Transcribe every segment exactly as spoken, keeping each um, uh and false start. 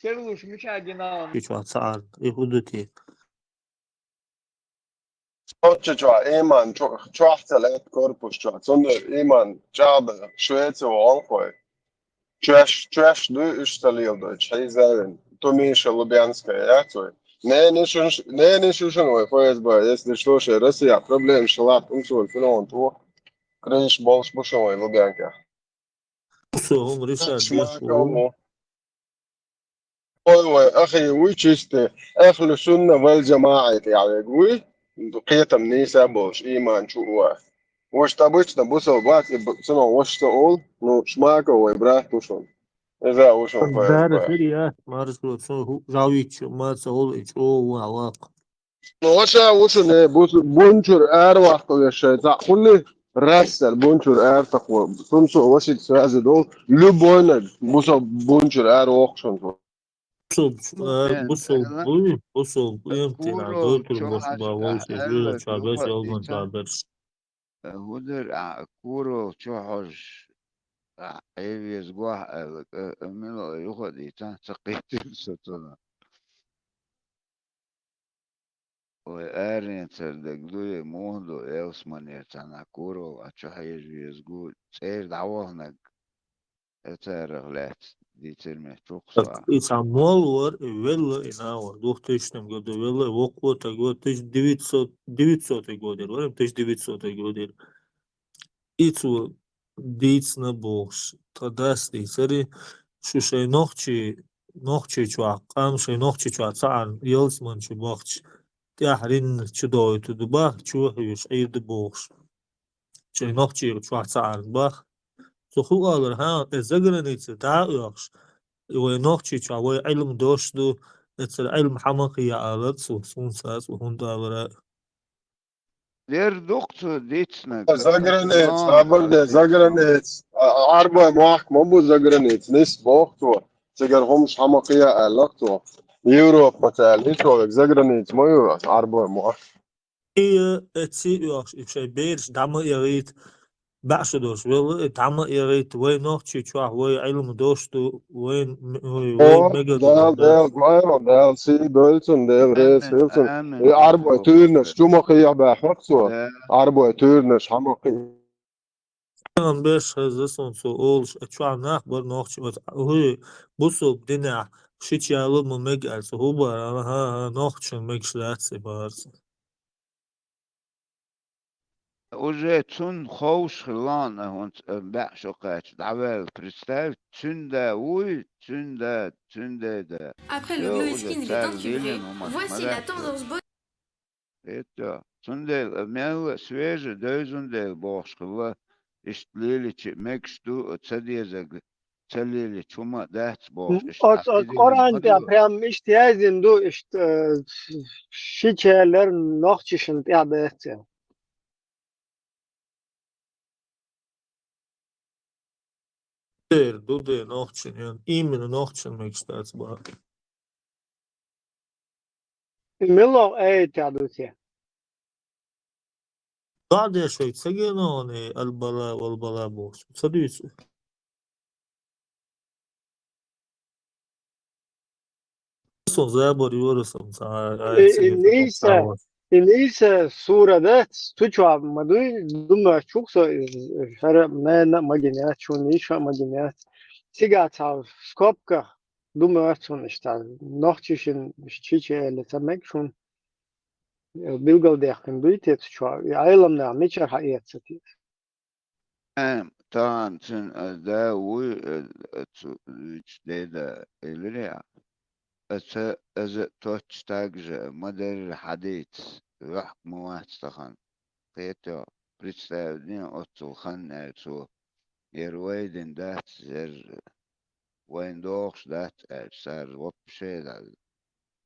Терлуш мича гинал? Кичвац цаӀар, и хӀу ду те? Сочча чохь ийман чу-, чохь ца лаьтта корпус чохь. Цундела ийман чӀагӀда Швеция ву гӀалхой. Чоьш, чоьш дуй уьш ца леладойтуш, хьийзавина. Ту Миша Лубянская яц вай. Нениш уьш-, нениш уьшин вай ФСБ, если что, шайн Россия проблемаш латт, ум цо филон ту. Криш болуш бу шун вай Лубянка. Со хӀума решать деш ву. Ой, вай, ахи, вуй чисте, ахлу сунна вал джамаӀа тӀехь вег вуй, кхетам нийса болуш, ийман чу а вац. Ваш обычно бусал бац, и б-, цунах ваш со ол, ну, Шмаков вай брат ву шун. Иза ву шун Дара ФСБ. Хири яц, маршо, со хӀу-, жавиччо, ма ца ол, и чӀо ву, а ваккха. Ну, ваша ву шуна, бу-, бунчур ара ваккха веш шайн цхьаъ хулли, рассар бунчур ара такхо. Цунцо вашица связи дол, любойнаг, бусал бунчур ара воккхушун цо. Бусал, э, бусал, буй, бусал, буй, эмтина, гойтур бос ба, вовше, жуйла чабеш, ялган чабеш. ХӀудар а курал чу хьожуш, а, Ӏевеза гохь аьлла, э, э, мила юха а дийцан, ца кхийтира со цунах. Вай аренцара дерг дуй, муха ду, ялсманера цхьана курал а чу хьежа веза гу, цӀера дӀаваханаг, э, царах лаьцна дийцира ме чукхо. Так, и цхьа молла вара, и велла, и нагӀор. Двухтысячном году велла, и воккхо таг вара, тысяча девятьсот, девятьсотый год ира, вара, тысяча девятьсотый год ира. И цо дийцина бохуш, тхан дас дийцари, шу шайн нохчий, нохчий чохь, къам шайн нохчий чохь цхьаъ ялсман чу бахча, тӀаьхьаринна чу дойту ду бах, чу хьуьйш Ӏийр ду бохуш. Шайн нохчий чохь цхьаъ бах. Цо хӀу алар, хьан, тӀе заграница дӀа а оьхуш, и вай нохчий чохь вай Ӏилма дош ду, эцара Ӏилма хьан ма кхия алар цо, сунца а цо хӀунда алара. Дер дукха цо дицнаг. Заграница, хабар де, заграница. А, Ӏарбой мохк ма бу заграница, нис боху цо. Цигара хӀумаш хьан ма кхия аьлла цо. Европа ма ца аьлла, и цо вег заграница ма ю, Ӏарбой мохк. И, э, ци оьхуш, и шайн бераш дӀа ма эгӀийта, баьӀ шу долуш велла, и дӀа ма эгӀийта, вай нохчий чохь, вай Ӏилма дош ду, вай, вай, вай О, мега Дала, Дала, гойла, Дала сий дойла цунна, Дала реза хила цунна. И Ӏарбой туьйранаш чу ма кхийа баьхьара цо. Ӏарбой туьйранаш хьан ма кхийа. Беш хеза суна цо олуш, а чохь нах бара нохчий, оцу, хӀуй, бусулба динехь, шича яло ма мега аьлла, цо хӀу бара, ага, ага, нохчашна мегаш дац и бара цо. Уже цунна ховш хилла а, хӀунца, э, баьӀ шо кхаьчча, дӀаваьлла, представь, цуьнан да вуй, цуьнан да, цуьнан дей да. Après le glow skin, il est temps que tu brilles. Voici la tendance beauté. Эта, цундела, мелла а свежа, девзун дела бохуш хилла, иштта лелича мегаш ду, ца дезаг ца лелича хӀума а дац бохуш, иштта Оц, оц хьахдина Къуръан тӀехь ма ду. Прям иштта яздина ду, иштта, э, ши чалар нохчашна тӀехь дац аьлла. Дер ду де нохчан, именно нохчан мегаш дац бара. Мила айта ду те? Баде шоьга ца генахь, албала, валбала бохуш. Ца дуьйцу? Сон забор юра сон ца, ай, ай, И, ца и генахь, нийса, ца и нийса сура дац, цу чохь ма дуй, думаю, чух со, хӀара мена а ма гинеац, чун нийса а ма гинеац. Цига цхьа скобка думаю, цунна иштта, нохчашна чичи аьлла ца мег шун. Билгалдаьккхина дуй те цу чохь? И Ӏеламнах мичара хьаэца те? Эм, тахана цуьнан, э, да вуй, э, э, цу, вуьйцу дей да, элира я. Э, ца, аза а тоттуш тагжа, ма-дарра хьадийца, ваьхка ма вац тахана. Кхетий, представь дина оццул хан аьлла цо. Яра вай дина дац, яра вайна догӀуш дац аьлча, цара вообще дӀа,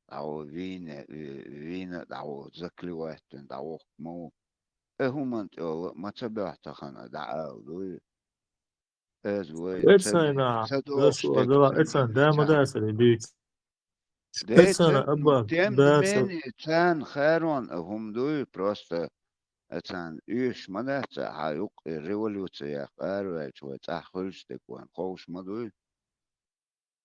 дӀагӀо вийна, вийна а дӀагӀо, заклевать дина дӀагӀохку ма ву. Э, хӀуманна тӀе йолу а ма ца боьху тахана, дӀаала дуй. Аса вай ца, ца догӀуш дерг ца догӀуш дерг ца. Эцайна, да, ма дацара дуьйцу. Эцана, абба, тем не менее, царна харон а хӀума дуй, просто царна оьшуш ма дац, хьан юккъе революция яккха араваьлча вай цӀахь хуьлуш дерг вайн ховш ма дуй.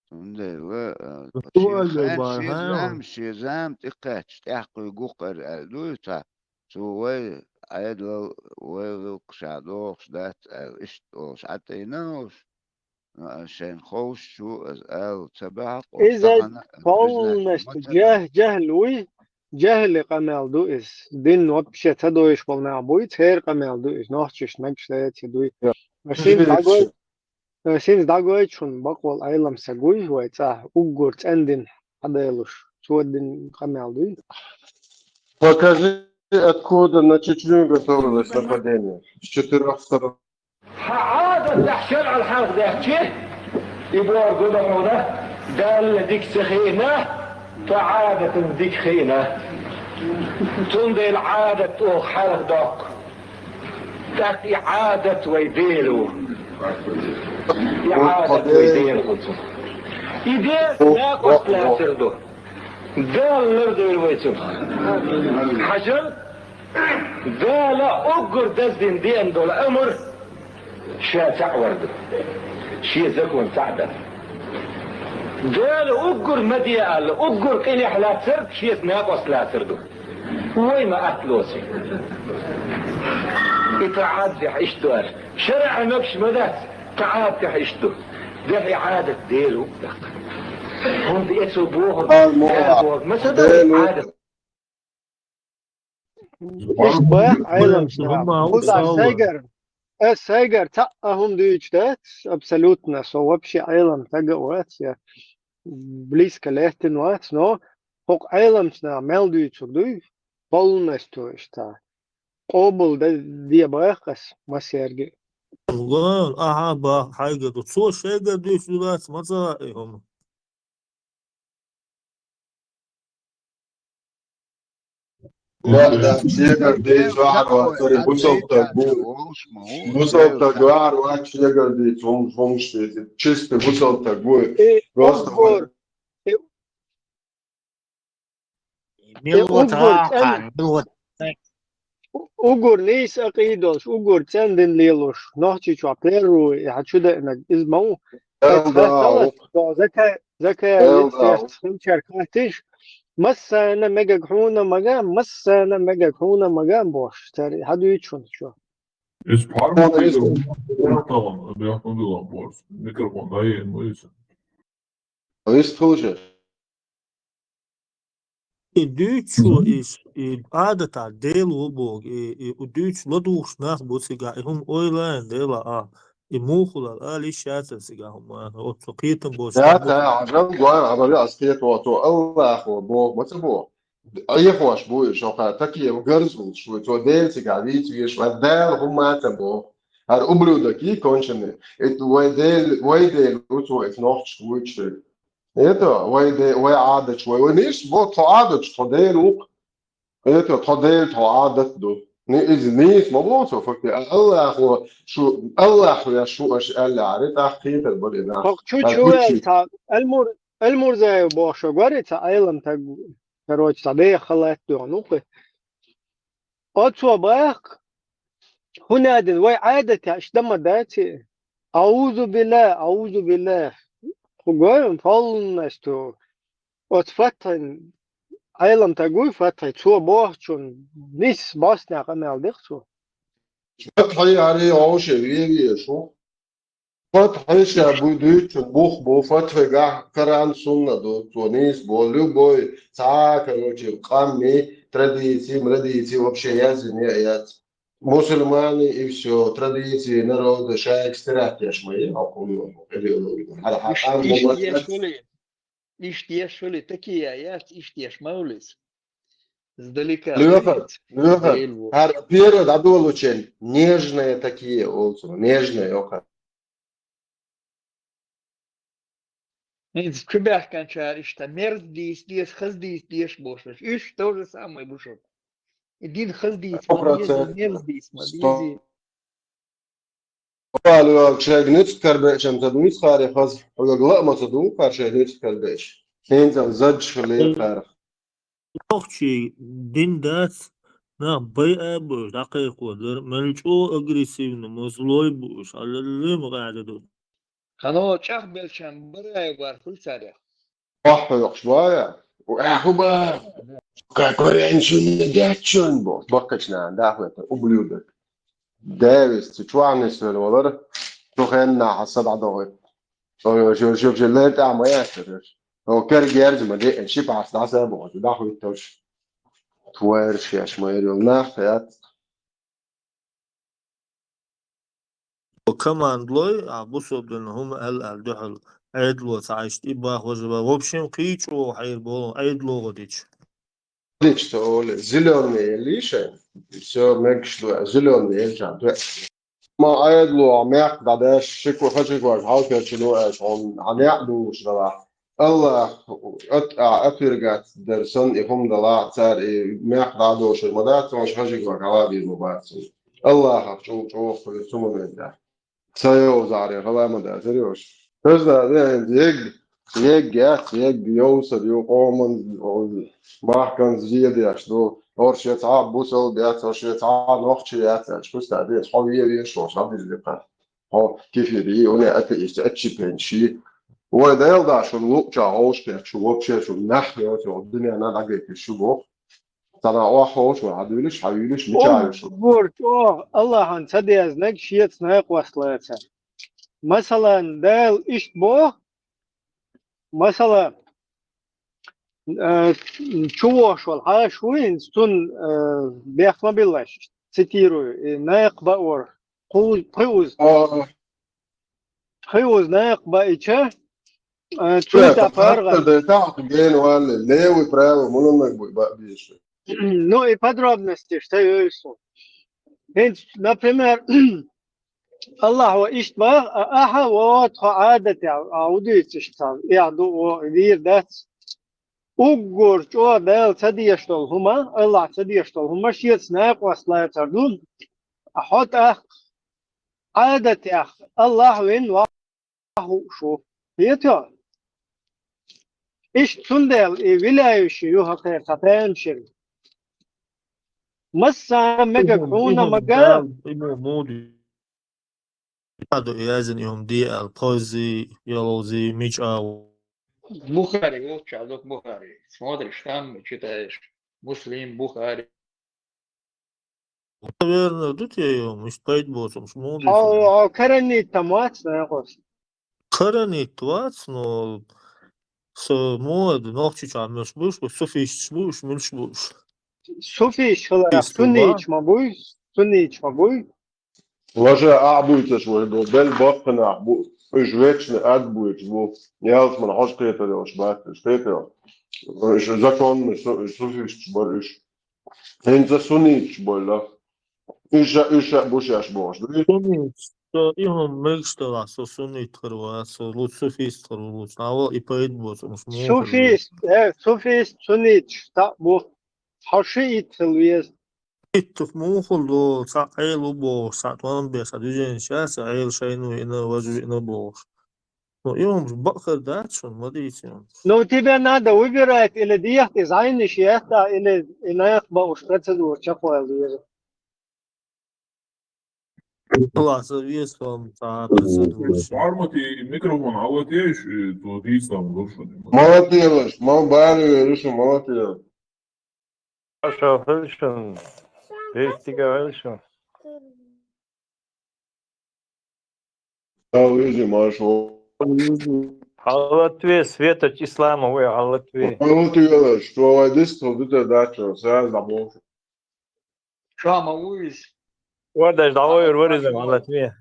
Цундела, а, шен хан, шен зама, шен зама тӀекхаьчча, тӀаьхьакхуьйгу-кх ара аьлла дуй цхьа. Цо вай Ӏедал, вай гӀиллакх ша дохуш дац аьлла, иштта олуш Ӏа тӀе йина уьш. А, шайна ховшчу, аса ала ца баьхьа, оцу иза тахана полностью жа-, жахӀл вуй, жахӀли къамел ду иза. Дин вообще ца дойуш болу нах буй, церан къамел ду иза. Нохчашна мегаш лаьций дуй. Ва шин дӀагой, Э, шин дӀагойту шуна бакъволу Ӏелам саг вуй вай цӀа, уггар цӀена дин хьаделуш, цо дин къамел дуй? Покажи, откуда на Чечню готовилось нападение с четырёх сторон. Хьан Ӏадатехь шарӀал хьалха даьхчи, и бохург ду хьуна, Далла дика ца хиъна, тхан Ӏадатан дика хиъна. Цундела Ӏадат оха хьалха доккху. ТӀаккха и Ӏадат вай Дела ву. И Ӏадат вай Дела ву цу. И Дела накъост лацар ду. Дала лардойла вай цунах. Хьажал, Дала уггар даздина деана долу амр ша цхьаъ вар ду. Шен закон цхьаъ дар. Дала уггар ма де аьлла, уггар къинехь лацар, шеца накъост лацар ду. Вай ма атта лоций. И тхан Ӏадатехь иштта ду аьлла. ШарӀехь мегаш ма дац, тхан Ӏадатехь иштта ду. Дехьа и Ӏадат Дела ву даккха. ХӀунда эцо бохург, Дала бохург ма ца ду Ӏадат. Иштта баьхна Ӏелам саг. Хуза сайгара, ас сайгара цхьа а хӀума дуьйцуш дац, абсолютно, со вообще Ӏелам саг а вац, я близко лаьттина вац, но хӀокху Ӏеламчу наха мел дуьйцург дуй, полностью иштта. Къобал де, де баьхна ас массаьрга а. Вон, ахьа, баха хьайгара ду. Цо шайгара дуьйцуш ду дац, ма ца хаьа и хӀума. Ва, да, шегара дийца вахьар вац, цуьнан бусалба стаг ву. Бусалба стаг вахьар вац, шегара дийца, хӀумаш, хӀумаш дийца. Чистый бусалба стаг ву. Э, просто уггар, э, мила вац, уггар цӀен-, мила вац. У-, уггар нийса акъида долуш, уггар цӀена дин лелош, Нохчийчохь первый, и хьан чу деанарг иза ма ву. Эл да, закай, закай, эл да, хилчар кхатиш, массарна мегаг хьуна мага, массарна мегаг хьуна мага бохуш, цара хьан дуьйцу шуна чо? Иза паргӀат, иза микрофон, микрофон дӀаена ма иза. Иштта хилча. И дуьйцу, и, и Ӏадатехь Дела ву боху, и, и дуьйцуш ладугӀуш нах бу цигахь, и хӀума ойла а йина Дела а, и муха хуьлу ала йиш яцара цигахь хӀума, оцу кхетам боцу. Да, да, хьажал, гой, хьажал, ас кхета, цо Аллахо боху, ма ца боху. Айхьош бу и шуьга, такие гарзалш бу, цо Дела цигахь вийца везаш вац, Дала хӀумма а ца боху. ХӀара ублюдок и конченый. Это вай Дела, вай Дела ву цо, это нохчаш вуьйцуш. Это вай де-, вай Ӏадаташ, вай, вай нийса бо, тхо Ӏадаташ, тхо Дела ву-кх. Это тхо Дела, тхо Ӏадат ду. Ни-, иза нийса ма боху цо, факти, а Аллахо шу, Аллах веш шу аша аьллехьара, тӀаккха кхетар бара и нах. Хьо чу, а, чу гуччи. Цхьа Алмур-, Алмурзаев бохуш вара и цхьа Ӏелам таг, короче, цхьа беха халат доьгӀна ву-кх. Оцо баьхка, хӀун аьлла, вай Ӏадатехь иштта ма дац и. Аузу билла, аузу билла. Хьо гой, полностью. Оцу Фатхьин, Ӏелам таг вуй Фатхьи, цо бохучун нис босна къамел дих цо. Фатхьи ари гӀовше веве шу. Фатхьи ша буй дуьйцу, бух бу, Фатхьигахь Коран, Сунна ду, цо нийса бо, любой цхьа, короче, къамми, традиции, мрадиции вообще яздина яц. Мусульмане и всё, традиции народа шайга стирать еш ма е, хьо хӀума, хӀара хьан къам хӀума. Иштта еш хуьлий, такие яц, иштта еш ма хуьлий. Сдалека. Леха, Леха, хӀара первый дӀадолучун нежные такие олу цо, нежные оха. ХӀинца кху баьхканчара иштта мерза дийца деза, хаза дийца дезаш бохуш. Уьш то же самое бу шуна. И дин хаза дийца ма деза, мерза дийца ма деза. Сто процентов. Шайга ницкъ карабеачам ца дуьйцу кхара хаза, хьоьга лаама ца ду кхара шайга ницкъ карабеача. ХӀинца задж хилира кхара. Нохчий дин дац, нах байа а бу уьш, дӀакхайкхо дара, мел чӀогӀа агрессивно, ма злой бу уьш, хьалалле ма къаьда ду. Хьано чӀагӀбелчан барай бар хуьлу царех. Охьа хьоькхуш бая. Аху ба. Какой шуна дечун бо. Баккачна, да, хвета, ублюдок. Дэвис, цу чуанис вер валар. Цу хенна хьаса дӀадогӀи. Ой, ой, ой, ой, ой, лер тӀа ма ясар. О, кер герз ма де, ши пас дӀаса бо, да хуьтташ. Твер шеш ма эр йол нах, яц. Командлой, а бусурдин хӀума аьлла аьлла дуьхьал, Ӏедало ца Ӏайшта и бах важа ба. В общем, кхийчу вогӀу хьайр болу Ӏедало гӀо дича. Дича ца оле, зелёный лишай, всё, мегаш ду, зелёный элчан дуьхьа. Ма Ӏедало, мекх дӀадеш, шику хачигвар, хьалкерчу ду, аш, хьон, хьан яа дулуш дала. Аллах, ат-, а, отвергать дер сан и хӀума дала, цар и мекх дӀадошур ма дац, хьон хачигвар, хьала бир ма бац. Аллахах чӀул чӀогӀа хуьлу цу моментехь. Ца йовзаре гӀала ма дацар йош. Хаза, э, ег, ег яц, ег йовсар ю къоман, о, махкан зедеш ду. Орше цхьа бусал бец, орше цхьа нохчи яц, ач хуста деш, хьо ве веш, хьо шабдиз дикха. Хьо кефири, уни атеист, отщепенщи. Вай Дала да шун лукча гӀовшкерчу, вообще шун нах йоцу, дуьненна дӀагайтиш шу боху. Цхьана охьа ховш вара, хьан дуьйлуш, хьан юьйлуш, мича юьйлуш? Уггар чӀогӀа Аллахьан ца дезнаг шеца найкъост лаца. Масала, Дала иштта боху, масала, э, чу вохуш волу хьаша ву хӀинца, цунна, э, бехк ма биллаш, цитирую, и найкъа баор, кху-, кхуьуза. О. Кхуьуза найкъа баича, э, цуьнца паргӀат. Гена валли, левый, правый, мунуннаг бу ба-, бийша. Ну, и подробности, что я ищу. ХӀинца, например, Аллахьо иштта бах, а ахьа вот хьо Ӏадатехь, а удуьйцуш цхьа, эхь ду, о, вийр дац. Уггар чӀогӀа Дала ца деш долу хӀума, Аллахь ца деш долу хӀума шеца найкъост лацар ду, а хьо тӀаккха Ӏадатехь Аллахь вин вахь хууш ву. Хетий? Иштта цундела и виляющий ю хӀокхеран цхьа пеншира. Массарна мегаг хьуна мага. Ибн Муди. Ду язин и хӀума де аьлла, пхойзи, ялхалзи, мича агӀо. Бухари, вот щас, вот Бухари. Смотришь, там читаешь. Муслим, Бухари. Наверное, ду те йо, муш пайда боцу, муш муха. Хьо, хьо каранит там вац, нахуй. Каранит вац, но со мода нохчича муш буш, суфисташ буш, муш буш. Суфист хила, суннич ма буй, суннич ма буй. Важа а буьйцуш вай бу, бел баккханах бу, уьш вечный ад буьйцуш бу. Ялсман хьожа кхетар йолуш бац, уьш кхетар йолуш. Уьш законный су-, суфисташ бара уьш. ХӀинца сунниташ бойла. Уьш а, уьш а бу шаьш бохуш ду. Сунниташ, со и хӀума мегаш далахь, со суннит хир вац, со лучше суфист хир ву лучше. Ава и пайда боцу, уьш муха хир ву. Суфист, э, суфист, сунниташ, та бу. Хьо шиит хила веза. Иттух муха долу, цхьа Ӏела ву бохуш, цхьа тӀом беш, цхьа движение ша, цхьа Ӏела шайна виъна, важа виъна бохуш. Ну, и хӀумаш бакъ хир дац шуна, ма дийца и хӀумаш. Ну, тебе надо выбирать или дехьа и зӀайнаш ехта, или и наха бакъуш процедура чекхвала веза. Класс, вес вам цхьа процедура. Армати микрофон, а вот еш, э, то дийца ма луш. Молодец, ма бари верушу, молодец. Маша Хилшин, Вестига Хилшин. Дал изи, Маша. Халатве, Светоч Исламовой, Халатве. Халатве, что вайдис, то ты дача, сразу забыл. Шама уйс. Вадаш, давай, варизам, Халатве.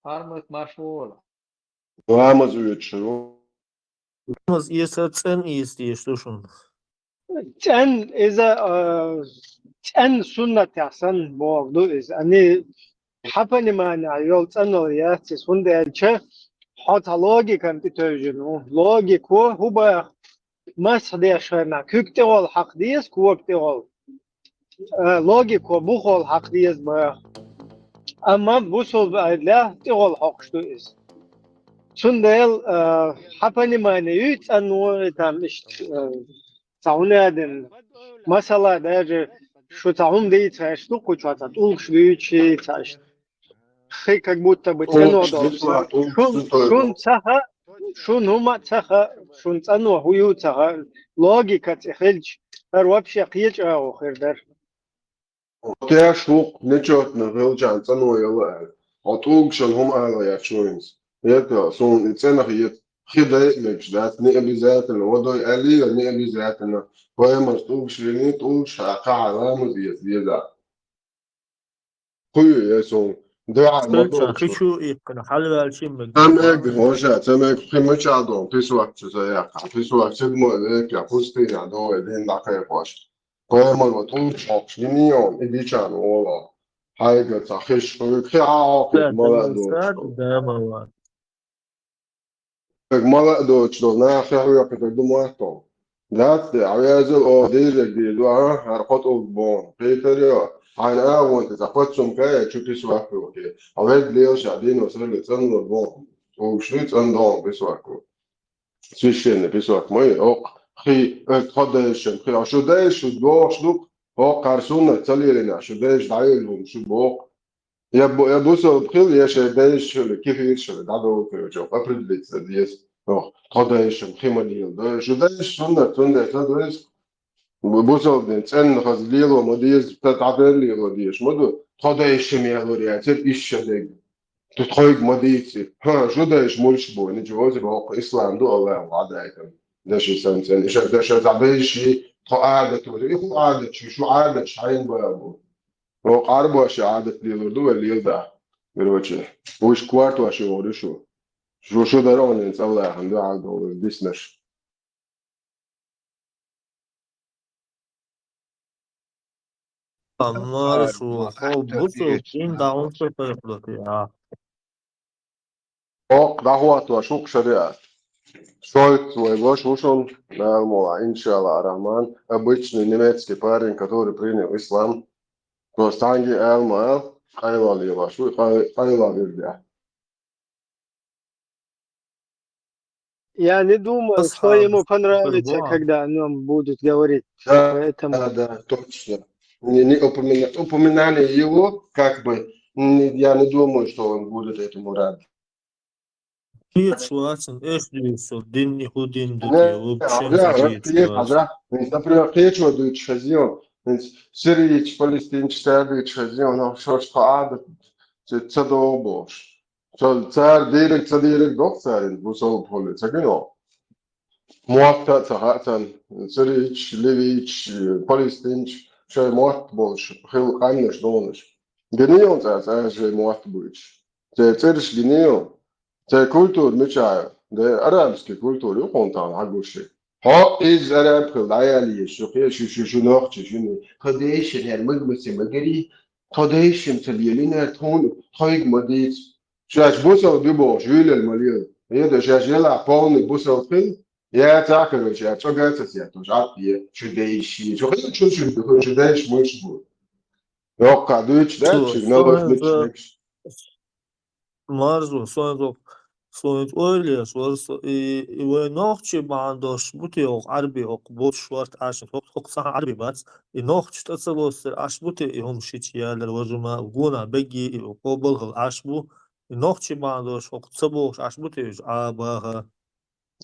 Армат Машвола. Ламаз уьйцуш ву. Ламаз эца цӀен эца дезаш ду шуна. ЦӀен иза, а, цӀен суннатехь санна бохург ду иза. Ани хьан понимание йолу цӀанал яц иза, хӀунда аьлча хьо цхьа логикан тӀе тевжина ву. Логико хӀун баха? Масхь деш хенахь куьг тӀехула хьакха деза, кога тӀехула. Э, логико бухол хьакха деза баха. Амма бусулба айдлехь тӀехула хьокхуш ду иза. Цундела, э, хьан понимание юй цӀанво и там иштта, э, цхьа хӀуна а дина. Масала, даже шу цхьа хӀума дийца аьлча, ду кху чохь цхьа тӀулгаш буьйцуш йийца аьлча. хи как будто бы цӀено долуш. Шун, шун ца хаьа, шун хӀума а ца хаьа, шун цӀано хӀун ю ца хаьа, логика цӀе хилча, хӀара вообще кхечӀагӀо хир дара. Теш ву-кх, нечётно хилчарна цӀано яла аьлла. Хьо тӀулгашна хӀума ала яц вайна. ХӀета, суна и цӀена хета, хи дайа а мегаш дац, не обязательно, водой аьллера, не обязательно. Пайхамарс тӀулгаш вини, тӀулгаш хьа кхахьа ламаз эца деза. Кхуьу я суна, дуьхьал ма Цуьнца долчу. Хи чу иккхина, хьалаваьлчи мег. Ца мег, хӀоша, ца мег, хи мичахь ду, писвак чу ца яккха, писвак ца мо векъя, пустыня ду вай дин дӀакхайкхош. Пайхамар ва тӀулгаш хьокхуш, йина йолу, и дичарна олу. Хьайга ца хиш, хьуьга хи Ӏа хьокхуьйту, мала а доцуш. Дама ва. Аг мала а доцуш долу нах хи хьоькхуьйтур ду мотт хьуна. Дац де, Ӏавязал оха дийриг дийр ду, а, хӀара кхо тӀулг боху. Кхетар йо, хьайна агӀонта цхьа подсумка а чу писвак хьоькхуьйту. Хьан вегга лелаш а дийно сарли цӀанлур боху. ТӀулгаш дуй цӀандоху писвак хьуна. Священный песок ма ю, оккха хи, э, тхо дайшим, хи, а шу дайша, шу дохуш ду-кх, оккхара суннат ца лелийна, шу дайша дӀайолу хӀума шу боху. Я бу-, я бусалба хила, я шайн дайша хила, кефирша хила, дӀадолу хила, чӀогӀа определиться деза. Ох, тхо дайшим, хи ма лела, да, шу дайша суннат, цундела ца дайша. Бу-, бусалба дин цӀенна хаза лело ма деза, ца дӀадер лело дезаш ма ду. Тхо дайшим ялур яцара, иш ша дерг. Ту тхойга ма дийци. ХӀа, шу дайша муьлш бу, ничего себе, хӀокху ислам ду, Аллах ваӀда айтам. Даши санна цӀена. Иша, даша, за дайши, тхо Ӏадат ву. И хӀу Ӏадат шу, шу Ӏадат шайна бала бу. ХӀокху Ӏарбоша Ӏадат лелур ду вай лелада. Короче, вуьш кортош йогӀур ю шу. Шу, шу дара хьуна цӀа лаьхна, дуьхьал долуш диснарш. Амма шу хьо бусалба дин дӀа хӀунда ца пайхалур те, а? Оккха дӀахӀоттош ву-кх шариат. Шольц вай ваша ву шуна, Дала мукъалахь, иншаллахь рахман, обычный немецкий парень, который принял ислам. Просто цхьаьнгге ала ма ала, къайлаха лелош ву, къай-, къайлаха вирдехь. Я не думаю, что ему понравится, когда о нём будут говорить. Да, поэтому да, да, точно. Не, не упомина-, упоминание его, как бы, не, я не думаю, что он будет этому рад. Кхечу вацахь, эш дуьйцу, дин и хӀун дин ду те, вообще ца кхечу вацахь. Например, кхечо дуьйцуш хеза, сирийчу, палестинчу цара дуьйцуш хеза, но шаьш тхо Ӏадат ца, ца догӀу бохуш. Цо-, цара дийриг ца дийриг доху цара, бусалба хӀума ца гино. Мотт а ца хаьа царна, сирийчу, ливийчу, палестинчу, шайн мотт болуш хилла къаьмнаш, донаш. Гиний йолу цара, цара шайн мотт буьйцуш. Церан цӀераш гиний йолу. Церан культура мичахь ю? Де арабский культура ю хьуна тахана хьан гуш. Хьо иза араб хила дӀаяла еза, шу кхе, шу, шу, шу нохчи, шуна. Тхо дайшим хӀара магмасе магари, тхо дайшим ца лелина, тхуна, тхойга ма дийца. Шаьш бусалба ю бохуш, вуьйлалла ма лела. Эда шаьш елахь полный бусалба хила, я цхьа, короче, я цӀога ца сетташ, Ӏад е, шу дайши, шу хила, шу, шу, шу дайша муьлш бу. Йоккха дуьйцуш дац, шу наложница. Марзо, сон иза, сон иза ойла еш вара со, и, и вай нохчий бахьана долуш бу те оха Ӏарби, оха боцуш варт Ӏаш, хӀокху, хӀокху цхьа Ӏарби бац, и нохчий тӀе ца лоссар Ӏаш бу те, и хӀума шича ялар важа ма, гонах бегий, и къобал хила Ӏаш бу, и нохчий бахьана долуш хӀокху ца бохуш Ӏаш бу те, уьш Ӏа баха.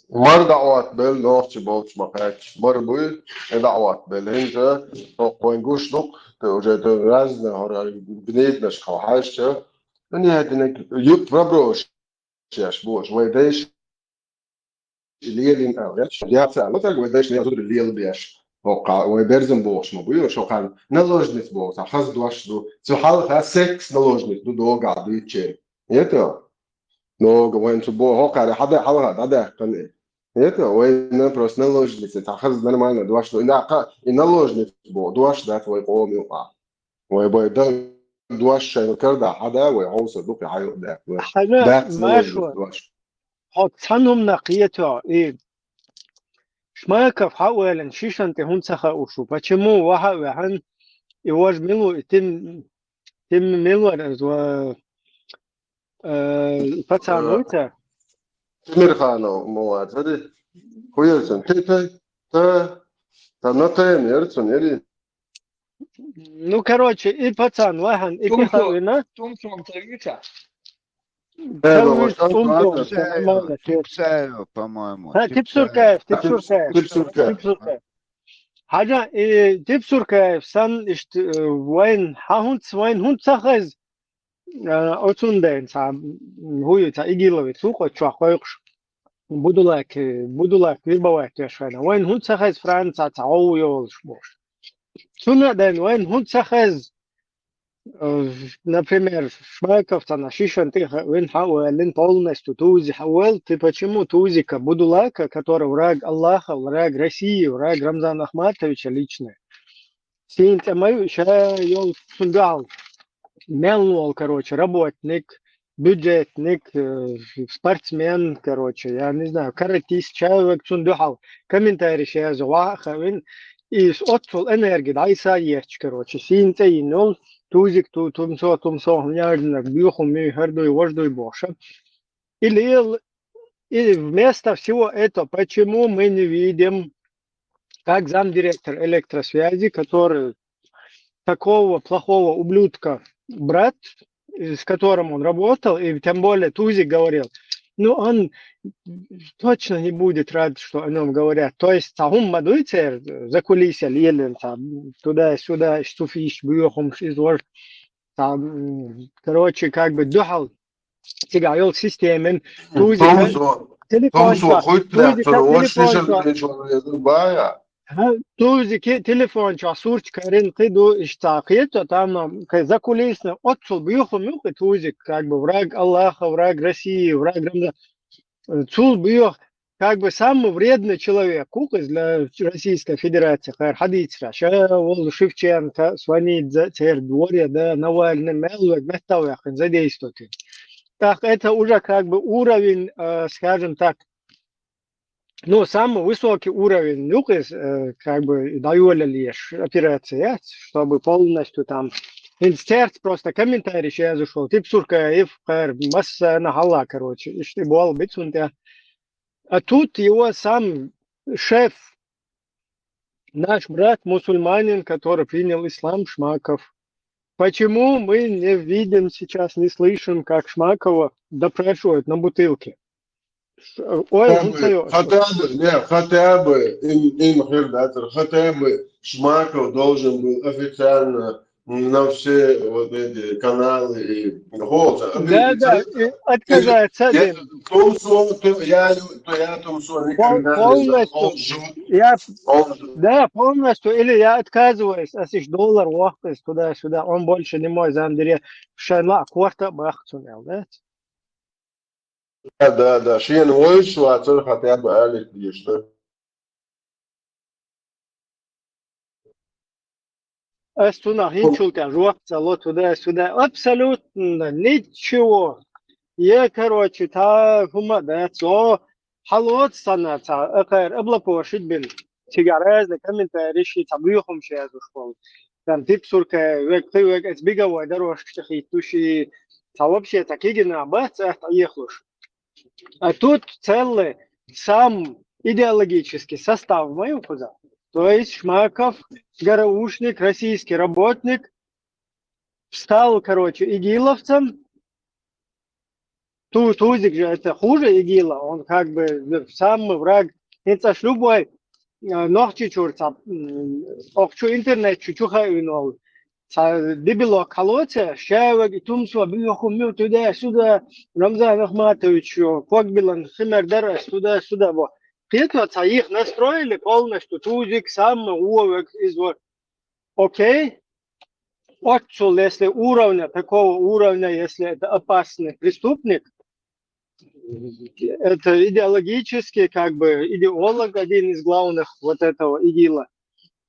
Мара дӀаотта белла нохчий болчу ма кхаьчча, мара буй, и дӀаотта белла. ХӀинца хӀокху вайн гуш ду-кх, те уже те разные хӀора гневнаш хьо хьаьжча, ну, не, это не, ю-, проброш. Шаьш бохуш, вай дайша лелийна аьлла, яц аьлла, таг вай дайша лела зударий лела беш. ХӀокха, вай берзан бохуш ма буй, шо хан наложница боху, цхьа хаза дош ду. Цу хьалха секс наложница ду догахь дуьйцучеран. Это? Нога вайн цу бо-, хӀокхара хьада-, хьалха дӀадаьккхина. Это? Вайна просто наложница, цхьа хаза нормально дош ду. И накха, и наложница боху, дош дац вай къома юкъахь. Вай бай дан дош шайна карда хьада, вай хьовса дукха хьайла даьккха. Хьана, дац Машо, дош. Хьо цхьана хӀуманах кхето, и Шмаков хьа а ваьллина, шишан тӀе хӀунда ца хаа ушу? Почему ваха а ваьхьана, и вож милу, и тим, тим милвар, ва, э, пацан вуйца? Тимирханов, ма вацари. Хуьйцан, ти, ти, та, та на тайм, яр цун, яри. Ну, короче, и пацан, вахан, и пиха вина. Тумсо, Тумсо, Тумсо. Эва, вот Тумсо, он Тумсо, Тимсаев, нормально, Тимсаев, по-моему. А, Типсуркаев, Типсуркаев. Типсуркаев. Типсуркаев. Хьажа, и Типсуркаев сан ишт, э, вайн, хьа хунц, вайн хунц сахаз, э, оцун дайн, ца, м, хую, ца игилови, цу кочуа хойкш. Будулак, э, Будулак, вербовать вешвана. Вайн хунц сахаз Франция, ца, оу, йолш, бош. Цуна дайн, вайн хунц сахаз, э, например, Шмаковца на шишан ты ха-, вин хауэлин полностью Тузи хауэл, ты почему Тузика, Будулака, который враг Аллаха, враг России, враг Рамзана Ахматовича лично. Синт мою ша йол сундал. Мелнуол, короче, работник, бюджетник, э, спортсмен, короче, я не знаю, каратист, человек, цундухал, комментарий сейчас, вахавин, и с отцул энергии, да, и саерч, короче, синтейнул, Тузик, ту, Тумсо, Тумсо, неожиданно, бюху, ми, хардуй, вождуй, боша. Или, или вместо всего этого, почему мы не видим, как замдиректор электросвязи, который такого плохого ублюдка брат, э, с которым он работал, и тем более Тузик говорил, ну, он точно не будет рад, что о нем говорят. То есть, ца хумма дуйцер, за кулисья лелен, ца, туда-сюда, штуфиш, бюхум, изор, ца, м, короче, как бы духал, цига йол системен, Тузика, Тумсо, телефон, Тумсо, хоть для Тузика, того, телефон, что я забываю. Ха, Тузики телефон ча сурч карин киду ишта кието, там, ам, ка-, закулисно, отцул бюху мюхи Тузик, как бы враг Аллаха, враг России, враг Рамза-, э, цул бюх, как бы самый вредный человек, кукас для Российской Федерации, хайр хадицра, ша, вол Шевченко, Сванидзе, цер дворе, да, Навальный, мелвег, меттавяхин, задействовать. Так, это уже как бы уровень, э, скажем так, ну, самый высокий уровень, ну, кыз, э, как бы, даёля лишь операция, чтобы полностью там инстерт просто комментарий сейчас зашел, Типсуркаев, хэр, масса на хала, короче, и что, бывал быть, он тебя. А тут его сам шеф, наш брат мусульманин, который принял ислам, Шмаков. Почему мы не видим сейчас, не слышим, как Шмакова допрашивают на бутылке? Ш-, ой, Хотя он бы, даёт. хотя бы, не, хотя бы, им, им, хотя бы Шмаков должен был официально на все вот эти каналы и голоса. Да, да, и отказаться один. Тумсо, то я, то я Тумсо никогда не Полностью. Должен. Я, Он да, полностью, или я отказываюсь, а сиш доллар вахтес туда-сюда, он больше не мой замдире, шайла, кварта бахцунел, да? Да, да, да. Шиен войшла, хотя бы Алик, что Эстуна хинчултя жуапца ло туда-сюда. Абсолютно ничего. Я, короче, та хума да цо халот сана ца, акар облако шидбин. Цига разные комментарии ши, ца бюхум ши язушкол. Там Типсурка, век, век, эс беговой дорожка хитуши. Ца вообще, ца кигина бац, это ехлуш. А тут целый сам идеологический состав мою куда. То есть Шмаков, ГРУшник, российский работник, стал, короче, игиловцем. Ту-, Тузик же это хуже игила, он как бы самый враг. Это ж любой, э, нохчи чурца, м, охчу интернет чучуха юнол. Ца дебило колоте, шевег и Тумсо, бюху мю туда-сюда, Рамзан Ахматович, Кокбилан, химер дарас, туда-сюда, во. Кето ца их настроили полностью, Тузик сам увек из вот. Окей? Отцул, если уровня, такого уровня, если это опасный преступник, это идеологический, как бы, идеолог, один из главных вот этого ИГИЛа.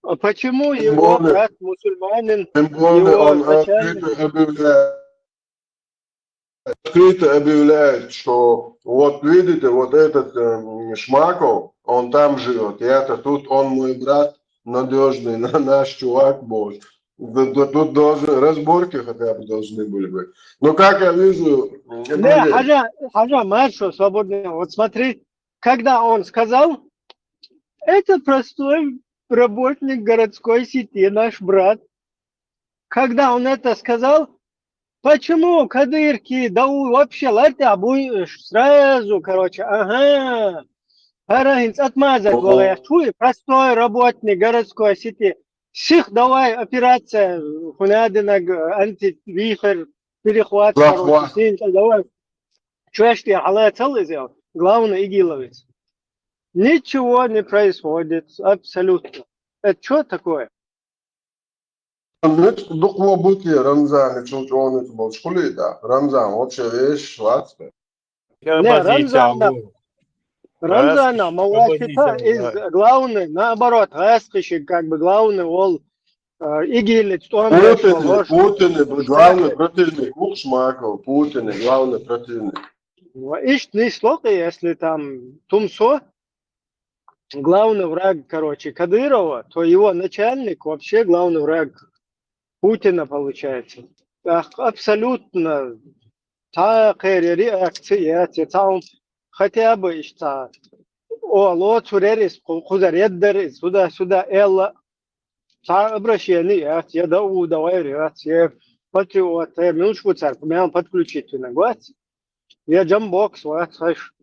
А почему его Более- брат мусульманин, Тем более его он начальник- открыто объявляет, открыто объявляет, что вот видите, вот этот э, Шмаков, он там живет, я-то тут, он мой брат надежный, на- наш чувак был. Да- да Тут должны разборки хотя бы должны были быть. Но как я вижу, м, Не, Ибрагим, хажа, хажа, Маршо, свободный. Вот смотри, когда он сказал, это простой работник городской сети, наш брат. Когда он это сказал, почему кадырки, да у- вообще латя буй сразу, короче, ага. Пара хин цатмаза Ого. Голая, чуй, простой работник городской сети. Сих, давай, операция, хунадинаг, антивихер, перехват, Захват. Короче, син, давай. Чуешь, я халая целый сделал. Главный игиловец. Ничего не происходит, абсолютно. Это что такое? Дукво бути Рамзан чул чону болчкули да. Рамзан вообще вещь вац. Не, Рамзан, Рамзана, Малахита из главный, наоборот, Раскиши как бы главный, ол э, игилец, он Путин, Путин, главный противник, Лукшмаков, Путин, главный противник. Ишт не слухай, если там Тумсо, главный враг, короче, Кадырова, то его начальник вообще главный враг Путина получается. Так, абсолютно та кхер реакция, те там хотя бы ишта. О, ло цурерис, ку- кузар еддер, сюда, сюда, элла. Та обращение, я, я да у, давай, я, я патриот, я милшку царь, меня подключить на год. Я джамбокс, вот, слышь.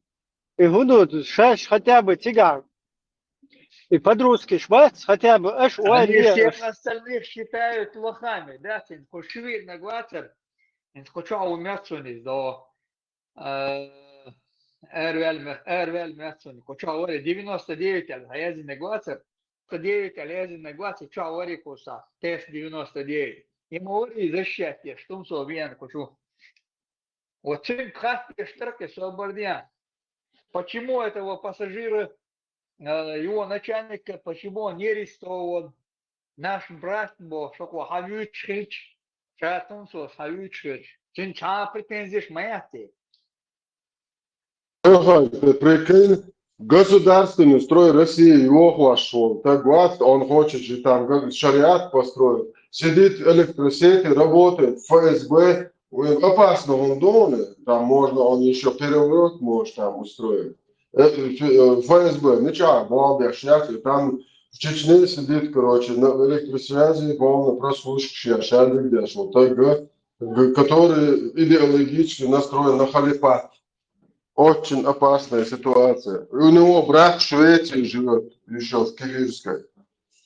И худу, шаш, хотя бы тига. И по-дружески швац, хотя бы аш, ой, Они не, всех аш. Остальных считают лохами, да, син кошвир на гуацер, ин коча у мяцуни до. Эрвел ме- эрвел мяцуни коча вари девяносто девять ал хаязи на гуацер, девять ал хаязи на гуацер, ча вари куса, тест девяносто девять. Ему вари защищать, что он со вен кочу. Вот сын кхатте штырке собардия. Почему этого пассажира, э, его начальника, почему он не арестован? Наш брат бо, шоко хавючхич, шатун сос хавючхич. Сын ча претензиш маяти. Ага, прикинь, государственный строй России его хвашел. Так вот, он хочет же там как шариат построить. Сидит в электросети, работает в ФСБ. Ой, опасно он доме. Там можно, он еще переворот может там устроить. Э, э, ФСБ, ну чё, молодец, сейчас и там в Чечне сидит, короче, на электросвязи, полно прослушка, сейчас, вот так, да, г- который идеологически настроен на халифат. Очень опасная ситуация. И у него брат в Швеции живет, еще в Кирирской.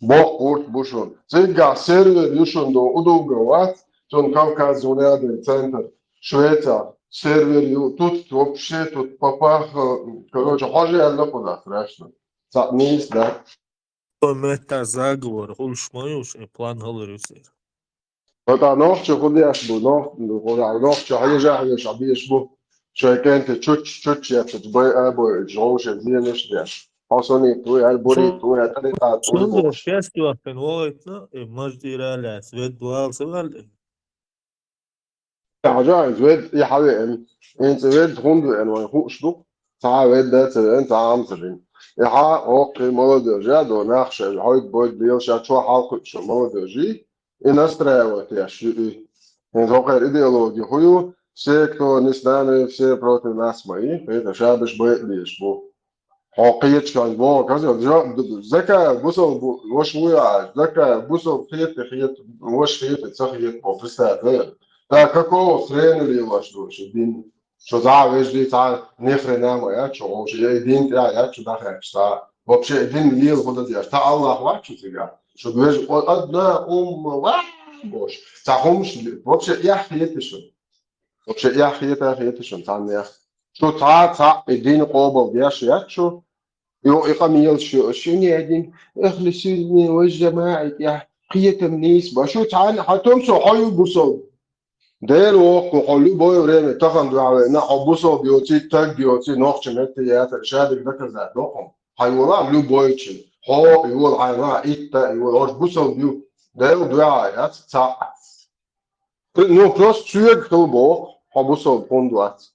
Бог курт бушун. Цигга сервер юшун до удуга вац, он Кавказ Уляды центр. Швеция. Сервер ю, тут вообще, тут папах, э, короче, хоже я лопуда страшно. Ца-, не есть, да. Метта заговор, хулш моюш, и план галарюсер. Пока ногче худяш бу, ног, ну, худа, ногче хаяжа хаяш, абиеш бу. Шайкенте чуч, чуч, я чуч, бай, а, бай, джоуше, зиенеш, я. Хосони, туй, аль, бури, туй, а, тали, а, туй, Шунда бу. шесть вахтен волайтна, и маждиралас, вед дуал савал. Хажа, вед, я хаве, эн. Эн вед хунду, эн вай хуш ду. Ца вед да, ца эн, ца ам ца рин. И ха, окей, молодежь, я до нахше, хойт, бойт, бил, ша, чо, халку, шо, молодежь. И настраивать я, ши, и. Эн зокер идеология хую, все, кто не с нами, все против нас мои. Это шабеш, бойт, беш, бу. Хо киечкан бо, каза, жо-, д-, д-, закая бусол бу-, вош вуя, закая бусол хиет, хиет, вош хиет, ца хиет бо, представь, да? Да, какого хрена ли ваш вообще дин? Что за вежди, ца ни хрена моя, чё вообще, я и дин, я, я чё да хрен, что? Вообще дин лил, вот это, я, что Аллах вачу тебя? Что веж-, о-, одна умма, ва, бош. Ца хумш ли, вообще, я хиет ещё. Вообще, я хиета, хиета шун, ца мех. Шо ца, ца, и дин къобал деш ячу. Ио, и къамиел шо, шо не один. Эхли сильный, вай жамаат, я хиета мнис, ба шо ца, хатом со, хаю бусол. Дер оху, хо любое время, тахан дуаве, на хо бусол биоци, так биоци, нохче метте, я так, шадик доказать, нохом. Хай вала, любой чин. Хо, и вол, хай ва, итта, и вол, ош бусол биу. Дер дуа, я ца. При-, ну, просто цуьг хил бох, хо бусол пунд вац.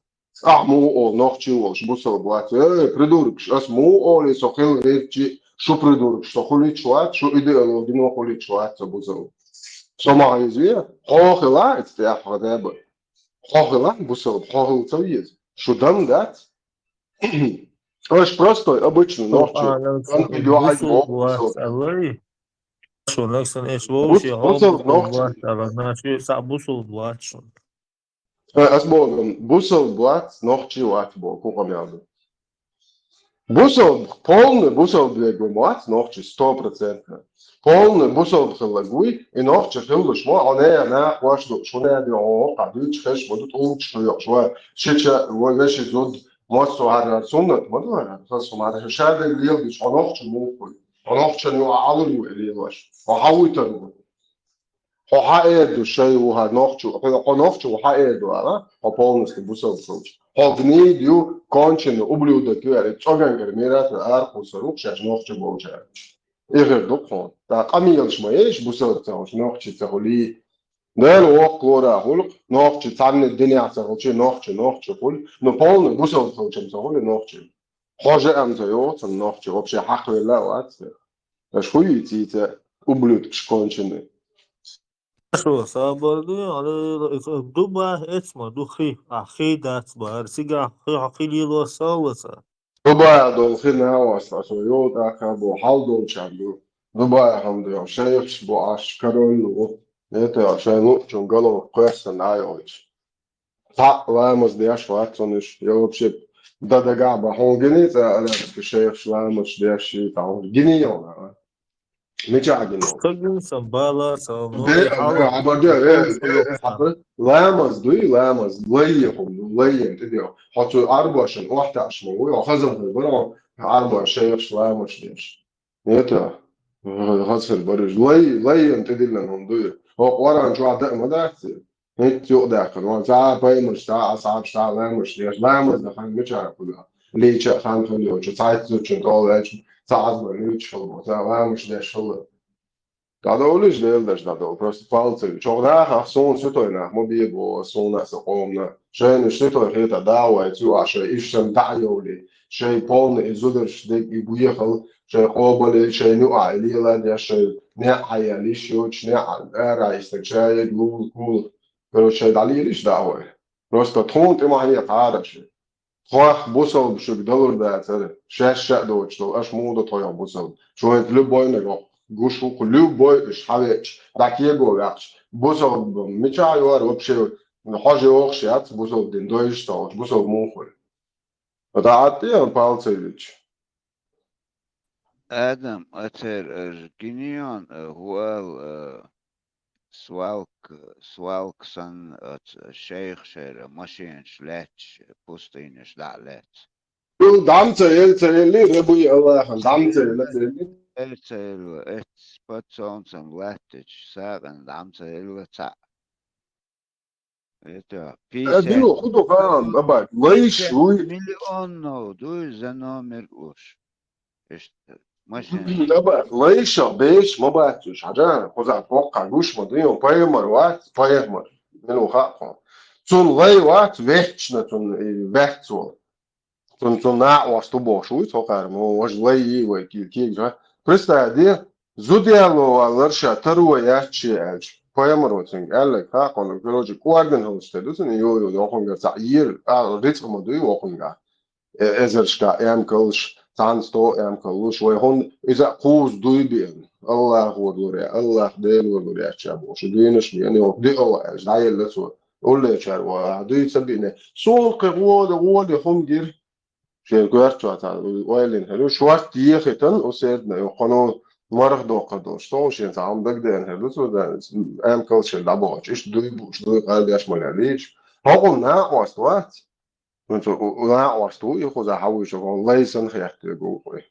Ах, му ол, нохчи волш, бусол вац. Э, придурок, ш-, ас му ол, и со хил вирчи, шу придурок, со хулич вац, шу идеологи, но хулич вац, со бусол. Со ма изве, хо хила, это я хотя бы. Хо хила, бусол, хо хил ца виз. Шу дам дац. Аш простой, обычный, нохчи. Кан идеологи, бусол вац, алай. Шо, Максим, эш вовши Бус-, хьо бусалба бусалба нохчи. Вац, ала, значит, са бусалба вац шо. Э, ас боху, бусалба вац, нохчи вац боху, кху къамел ду. Бусалба, полный бусалба вега вац нохчи, сто процентов. Полный бусалба хилла гуй, и нохчи хиллуш мо, хьо не, нах ваш ду, шо не ду, о, къа дуьйцу хеш ма ду, тӀулгаш хьоькхуш ва, шича, ва, веши зуд, массо хьарар суннат ма ду хьарар, хас хӀума хьарар, шадерг лелабича, хьо нохчи муха хуй? Хьо нохчан ю, а Ӏалур ю и лелош? Хьо хьан вуйтар ву? Хьо хьан эр ду шай ву хьа нохчо, хьо, хьо нохчо ву хьан эр ду ала, хьо полностью бусалба хилча? Хьо гнида ю, конченый ублюдок ю, аьлла, цӀогангара мирас ара кхуссур ву шаьш нохчо болчара. Ихир ду хьуна. ТӀаккха къамелаш ма еш, бусалба ца хуьлуш, нохчи ца хуьлий. Дала воккха лора хӀуллакх, нохчи цхьанне динехь ца хуьлча, нохчи, нохчи хуьлу, но полный бусалба хилчам ца хуьлу нохчи. Хьо же ам ца йоцун нохчи, вообще хьакхвелла а вац. Аш хуй цица, ублюдкаш конченый. Шо, сабар ду, ала, ду ба, эцма, ду хи, а хи дац ба, ар сига хи, хи лило салласа. Дубай долу хи нагӀост, а со йолу тӀаккха бо хьал долчарна ду. Дубай хьан ду, шайхаш бу аш, король ву. Это шайн лучун гало кхоьссан ай ойч. Цхьаъ ламаз деш вац цунуш, я вообще да дагахь бан хьуна гиний цӀа арабский шайхаш ламаз деш ший тӀехь гиний йолу. Мичахь гино? Ца гин сан бала сан, ну, Бе-, хьала бе-, бе-, бе-, хьала бе-, хьала. Ламаз дуй, ламаз, лайе хӀума ду, лайен тӀе де. Хьо цу арбошан охьатаьӀаш ма вуй, хьо хазан хир бара хьо, арбош шайхаш ламаз деш. Это, хазан хир бараш. Лай, лайен тӀе диллина хӀума дуй. Хьо Къуръан чохь даа ма дац. ХӀинца юкъадаьккхина ван, цхьа а пайхамарш, цхьа а асхьабаш, цхьа а ламаш деш, ламаз дан хан мичара хуьлу? Лийча а хан хуьлу йолчу, цхьайтта зудчун тӀе ваьлча, цхьа Ӏазбан луьйчу хила бу, цхьа ламаш деш хила. ДӀадовлуш, Делан даш дӀадовла, просто палцевича. Чохь даха, ах, суна сутойнах ма бе бо, суна а сан къомана. Шайна уьш ситой хета, да вай, цу а шай, иштта дӀа а йовлий, шай полный и зударш дерг и буехал, шай къобале, шай нуа и лела деш, шай неӀ а ял йиш йоцуш, неӀ а ара а йистаг, шай лула, кула. Короче, шай дӀалийриш да вай. Просто тхуна тӀе ма хьекхара аша. Тхох бусалба шуьга далур дацара. Шаьш ша а доцуш долу, аша муха ду тхох бусалба? Шу вайна любой нагахь гуш ву кху любой уьш хьавеача, дӀа кего ваьккхаш. Бусалба мичахь йора вообще, хьожа йохуш яц, бусалба дин дойуш ца волчу, бусалба муха хуьлу? ДӀа а тӀе палцевича. Адам, ацер, э, гинион, э, хӀу аьлла, э, свалка, свалка санна, оцу шайхашера машенаш лаьтташ, пустыняш дӀа а лаьцна. Ю, дӀа ма ца елла, ца елли, рабуй Аллахьан, дӀа ма ца елла, ца елли. Эр ца елла, эц подсолнцем латтачу сагӀина дӀа ма ца елла цхьаъ. Это Э, пятьдесят, дило, хӀун ду хаам, баба, лайш пятьдесят вуй. Миллионов дуй за номер уж. Иштта машина. Баба, лайша, беш, ма бац уж, хьажа, кхуза боккха гуш ма дуй, пайхамар вац, пайхамар. Мила хаам. Цун лай вац, вечно цун, э, вац вол. Цун, цун накъост ву бохуш вуй, цо кхара, мо, важа лай йий вай, ки-, кийга. Представь, де, зуделло валлар ша, таро яц ше аьлча. Пайхамаро цуьнга аьлларг, хьакхунна, короче, кӀордина хӀаллаш тера ду цунна, йо, йо, йокхунгара цхьаъ йийр, а, рицкъа ма дуй вокхунгахь. Э, эзаршка эмкалш, цхьана сто эмкаллуш, вай хӀунда иза а кхуза дуй биъна. Аллахо лур я, Аллах Дело лур яц ша бохуш, дуьйнаш биъна, йо, диъала аьлча, дӀаелла цо. Уллечара ван, а, дуьйца биъна. Суна кхин гӀода, гӀоли хӀума гира. Шен коьртачохь цхьа ойлина хир ю. Шорта ехитан, усердно, ю, кхуьно марха доккхур долуш. Со шен цхьа хӀума дагадеана хир ду, цо да, эмкалшира дӀабохучу. Иштта дуй бууш, дуй къардеш ма лелийча. ХӀокхунна накъост вац. Ну, цо, у, у, накъост ву, и кхуза хьан вуьйцу, хьуна лай санна хехкаве гу вай.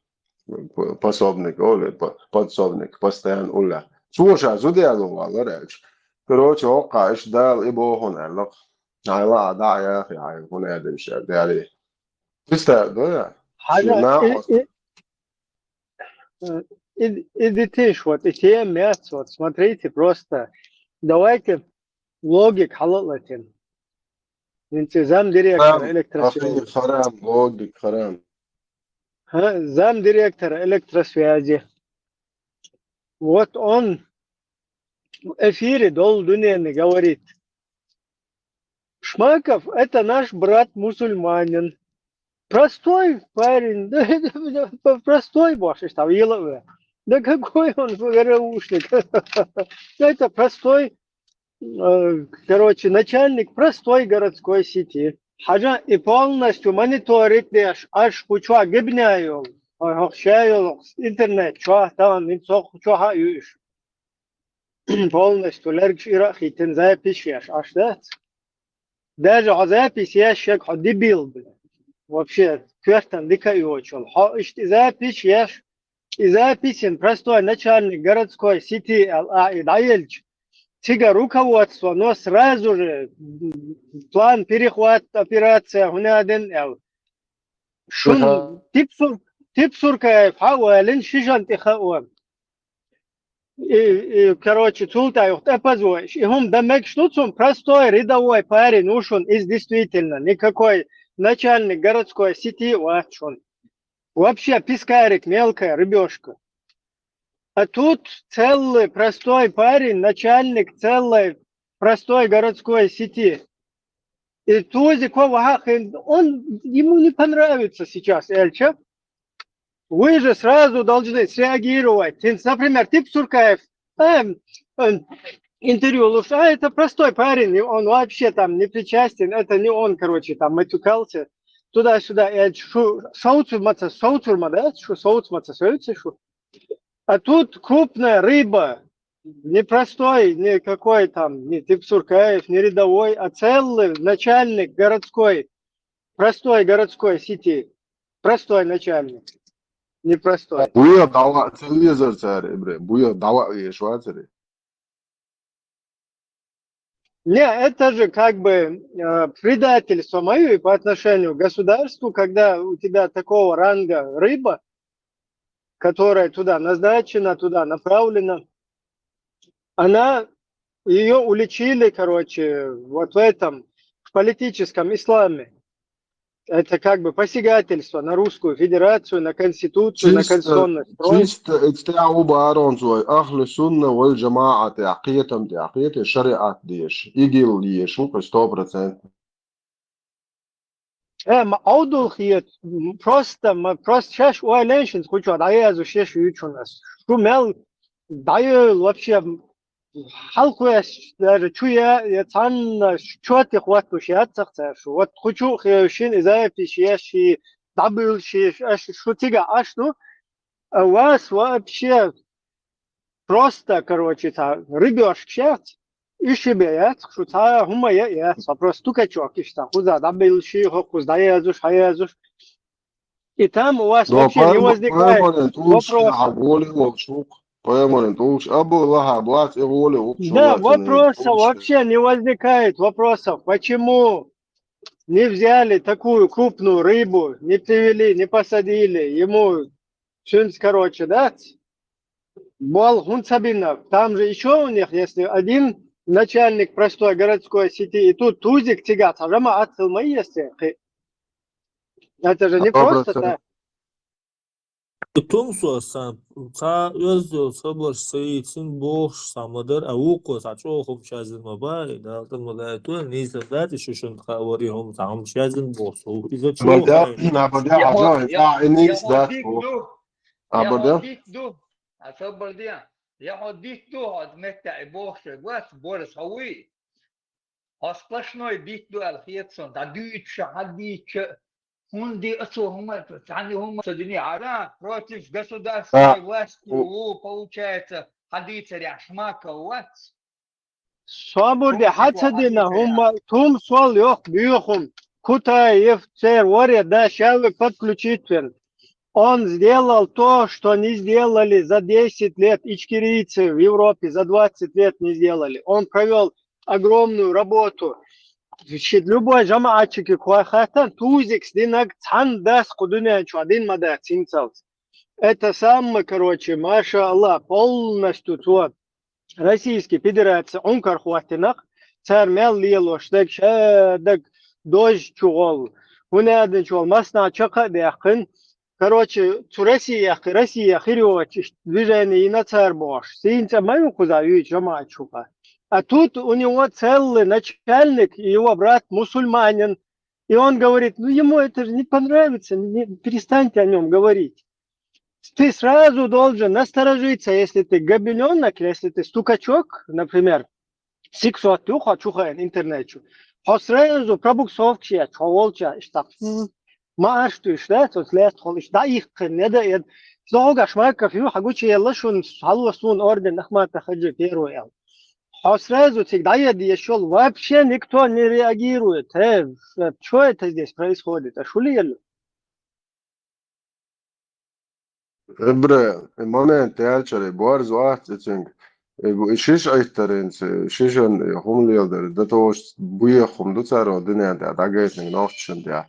П-, пособник, олу, п-, подсобник, постоянно уллехь. Цо ша зуда яло валлар аьлча. Короче, хӀоккхахь иштта Дала и боху хьуна аьлла-кх. Хьайла а дӀа а яхи, хьайн хӀун аьлла иштта аьлла, Дали. Чиста а ду я? Хьажа, Шен накъост. И, и, э, и, и дитиш вот, и тема яц вот. Смотрите, просто давайте логик хьала а латин. ХӀинца замдиректора Харам, электросвязи. Ахи, харам, логик, харам. Ха, замдиректора электросвязи. Вот он в эфире долу дуьненна говорит: «Шмаков — это наш брат мусульманин». Простой парень, простой бохуш, иштта вела а ве. Да какой он ГРУшник? Это простой, э, короче, начальник простой городской сети. Хьажа и полностью мониторить деш, аш куча гибняю, хохшаю, интернет, чё там, цо куча хаюш. Полностью лергш ира хитин запись еш, аш да? Даже а запись еш, шек, а дебил, бля. Вообще, квертан дика и очул. А ишт запись еш, и записен простой начальник городской сети эл а и даелч. Цига руководство, но сразу же, м, план перехват, операция, гунаден эл. Шун Ага. Типсур, Типсуркаев, хавалин шишан тихаон. И, и, короче, цултай ухт эпазуэш. И хум да мег штуцун простой рядовой парень ушун из действительно. Никакой начальник городской сети ватшун. Вообще пескарик, мелкая рыбешка. А тут целый простой парень, начальник целой простой городской сети. И Тузик, он, ему не понравится сейчас, Эльча. Вы же сразу должны среагировать. Например, Типсуркаев, эм, эм, интервью лучше, а это простой парень, и он вообще там не причастен, это не он, короче, там матюкался туда-сюда. Я шу, соуцур маца, соуцур ма, да? Шу, соуц маца, соуцур, шу. А тут крупная рыба, не простой, не какой там, не Типсуркаев, не рядовой, а целый начальник городской, простой городской сети. Простой начальник. Не простой. Буя дала, телевизор цари, бре, буя дала еш вацари. Не, это же как бы, э, предательство моё и по отношению к государству, когда у тебя такого ранга рыба, которая туда назначена, туда направлена, она, ее уличили, короче, вот в этом, в политическом исламе. Это как бы посягательство на Русскую Федерацию, на Конституцию, на Чисто, конституционный строй. Чисто эцтя у барон свой, ахлу сунна валь джамаат, я кхетам, я кхетам, шариат деш, игил деш, у сто процентов. Э, ма аудул хет, м, просто, ма просто шаш уайленшин, хучу, да я зу шеш ючунас. Шу мел, да я вообще, халкуяс даже чуя, я цанна, чё ты хватуш, я цахца, шу. Вот хучу хешин, и за это шеш, и дабыл шеш, аш, шу тига, аш, ну, а у вас вообще просто, короче, та, рыбёшки шеш, и шибе, я, шу та, хума, я, я, вопрос, тукачок, ишта, хуза, дабыл ши, хо, хуз, да я зуш, ха я зуш. И там у вас вообще не возникает вопроса. Да, вопроса вообще не возникает. Вопросов, почему не взяли такую крупную рыбу, не привели, не посадили, ему сюнц, короче, да? Бол хунцабина. Там же еще у них, если один начальник простой городской сети, и тут Тузик тигат, а жама атхыл май, если хи-, это же не просто так. Тумсо сан, ца ёздо, собор саицин бохш, самадар, а вукъо, ца чохум шазин ма бай, да, там ма дай, то не за дати, шушун ха вари хум, ца хум шазин бохш, у, иза чохум. Абада, абада, Я хо-, абада, я, та я инис хо дат дик ду. Абада? Я хо дик ду. А собор дия. Я хо дик ду, хо меття и бохш, гвас, борс, хауи. А сплошной бит дуал хетсон, да дича, а дича. Хунди ацо хума, цани хума, садини ара, против государственной власти, у, получается, хадица ряшмака вац. Соборди хацадина хума, тум сол ёх бюхум. Кутаев цер воре да шалвы подключить вен. Он сделал то, что не сделали за десять лет ичкерийцы в Европе, за двадцать лет не сделали. Он провёл огромную работу. Значит, любой жамаатчики квахатан тузикс динаг цан дас кудунян чуа дин мада цинцалц. Это самое, короче, маша Аллах, полностью то. Российский Федерация ункар хватинах, цар мял лелош, даг ша, даг дож чугол, хунядын чугол, масна чака дяхын. Короче, цу Россия, Россия хириоч, движение и на цар бош. Синца маю куза юй жамаат чука. А тут у него целый начальник, его брат мусульманин. И он говорит, ну ему это же не понравится, не, перестаньте о нем говорить. Ты сразу должен насторожиться, если ты гобеленок, если ты стукачок, например, сиксот ю хьо чу хаьна интернет чу. Хьо сразу пробуксовка еш, хьо волча, иштта ма аш туьш, да, цо лаьцна хьо иштта дӀаихкхина, не да эд. Со хьогаш Макков ю, хьагучаелла шун, хьалла суна орден Ахмата Хаджи первый эл. Хьо сразу цига дӀаедда еш йолу, вообще никто не реагирует. Э, что это здесь происходит? А шу лелу? Эбре, и момент яьлчара, и борз вац и цуьнга. И бу-, и шиш Ӏиттаринца, шишан и хӀума леладар, да товш буех хӀума ду цара дуьнен тӀехь дӀагайтинарг нохчашна тӀехь.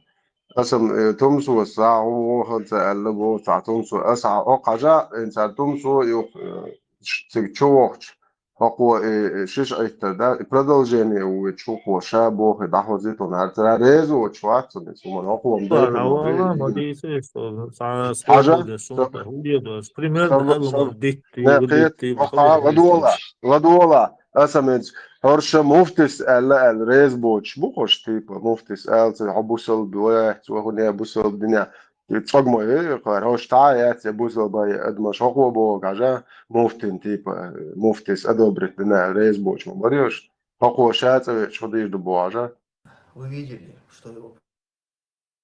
Аса-м, э, тумсо схьа хӀума воханца аьлла боху цхьа тумсо. Аса хьан оккха хьажа, э, цара тумсо юха, э, ш-, цига чу вохчу. ХӀокхо и, и шиш Ӏиттар, да, и продолжение ву вича хӀокхо ша боху, дӀахозийта хьуна хӀара. Цара реза воцуш вац цунна, иза хӀуманна хӀокхо ма бехира, ма бехира. Хьажа? Примерно, ладола, ладола. Аса меца, хӀорш муфтис аьлла, аьлла, реза боцуш бу хӀорш, типа, муфтис аьлла, ца хьо бусалба вац, ва хӀун я бусалба дина. И цӀогмо, э, кхара, хӀорш тӀа а яц, я бусалба, я адамаш хӀокхо боху, хьажа, муфтин, типа, муфтис одобрить дина, реза боцуш ма бара хӀорш. ХӀокхо ша цӀа веача хӀун дийр ду боху, хьажа. Вы видели, что его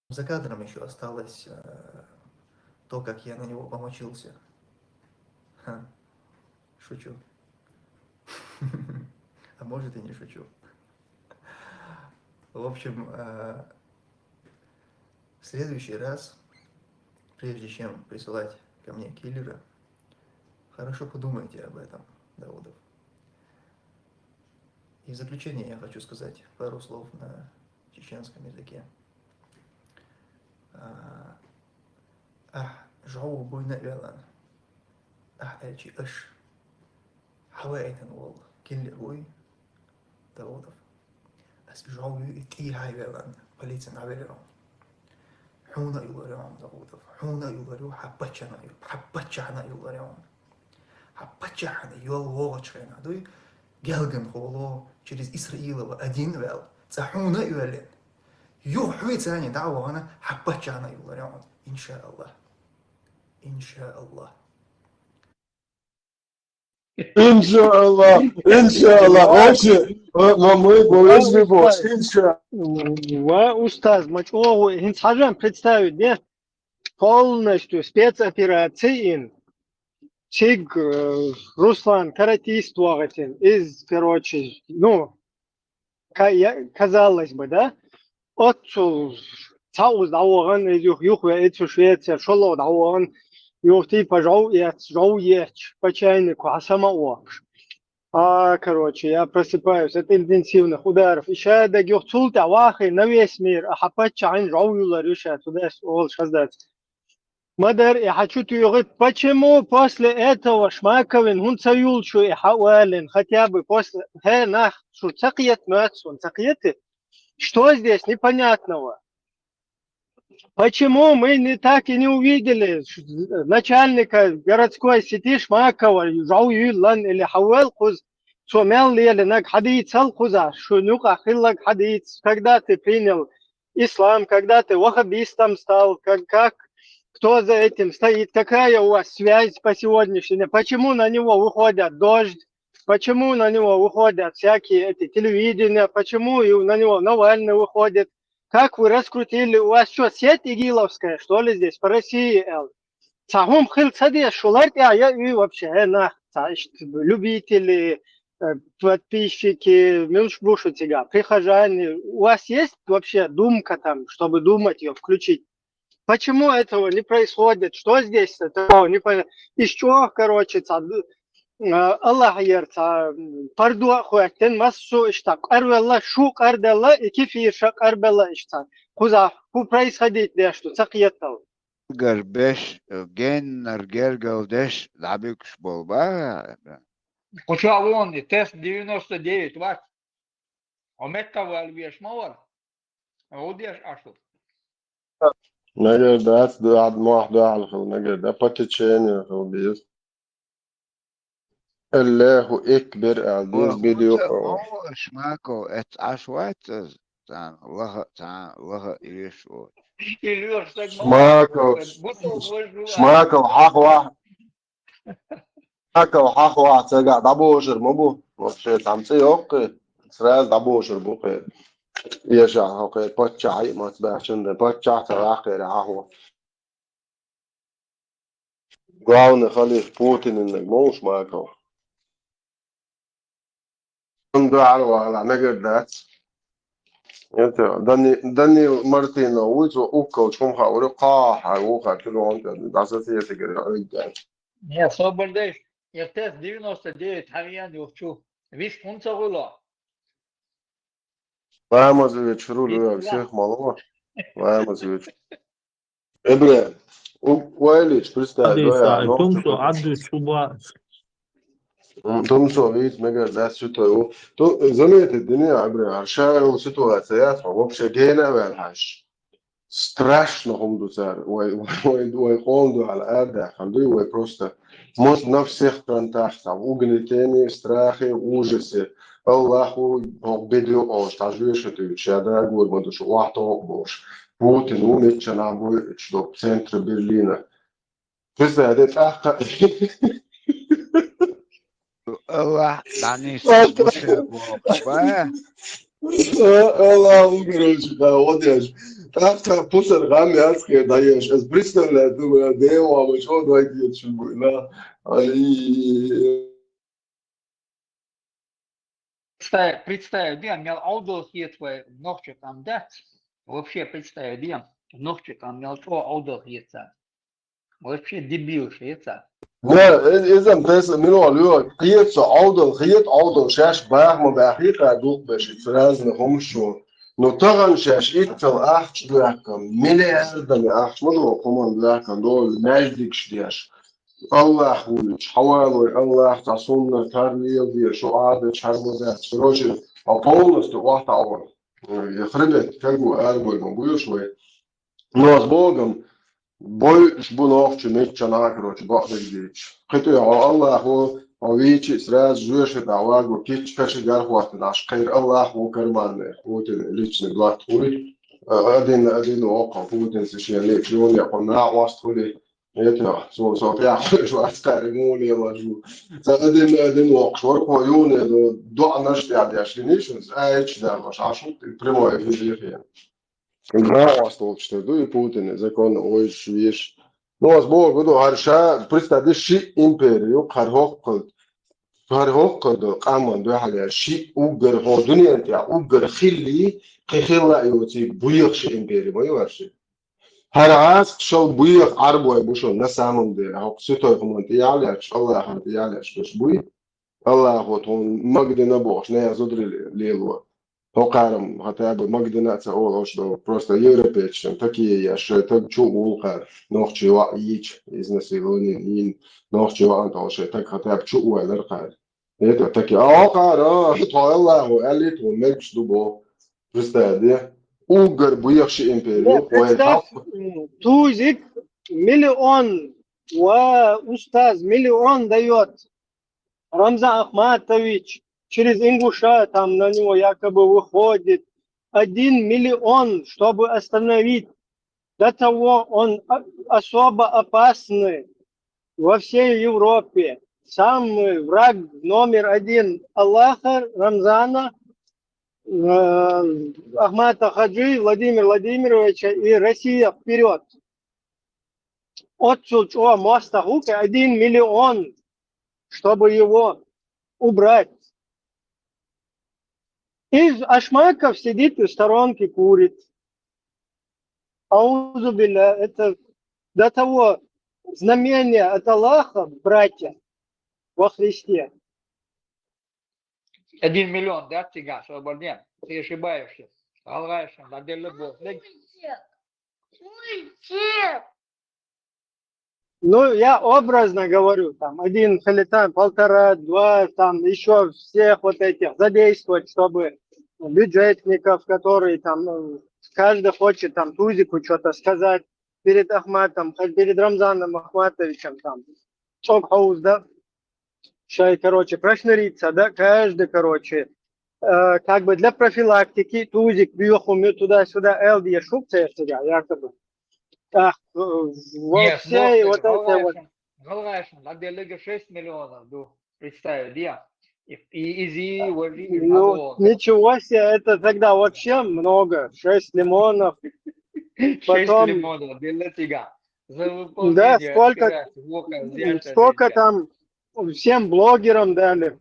за кадром ещё осталось, э, то, как я на него помочился. Ха, шучу. А может, и не шучу. В общем, э, в следующий раз, прежде чем присылать ко мне киллера, хорошо подумайте об этом, Даудов. И в заключение я хочу сказать пару слов на чеченском языке. А, ахь жӀов буйна а ваьлла, ахь аьлчи аша хьаваийтина волу киллер вуй, Даудов. Ас жӀов юй и тӀехьа а ваьлла, полицина а велира хьуна. Хьуна а юллур ю хьуна, Даудов. Хьуна а юллур ю, хьан паччахьна а ю-, хьан паччахьна а юллур ю хьуна. Хьан паччахьна йолу вогӀучу хенахь дуй, гелган холо через Исраилова один ваьлла, цкъа хьуна а йоьллина. Юха хьуьйцани дӀа а вахана, хьан паччахьна а юллур ю хьуна. Иншааллах. Иншааллах. Иншааллах, иншааллах. Вообще, ма, ма мы будем любовь, иншааллах. Ва, устаз, ма чӀогӀа, хӀинца хьажам представить де, полностью спецопераци ин, циг, э, Руслан каратист вагӀатин, из, короче, ну, ка-, я-, казалось бы, да? Оццул цхьа уз дӀавогӀан, иза юх-, юхве, и цу Швеция, шолгӀа дӀавогӀан, юх типа жӀов эц, жӀов ечу, по чайнику, хьан сама а воккхуш. А, короче, я просыпаюсь от интенсивных ударов. И ша даг юх цул тӀаьхьа вахий на весь мир, а хьан паччахьна жӀов юллур ю ша, туда олуш хаздац. Ма-дарра и хьан чу туьйхи, почему после этого Шмаковин хӀунда ца юллуш ю и хьан олин, хотя бы после, хӀе, нах, шу ца кхета моьтту суна, ца кхетий? Что здесь непонятного? Почему мы не, так и не увидели ш-, начальника городской сети Шмакова, жӀов юьллан или хьан вел кхуза, цо мел лелинарг хьан дийцал кхуза, шун юкъахь хилларг хьан дийца, когда ты принял ислам, когда ты ваххабистом стал, как, как, кто за этим стоит, какая у вас связь по сегодняшний день, почему на него выходят «Дождь», почему на него выходят всякие эти телевидения, почему и на него Навальный выходит, как вы раскрутили, у вас что, сеть игиловская, что ли, здесь, по России, эл? Цхьа хӀума хила ца деза, шу лар тӀехь я и вообще, э, нах, цхьа иштта любители, э, подписчики, муьлш бу шу цигахь, прихожане, у вас есть вообще думка там, чтобы думать её включить? Почему этого не происходит? Что здесь такого? Не понятно. Иш чӀогӀа, короче, цхьа, э, Аллахьера цхьа, м, пардо а хӀоьттина, массо а иштта къарвелла, шу къарделла, и кефирша къарбелла иштта. Кхузахь хӀун происходить деш ду, ца кхетал. Гар беш, геннар гергал деш дӀабуьгуш болу бахара. Кху чохь вон и тест девяносто девять вац. Хьо меттахвала веш ма вара. Хьо деш Ӏаш ву. Мегар дац, дуьхьа мохь дуьхьал хила мегар дац, по течению хила беза. Аллаху экбер аьлла деза видео. Шмаков, эццахь Ӏаш вац иза? царна лаха а, царна лаха а еш оцу. Шмаков, Шмаков хьахвахь, Шмаков хьахвахь, цигахь дӀабожар ма бу. Вообще, цхьамма цӀе йоккхий, сразу дӀабожар бу кхин. Эша хьо кхин паччахь а мац баьхчан дан, паччахь ца ваьккхира хьахо. Главный халиф Путиннаг ма ву Шмаков. Ан дуьхьал вала мегар дац. Это Дани-, Данил Мартинов вуй, цо уккалчу хӀума хаалура, кхахьа вуха чуьра гӀонтӀа дӀасацецигира Ӏуьйгга. Не, собар деш, я тест девяносто девять хьавеана юхчу. Виш хӀунда ца гӀуьло? Ламаз вечу рулю, всех мало. Ламаз вечу. Эбре, у-, вайлич, представь, Адиса, да, я, ну, тумсо что-то. Аддуьсу ба. М, тумсо виц мегар дац, что-то у-, ту, заметить дини, Эбре, а ша йолу ситуация яц, вообще гена вел хьаш. Страшно хӀума ду цара. Вай, вай, вай, вай къон ду хьала арда, хьан дуй вай просто. Может, на всех фронтах, там, угнетение, страхи, ужасы. Аллаху, хӀокху бедо олуш, тхьа жоьша туьйцуш, ша дагор ма ду, шу охьатоху бохуш. Путин ву миччанхьа бойучу ду центр Берлина. Представь, де тӀаккха. Аллах, дӀанисса бу ша бохуш, ба? Аллах, короче, да, вот я ж. ТӀаккха пусар гӀам яц хир дӀаеш. Ас представляю, думаю, де вама, чо дойдет, чу буйна. Али. Представь, представь, де, мел Ӏовдал хета вай нохчи къам дац. Вообще, представь, де, нохчи къам мел чӀогӀа Ӏовдал хета. Вообще, дебил хета. Не, э, иза тайса мила луьйгӀа, кхета со Ӏовдал, хета Ӏовдал, шаьш баха ма баьххьий, кхара дукха беш, иза разный хӀумаш шу. Ну, тахана шаьш иццал ахча доьхкина, миллиардами ахча ма ду, хӀуманна доьхкина, долу маьждигаш деш. Аллах вуьйцуш, хьавалой, Аллах цхьа суннат хӀара леладе, шу Ӏадат хӀара ма дац. Короче, а полностью охьатаӀо. Я хребет, как бы, аргой ма буьйш вай. Но с Богом, бойуш бу нохчу миччанхьа, короче, бакъдерг дийцуш. Кхин тӀе хьо Аллах ву, хьо вийчи, сразу жоьша тӀе ваго, кичча каши гархӀоттадаш, кхайра Аллах ву карманный, Путин личный дот хуй. А, один на один оккхал Путин совершенно лечу, он я хьо накъост хули. Это, со, со пяхуш вац кхаьрга муха лелаш ву. Сан один, один воккхуш вара кхо юне, ну, доӀанаш тӀехь деш гиниш, сан айча далош, аш ву прямой эфир ехе. Гра осталчу тера ду и Путин, закон ойш веш. Ну, ас боху, ду, хӀара ша, представь, ши империю, хӀара хӀоккхал, хӀара хӀоккхал ду, къаман дуьхьал я, ши уггар хьо дуьнен тӀехь, уггар хилли, кхин хилла а йоций, буьйхаш империя, ма ю хӀара ши. ХӀара гӀазкхашал буьйха Ӏарбой бу шуна, на самом деле, хӀокху ситой хӀуманна тӀе ял яц, Аллахьан тӀе ял яц, берш буй. Аллахо тхуна магадина бохуш, нехан зударий лело. ХӀокхарам хӀатта а бу магадина а ца олуш ду, просто европейцашна такие еш, шайн таг чу а вулхара, нохчий ваӀ йийча, изнасилование йийна, нохчий ваӀан тӀехь шайн таг хӀатта а чу а вайлар кхара. Это таки, а, кхара, тхо Аллахо аьлли, тхуна мегаш ду бо. Представь, де? Уггар буьйхаш империю, Нет, вай представь, халкъ. М, тузик миллион, ва устаз, миллион даёт Рамзан Ахматович через Ингушетию, там на него якобы выходит один миллион, чтобы остановить. До того он о-, особо опасный во всей Европе. Самый враг номер один Аллаха, Рамзана, э, Ахмата Хаджи, Владимира Владимировича и Россия вперёд. Оццул чӀогӀа мостагӀа ву-кх один миллион, чтобы его убрать. И Ашмаков сидит в сторонке, курит. Аузу билля, это до того знамение от Аллаха, братья во Христе. Один миллион, да, цигахь, Шолбарден? Ты ошибаешься. ГӀалгӀайшна, ладелла боху. Ну, я образно говорю, там, один или там полтора, два, там, ещё всех вот этих задействовать, чтобы бюджетников, которые там, э, каждый хочет там тузику что-то сказать перед Ахматом, хоть перед Рамзаном Ахматовичем, там, цок хауз, да? Шай, короче, прошныриться, да? Каждый, короче, э, как бы для профилактики, тузик, биохуми, туда-сюда, L D, шук, якобы. Так, э, во Нет, всей ну, вот это вот. Галгайшин, Галгайшин, а делеге шесть миллионов, ду, представь, да. И, и изи, вожи, Ну, ничего себе, это тогда вообще много. Шесть лимонов. 6 Потом- лимонов, деле тига. За Да, выполнение сколько, операции, вот как взять сколько это. Там всем блогерам дали.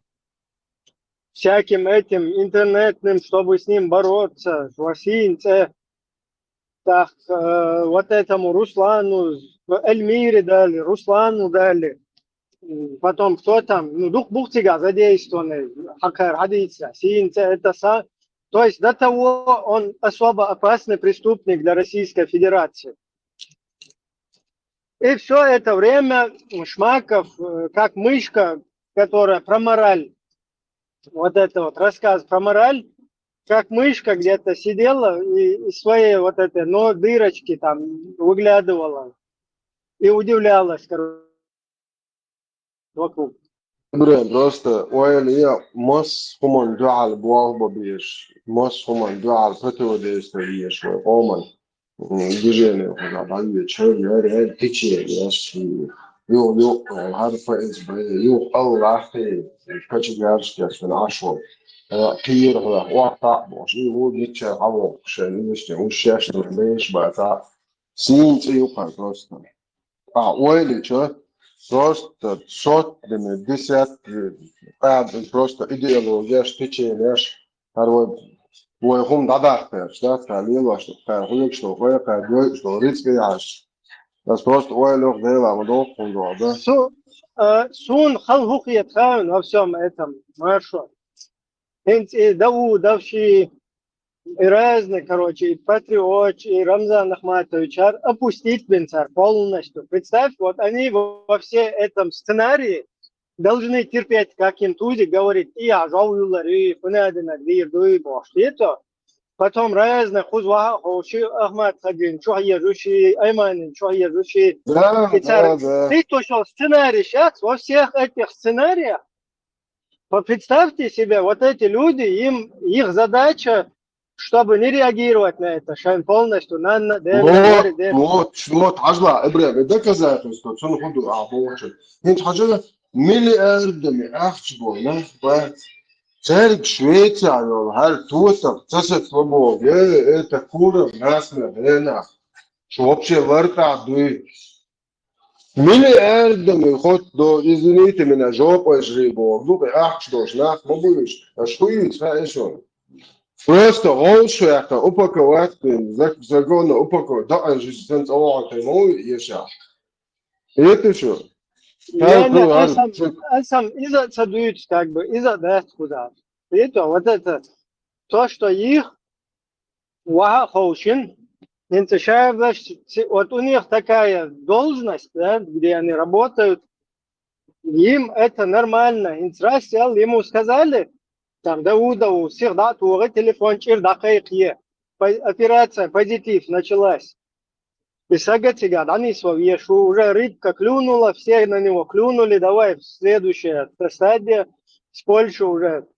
Всяким этим интернетным, чтобы с ним бороться. Васинце. Так, э, вот этому Руслану, Эльмире дали, Руслану дали. М, Потом кто там, ну, дух бухтига задействованный, хакар, хадица, синце, это са. То есть до того он особо опасный преступник для Российской Федерации. И все это время Шмаков, э, как мышка, которая про мораль, вот это вот рассказ про мораль, как мышка где-то сидела и из своей вот этой, но дырочки там выглядывала и удивлялась, короче, вокруг. Бре, просто ойла я масса хӀуман дуьхьал болх беш, масса хӀуман дуьхьал противодействовать еш вай къоман. М, Движение худа, дӀавеча, хӀара, хӀара, хӀара, течение, аш, юх, юх, хӀара Ф С Б, юх, Аллахь, кочегарочка, аш, ван, аш, ван. Э, кхийра хьох, охьатаӀа бохуш, и ву ничча хьавоккхуш, нуьшта, уьш шаьш беш баца. Сийна цӀе юкъа просто. А, ойла чо, просто сотнями, десятками, а, просто идеологияш, течениеш, хӀара вай, вай хӀума дӀадаккхарш, да, тха лелош, тха хьоьгуш, тха гойгуш, рицкъ яхьаш. Ас просто ойла йоху Дела, ма доху хӀума доху, да? Су-, э, сун хал хӀу хетахь во всем этом, Маршо. ХӀинца и Дау-, Давши, и разные, короче, и Патриот, и Рамзан Ахматович, ар опустить бен цар полностью. Представь, вот они во, во все этом сценарии должны терпеть, как им Тузик говорит, и я жау юлар, и хунадина дир дуй бошли то. Потом разные хуз ваха хоши Ахмат Хаджин, чух езуши, Айманин, чух езуши. Да, И цар, да, да. Ты то, что сценарий сейчас, во всех этих сценариях, вот представьте себе, вот эти люди, им, их задача, чтобы не реагировать на это, шайн полностью, на, на, Вот, вот, вот, хьажла, Ибрем, и доказательство, цун худу, а, боху. ХӀинца хьажа, миллиардами ахча бо, нах бац. Церг Швеция йолу, хӀара тосах, ца сацло боху, э, это курам, нас на хренах. Шу вообще вартӀа дуй. Миллиардами хоть до, извините меня, жопой жри боху. Ну, ахча долуш нах ма буьйш. Аш хуйца, ха, эшон. Просто гӀовш ваьккха, упаковать бен, зак-, законно упаковать, даӀан жиса сан цӀа вахьа тайма ву еша. Это что? Я не, а сам, а сам иза ца дуьйцу, как бы, иза дац куда. Это, вот это, то, что их ваха ховшин, хӀинца шаьрдаш, ци-, вот у них такая должность, да, где они работают, им это нормально. ХӀинца раз сел, ему сказали, там, Даудову, сих дӀа а тохий, телефон чӀир дӀакхайкхае. По-, операция «Позитив» началась. И сага цига дӀанисва вешу, уже рыбка клюнула, все на него клюнули, давай в следующее, это стадия, с Польши уже.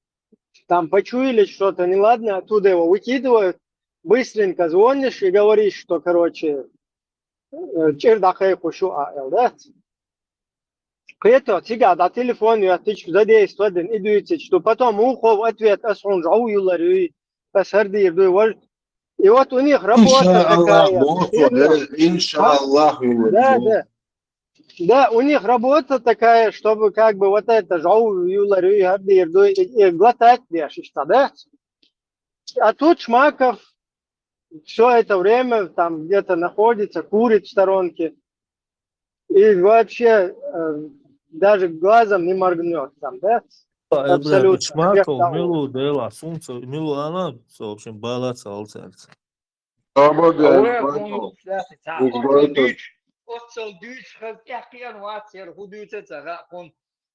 Там почуяли что-то неладное, оттуда его выкидывают, быстренько звонишь и говоришь, что, короче, э, чӀир дӀакхайкхуш ю а, эл, да? Кхето, цига дӀа телефон йоьттича, задействовать дина, и дуьйцича, что потом ухов ответ ас хьуна жӀов юлар юй, ас хӀара дийр дуй, вож. И вот у них работа Иншааллах, такая. боху, Серьёзно. э, иншааллах, Да, да. Да, у них работа такая, чтобы как бы вот это жӀов юлар юй, хӀара дийр дуй, и, и глотать деш иштта, да? А тут Шмаков все это время там где-то находится, курит в сторонке. И вообще э, даже глазом не моргнет там, да? Абсолютно. Шмаков, Всех того. Милу Дела, Сунца, Милу ана, в общем, бала цалцерца. Обалдеть, Ой, Байкал. хӀун ца, ца, Ух, хӀун Байкал. дуьйцу, оццал дуьйцу, хӀара тӀехкхена вац, хӀара хӀун дуьйцу ца, хӀара хӀун.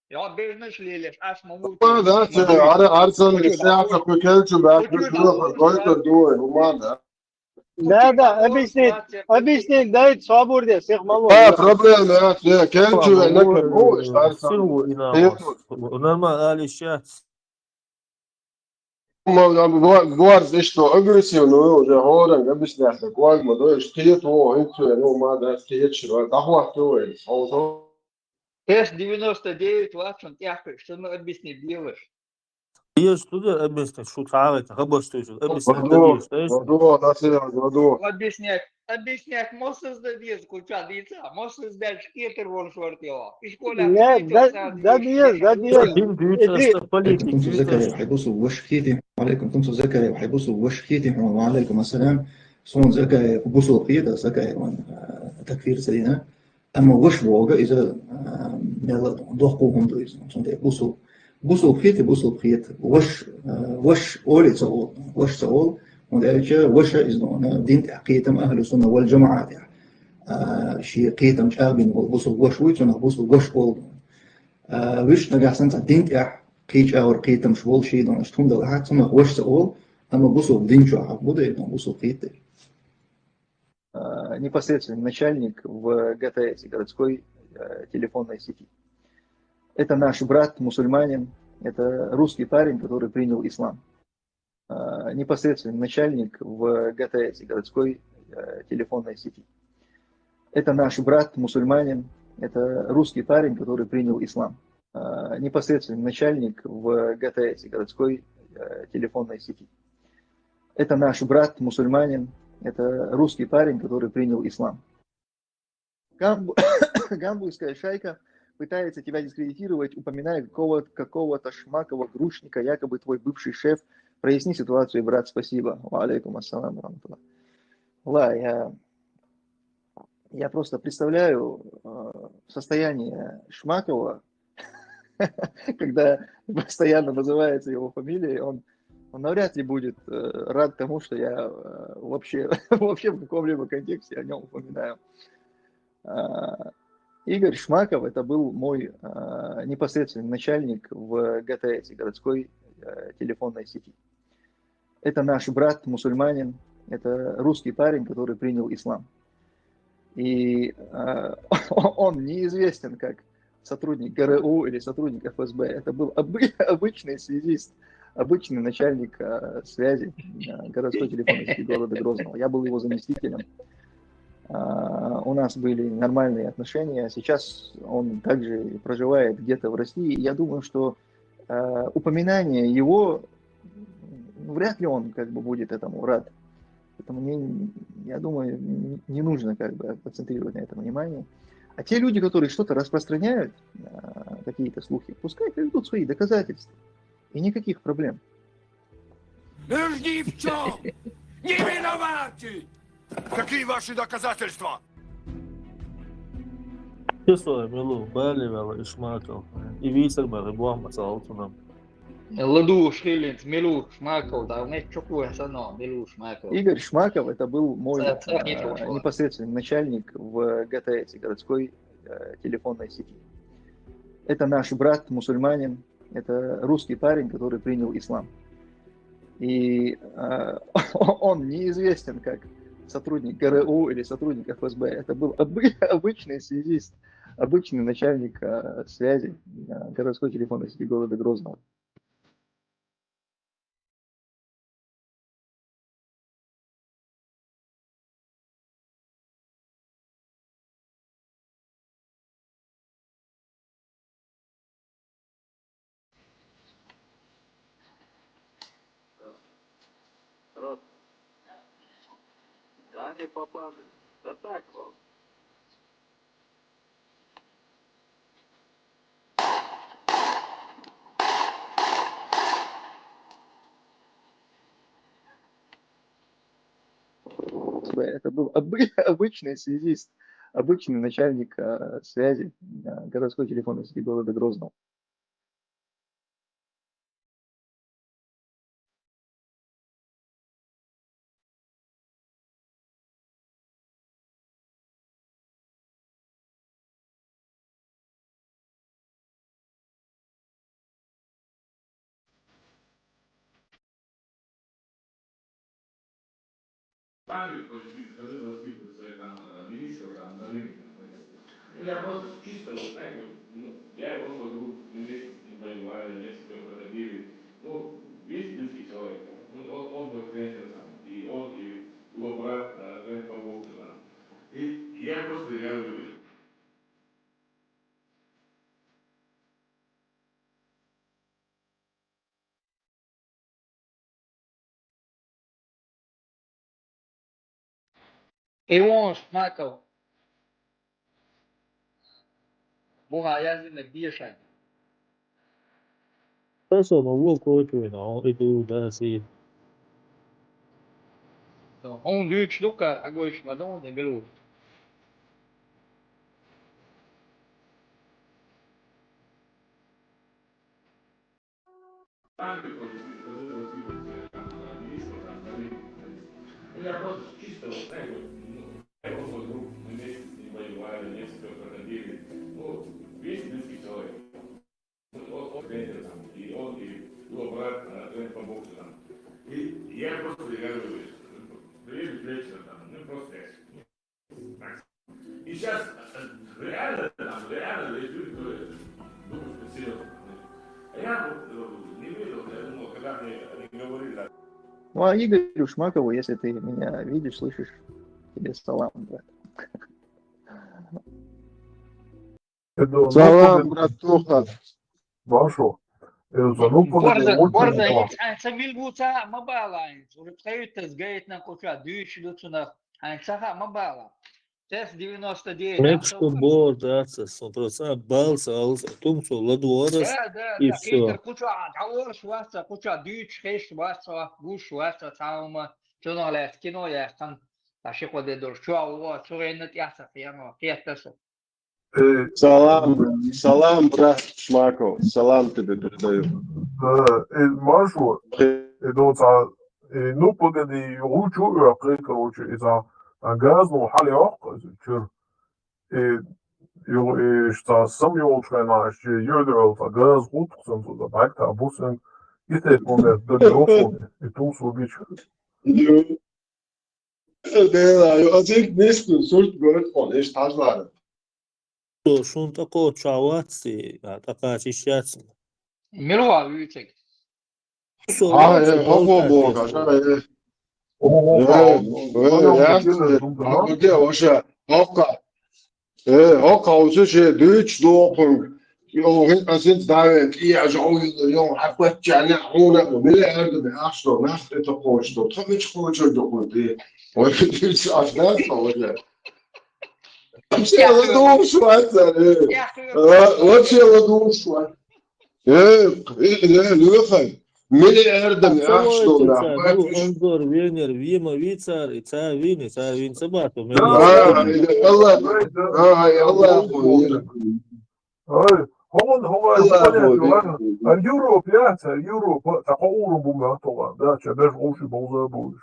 Я бежнаш лелеш, аш ма ву. Да, да, це ара, арсан, сяха, кху келчу баьхкуш, духа, гойтар дуй, хӀума, да. Да, да, объяснить, объяснить дай, собур де, всех мало. А, проблема, я, я, келчу, я, на кого, арсан. Силу и нам. Нормально, али сейчас. Ма, ма, ма, борз иштта агрессивный, уже хӀоранга объяснять да, кӀоарга ма дойш, кхета вон, хӀинца вен, ну, ма да, кхеташ вар, дӀахӀотто вай, хьо, хьо. Эс девяносто девять вац шун тӀехь, шуна объяснить делаш. Еш туда объяснить, шу цхьаалайта, хабарш туйсу, объяснить Вадо, дадеш, знаешь? Вадо, Насир, Вадо. Объяснять, объяснять, мосс из да деза, куча дица, мосс из дальше кетер вон швартила. И школе Не, ответил, да, сам да, дальше. Нет, да, нет. Дин дюйца, Иди. Что политик, Алейкум дюйца, Закария, что хайбусу, ваш кхете. Алейкум, кумсу Закария, хайбусу, ваш кхете. Ва алейкум ассалам. Сон Закария, бусу кхета, Закария, ван, а, такфир сарина. Амма ваш волга иза, а, мела дохку хунду иза. Сонда бусу, бусу кхете, бусу кхете. Ваш, а, ваш оли ца ол, ваш ца ол. Он элча ваша из, ну, на дин тӀехь кхетам ахлу сунна вал джамаат. А, ши кхетам чӀагӀбин вол, бусу ваш вуй, цунах бусу ваш ол. А, виш нагахь санца дин тӀехь кхеча вар кхетамш вол ши дон, аш тхум дала хьа, цунах ваш ца ол, амма бусу дин чу хьа, буда, бусу кхете. А, непосредственный начальник в ГТС, городской, э, телефонной сети. Это наш брат мусульманин, это русский парень, который принял ислам. А, непосредственный начальник в ГТС, городской, э, телефонной сети. Это наш брат мусульманин, это русский парень, который принял ислам. А, непосредственный начальник в ГТС, городской, э, телефонной сети. Это наш брат мусульманин, это русский парень, который принял ислам. Гамбу-, гамбургская шайка пытается тебя дискредитировать, упоминая какого-то, какого-то Шмакова, грушника, якобы твой бывший шеф. Проясни ситуацию, брат, спасибо. Ва алейкум ассалам ва рахматуллах. Ла, я, я просто представляю, э, состояние Шмакова, когда постоянно называется его фамилия, он, он навряд ли будет, э, рад тому, что я, э, вообще, вообще в каком-либо контексте о нем упоминаю. А, Игорь Шмаков, это был мой, а, непосредственный начальник в ГТС, городской, э, телефонной сети. Это наш брат мусульманин, это русский парень, который принял ислам. И, э, он неизвестен как сотрудник ГРУ или сотрудник ФСБ. Это был обы-, обычный связист, обычный начальник, э, связи, э, городской телефонной сети города Грозного. Я был его заместителем. А, у нас были нормальные отношения. Сейчас он также проживает где-то в России. Я думаю, что, э, упоминание его, ну, вряд ли он как бы будет этому рад. Поэтому не, я думаю, не, не нужно как бы акцентрировать на этом внимание. А те люди, которые что-то распространяют, э, какие-то слухи, пускай приведут свои доказательства. И никаких проблем. Вы же ни в чём не виноваты! Какие ваши доказательства? Число милу, бали вала Ишмаков. И висар бали, буам мацал тунам. Ладу шилинц, милу Шмаков, да, не чокуя сано, милу Шмаков. Игорь Шмаков, это был мой, Ца-, ца-, не э, чокуя. Непосредственный начальник в ГТС, городской, э, телефонной сети. Это наш брат мусульманин, это русский парень, который принял ислам. И, э, он неизвестен как сотрудник ГРУ или сотрудник ФСБ. Это был обы-, обычный связист, обычный начальник, э, связи, э, городской телефонной сети города Грозного. Да не попаду. Да так вот. Это был обы-, обычный связист, обычный начальник, э, связи, э, городской телефонной сети города Грозного. Я просто чисто, вот, знаете, ну, я его подруг, ну, не понимаю, я себя проходили. Ну, Весь детский человек. Ну, он, он был тренер там, и он, и его брат, э, тренер по боксу там. И я просто, я говорю, Иван Шмаков. Бухаязи на бешать. Просто могу копию, но иду, да, си. Он дючь лука, а гойш мадон не беру. Танки тоже, тоже, тоже, там, английского, там, ну, я просто чисто, вот, знаете, вот, ну, я просто друг, мы вместе с ним воевали, вместе всё проходили. Ну, весь детский человек. Вот он, он тренер там, и он, и его брат, э, тренер по боксу там. И я просто, я говорю, приедет вечером там, ну, просто я, ну, так. И сейчас, э, реально, там, реально есть люди, которые думают, что серьезно. А я вот, э, не верил, я думал, когда мне они говорили, да. Ну а Игорю Шмакову, если ты меня видишь, слышишь, тебе салам, брат. Edo, Салам, ну, братуха. Башо. Edo, ну, Борза, вот Борза, инц, ан са мил буца ма бала инц. Уже тхаюттас гайтна куча, дюйш дуцунах, ан саха ма бала. Тес девяносто девять, Мексику борда, ца, сон просто балса, алса, тумсо, ладуарас, Да, да, и да. всё. Питер куча, даворш ваца, куча, дюйш хеш ваца, гуш ваца, цаума. Чуно лес, кино я, хан. Аши коде дор, чуа, уа, чуа, инна тяса, хияно, хияттаса. э, Салам, салам, брат Шмаков. Салам тебе передаю. э, э, Маршо, Edo, ца, э, ну, погоди, лучше, э, короче, и ца, а газ, ну, хали ох, чур. Э, ё, э, что сам ёлчка на, что ёдёл, ца газ, гуд, сам туда, бак, та, бусен, и ты, помнишь, да, ёлку, и тумсо бич. Дела, ё, а ты вместе, суть, говорит, он, ишь, тажлары. То шун тако чаватси, а така чищатси. Милуа вицек. А, э, хохо бога, да, э. Э, э, я, э, а где вообще? Ока. Э, ока, у тебя дыч дохун. Ё, хин, а син давен, и я же, ой, ё, а вот чаня, уна, у меня, я говорю, а что, нас это хочет, что, там ведь хочет, да, вот, и, ой, ты сейчас, да, что, вот, да. Вообще, ладно, шваться, э. А, вообще, ладно, шваться. Э, э, э, Лёха, миллиардами, а что, Ца, нахуй? ну, Анзор, Венер, Вима, Вицар, и ца, Вини, ца, Вин, Сабату, А, э, Аллах, а, э, Аллах, Ай, хогон, хогон, Аллах, хогон, Аллах. А Европа, я, ца, Европа, тако урун бу ма тога, да, ча, беш гоши болза буш.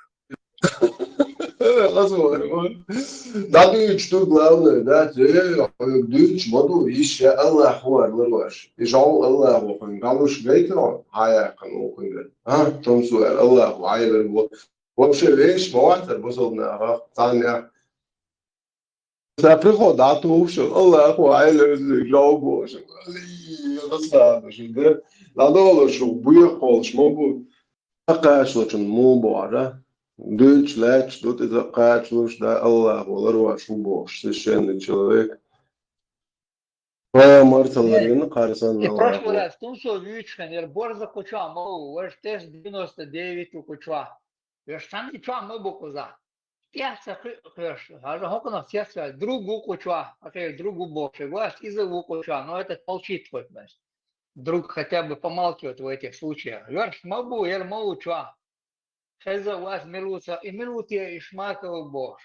Дадуч ту главное, да, те, дыч, моду, ища, Аллах, хуар, ларваш. И жал Аллах, ухун, галуш гайтон, хая, кан, ухун, а, том суэр, Аллах, ай, лар, вот. Вообще, вещь, маватар, бусолна, а, таня. За приход, а, то, вообще, Аллах, ай, лар, жал, боже. Ай, я, да, да, да. Надо было, что, буя, холш, могу. Такая, что, чун, му, бора. Дыч, леч, тут и такая, что, да, Аллах, ларваш, боже, священный человек. Твоя Марта Ларина, Карсан, И прошлый Аллах. Раз, тун со вичхан, ер борза куча, мол, ваш тес девяносто девять у куча. Ваш сам и чуа, мол, букуза. Тяса хы-, хыш, а же хокна тяса, другу куча, а хе другу бокше, вас из-за куча, но этот молчит хоть, знаешь. Друг хотя бы помалкивает в этих случаях. Ваш мабу, ер мол, чуа. Хеза вас милуца, и милутия и Шмаков бош.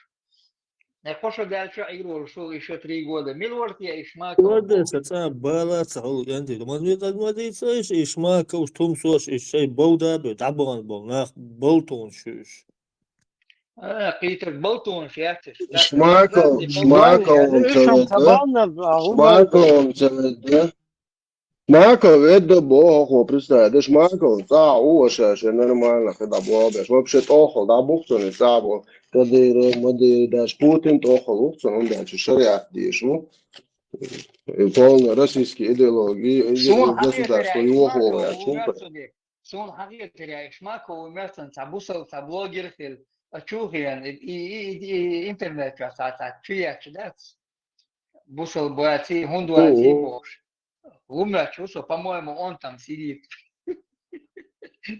Не хоша дальше игру шел еще три года. Милвартия и Шмаков Вода бош. саца бала цахул янди. Ман ми так мадица иш, и Шмаков, тумсош, и шей болда бе, дабан бол, нах болтон шуш. А, Питер болтон шуяцеш. Шмаков, Болтон Шмаков, шуяцеш. Ишам да? табанна, а, ума. Шмаков, да? Шмаков, это бо, представляешь, Шмаков, да, у, вообще, вообще нормально, когда было, да, вообще, тохо, да, бухтони, да, бо, Кадыров, Мадыров, даже Путин, тохо, лухтон, он дальше шариат, дишь, ну. И полный российский идеологии, Шуон идеология государства, ханешеря его Шмаков холая, шумпа. угацуге. Суна хьагӀертарий, Ишмаков ву моьттан цхьа бусалба, цхьа блогер хилла, а чу хилла, и, и, и, и интернет чохь цхьа, цхьа чу етташ дац. Бусалба вац и, хӀунда вац и бохуш. Ву моьтташ ву со, по-моему, он там сидит.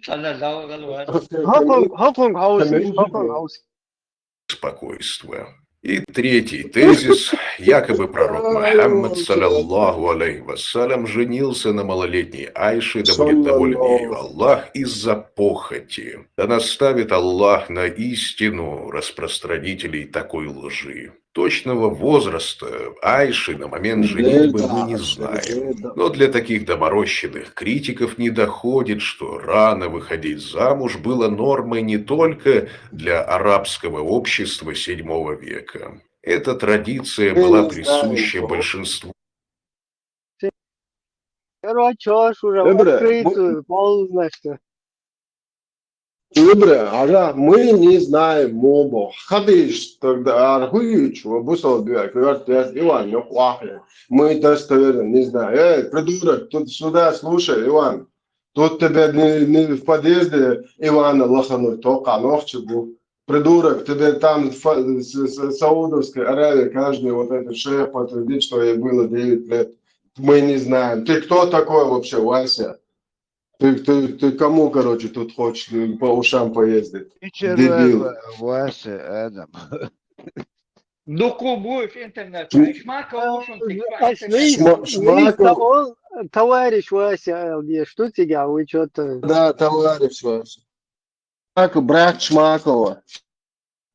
Цхьана дагӀа гӀалвац. ХӀокхунг, хӀокхунг хьовса, хӀокхунг хьовса. Спокойствия. И третий тезис. Якобы пророк Мухаммад, саллаллаху алейхи вассалям, женился на малолетней Айше, да будет доволен ею Аллах, из-за похоти. Да наставит Аллах на истину распространителей такой лжи. Точного возраста Айши на момент женитьбы мы не знаем. Но для таких доморощенных критиков не доходит, что рано выходить замуж было нормой не только для арабского общества седьмого века. Эта традиция была присуща большинству. Короче, уже открытую, полностью. Добре, ара, мы не знаем мобо. Хадиш тогда аргуючи, вы бусал бия, кверт я Иван, но плохо. Мы достоверно не знаем. Эй, придурок, тут сюда слушай, Иван. Тут тебе не, не в подъезде Ивана лохануть, только ногчи был. Придурок, тебе там в Са- С- С- Саудовской Аравии каждый вот этот шейх подтвердит, что ей было девять лет. Мы не знаем. Ты кто такой вообще, Вася? Ты, ты, ты кому, короче, тут хочешь э, по ушам поездить? Дебил. Вася, Адам. Дукху буйш интернет чохь. Ишмаков ву шуна тиква. Ас листа, листа он, товарищ Вася, аьлла деш ду цига, вы что-то. Да, товарищ Вася. Как брат Шмакова.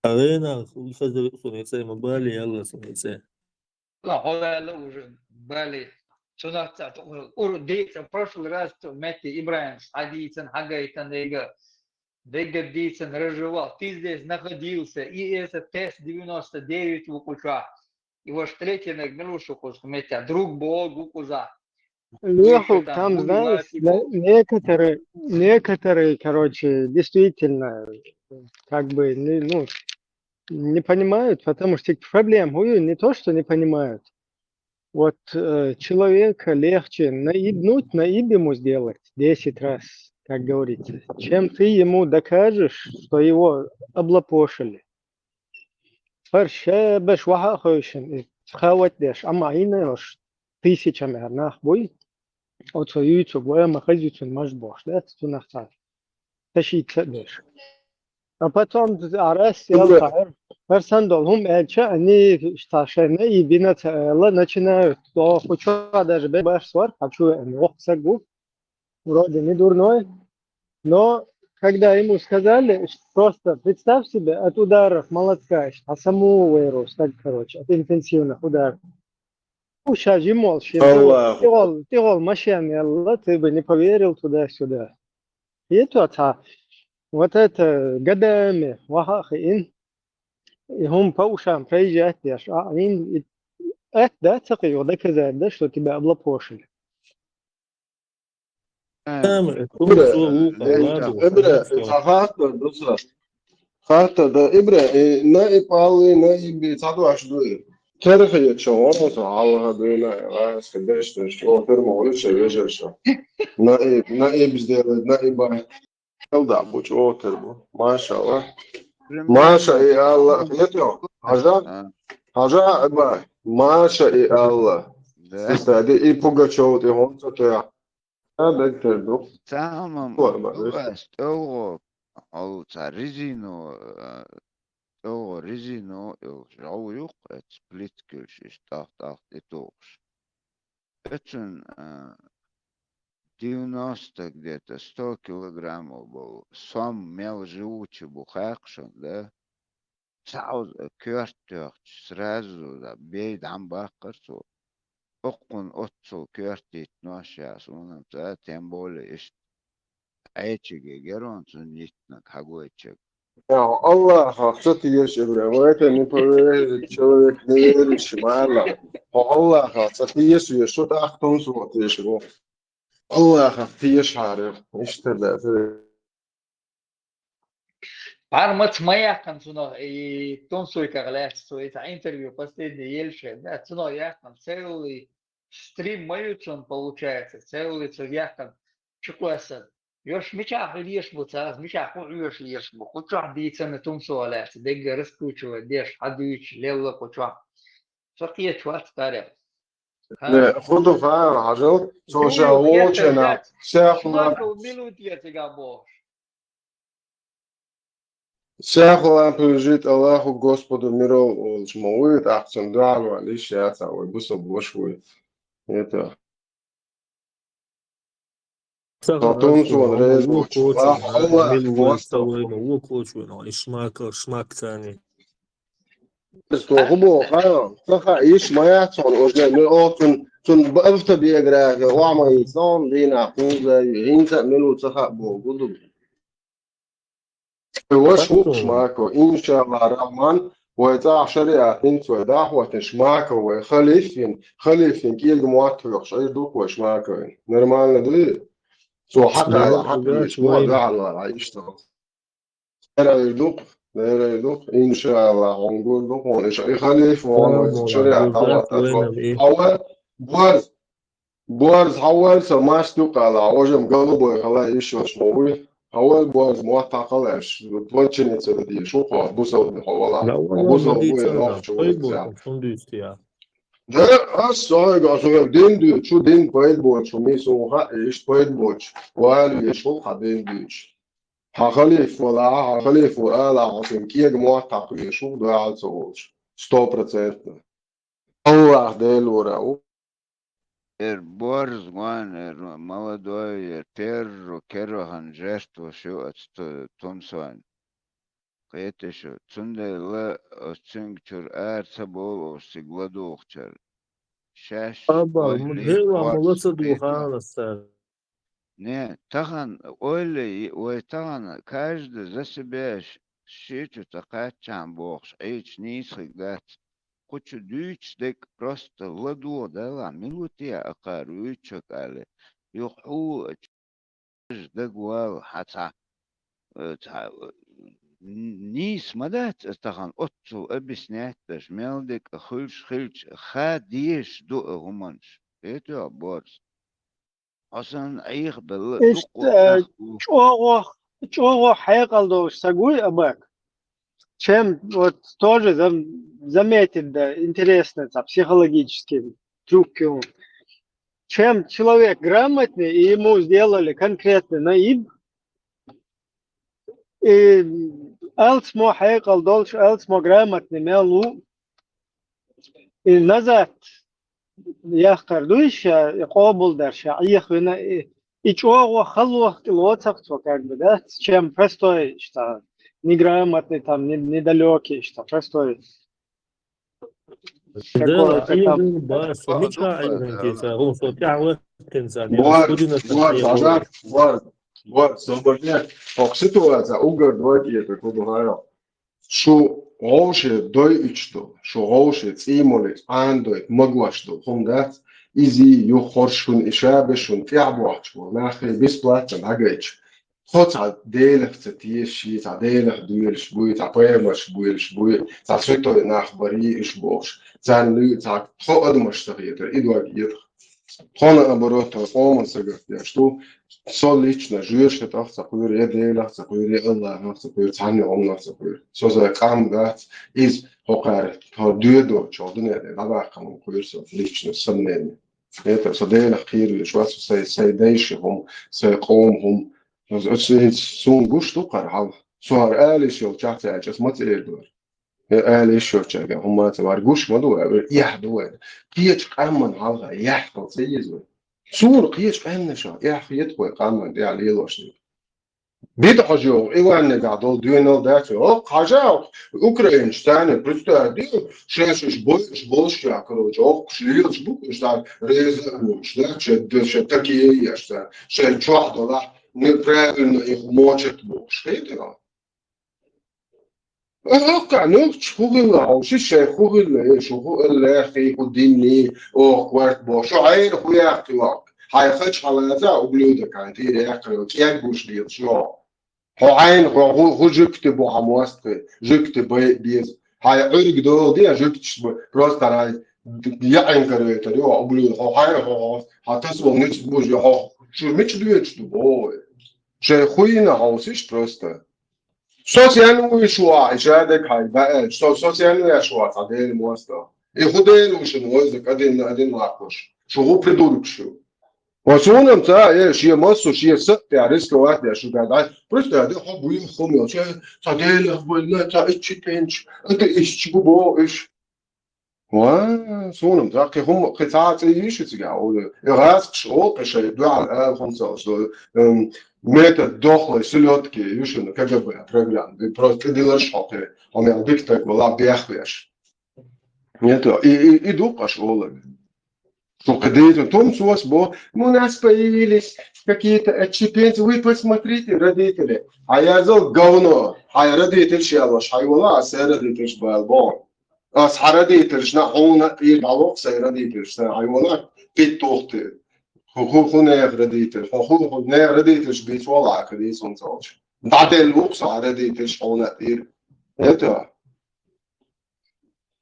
Арена, хаза сон яцай, ма бали, ялла сон яцай. Ла хьо ваьлла уже бали. Цунах ца ур дийца прошлый раз цу метте ИбрахӀимс хьадийцан, хьагайтан дайга. Дайга дийцан рожевал. Пиздец находился. И этот тест девяносто девять ву куча. И ваш третий наг мила ву шу кхуза метте. Друг бог ву кхуза. Леху, там, знаешь, некоторые, некоторые, короче, действительно, как бы, ну, не понимают, потому что проблема, не то, что не понимают. Вот э, человека легче наебнуть, наеб ему сделать десять раз, как говорится, чем ты ему докажешь, что его облапошили. Парша беш ваха хойшин, хават деш, ама айна тысячами нах буй. Оцо юйцу гоя ма хазицун маж бош, да, цунах цар. Ташица деш. А потом арас ял хар. Хар сандол хум элча, они старшина и бина цела начинают. То хочу даже бе баш свар, хочу ох сагу. Вроде не дурной. Но когда ему сказали, просто представь себе, от ударов молотка, а саму вирус, так, короче, от интенсивных ударов. Уша жимол, тигол, тигол машин, ты бы не поверил туда-сюда. И то та, вот это годами, вахахин, и хум по ушам проезжать, я ж, а, ин, это, да, такое доказать, да, что тебя облапошили. Эбре, хатта, дуса. Хатта, да, эбре, на и палы, на и би, цаду аш дуй. Терхе чо, он со алга дуй на, а, скадеш, что, что, термо, лучше вежер, что. На и, на и сделать, на и ба. Элда, буч, о, термо. Машалла. Маша и Алла. Нет, хажа, хажа, ба. Маша и Алла. Сестади и Пугачёв, и он, что, я. Ца бегтер ду. Цхьамма Лорма, ну, вес. Ас тӀелгӀо, хьо цхьа резино, э, тӀелгӀо резино, ил жов юккъе, плиткаш, иш тӀах-тӀах тӀетухуш. Эцун, э, девяносто где-то, сто килограммов болу, сом мел живучи бу, хаьккхаш, да? Цхьаъ коьрта тоьхча, сразу да бей дӀам баккхар цо. Оккхун оццул коьртийта нош яц, хӀунда ца, тем более иштта Ӏечиге герон цунна йитнаг хьагойчаг. Аллахах ца тиеш, Ибрахим, это не поверит человек, не верующий, Аллах. Аллахах ца тиеш, я что-то ахтун су тиеш. Аллахах тиеш харих. Иштта да. Пар мац ма яьккхина цунах, и Тунсуйках лаьцна цо и цхьа интервью последний елча, да, цунах яьккхина целый стрим ма ю цунна, получается, целый цо яьккхина чукхоьссина. Йош мичахь хила езаш бу царца, мичахь хӀун Ӏоьша езаш бу? Кху чохь дийцина тумсо лаьцна, дегга раскручивать деш, хьадуьйцуш, лелла кху чохь. Со кхеташ вац, Таре. Э, хӀун ду хаьа, хьажал, цо ша волчена, сехлан, Шмаков мила ву те цигахь бохуш. Сехлан пуьжит Аллаху Господу миров олуш ма вуй, тӀаккха цунна дуьхьал ван лиш яц, а вай бусалба ваша вуй. Это. Ца Со тун суна реза ву, чу вахьа хьалла мил ву, ца вай ма ву кочу вайна, и Шмаков, Шмак цани. Со хӀун боху, ха? Ца хаьа, иш ма яц хьуна, уже ме оцун, цун автобиография, ва ма йицлон, дийнахь кхуза, хӀинца а мила ву ца хаьа боху, гу ду. Ваша ву Шмаков, иншаллахь рахьман, вай цӀахь шариат хӀинца вай дӀахӀоттина, Шмаков вай халиф йина, халиф йина кӀега мотт хьоькхуш, Ӏийр ду-кх вай Шмаковна. Нормально дуй? Цо хьакхайла хьакхайча, мо дуьхьал вала, иштта. Дера ду-кх, дера ду-кх, иншаллахь, хьуна гур ду хьуна, иша и халиф вон вай шариат дӀахӀоттар. Хьавар, борз, Борз, хьавар, со маст юкъала, хьожам галубой хала йиш йолуш ма вуй. Хьавар, борз, мотт хьакхалаш, подчиниться дан дийш ву кхо, бусалба хьо вала. Хьо бусалба вуй, нохча вуй, цхьа. Да, ас со хьоьга, со хьоьга дин дуьйцу, шу дин пайда боцу, шу мису хаьа, иштта пайда боцу, вала веш ву хьан дин дуьйцу. Хьан халиф вала, хьан халиф ву ала, хьо шун кӀега мотт хьакхоьш ву, дуьхьал ца волуш. Сто процентов. Аллах Дела вара ву. Эр борз ван, эр молодой, эр первый кервахан жертва шу аца ту-, тумсойн. Кхеташ ю. Цундела оцу цуьнга чуьра ара ца болу оцу цига ладугӀучара. Шаьш Аба, ойла муьлхха ма ла ца духа аса. Не, тахана, ойла е, вай тахана, каждый за себя ш-, ши чу ца кхаччахьа бохуш, Ӏийча нийса хиг дац. Кху чу дуьйцуш дерг просто ладогӀа далахь, мила ву те а кхара вуьйцург аьлла. Юха хьула а чу дагавала хьан цхьа, э, цхьа, э, н-, нийса ма дац аса тахана оццул объяснять даш, мел дерг а хуьлуш хилча, ха дезаш ду а хӀуманаш. Кхетий хьо, борз? Хьо санна Ӏехабелла Иштта, дуккха э, нах бу. ЧӀогӀа, чӀогӀа хьекъал долуш стаг вуй, Абак. Чем, вот, тоже зам-, заметить, да, интересно, цхьа психологический трюк ю. Чем человек грамотный, и ему сделали конкретный наиб, и алцмо хьекъал долуш, алцмо грамотный мел ву, и назад яхкар дуй ша, и къобалдар ша, Ӏехавина, и, и чӀогӀа халох тӀе лоцах цо, как бы, да, чем простой, что неграмотный, там, не-, недалёкий, что простой. Да, Такое, как там. Ӏийр ду, ба, со мича Ӏийр ду те, ца, хӀун со тӀаьхьа ваттина ца, Борз, хӀудина ца, борз, тӀаьхьа. Борз, борз, борз, со борз, хӀокху ситуация угар дойти это, куда хьайо. Шу гӀовше дойуьйтуш ду, шу гӀовше цӀий молуьйту, Ӏана дойту, магош ду, хӀума дац, изий, юха хоршун, и шабашун тӀехь бохчу, нахе бесплатно дӀагайча. Тхо цхьа Делах ца тешаш, цхьа Делах доьлуш буй, цхьа пайхамарш буьйлуш буй, цхьа святой нах барий уьш бохуш, царна луьйча цхьа тхо адамаш ца хетара, и дог етах. Тхо наоборот, тхо къоман сагатдеш ду, со лично жоьжахатах ца кхуьйра, я Делах ца кхуьйра, я Аллахах ца кхуьйра, цхьанна гӀуманах ца кхуьйра. Со за къам дац, иза хӀокхара тхо доьдочу дуьнен тӀе дӀабаккхам кхуьйра со лично, сан мнение. Это со Делах кхийра веш вац, сайн, сайн дайши хӀума, сайн къоман хӀума. Ас, ас, суна гуш ду кхара хьал. Со хӀара ала йиш йолчохь ца аьлча, ас маца эр ду вара? Я ала йиш йолчаьрга хӀума ца вара гуш ма ду вай, вай эхь ду вай. Кхечу къаьмнан хьалха эхь хила ца еза вай. Суна кхечу къаьмнашах эхь хета вай къаьмнан тӀехь лелош дерг. Бита хьожа йогӀу, Иваннегахь долу доьналла дац вай. ХӀокху хьажа, украинчу царна, представь, ди, шаьш уьш бойуш болуш яхь, короче, хӀокхуш лелаш бу, уьш царна реза а луш, да, шайн, шайн такие еш царна, шайн чохь далахь, неправильно их мочат бохуш. Хетира? Ахьа, нуьхча хӀун хилла хьо, ши шайн хӀун хилла, э, шу хӀун ала лаьхкий, хӀун динний, оха корта боху, шу хьайна хӀун яхкий ваккха? Хьайн хача хьалаца, ублюдок, хьайн тӀера яьккхина, кӀеггуш лела шу. Хьо хьайна хьо хӀун, хӀун жуьгти бу хьан мостагӀий, жуьгти бай беза. Хьайн Ӏуьрг долу де, жуьгташ бу, просто хьайн яӀин каройтар, ё, ублюдок, хьо хьайна хьо, хьо, хьан тасо нуьцкъ бужа, хьо, шу мича доьдуш ду, бой? Шайн хуйна хьовсийша просто. Со сенна вуй шух, и шадерг хьай баьлча, со, со сенна веш вац, цхьа Дела моастагӀа. И хӀун Дела ву шуна вайза кӀадинна, кӀадинна лакхош? Шу хӀун придуркаш ю? Ва суна-м ца, э, шен массо, шен са а тӀехь рисковать деш шу гад. Просто аьлла, хьо буй хӀума йолча, цхьа Делах баьлла, цхьа иччи пенч, ата исчи бу бо уьш. Ва, суна-м ца, кхин хӀума, кхин цхьа а цӀе йиш ю цигахь, ола. И гӀазкхаш ола кхин шайн дуьхьал ала хӀума ца, метод дохлой селёдки, ю шуна КГБ программа. И просто тӀедилларш хьо кхин, хьо мел дика стаг валахь бехвеш. Нет, и, и, и ду-кх аш олар. Шу кхидийта тумсос бо, ну, нас появились какие-то отщепенцы. Вы посмотрите, родители. А я зал говно. Хьайн родительш ялош, хьай вала, а сай родительш бал бо. Ас хьан родительш на хьуна тӀера дӀалокх сай родительш, сай хьай вала, петух ты. Ху, ху, ху нех родитель, ху, ху, ху нех родительш бийц вала, кхидийта сунцалч. ДӀаделла вукх со хьан родительш хьуна тӀера. Это.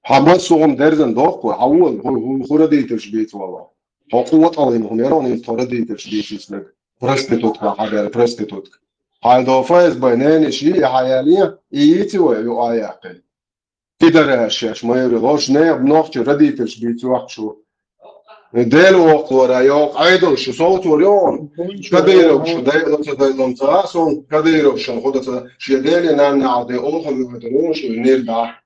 Хьан массо а хӀума дерзан дохку, хьан вон, хӀу, хӀу, хӀу родительш бийца вала. Хьо къотӀалгӀина хӀума яра, хьуна тхо родительш бийца снаг. Проститутка хьан бер, проститутка. Хьайн до ФСБ нениш йи, и хьан яле, и йици вай, ю а яьккхи. Пидораш шаьш, майра, лош, не, нохчи родительш бийца вахчу. Дела воккхлора, йо, Ӏедал шу, совцор, йо. Кадыровш шу, дайлам ца, дайлам ца, а сон, Кадыровшан, худа ца, ши дели нанна, а де, олхам, ю, это, ну, шу, нир да.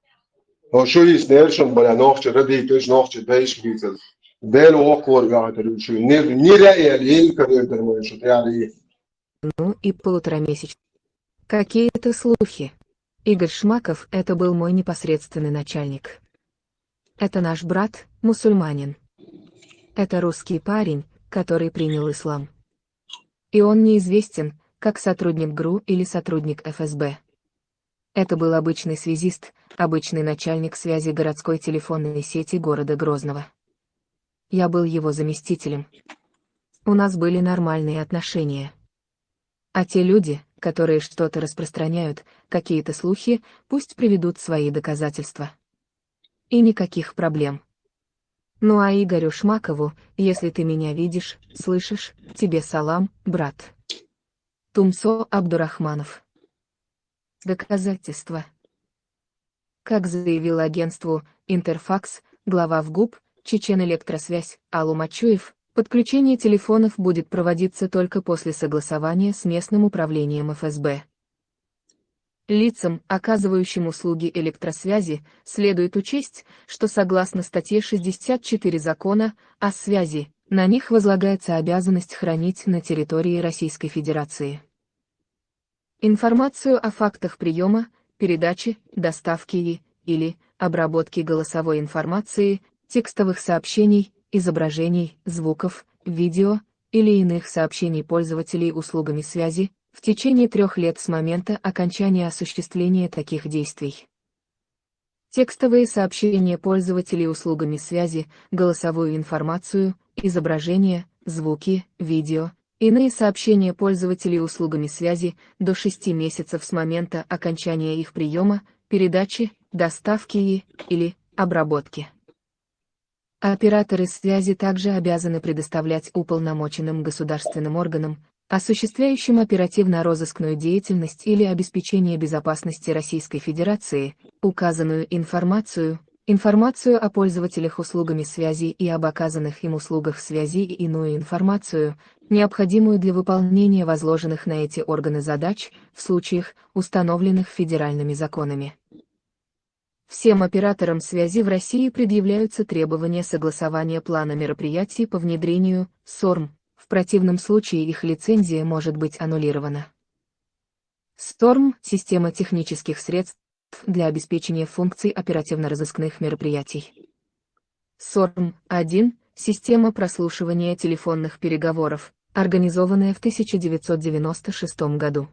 О, шу йис нер шун, бля, нохчи родительш, нохчи дайш бийцаз. Дела воккхлора, ю, это, шу, нир, нир, я, я, ел, Кадыров, шу, тяри. Ну и полуторамесячный. Какие-то слухи. Игорь Шмаков — это был мой непосредственный начальник. Это наш брат, мусульманин. Это русский парень, который принял ислам. И он неизвестен, как сотрудник ГРУ или сотрудник ФСБ. Это был обычный связист, обычный начальник связи городской телефонной сети города Грозного. Я был его заместителем. У нас были нормальные отношения. А те люди, которые что-то распространяют, какие-то слухи, пусть приведут свои доказательства. И никаких проблем. Ну а Игорю Шмакову, если ты меня видишь, слышишь, тебе салам, брат. Тумсо Абдурахманов. Доказательства. Как заявил агентству «Интерфакс» глава ФГУП «Чеченэлектросвязь» Алу Мачуев, подключение телефонов будет проводиться только после согласования с местным управлением ФСБ. Лицам, оказывающим услуги электросвязи, следует учесть, что согласно статье шестьдесят четыре Закона о связи, на них возлагается обязанность хранить на территории Российской Федерации информацию о фактах приема, передачи, доставки и, или обработки голосовой информации, текстовых сообщений, изображений, звуков, видео или иных сообщений пользователей услугами связи в течение трех лет с момента окончания осуществления таких действий. Текстовые сообщения пользователей услугами связи, голосовую информацию, изображения, звуки, видео, иные сообщения пользователей услугами связи до шести месяцев с момента окончания их приема, передачи, доставки и, или обработки. Операторы связи также обязаны предоставлять уполномоченным государственным органам, осуществляющим оперативно-розыскную деятельность или обеспечение безопасности Российской Федерации, указанную информацию, информацию о пользователях услугами связи и об оказанных им услугах связи и иную информацию, необходимую для выполнения возложенных на эти органы задач в случаях, установленных федеральными законами. Всем операторам связи в России предъявляются требования согласования плана мероприятий по внедрению СОРМ, в противном случае их лицензия может быть аннулирована. СОРМ — система технических средств для обеспечения функций оперативно-розыскных мероприятий. СОРМ один — система прослушивания телефонных переговоров, организованная в тысяча девятьсот девяносто шестом году.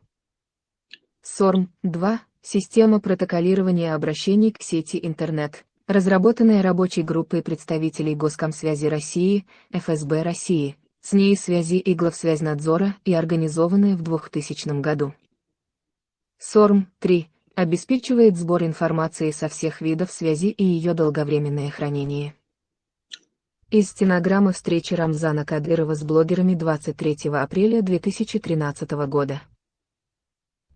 СОРМ два — система протоколирования обращений к сети интернет, разработанная рабочей группой представителей Госкомсвязи России, ФСБ России, СНИИ связи и Главсвязнадзора и организованная в двухтысячном году. СОРМ три — обеспечивает сбор информации со всех видов связи и ее долговременное хранение. Из стенограммы встречи Рамзана Кадырова с блогерами двадцать третьего апреля две тысячи тринадцатого года.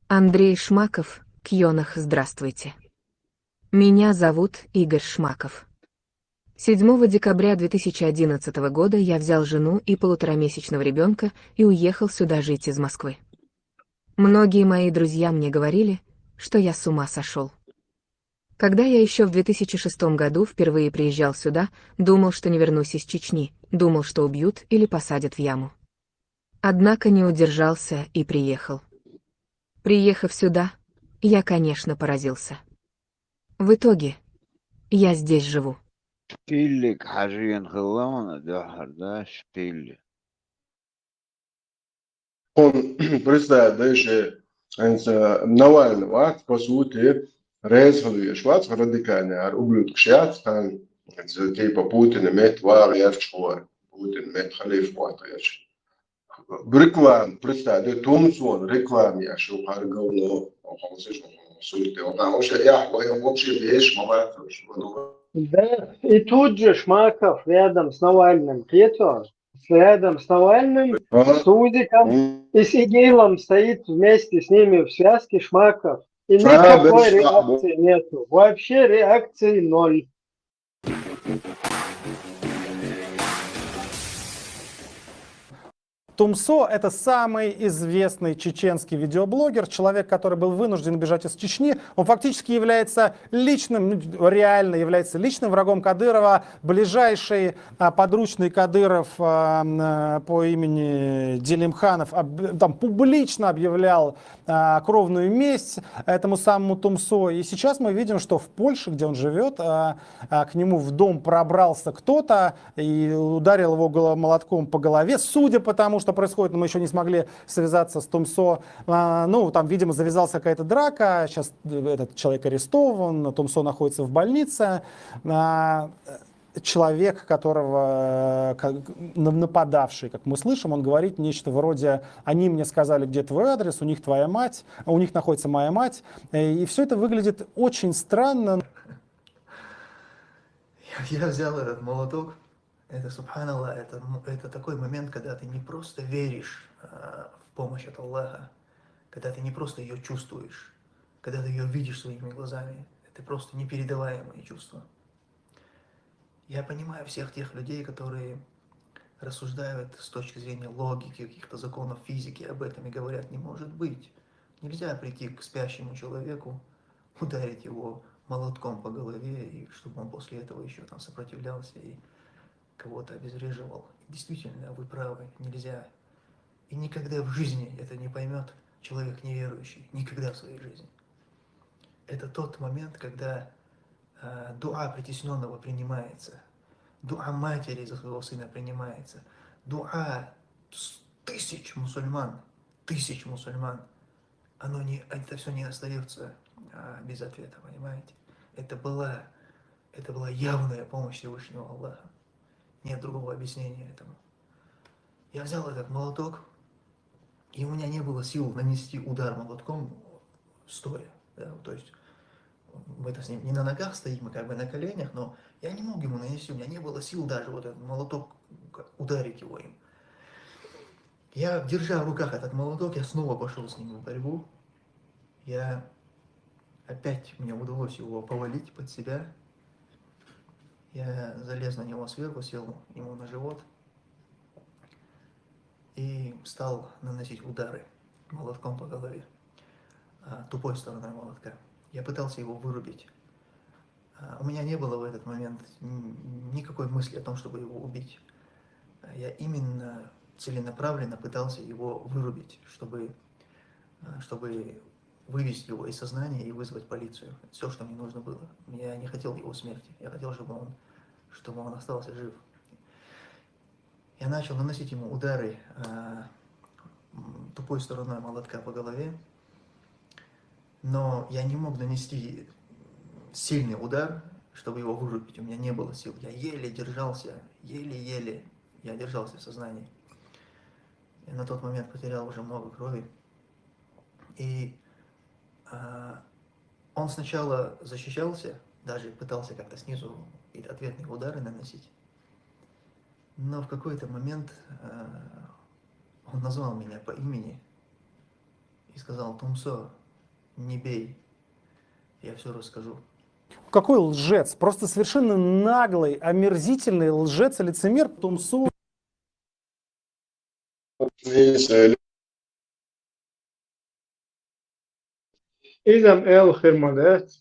Андрей Шмаков, Кьёнах, здравствуйте. Меня зовут Игорь Шмаков. Седьмого декабря две тысячи одиннадцатого года я взял жену и полуторамесячного ребёнка и уехал сюда жить из Москвы. Многие мои друзья мне говорили, что я с ума сошёл. Когда я ещё в две тысячи шестом году впервые приезжал сюда, думал, что не вернусь из Чечни, думал, что убьют или посадят в яму. Однако не удержался и приехал. Приехав сюда, я, конечно, поразился. В итоге, я здесь живу. Шпилик хьажиен хилламана духьар, да, шпилик. Он представь, да, ещё, хӀинца Навальный вац, по сути, реза хила везаш вац, радикальный, ар ублюдкаш яц, тхан, хӀинца, типа, Путина метта вагӀа гӀерташ хилар, Путина метта халифа хетта гӀерташ. Реклама, представь, да, тумсона реклама еш, укхар говно, укхар сиш, укхар сурте, укхар вообще, я, вообще вещь, ма вац, вообще, ну. Да, и тут же Шмаков рядом с Навальным, кхетий, рядом с Навальным, А? с Тузиком М. и с ИГИЛом стоит вместе с ними в связке Шмаков. И Да, никакой да, реакции нету. Вообще реакции ноль. Тумсо — это самый известный чеченский видеоблогер, человек, который был вынужден бежать из Чечни. Он фактически является личным, ну, реально является личным врагом Кадырова. Ближайший а, подручный Кадыров а, м, а, по имени Делимханов об- там публично объявлял а, кровную месть этому самому Тумсо. И сейчас мы видим, что в Польше, где он живет, а, а, к нему в дом пробрался кто-то и ударил его голо- молотком по голове. Судя по тому, что происходит, мы еще не смогли связаться с Тумсо. А, ну, там, видимо, завязалась какая-то драка. Сейчас этот человек арестован, Тумсо находится в больнице. А, человек, которого, э, как, на- нападавший, как мы слышим, он говорит нечто вроде: «Они мне сказали, где твой адрес, у них твоя мать, у них находится моя мать». Э, И все это выглядит очень странно. Я, я взял этот молоток. Это, субханаллах, это, м- это такой момент, когда ты не просто веришь э, в помощь от Аллаха, когда ты не просто ее чувствуешь, когда ты ее видишь своими глазами. Это просто непередаваемые чувства. Я понимаю всех тех людей, которые рассуждают с точки зрения логики, каких-то законов физики об этом и говорят: «Не может быть. Нельзя прийти к спящему человеку, ударить его молотком по голове, и чтобы он после этого еще там сопротивлялся и кого-то обезвреживал». Действительно, вы правы, нельзя. И никогда в жизни это не поймет человек неверующий, никогда в своей жизни. Это тот момент, когда э, дуа притесненного принимается, дуа матери за своего сына принимается, дуа с- тысяч мусульман, тысяч мусульман, оно не, это все не остается а, без ответа, понимаете? Это была, это была явная помощь Всевышнего Аллаха. Нет другого объяснения этому. Я взял этот молоток, и у меня не было сил нанести удар молотком стоя. Да, то есть мы-то с ним не на ногах стоим, мы как бы на коленях, но я не мог ему нанести, у меня не было сил даже вот этот молоток, как, ударить его им. Я, держа в руках этот молоток, я снова пошел с ним в борьбу. Я опять, мне удалось его повалить под себя. Я залез на него сверху, сел ему на живот и стал наносить удары молотком по голове, а, тупой стороной молотка. Я пытался его вырубить. А, У меня не было в этот момент н- никакой мысли о том, чтобы его убить. А, Я именно целенаправленно пытался его вырубить, чтобы, а, чтобы вывести его из сознания и вызвать полицию. Все, что мне нужно было. Я не хотел его смерти. Я хотел, чтобы он, чтобы он остался жив. Я начал наносить ему удары а, м, тупой стороной молотка по голове, но я не мог нанести сильный удар, чтобы его вырубить. У меня не было сил. Я еле держался, еле-еле я держался в сознании. Я на тот момент потерял уже много крови. И а, он сначала защищался, даже пытался как-то снизу и ответные удары наносить. Но в какой-то момент э, он назвал меня по имени и сказал: «Тумсо, не бей, я все расскажу». Какой лжец, просто совершенно наглый, омерзительный лжец и лицемер Тумсо. Изам эл хирма дац.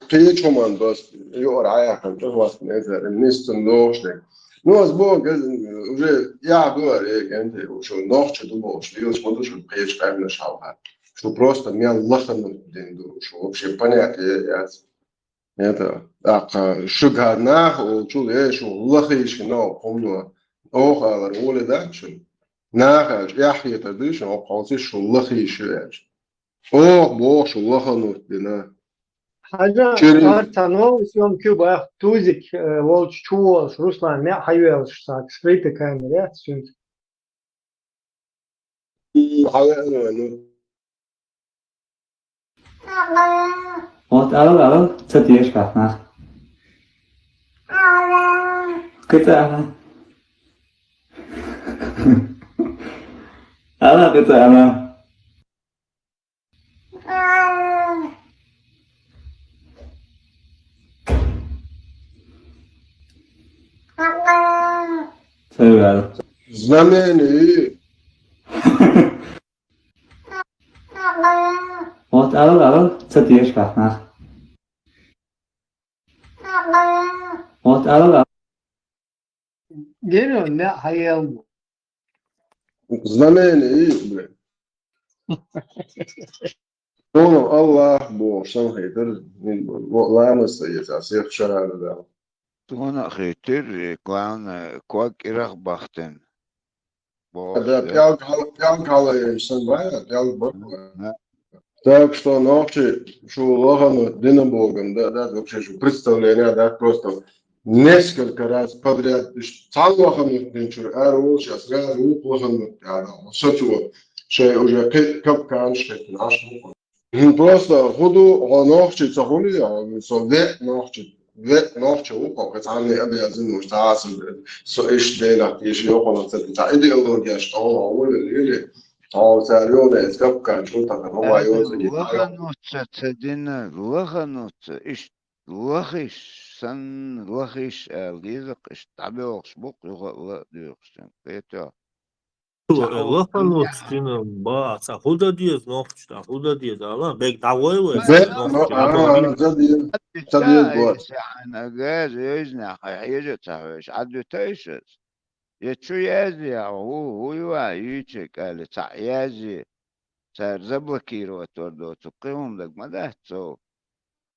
Кхечо ман дост, юар аяхан чохваст незер, нистан ношник. Ну, аз бо, уже я дуар, э, кенте, шу нохча ду бо, шу юс моду шу кхеч кайна шалха. Шу просто мя лахану дин ду, шу вообще понятие яц. Это, а, шуга нах, о, чул, э, шу лахиш, но, помню. Ох, алар, оле да, шу. Нах, аж, яхье та дыш, о, холси шу лахиш, аж. Ох, бо, шу лахану дина. Хьажа, Чери- ар цхьа новый съёмки бах, Тузик, э, волчу чу волуш, Руслан, мя хьайвелаш сак, скрытый камера, цуьнца. Хьайвелаш, ну. Вот, алал, алал, ца теш кахна. Кыца ана. Ала кыца ана. Север. Знамение. Вот, алал, алал, ца теш кахна. Вот, алал, алал. Гена, мя хьаел бу. Знамение, и, блин. Оно Аллах бо, шан хайтар, ламаса, если всех шарада да. Тона хайтар, главное, ког ирах бахтен. Бо, Да, да. Пялка, пялка, сан бая, пялка бахтен. Да. Так что нохчи шу лохану дина богом, да, да, вообще шу представление, да, просто несколько раз подряд, то есть цал лохану динчур, а рул сейчас раз ук лохану, да, да, вот что чего, что уже капкан, что наш. Просто худу, о, нохчи, ца хули, а, со ве нохчи, ве нохчи, у, как это они обязаны, что асу, со иш дела, иш йохана, ца, ца идеология, что он, а, или, или, а, ца рёна, из капкан, что так, ну, а, ё, ца, лахануца, ца дина, лахануца, иш, лахиш, сан, лахиш, а, лизак, иш, табиокш, бук, юха, ла, дюкш, это. Лахануц дина, ба, ца худа диез нохч, ца худа диез, ала, бек давай вай, Бе, нохч, но, а, а, за диез, за диез, бо. Ай, ца, ана, газ, ёзна, хай, хьежа, ца, хьеш, адду тайшас. Я чу язди, а, ху, ху, юа, ючек, али, ца, язди. Цар заблокировать вар до, цу, кхиундаг, ма да, цо.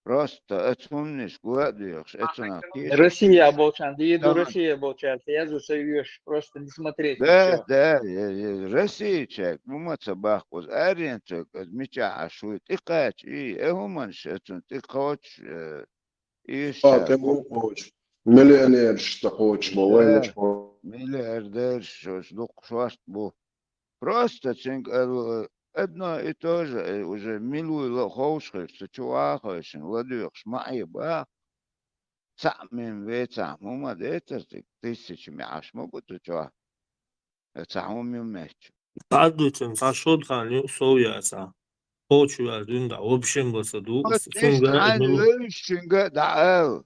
Просто эцунниш гула дуьйхуш, эцунах тешаш. Россия болчан, да еду Россия болчан, я за союз, просто не смотреть. Да, всё. Да, я, я, Россия человек, ну, ма ца бахкъуз, арен человек, аз мича а шуй, тӀекхача, и, э, хӀуманаш эцун тӀекхочуш, э, и А, щас тӀе бу. Кхочуш. Миллионерш тӀе кхочуш бу, Да. Вайнаш кхочуш. Миллиардерш, шош дукха шоашта бу. Просто цуьнга ала, одно и то же, э, уже милуй ла ховш хир, цу чу вахойшин, ладоьгӀуш ма Ӏе баха. Цхьаъ мин вецахь, хӀума децар цига, тысячами Ӏаш ма бу цу чохь. Э, цхьа хӀума ю меттачу. Цхьа дуьйцун, цхьа шуд хан ю сов яцахь. Кхочу ваьлла дуьнда, вообще баса ду, Оцу цуьнга иштта хьайн милу- вевзачуьнга а дӀаала.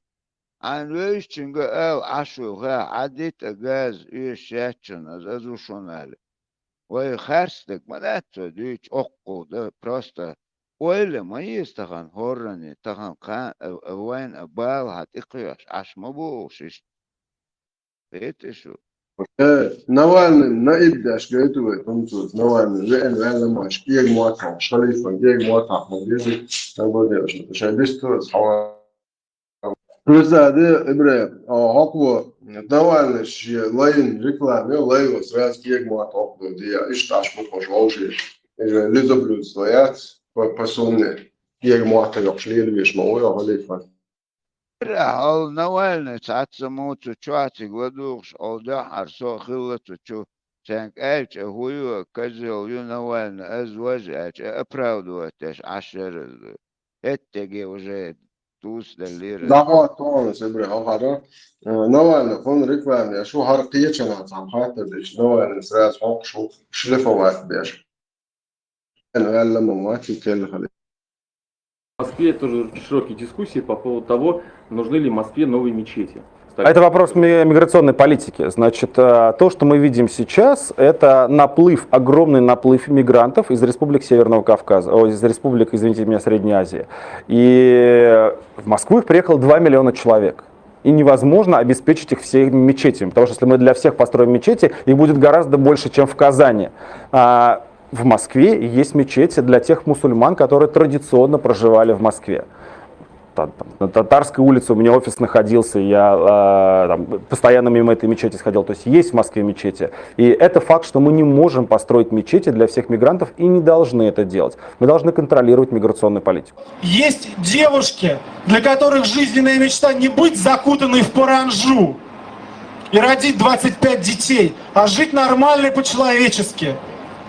Хьайн вевзачуьнга а ала, Ӏаш ву ха, Ӏаддита а газа, оьшуш яц шуна, аз, аз ву шуна аьлла. Вай харцдерг ма дац цо дуьйцу, оккхул дан, просто ойла ма еза тахана хӀорране, тахана кхана а, а вайна а бала хьан тӀекхоьхьуш, Ӏаш ма бу уьш иштта. Хетий шу? Э, Навальный наиб деш гайту вай, хӀунцуц Навальный веана ваьлла ма аша, кега мотт хьокхуш, халифан кега мотт хьокхуш, ма деза, сан бо деш, шайн дисту, хьо Плюс да, ибре, а, хӀокхо, Навальныйс шен лайна реклама, лайо сразу кега мотт хӀокхо де, иштта Ӏаш бу тхо вовшийн. Иза лизоблюдство яц, по, по сунне. Кега мотт йоккхуш лелавеш ма ву, йо, халифа. Ира, хьо Навальный цхьацца муца чохь цига ладугӀуш, хьо дуьххьара со хилла цу чу. Цаьнга аьлча, хӀу ю, козел ю Навальный, аз вож аьлча, оправдывать деш Ӏаш яр иза. ХӀеттеге уже дувцаделлера. ДӀахо тхона, Сибре, хьо хьара. Э, Навальный, хьона реклама еш ву, хьара кхечанхьа цхьа хаттар деш. Навальный сразу хьокхуш ву, шлифовать беш. Эн ваьлла ма вац, и телла хали. В Москве тоже широкие дискуссии по поводу того, нужны ли Москве новые мечети. А это вопрос ми- миграционной политики. Значит, э, то, что мы видим сейчас, это наплыв, огромный наплыв мигрантов из республик Северного Кавказа, о, из республик, извините меня, Средней Азии. И в Москву их приехало два миллиона человек. И невозможно обеспечить их всеми мечетями, потому что если мы для всех построим мечети, их будет гораздо больше, чем в Казани. А в Москве есть мечети для тех мусульман, которые традиционно проживали в Москве. Та- там, на Татарской улице у меня офис находился, я э, там, постоянно мимо этой мечети сходил. То есть есть в Москве мечети. И это факт, что мы не можем построить мечети для всех мигрантов и не должны это делать. Мы должны контролировать миграционную политику. Есть девушки, для которых жизненная мечта не быть закутанной в паранджу и родить двадцать пять детей, а жить нормально и по-человечески.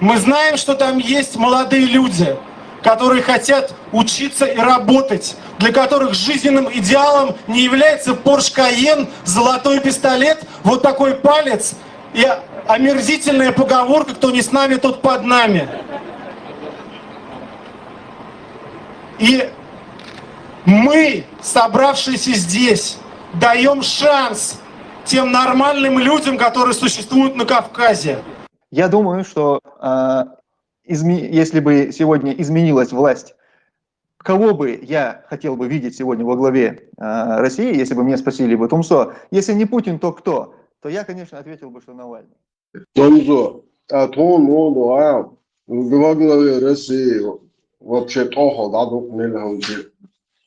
Мы знаем, что там есть молодые люди, которые хотят учиться и работать, для которых жизненным идеалом не является Porsche Cayenne, золотой пистолет, вот такой палец и омерзительная поговорка: «Кто не с нами, тот под нами». И мы, собравшиеся здесь, даем шанс тем нормальным людям, которые существуют на Кавказе. Я думаю, что а, изме- если бы сегодня изменилась власть, кого бы я хотел бы видеть сегодня во главе а, России, если бы меня спросили бы, Тумсо, если не Путин, то кто? То я, конечно, ответил бы, что Навальный. Тумсо, а тхона мо ду, а, во главе России вообще тхо хьо дӀадукъ мел хьунчи,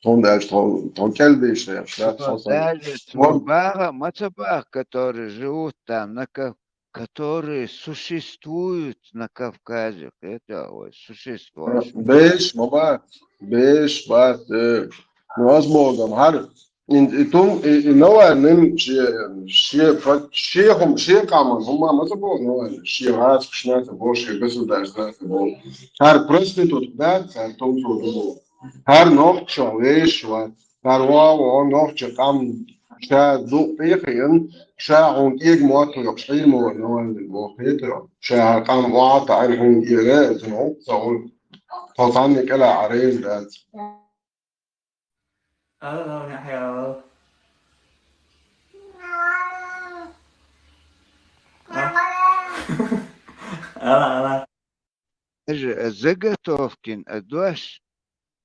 тхона дальше тхо, тхо кӀел дийш, да, тхо Даже цо баха, ма ца баха, которые живут там, на Кав- которые существуют на Кавказе. Это ой, существующие. Беш, ма бац, беш, бац, э, ну, возможно, хьар, и, и тум, и, и Навальный, ше, ше, ше, хум, ше къаман, хӀума ма ца бо Навальный, ше гӀазкхашна ца бо, ше государствона ца бо. ХӀара проститутка дац, хӀара тумсо ду бо. ХӀара нохчо веш вац. ХӀара ваво нохчо къам ша дукъ тӀехьен, ша хьуна кӀега мотт йоккхуш хьийна ма вара Навальный боху хетар. Ша хӀара къам охьа таӀийна хьуна кӀера, иза хӀума ца хуьлу. Тхо цхьанна кӀелахь Ӏарайна дац. Даже заготовкин а дош,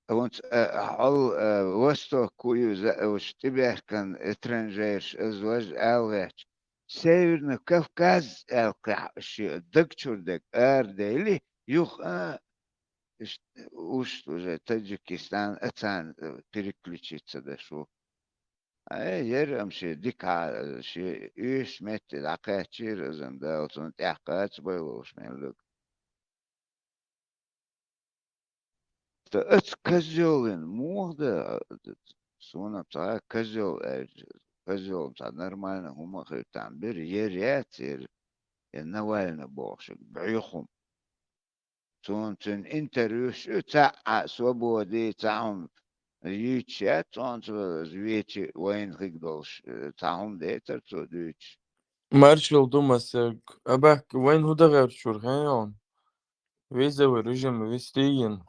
а вон ц- а, а хьол а, восток ку ю за уж тӀебаьхкан этранжерш аз важ алгӀач. Северный Кавказ аьлла кхехь ши даг чур дег ардели, юха а, иш- уж уже Таджикистан а царна переключиться даш ву. Ай, яра ам ши дика, ши уьш метте дӀакхаьччира азан Дала цунна тӀехь кхаца байлуш мел даг. Та аца козёлин муха да, суна цхьа козёл аьлча, козёл цхьа нормально хӀума хир там бира, яр яц яр, я Навальный бохуш, бӀуьхум. Цунна цуьнан интервьюш ю цхьа а свободи, цхьа хӀума йийча яц цунца велаза вечи вайна хиг долуш, цхьа хӀума децар цо дуьйцуш. Маршал ду масег, абак вайн хӀу дагӀерчур хьайон. Визовый режим вести йин.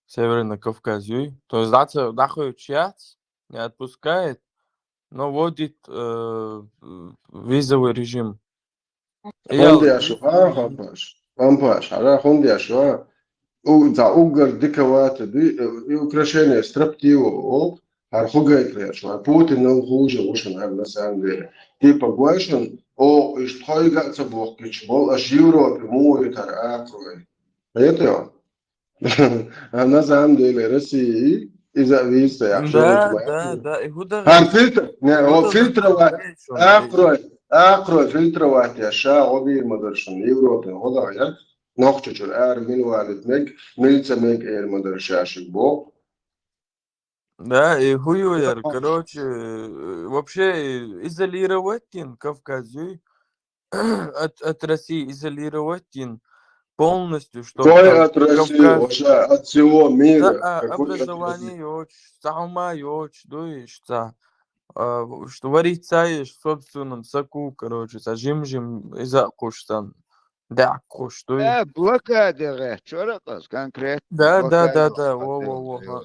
Северный Кавказ юй. То есть дӀаца дӀахойтуш яц, не отпускает, но вводит э, визовый режим. ХӀунда еш ву, а, Пампаш? Пампаш, хӀара хӀунда еш ву, а? У, цхьа уггар дика вата дуй, и украшение строптивого, хӀара хӀу гайтар еш ву, а Путинал хуже ву шуна, хӀара на самом деле. Типа гой шуна, о, иштта тхойга а ца бохкича бол, аш Европе муха ю тара акхарой. Хетайо? А на самом деле России иза а вийца яхаш. Да, да, да, и хӀу дагӀа. ХӀара фильтр, не, о, фильтровать, акхарой, акхарой фильтровать еш, ша гӀо дийр ма дара шуна, Европе гӀо дагӀа яц, нохчочуьра ара мила валийта мег, мила ца мег эр ма дара ша шуьга боху. Да, и хӀу ю яра, короче, э, вообще э, изолировать йин Кавказ юй, от, от России изолировать йин. Полностью, что Какой от России, вообще от всего мира? Да, а, образование йоч, цхьа хӀума йоч, дуй, ишта, а, что варить ца еш, собственном соку, короче, цхьа жим-жим иза кхуш сан, дӀакхуш, дуй. Э, блокада гӀе, чоракъас конкретно. Да, да, да, блокада да, во, во, блокада во, гӀе. ха.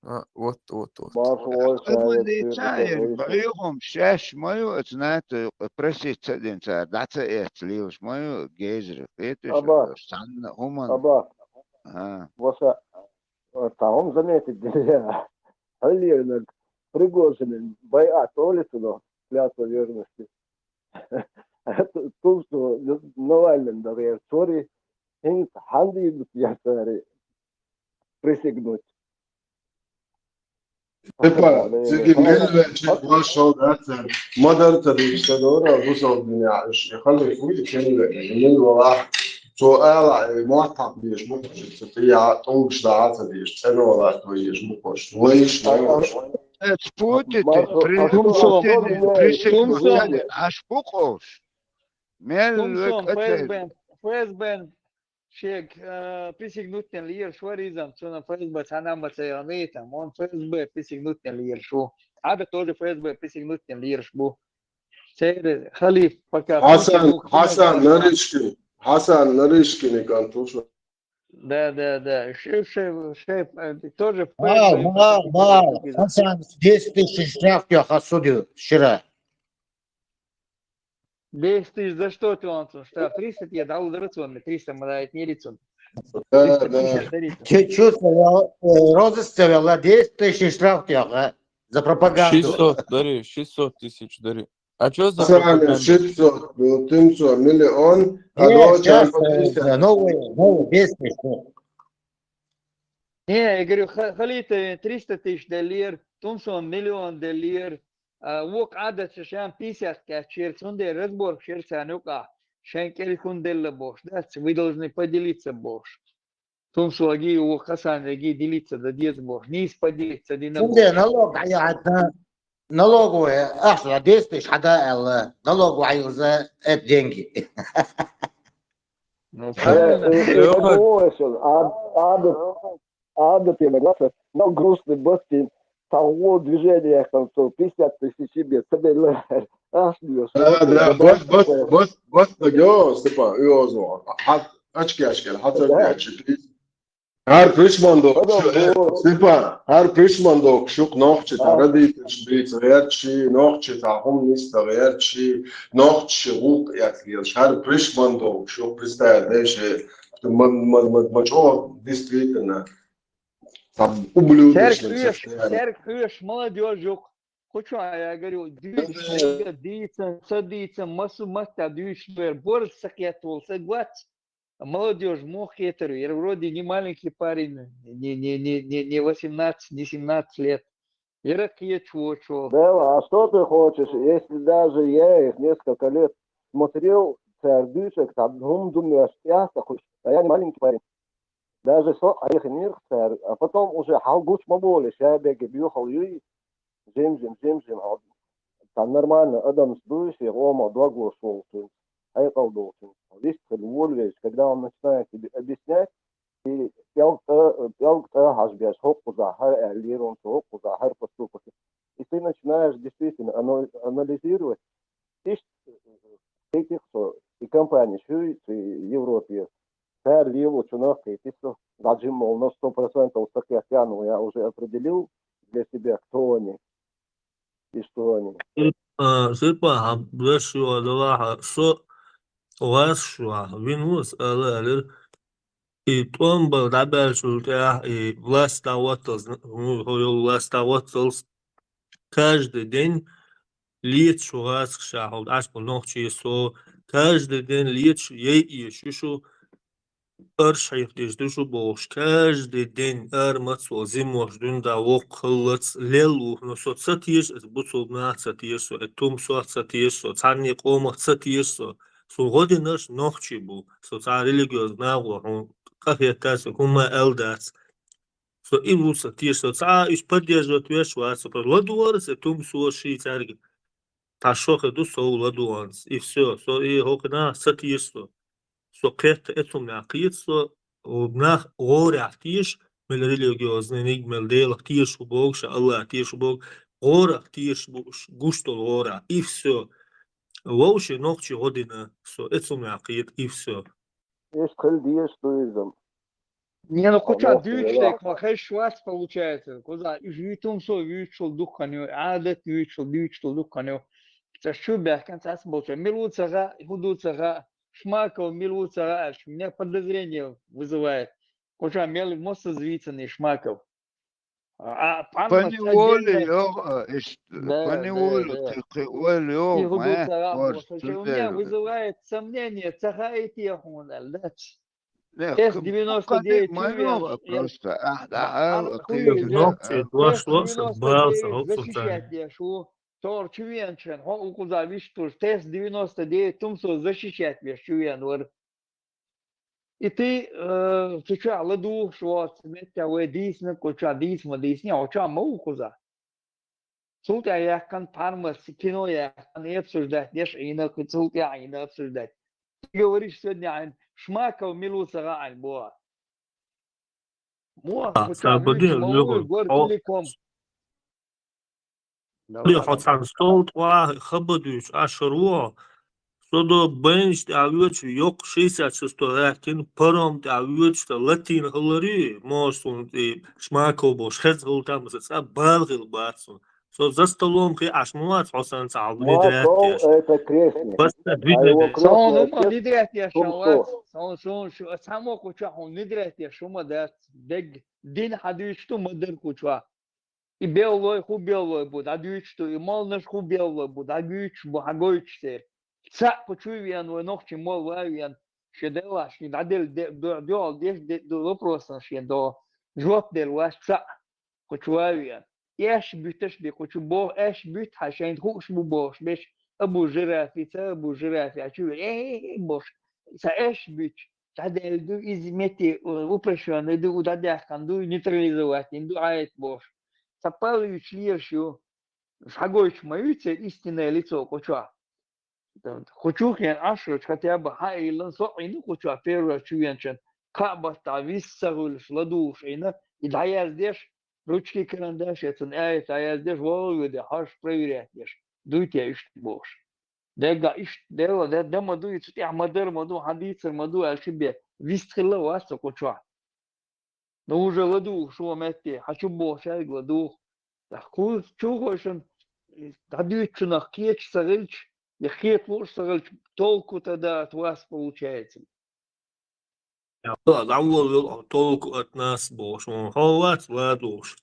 А, вот, вот, вот. Марш войсаев, Амма цаер бӀуьйгӀум шаьш ма ю, оцу НАТО просить ца дина цара, дӀа ца эцна лелаш ма ю, гейзер, кхеташ Аба. Цхьанна хӀуман. Аба, А, воша, там заметить нельзя. Хьалернаг Пригожинин байат олицуно клятва верности. Тумсо Навальныйн дагӀера цори, хӀинца хьандийнут яцари присягнуть. Типа, циги мел веача вашал дацар. Мадар ца дийш ца дора, гусал дуьня иш. Хали фуй, мел ве, мел вала. Цо ала, э, мохтап деш, мухаш, ца тия, тулгш да ца деш, цено вала, то еш, мухаш. Вайш, вайш. Э, Путин, Маршо, при- а что, а что Путин, меняется? присягнуть Что меняется? аш букъовш. Мел Тумсон век ФСБ, ФСБ шег, э, присягнуть лир шваризам, цуна ФСБ цхьана ма ца яни, там, он ФСБ присягнуть лир шу. Ада тоже ФСБ присягнуть лир шу. Цере халиф пока Хасан, Путин Хасан Нарышкин, Хасан Нарышкин и кантуш. Да, да, да. Шеф, шеф, шеф, э, тоже Мал, ФСБ мал, присягнуть мал. лир. Хасан, десять тысяч штраф я хасудю вчера. Десять тысяч за что ты он штраф? Триста тебе дал драцон, триста мадает не лицон. Да, Триста да. пятьдесят дарит. Че чувствовал, э, розыск вела, десять тысяч штраф я, а, за пропаганду. Шестьсот дари, шестьсот тысяч дари. А чё за Сами пропаганда? шестьсот, ну, тымсо, миллион, а Нет, до сейчас, чампионата. э, новые, новые десять тысяч. Не, я говорю, ха- халита триста тысяч доллар, тумсон миллион доллар, а вок адат шан пятьдесят качер, цунде разбор шерца нука, шен кель хун делла бош, да, вы должны поделиться бош. Тумсоги, вок хасанги делиться да дец бош, низ поделиться дина Цунде бош. налог, а, я, одна налоговая, ах, за десять тысяч, хада, ала, налоговая за эти деньги. Ну, Э, правильно. э, э, Ад, ад, ад, ад, ад, но грустный бостин. Того движения, там, что пятьдесят тысяч себе, соберла. Ах, Лёш, Да, да, бот, бот, бот, бот, да, ё, Степан, ё, зо. Хат, очки, очки, хат, очки, очки. Хар пришман док, Потом шу, э, было. Степан, хар пришман док, шук нохчи, та А. родитель, шбиц, верчи, нохчи, та хум ниста, верчи, нохчи, гук, я, я, хар пришман док, шук, представь, да, ше, ман, ман, ман, ман, чё, действительно, там, ублюдочное Церковь, состояние. церковь, молодежь, куча, я говорю, дюйш, дийцан, садийцан, масу матта дюйш, борд сакет вол, сагвац. Молодежь, мох хетер, я вроде не маленький парень, не, не, не, не, не восемнадцать, не семнадцать лет. Я ракет чего, чего. Да, а что ты хочешь, если даже я их несколько лет смотрел, цердышек, там, дум, дум, я, я, а я не маленький парень. Даже со, а их не цер, а потом уже халгуч маболи, шабеги, бьюхал, юй, жим, жим, жим, жим, а там нормально, адам с дующий, ома, два глаз волчу, ай колдолчу. Весь цель вольвесь, когда он начинает тебе объяснять, и пялк, э, пялк, э, хашбеш, хоккуза, хар, э, лирон, хоккуза, хар поступок. И ты начинаешь действительно ана-, анализировать, иш, этих, что и компании, что и Европе, цар лилу, что на, и ты, что, даже, мол, на сто процентов, так я тяну, я уже определил для себя, кто они и что они. А, Сипа, хьан беш ю а далахьа, со вас шу а, вин вус, ала алир. И тӀом бал дӀабаьлчул тӀаьхьа, и власть дӀагӀотталц, ну, хьо йол власть дӀагӀотталц. Каждый день леташ шу гӀазкхаша, хьо дӀаш бу нохчий со. Каждый день леташ, ей, еш ю шу, арш хьехадеш ду шу бохуш. Каждый день ара мац вол, зимош дуьнда воккха хиллац, лел вухну со ца теша, эс буцул нах ца теша со, э, тумсох ца теша со, цхьанне къомах ца теша со. Со гӀо динарш нохчий бу. Со цхьа религиозный нагӀо хьуна къахетта со, хӀумма аьлла дац. Со и ву ца теша со, цхьа а уьш поддерживать веш вац со, просто ладугӀар со, тумсо ший цаьрга. Та шо хи ду со ладугӀанца. И всё, со и хӀокху нах ца теша со. со кхетта эцумнехь кхета со, о, нах гӀорехь теша, мел религиозный ниг, мел Делах тешаш бу бохуш, Аллах тешаш бу бохуш, гӀорах тешаш бу, гуш долу гӀорах, и всё. Вовшийн нохчий гӀо дина, со эцумнехь кхета, и всё. Иштта хила дезаш ду иза. Не, ну, кху чохь дуьйцуш дерг, хьо хезаш вац, получается. Кхузахь уьш юьйту-м со, вуьйцуш дуккха ю, Ӏадат вуьйцуш, дуьйцуш дуккха ю. Цхьа чу баьхкина цхьацца болчу. Мила ву ца хаьа, хӀун ду ца хаьа, Шмаков мила ву ца хаьа аьлча, у меня подозрение вызывает. Кху чохь мел массаза вийцина Шмаков. А, а, Панни Воли йогӀу, иштта, Панни Воли, тхи ойла йогӀу, ма, хӀун ду ца хаьа, у меня вызывает сомнение, ца хаьа и те хьуна аьлла, дац. Тест девяносто девять ма йогӀу просто, ахь дӀаала, кхийча. Тест девяносто девять защищать деш ву. Цо чу веанчун, хьо укхуза виш туш, тест девяносто девять тумсо защищать веш чу веана вара. И ты, э, цу чохь ладугӀуш воцу меттехь вай дийцина, кху чохь дийца ма дийцина, хьо чохь ма ву кхуза. Цул тӀаьхьа яьккхина пхьармас, кино яьккхина, и обсуждать деш Ӏийна, кху цул тӀаьхьа Ӏийна обсуждать. Ты говоришь сегодня, Ӏайн, Шмаков мила ву ца хаьа, Ӏайн, боху. Мо, а, кху чохь вуьйцуш ма ву, гор телеком. Хьо цхьана стол тӀехь хабар дуьйцуш Ӏаш хир ву хьо. Со до бенч тӀехь воьдуш, йоккха шестьдесят шестой гӀаьттина, паром тӀехь воьдуш, сан латийна хиларе, мо суна тӀе Шмаков болуш хезна хилла там, сан цкъа бала хилла бац суна. Со за столом хи Ӏаш ма вац, хьо санна цхьа хьал внедрять деш. Просто внедрять. Сон хӀума внедрять деш ма вац. Сон, сон шу, цхьаммо кху чохь хӀума внедрять деш хӀума дац. Дегга дин хьан дуьйцуш ду ма-дарра кху чохь. И беллой, хӀун беллой бу, дӀадуьйцуш ду, и молланаш хӀун беллой бу, дӀагуьйцуш бу, хьан гойтуш церан. Цхьаъ кху чу веана, вай нохчий молла ван веана, шен деллахь шен дӀаделла де-, до-, дуьхьал деш де-, ду вопросана шен до жоп делла вац цхьаъ кху чу ван веана. Аьшпаш буьтуш бен кху чу боху, аьшпаш буьту хьан шайна хууш бу бохуш беш, Абу Жирафи, ца Абу Жирафи, а чу ве-, э, э, э, бохуш, сан аьшпаш буьтуш. ДӀадаьлла ду, иза метте, э, упрощённый ду, у дӀадаьккхина ду, нейтрализовать дина ду, Ӏайта бохуш. Сан палуьйтуш лелаш ю. Хьан гойтуш ма ю церан истинное лицо кху чохь. Кху чу хен Ӏаш хилча, хотя бы хьан а йиллина, со а Ӏийна кху чохь первый раз чу веанчун, кхаа баттахь вист ца хуьлуш, ладугӀуш Ӏийна, и дӀаяздеш, ручки, карандаш, я цунна аят дӀаяздеш, вогӀу а веде, хьожуш проверять деш, дуй те иштта бохуш. Дегга иштта дела, де, де ма ду, и цу тӀехь ма-дарра ма ду, хьан дийцар ма ду, аьлла ши бен вист хилла вац со кху чохь. Ну, уже ладугӀуш ву метте, хьан чу бохучаьрга ладугӀу. ТӀаккха кху чухойшан дӀадуьйцучунах кхеташ ца хилча, я кхета лууш ца хилча, толку тогда от вас получается. Я, дӀаволавелла толку от нас бохуш, хьо вац ладугӀуш.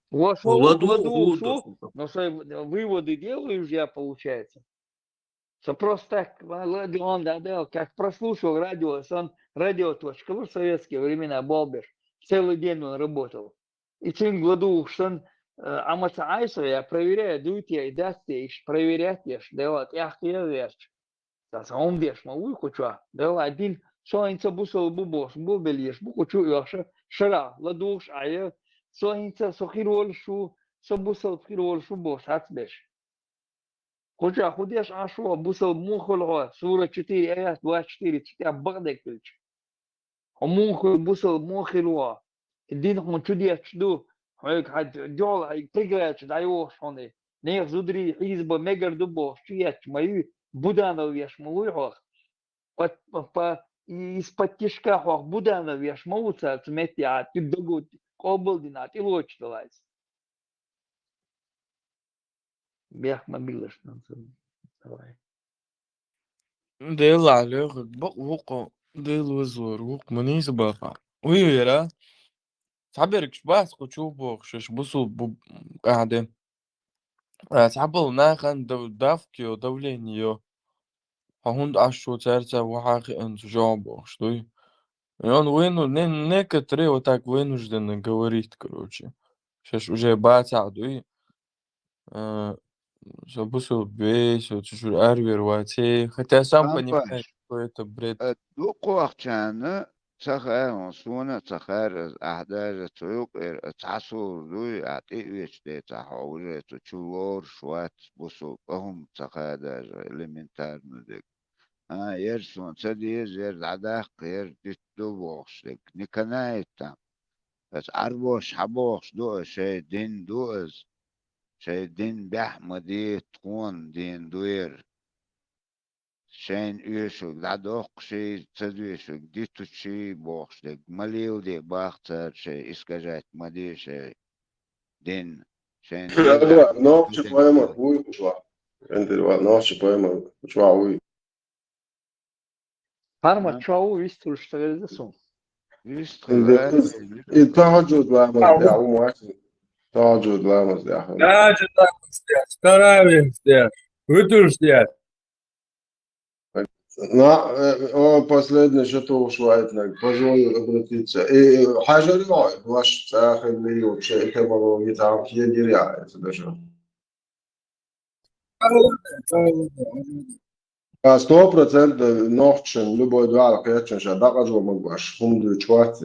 Ваша ладугӀуш ву, но свои выводы делаю же я, получается. Со просто так, ладно, да, да, как прослушал радио, сон радиоточка в советские времена болбеш. Целый день он работал. И цуьнга ладугӀуш сан, э, Ӏамаца Ӏайса, я проверяю, дуй те, и дац те, иш проверять еш, дела тӀехкхера верч. Сан омдеш ма вуй кху чохь. Дела дин, со хӀинца бусал бу бохуш, бу белеш, бу кху чу оьхуша, шара, ладугӀуш Ӏайя, со хӀинца, со хир волуш ву, со бусал хир волуш ву бохуш, хьац беш. Кху чохь хӀун деш Ӏаш ву, бусал муха хуьлу хьо, сура четыре, аят двадцать четыре, цу тӀехь бакъдерг хилча. Хьо муха хуьлу, бусал муха хилла ву? И дин хьуна чу детташ ду, хьоьга хьан дуьхьал хьайга преградаш дӀайохуш хьуна. Нехан зударий хьийзабан мегар ду бохуш, чу етташ ма ю, Буданов веш ма вуй хьох. По, по, по, из-под тишка хьох Буданов веш ма ву цара цу метте а, тӀе дагу къобалдина, тӀелочу далайца. Бех ма биллаш, давай. Делахь лоьхург бакъ ву-кх, Дела вазлур ву-кх, ма нийса баха. Уй, уй, яра. Цхьабергаш бац кху чу бохуш, аш бусул бу къаьхьа де. А, цхьаболу нахана дав-, давка йо, давление йо. Хьо хӀунда Ӏаш ву, цаьрца ву хьан хиъна цу жагӀа бохуш дуй? И он выну-, не-, некоторые вот так вынуждены говорить, короче. Шаьш уже бацахь дуй. Э, со бусул бе, со чужур арвер вац, э, хотя сам понимаешь, что это бред. Э, дукхахчарна ца хаьа хьуна, суна а ца хаьара, аз ахь даже цу юкъера цхьа сур дуй, ахь тӀе а вечу децахь, хьо уже цу чу лоруш вац, бусул, а хӀума ца хаьа даже, элементарно дерг. а, ер суна ца деза, ер дӀадаккха, ер дитт ду бохуш дерг. Не канает там. Аса Ӏарбоша хьабохуш ду аса, шайн дин ду аса, шайн дин бехк ма де, тхуна дин ду ер. Шайна оьшург дӀадоккхуший, ца доьшург дитучий бохуш дерг ма леладе боху цара, шайн искажать ма де шайн дин, шайна Ага, деза нохча деза. Пойма вуй кху чохь. Эндир ван нохча пойма кху чохь вуй. Харма А? чохь ву вистхуьлуш ца веза суна. Вистхуьлуш. И тахаджуд ламаз Ау. дехьа ву маьрша. Тахаджуд ламаз дехьа. Тахаджуд ламаз дехьа, таравих дехьа, вуьтуш дехьа. На, э, о, последний, что ты ушла, это, позволь обратиться. И, э, хьажар йой, ваш цӀа хилли, вообще, этимология там, егеря, это даже. А, сто процентов нохчан, любой дуьхьал кхеччан ша дакъажо магош, хӀума дуьйцу вац.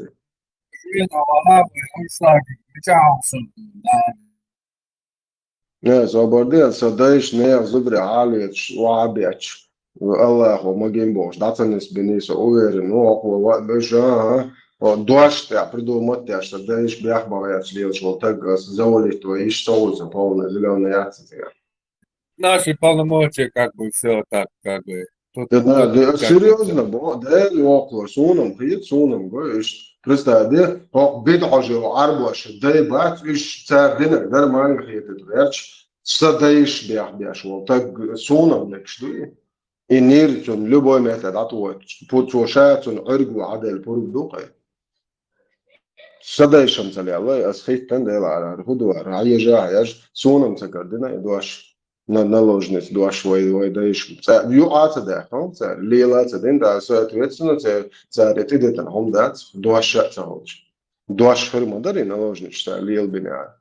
Не, собар де, сан дайша нехан зударий хьалаоьцуш, охьа а бетташ, Аллахо магийна бохуш, дӀа ца нисбиний со, уверен, ну, хӀокхо ва-, беша, а, хӀо дош тӀехь придумать деш, сан дайша бехк бан гӀерташ лелаш волу таг, ас завалить вай, иштта со ву сан полный зелёный яц иза. Наши полномочия, как бы, всё так, как бы, тут Да, да, да, как бы, серьёзно, бо, Дела воккхалора, суна-м хета, суна-м го, иштта, представь де, хӀокху бидӀа хьожа йолу Ӏарбоша дай бац, уьш цара динарг нормально хетарг гӀерташ, сан дайша бехк беш волу таг, суна-м декаш ду и? И нир цунна любой метта дӀатухуьйтуш, пу-, цо ша цунна Ӏуьрг ву Ӏаделла пурба ду кхе. Сан дайша-м ца лелла, ас хӀиттан Дела ара, хӀара хӀун ду ара, хьан ежа а хьежа, суна-м ца кара дина и дош, на-, наложница дош вай, вай дайша. Цара юкъа а ца даьккхина, цара лела а ца дина, да, соответственно, цара, цара тӀедитина хӀума дац, дош а ца хилча. Дош хир ма дара и наложница цара лелабина.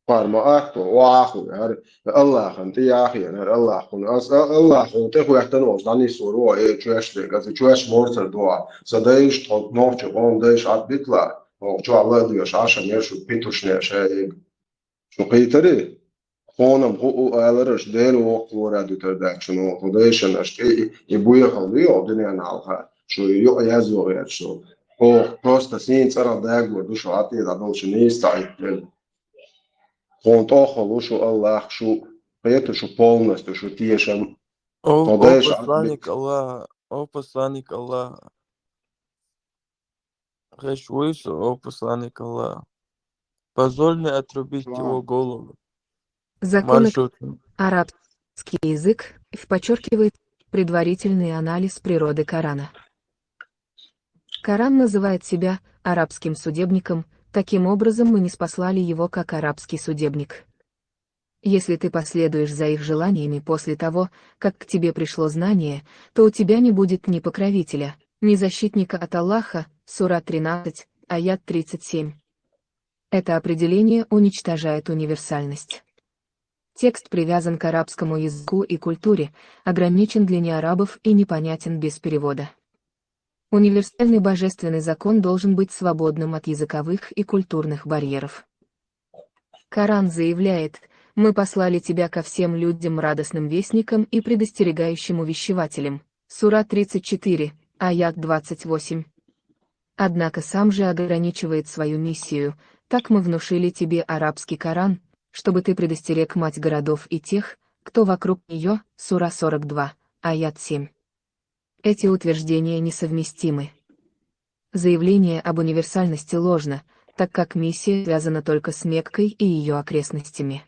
Кхара ма атто, охьахуй, хӀара Аллахьан тӀе яхъена, хӀара Аллахь хьуна. Ас а-, Аллахь хьуна тӀе хӀоьттина волчу дӀанисвор ву, э, чоьш дерг, аса чоьш морсар ду ахь. Сан дайша, тхо нохча къоман дайша Ӏад битла, хӀокху чохь ла а доьшу, Ӏашам яра шу питушне ша эга. Шу кхийтарий? Хьуна-м хӀу-, у алараш Дела воккхалора дуьтар дац шуна, хӀу дайшан аша тӀе и, и буьйхал ду йоху дуьненан хьалха, шу юкъа язйо гӀерташ шу. Оха просто сийна цӀарах дагор ду шу, хьан тӀе дӀадолчу нийса ца Ӏиттина. Хьуна тӀоххал ву шу Аллах, шу кхета шу полностью, шу тешам. О, Хьо о дайша Ӏад посланник битта. Аллаха, о посланник Аллаха. Хеш вуй со, о посланник Аллаха. Позволь мне отрубить Ага. его голову. Закон Маршрут. Арабский язык подчеркивает предварительный анализ природы Корана. Коран называет себя арабским судебником, таким образом мы ниспослали его как арабский судебник. Если ты последуешь за их желаниями после того, как к тебе пришло знание, то у тебя не будет ни покровителя, ни защитника от Аллаха, сура тринадцать, аят тридцать семь. Это определение уничтожает универсальность. Текст привязан к арабскому языку и культуре, ограничен для неарабов и непонятен без перевода. Универсальный божественный закон должен быть свободным от языковых и культурных барьеров. Коран заявляет: «Мы послали тебя ко всем людям радостным вестником и предостерегающим увещевателем». Сура тридцать четыре, аят двадцать восемь. Однако сам же ограничивает свою миссию: «Так мы внушили тебе арабский Коран, чтобы ты предостерег мать городов и тех, кто вокруг неё», сура сорок два, аят семь. Эти утверждения несовместимы. Заявление об универсальности ложно, так как миссия связана только с Меккой и её окрестностями.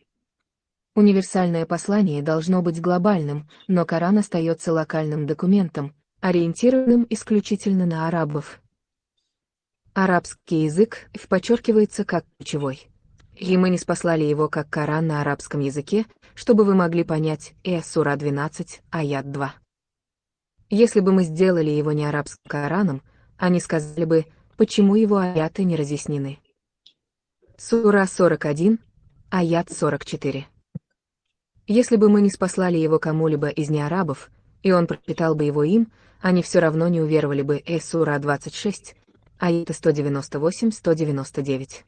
Универсальное послание должно быть глобальным, но Коран остаётся локальным документом, ориентированным исключительно на арабов. Арабский язык подчеркивается как ключевой. И мы ниспослали его как Коран на арабском языке, чтобы вы могли понять, э, сура двенадцать, аят два. Если бы мы сделали его не арабским Кораном, они сказали бы: «Почему его аяты не разъяснены?» Сура сорок один, аят сорок четыре. Если бы мы ниспослали его кому-либо из неарабов, и он прочитал бы его им, они всё равно не уверовали бы, э, сура двадцать шесть, аяты сто девяносто восемь, сто девяносто девять.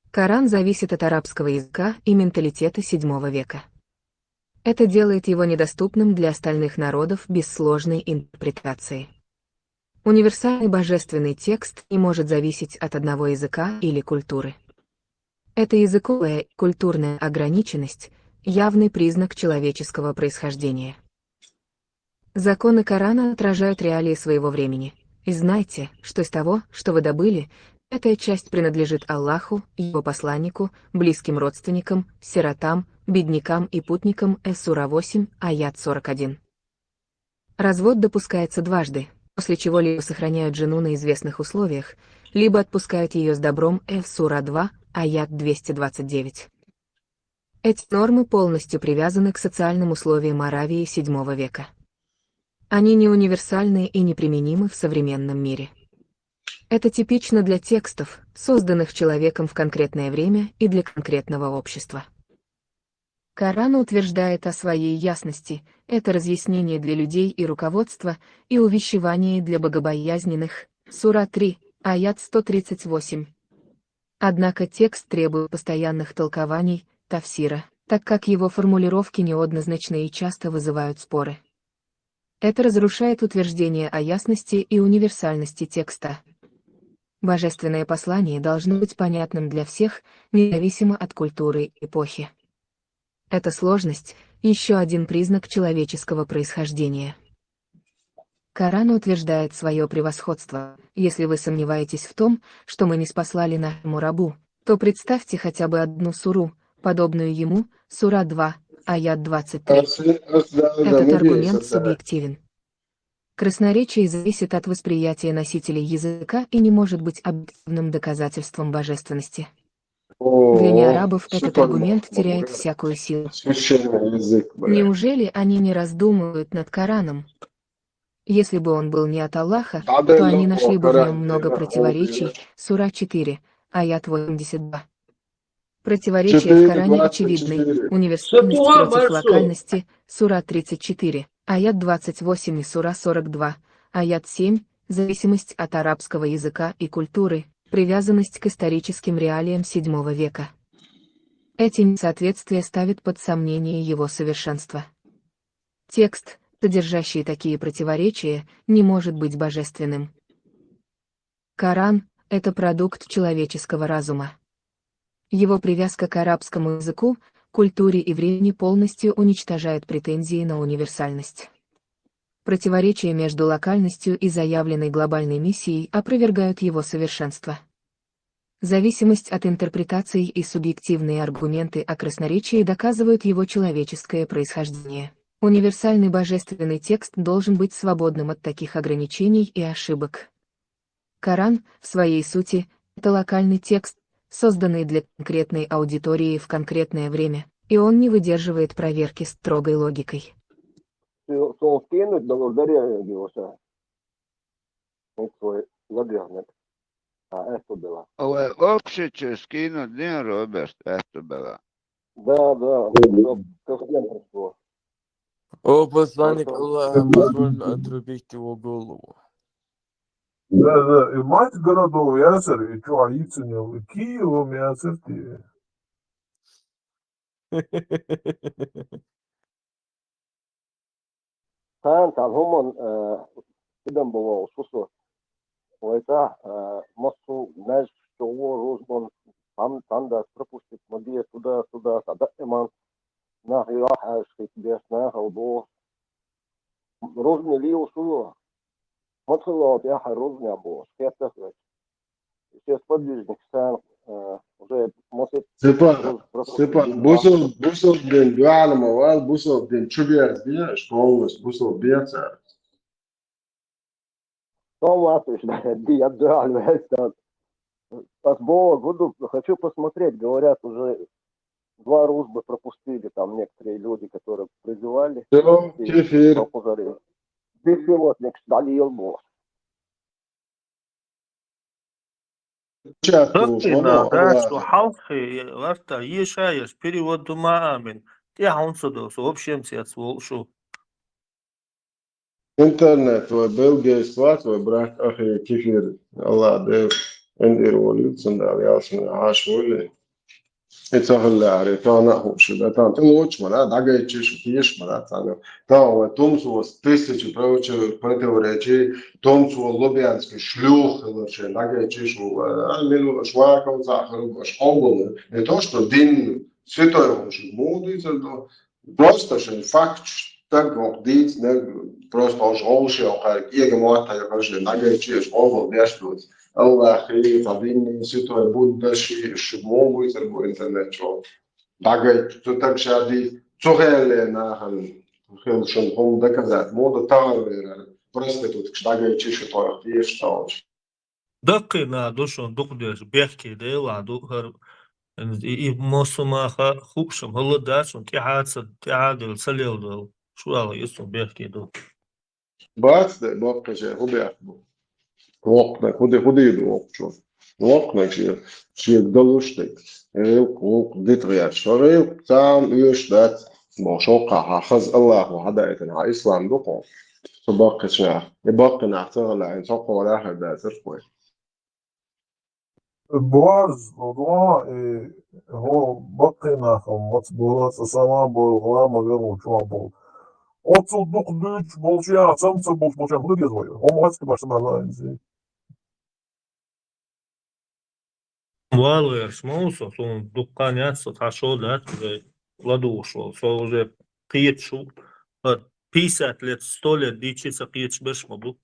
Коран зависит от арабского языка и менталитета седьмого века. Это делает его недоступным для остальных народов без сложной интерпретации. Универсальный божественный текст не может зависеть от одного языка или культуры. Эта языковая и культурная ограниченность — явный признак человеческого происхождения. Законы Корана отражают реалии своего времени. И знайте, что из того, что вы добыли, эта часть принадлежит Аллаху, Его посланнику, близким родственникам, сиротам, беднякам и путникам, Эф сура восемь, аят сорок один. Развод допускается дважды, после чего либо сохраняют жену на известных условиях, либо отпускают ее с добром, Эф сура два, аят двести двадцать девять. Эти нормы полностью привязаны к социальным условиям Аравии седьмого века. Они не универсальны и неприменимы в современном мире. Это типично для текстов, созданных человеком в конкретное время и для конкретного общества. Коран утверждает о своей ясности: это разъяснение для людей и руководство, и увещевание для богобоязненных, сура три, аят сто тридцать восемь. Однако текст требует постоянных толкований, тафсира, так как его формулировки неоднозначны и часто вызывают споры. Это разрушает утверждение о ясности и универсальности текста. Божественное послание должно быть понятным для всех, независимо от культуры и эпохи. Эта сложность — еще один признак человеческого происхождения. Коран утверждает свое превосходство. Если вы сомневаетесь в том, что мы ниспослали нашему рабу, то представьте хотя бы одну суру, подобную ему, сура два, аят двадцать три. Этот аргумент субъективен. Красноречие зависит от восприятия носителей языка и не может быть объективным доказательством божественности. Для неарабов этот аргумент теряет всякую силу. Неужели они не раздумывают над Кораном? Если бы он был не от Аллаха, то они нашли бы в нем много противоречий, сура четыре, аят восемьдесят два. Противоречия в Коране очевидны: универсальность против локальности, сура тридцать четыре, аят двадцать восемь, и сура сорок два, аят семь, зависимость от арабского языка и культуры, привязанность к историческим реалиям седьмого века. Эти несоответствия ставят под сомнение его совершенство. Текст, содержащий такие противоречия, не может быть божественным. Коран — это продукт человеческого разума. Его привязка к арабскому языку, культуре и времени полностью уничтожает претензии на универсальность. Противоречия между локальностью и заявленной глобальной миссией опровергают его совершенство. Зависимость от интерпретаций и субъективные аргументы о красноречии доказывают его человеческое происхождение. Универсальный божественный текст должен быть свободным от таких ограничений и ошибок. Коран, в своей сути, это локальный текст, созданный для конкретной аудитории в конкретное время, и он не выдерживает проверки строгой логикой. Сол скинуть, да ударяю его, всё. Он свой загрязнет. А это было. Ovo je opšiće skinu dnevno, Robert, eto bela. Да, да, чтоб ко всем пришло. О, посланник Аллаха, позволь отрубить его голову. Да, да, и мать городов Ясар, и чё, яйца не, и Киевом Ясар, ты. Хан, хан, хуман, э, идам было, сусу. Вайта, э, массу, знаешь, что, рузбан, там, там, да, пропустить, могли туда, сюда, сада, иман. Нахи, ахаш, хит, беш, нахал, бо. Рузбан, ли, усу. Матхило, я, ха, рузбан, бо. Скептах, Все сподвижник сам, э, уже, может, Степан, Степан, бусул, бусул дин, дуалама вал, бусул дин, чубиас дин, школус, бусул дин цар. Что у вас уж, да, я дуал, да, там. Пас Бога, буду, хочу посмотреть, говорят, уже два рузбы пропустили там некоторые люди, которые призывали. Все, И кефир. Прокузари. Беспилотник, дали бог. Чат, Дац ну, ина, ну, дац ладно. ду халхи, варта, ешаеш, перевод ду ма амин. Те хунсу ду, со вообще мсец волшу. Интернет, твой белгейс, твой брат, ахи, кефир. Аллах, Дев, эндир воли, цундал, ялсмин, аш воли. И ца хилла аьлла, тахана а хууш да, тахана тӀе лоцуш мара, дӀагайча шу теша мара, царна. Тахана вай тумсо тысячи против-, противоречий, тумсо лубянский шлюх хилар шайн дӀагайча шу, а, милу, аш вакал ца хилла, аш хьобала. Не то, что дин, святой он шу, муха дийцар ду. Просто шайн факт, так вот дийцар, просто аш гӀолше, аш кӀега мотт, аш дӀагайча аш хьобала деш ду. Аллахи, ца дин, святой Будда ши, шу муха буйцар бу интернет чу. ДӀагайча, цу таг ша ди-, цу хенахь нахана хила шун хӀума доказать мо ду тахана вера, проституткаш дӀагайча шу тхойх теша толчу. Даккхий нах ду шуна дукха деш, бехке делахь ду хӀара, и, и массо а маха хууш-м хӀалла дац шуна, тӀаьхьа ца, тӀаьхьа дела ца леладала, шу аьлла, иза цунна бехке ду. Бац де, баккхий шен хӀун бехк бу? Воккханиг, хӀун де, хӀун де ду воккхачо? Воккханиг шен, шега далуш дерг. ГӀиллакх, гӀуллакх дита гӀерташ. Ша гӀиллакх царна оьшуш дац, боху, шоккха хьан хаза Аллахо хьадаийтина хьан ислам ду-кх. Со баккхий шен, и баккхий нах ца хилла, хьайн цхьа кхо рахар дацара-кх вай. Боьрза, догӀа, э, хӀо баккхий нах, маца бола, цкъа сама бола, гӀала ма вер ву чохь бола. Оццул дукха дуьйцуш болчу, я цамца болуш болчу, хӀун дан деза вай? ХӀо ма хаза баш ма лаьа иза. Вала гӀерташ ма ву со, суна дуккха хан яц, со цхьа шо дац уже ладугӀуш волу. Со уже кхеташ ву, пятьдесят лет, сто лет дийчи ца кхеташ берш ма бу.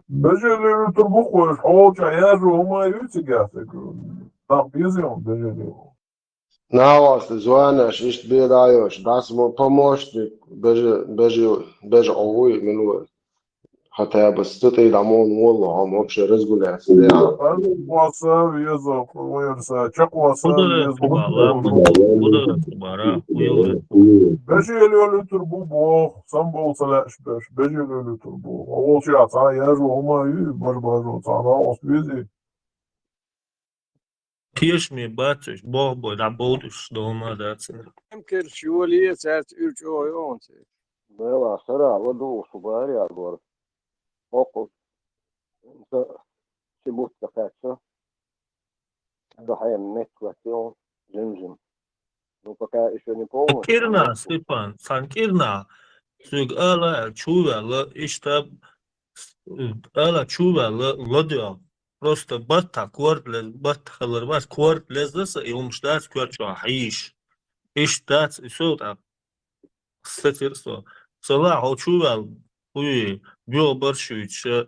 Беже левитар бу-кх вайша, хьолчохь яжо хӀума ю цигахь цига. Нах беза хьуна беже леву. Нагахь звонаш, иштта бен дӀа а йоьш, дас мо помощник, бежа, бежа, бежа Ӏу вуй, мила вай. Хотя бы сту тӀе дӀа мо волло, хьо вообще разгуляться де. Ан боса веза, вайрса, чекхваса веза. Бежа левитар бу боху, сам болу ца лаьаш беш, бежа левитар бу. Хьо волчохь цхьа яжо хӀума ю, бажа-бажо цхьа нагӀост вези. Тешаме бац уьш, боху бой, дӀабовду уьш, дома дац. М керш йоле, цаьрца уьр чӀогӀа йогӀун церан. Дела, сара ладугӀуш ву бахьара яр бара. ХӀокху, ца, ши бутт ца кхаьчча, ду хьайна меттиг латтийна, жим-жим. Ну, пока ещё не полностью, но кӀирнах, Степан, цхьана кӀирнах, соьга ала аьлла, чу ваьлла, иштта, ала чу ваьлла, ладоьгӀна. Просто баттахь корта лез-, баттахь хилар бац, корта лезла сан, и хӀумаш дац коьртачохь хьийзаш. Иштта дац, и со тӀаккха сацира со. Со ла хьо чу ваьлла, хӀуй, боьха барш юьйцуш,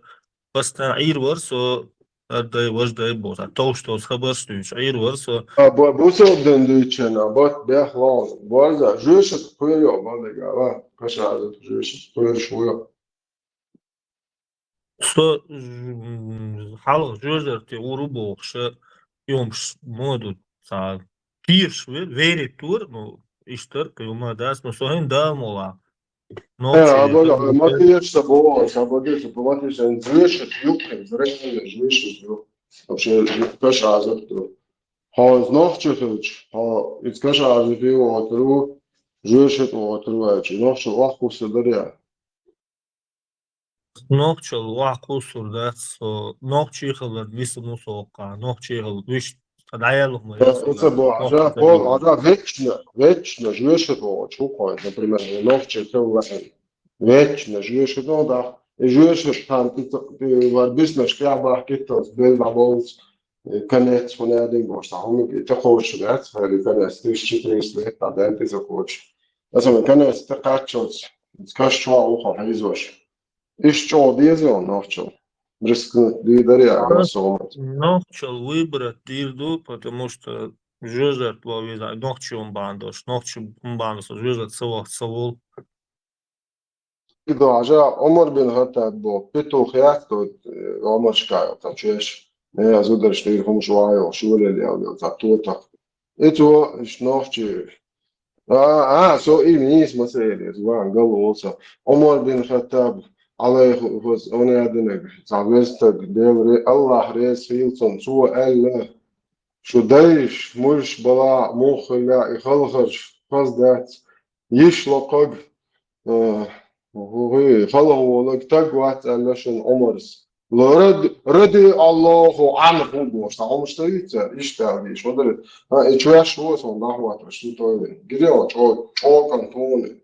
постоянно Ӏийр вара со, хӀара дай, важа дай боху, товш-товш хабарш дуьйцуш, Ӏийр вара со. А, бу-, бусалба дин дуьйцучарна, бат бех лол, борза, жуьйшат кхоьру йо, бадага, ва, каша аза, жуьйшат кхоьруш ву йо. Со, м, хьалха жоьжарте вур ву бохуш, и хӀумаш ма ду, цхьа кийраш ве-, верить вара, ну, иштта кхин хӀума дац, но со хӀинца Дала мукъ лахь. Э, нохчий абала, хилла ма тешаш ца боху, ца боху, ца боху, ма тешаш, жуьйшат юккъе, зрение жуьйшат ю. Вообще, каша аза ду. Хьо иза нохчи хилча, хьо иза каша аза ду вохур ву, жуьйшат вохур ву аьлча, нохчал охьакхуссур дара я? Нохчал охьакхуссур дац со, нохчий хилар виса мусоккха, нохчий хилар виш, ткъа дӀаяллах ма яц. Э, ца бо, хьажа, пол, хьажа, вечно, вечно жуьйшат вохучу хӀу кхойна, например, нохчий хилла, вечно жуьйшат воху даха. И жуьйшат хан, и ца, и вар биснаш кехь бахкитталц, бел дӀаболлц, э, конец хӀун аьлла бохуш, цхьа хӀума и тӀекхочуш дац, хӀара конец, тысяча четыреста лет, а ден тӀе ца кхочуш. Аса вайн конец тӀекхаччалц, каш чохь ву хьо хьийзош. Иштта чӀогӀа деза йо нохчал. Рискнуть дийр дара я, а, массо а хӀуманца. Нохчал выбрать дийр ду, потому что жоьжарт ван веза, нохчий хӀума бахьана долуш, нохчий хӀума бахьана долуш, жоьжарт ца вахча ца волу. И до хьажа, Ӏумар бин Хаттаб боху, петух яц тот, э, Ӏумаршка йо, цхьа чеш, э, зударш дийр хӀумаш ван йо, шолел ял йо, цхьа тотах. И цо, иштта нохчий, а, а, со и нийса ма ца элира, ван гал волу со. Ӏумар бин Хаттаб, Ӏалайхи хӀуз, онадинаг, цхьа веза стаг, Дела ре-, Аллахь реза хила цунна, цо аьлла: «Шу дайша, муьлш бала, муха хилла, и халхарш хаза дац, йиш локхаг, э, хӀу-, хӀу-, халхаволаг таг вац», аьлла шуна Ӏумарс. Ради, ради Аллаху анху бохуш, цхьа хӀумаш ца йийцар, иштта аьлла дийш, ма дарра. А, и чоьш ву сан дӀахӀотташ, шу той вен. Гиде ван, чӀо-, чӀокан туни.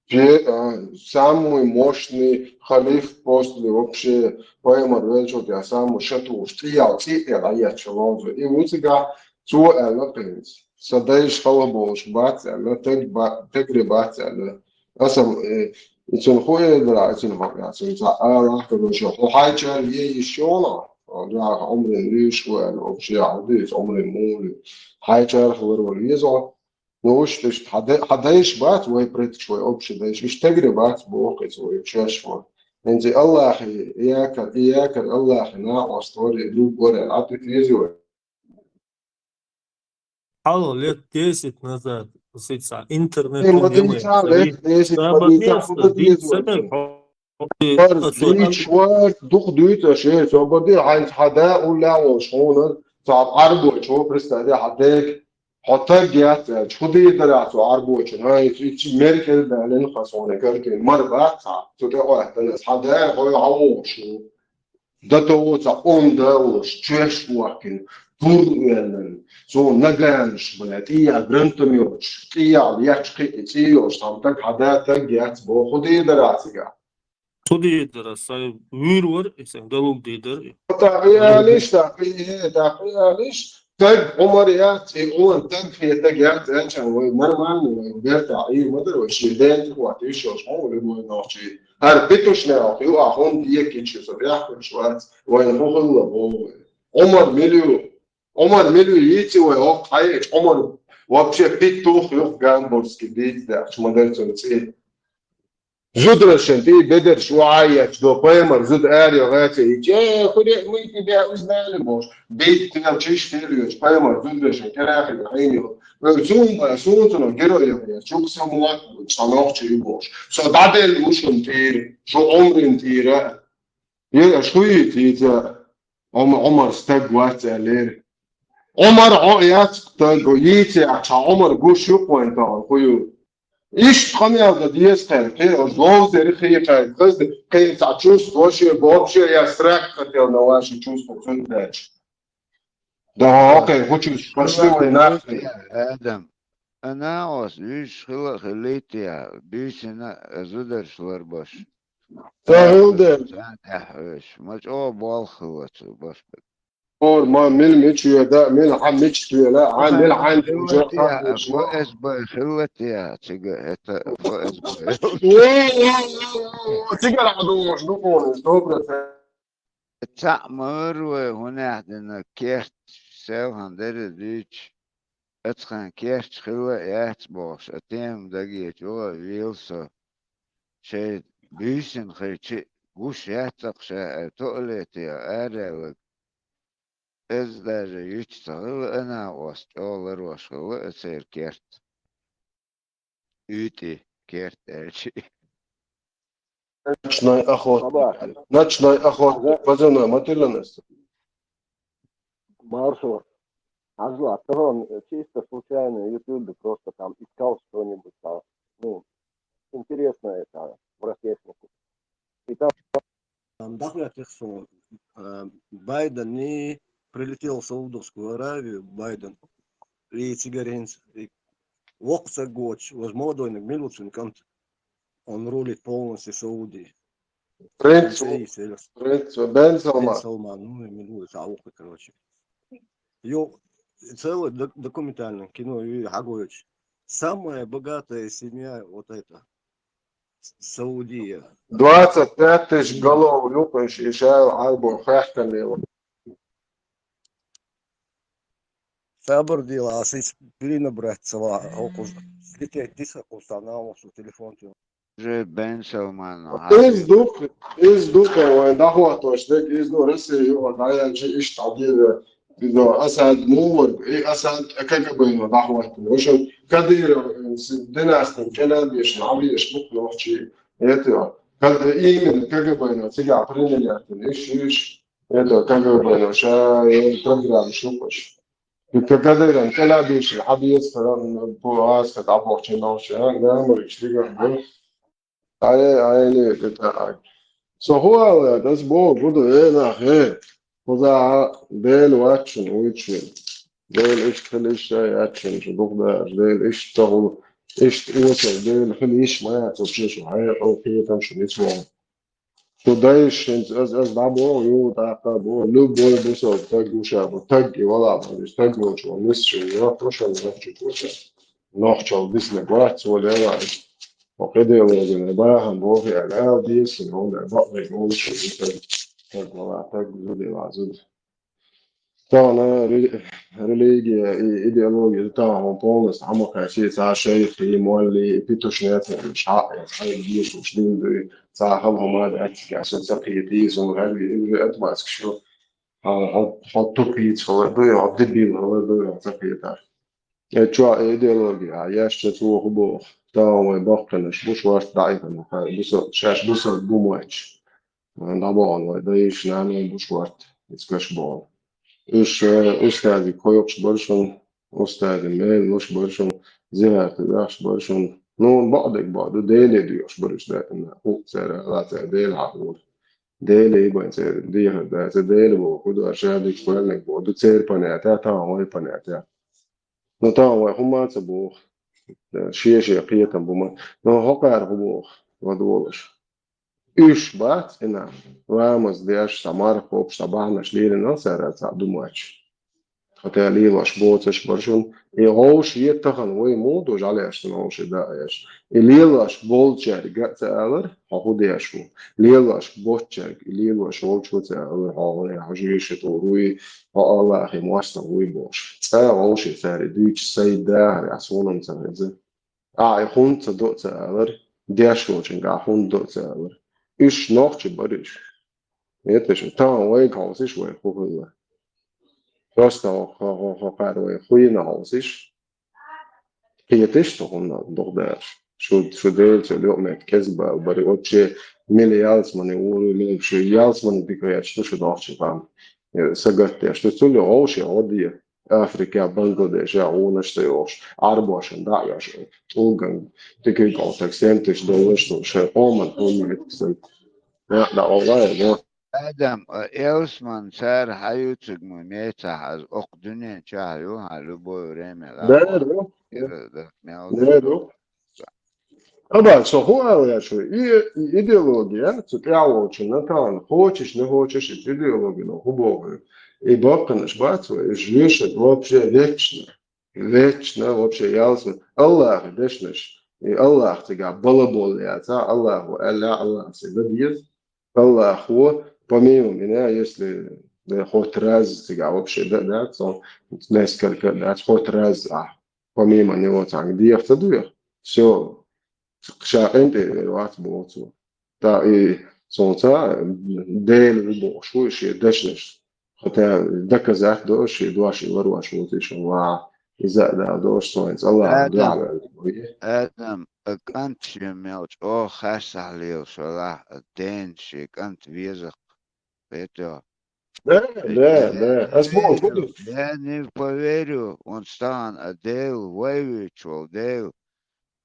Пе-, а, самый мощный халиф после вообще пайхамар велча тӀа самый шатуш, цӀиял, цӀи тӀе дӀаетташ лонза. И ву цигахь цо аьлла кхинца. Сан дайша хала болуш бац аьлла, таг ба-, тагри бац аьлла. Аса, э, и цуьнан хӀун эр дара, и цуьнан хӀокху яц, цуьнан цхьа ала, короче, хьо хьайчара е йиш йолу, хьо дагахь Ӏумрин вуьйш ву аьлла, вообще, хьан дуьйцу Ӏумрин муха ю? Хьайчарах лар вара веза хьо? Ну, уьш тиша, хьан дай-, хьан дайша бац вай предкаш, вай общий дайша, иштта тагри бац боху иза вай чоьш ван. ХӀинца и Аллахе якар, и якар Аллахе накъост вара, и друг вара, а тӀе веза вай. Хьалха лет десять назад, сица, интернет Э, ма дийца, лет десять, ма дийца, хӀун дан деза вай? Барз, дийца, вард, дукха дуьйцу аша, со бан де, хьайца хьан да уллехь волуш хьуна, цхьа Ӏарбочо, представь, хьан дега, хьо таг яц аьлча, хӀун дийр дара цу Ӏарбочун? Хьан, и, и, и Меркель далина хасоне каркин, мара бац цхьа, цу тӀе Ӏоттана, хьан да, хьо хьан вогӀуш ву? Дато ву цхьа онда а волуш, чоьш а вохкина, тур а ваьллина, цо наганаш, бля, тӀехь грантам йолуш, тӀехь лечкхи и цӀий йолуш, цхьа таг хьан да таг яц боху, хӀун дийр дара цигахь? ХӀун дийр дара, сайн вуьйр вара, и сайн далуг дийр дара. ТӀаккха и алиш, тӀаккха и, э, тӀаккха и алиш, таг Ӏумар яц, и Ӏумар таг хетаг яц, аьлча вай нормально, вай бертахь, и ма дара, вай шен ден тӀе хӀотта, йиш йолуш, хьо вай нохчий. ХӀара питушнех ю, а хӀунда екича со бехкаш вац, вайна хӀун хилла боху вай. Ӏумар мила ю? Ӏумар мила ю йийци вай, хӀокху хьаечу Ӏумар вообще петух ю, гамбургский дийца даьхча, ма дара цуьнан цӀе. Зударшна тӀе бедарш ву Ӏа етташ до, пайхамар зуда аре гӀаьций, э, хуьре, мы тебя узнали, бохуш. Бейт тел, чиш тел йоьдуш, пайхамар зударшна кӀерахи хьийна йолу. Вай цунна, суна цунах герой яхье, чуьнга самават, цхьа нохча ю бохуш. Со дӀаделла ву шуна тӀера, шу Ӏумрин тӀера. Е, аша хӀун йийца, йийца, Ӏума-, Ӏумар стаг вац аьллера. Ӏумар хьо яц стаг, йийца яхьа, Ӏумар гуш ю-кх вайн тахана, хӀун ю? Иштта къамел дан деза кхайна, кхин а ловзарий хи кхайна, хаза кхин цхьа чувство, вообще, вообще, я страх хотел на ваши чувства цундаьча. Да, окей, хӀун чувство, пошли вай нахуй. Адам, ана ос вуьйш хила а хилийтехьа, буьйсина а зударш ларбаш. Ца хилла дела. Царна тӀехь вуьйш. Ма чӀогӀа болх хилла цу башберг. Ор, ма мила мича йода, мила хьан мича тоьла, хьан мила хьан Х С Б хилла те, цига это Ф С Б. Цигара хьан догӀуш ду хьуна, добра. Цхьаъ ма вара вай хӀунех дина керт, селхана дерриг дуьйцуш, ацхьан керт хилла а яц бохуш, а тема дагечу вела со. Шайн буьйсина хилча а гуш яц-кх ша аьлла, туалете араьлларг. Иза даже юьтуш ца хилла, ана ос чӀогӀа ларош хилла а церан керт. УьйтӀи керт аьлча. Ночной охотник. Ночной охотник. Позвони, ма тилланас. Маршо. Хьажал, а тахана чисто случайно в Ютубе просто там искал что-нибудь там. Ну, интересно это, про технику. И там Ам, дӀахӀоьттира суна, а, Байден и прилетел в Саудовскую Аравию, Байден. И цигара хӀинца, и воккха стаг воцуш, ваза молодойниг мила ву цуьнан кӀант? Он рулит полностью Саудией. Принц, принц Бен Салман. Бен Салман, ну, и мила ву, цхьа воккха, короче. Йо, целое док-, документальное кино ю хьагойтуш. Самая богатая семья, вот это, Саудия. Двадцать пять тысяч голов юкъаш и шайла Ӏарбо хаьхканера. Сабар дела, ас иза перенабрать ца ва, хӀокхуза. Слететь диса хӀокхуза, цхьа наха телефон тӀе. Уже Бен Салман. Иза ду-кх, иза ду-кх, вайн дӀахӀоттош дерг, иза ду Россия юкъа дӀаяьлча иштта дӀадийр. Иза Асад муха вара, и Асад КГБ-но дӀахӀоттийна. В общем, Кадыров, э, с-, династин кӀелабешна, хьабеш бу-кх нохчий. Это, Кад-, именно КГБ-но цигахь применять йина, иш, иш, это, КГБ-но ша, э, программа шу-кх уьш. И Кадыров кӀелабешна, хьабеца, э, по аска дӀабохча нохчий, а, гамариш дигахь бу. Ай, ай, не, это, ай. Со хӀу аьлла, ас боху, гу ду, э, нах, э. Кхузахьа Дела вац шуна вуьйцуш верг. Дела иштта хила, иштта яц шуна шу дукха дахар. Дела иштта ца хуьлу, иштта осал Дела хила йиш ма яц вообще шу хьекъал, кхетам шу ницвогӀу. Шу дайша хӀинца, ас, ас дӀабоху, юха тӀаккха а боху, любой бусалба таг ву ша бу, таг и вала бу, иза таг волчу ван нисча йоккху шуна нохчи куча. Нохчалла дисинарг вац, цо лела, хӀокху идеологина бахам боху аьлла, ала деза, хӀунда бакъдерг волуш, таг, таг вала, таг зуда вала, зуда. Тахана ре-, религия и идеология тахана полностью хьамакхаьчча, цхьа шайх, и молли, и питушнец, и шаъ, и шайх, дешуш дин дуй, цхьа хала хӀума дац, кхаьчна ца кхетий, суна гӀаьрби, и уже отмазкаш ю. Хьо, хьо, хьо тупица хала дуй, хьо дебил хала дуй, хьо ца кхетар. Э, чо, э, идеология, а, еш ца цо хӀу боху. Тахана вай баккхинаш бу шорта даийтина, ха, бусал-, шаьш бусалба бу моьттуш. ДӀабахана вай дайша, нанна бу шорта, иза каш бахана. Уьш, э, устазиг кхойкхуш бара шуна, устазан мел луш бара шуна, зихарта вехаш бара шуна. Ну, бакъдерг бакъду, Деле доьхуш бара уьш даийтина, хӀуъа цара, ала цара Дела хьахора. Деле и бан церан дехар дац, Дела боху, хӀу ду, ша дика кхоьллинарг боху, ду церан понятие, тахана вай понятие. Ну, тахана вай хӀума ца боху. Шен-шен кхетам бу ма. Ну, хӀокхара хӀу боху, ладогӀалаш. Уьш бац и нах, ламаз деш, цхьа марха кхобуш, цхьа бахьанаш лелийна цара цхьаъ ду моьттуш. Хьо тӀе лелош боцуш бара шуна. И вовшийн тахана вай муха ду жӀаьлеш цунна вовшийн даа еш. И лелош болчаьрга а ца алара, хьо хӀу деш ву. Лелош боцчаьрга, и лелош волчо а ца алара, хьо гӀо, хьо жуьйша тӀур вуй, хьо Аллахьан мостагӀа вуй бохуш. ЦӀа вовшийн цара и дуьйцуш сайда дахар, ас хӀунда ца хеза. Ахь и хӀунда ца до а ца алара, деш волчуьнга ахь хӀунда до а ца алара. Уьш нохчий бара уьш. Эташ, тахана вайга хьовсийша вай хӀу хилла. Просто хӀо-, хӀо-, хӀо-, хӀокхара вай хӀу йина хьовсийша. Кхеташ цу хӀуманна дукха деш. Шу, шу Дела цу лоьмет кӀезиг бала бара. Вообще, мила ялсамани вур ву, мила шу ялсамани дика гӀерташ ду шу нохчий бан. Э, сагатдеш ду, цул вовшийн гӀо де. Африка, Бангладеш, я гӀонаш ца йохуш, Ӏарбошна дӀа а йош, чӀуган, тикай кӀалтаг, сенташ долларш ду, шайн къоман хӀумма хӀиттасан. Я, дӀа гӀолла, я, но. Адам, а, ялсамани цара хьаюцург ма мецахь, аз окху дуьнен чохь ю, хьан любое время, да, да, да, да, мел да, да. Аба, со хӀу ала яц вай? И, и идеология, цу тӀаьхьа волчунна тахана, хочешь, не хочешь, и идеология, но хӀу боху? И баккхинаш бац вай, и жуьйша вообще вечно. Вечно, вообще ялсамани. Аллахьан дешнаш. И Аллахь цигахь балаболла яц, а? Аллахьо аьлла, Аллахьа ца дан деза. Аллахьо, помимо меня, если, э, хоть раз цигахь вообще да, да, цо несколько, да, хоть раз, а, помимо него цхьаьнга деха ца дуьйху, всё, ша къинтӀера вер вац боху цо. Та и суна ца Дела ву бохуш ву шен дешнаш. Хотя доказать до шен дош и ларош ву цу шун ва. Иза а Дала дош цо хӀинца Аллахьа Адам, дуьхьа ваьлла ву. Адам, а кӀант шен мел чӀогӀа харцахь лелаш валахь, а ден шен кӀант везакх. Хетош? Да, да, да. Ас боху, да, не поверю, он стан а Дела, вай вуьйцуш волу Дела.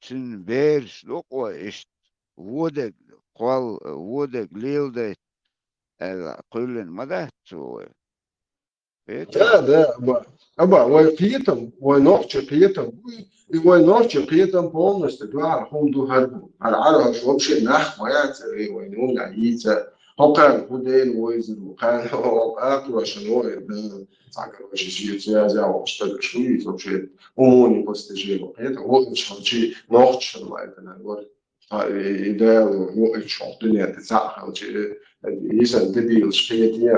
Цуьнан бераш ду-кх вай иштта, вон дерг кхолла, вон дерг леладайта аьлла, кхоьллина ма дац цо вай. Да, да, аба, аба, вай кхетам, вай нохчий кхетам, и вай нохчий кхетам полностью дуьхьал хӀума ду хӀара бу. ХӀара Ӏарбош вообще нах ма яцара, и вай нуна йийца. ХӀокхарна хӀу Дела вайзар ву, кхарна хӀокху акхарошна вай, да, цхьа, короче, шен связь а воккхуш стаг шу йийца вообще уму непостижимо. Кхетам, воккхуш хилчи, нохчашна вайтанар вара. Ткъа и, и Дала ву, и чохь дуьнен тӀе цхьаъ хилча, э, йисан дебилаш кхетий,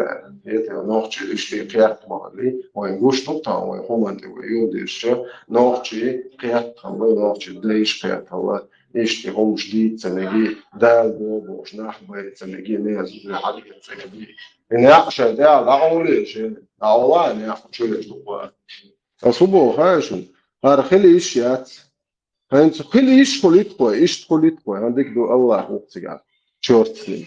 кхетий, нохчий иштта кхетта ма хилли, вайн гуш ду-кх тахана, вайн хӀуманна тӀе вай юхадирзича, нохчий кхетта хилла, нохчий дайша кхетта хилла, иштта хӀумаш дийца ца меги, Дала боху бохуш нах байта ца меги, меза уже хьадаьхьа ца меги. И некъ шайн Дала дӀакъовлийша, дӀакъовла а некъ чуьрачу букъа. Ас хӀун боху хаьий шуна? ХӀара хила йиш яц. ХӀинца хила йиш хуьлу-кх вай, иштта хуьлу-кх вай, хӀан дика ду Аллах ву-кх цигахь, чёрт с ним.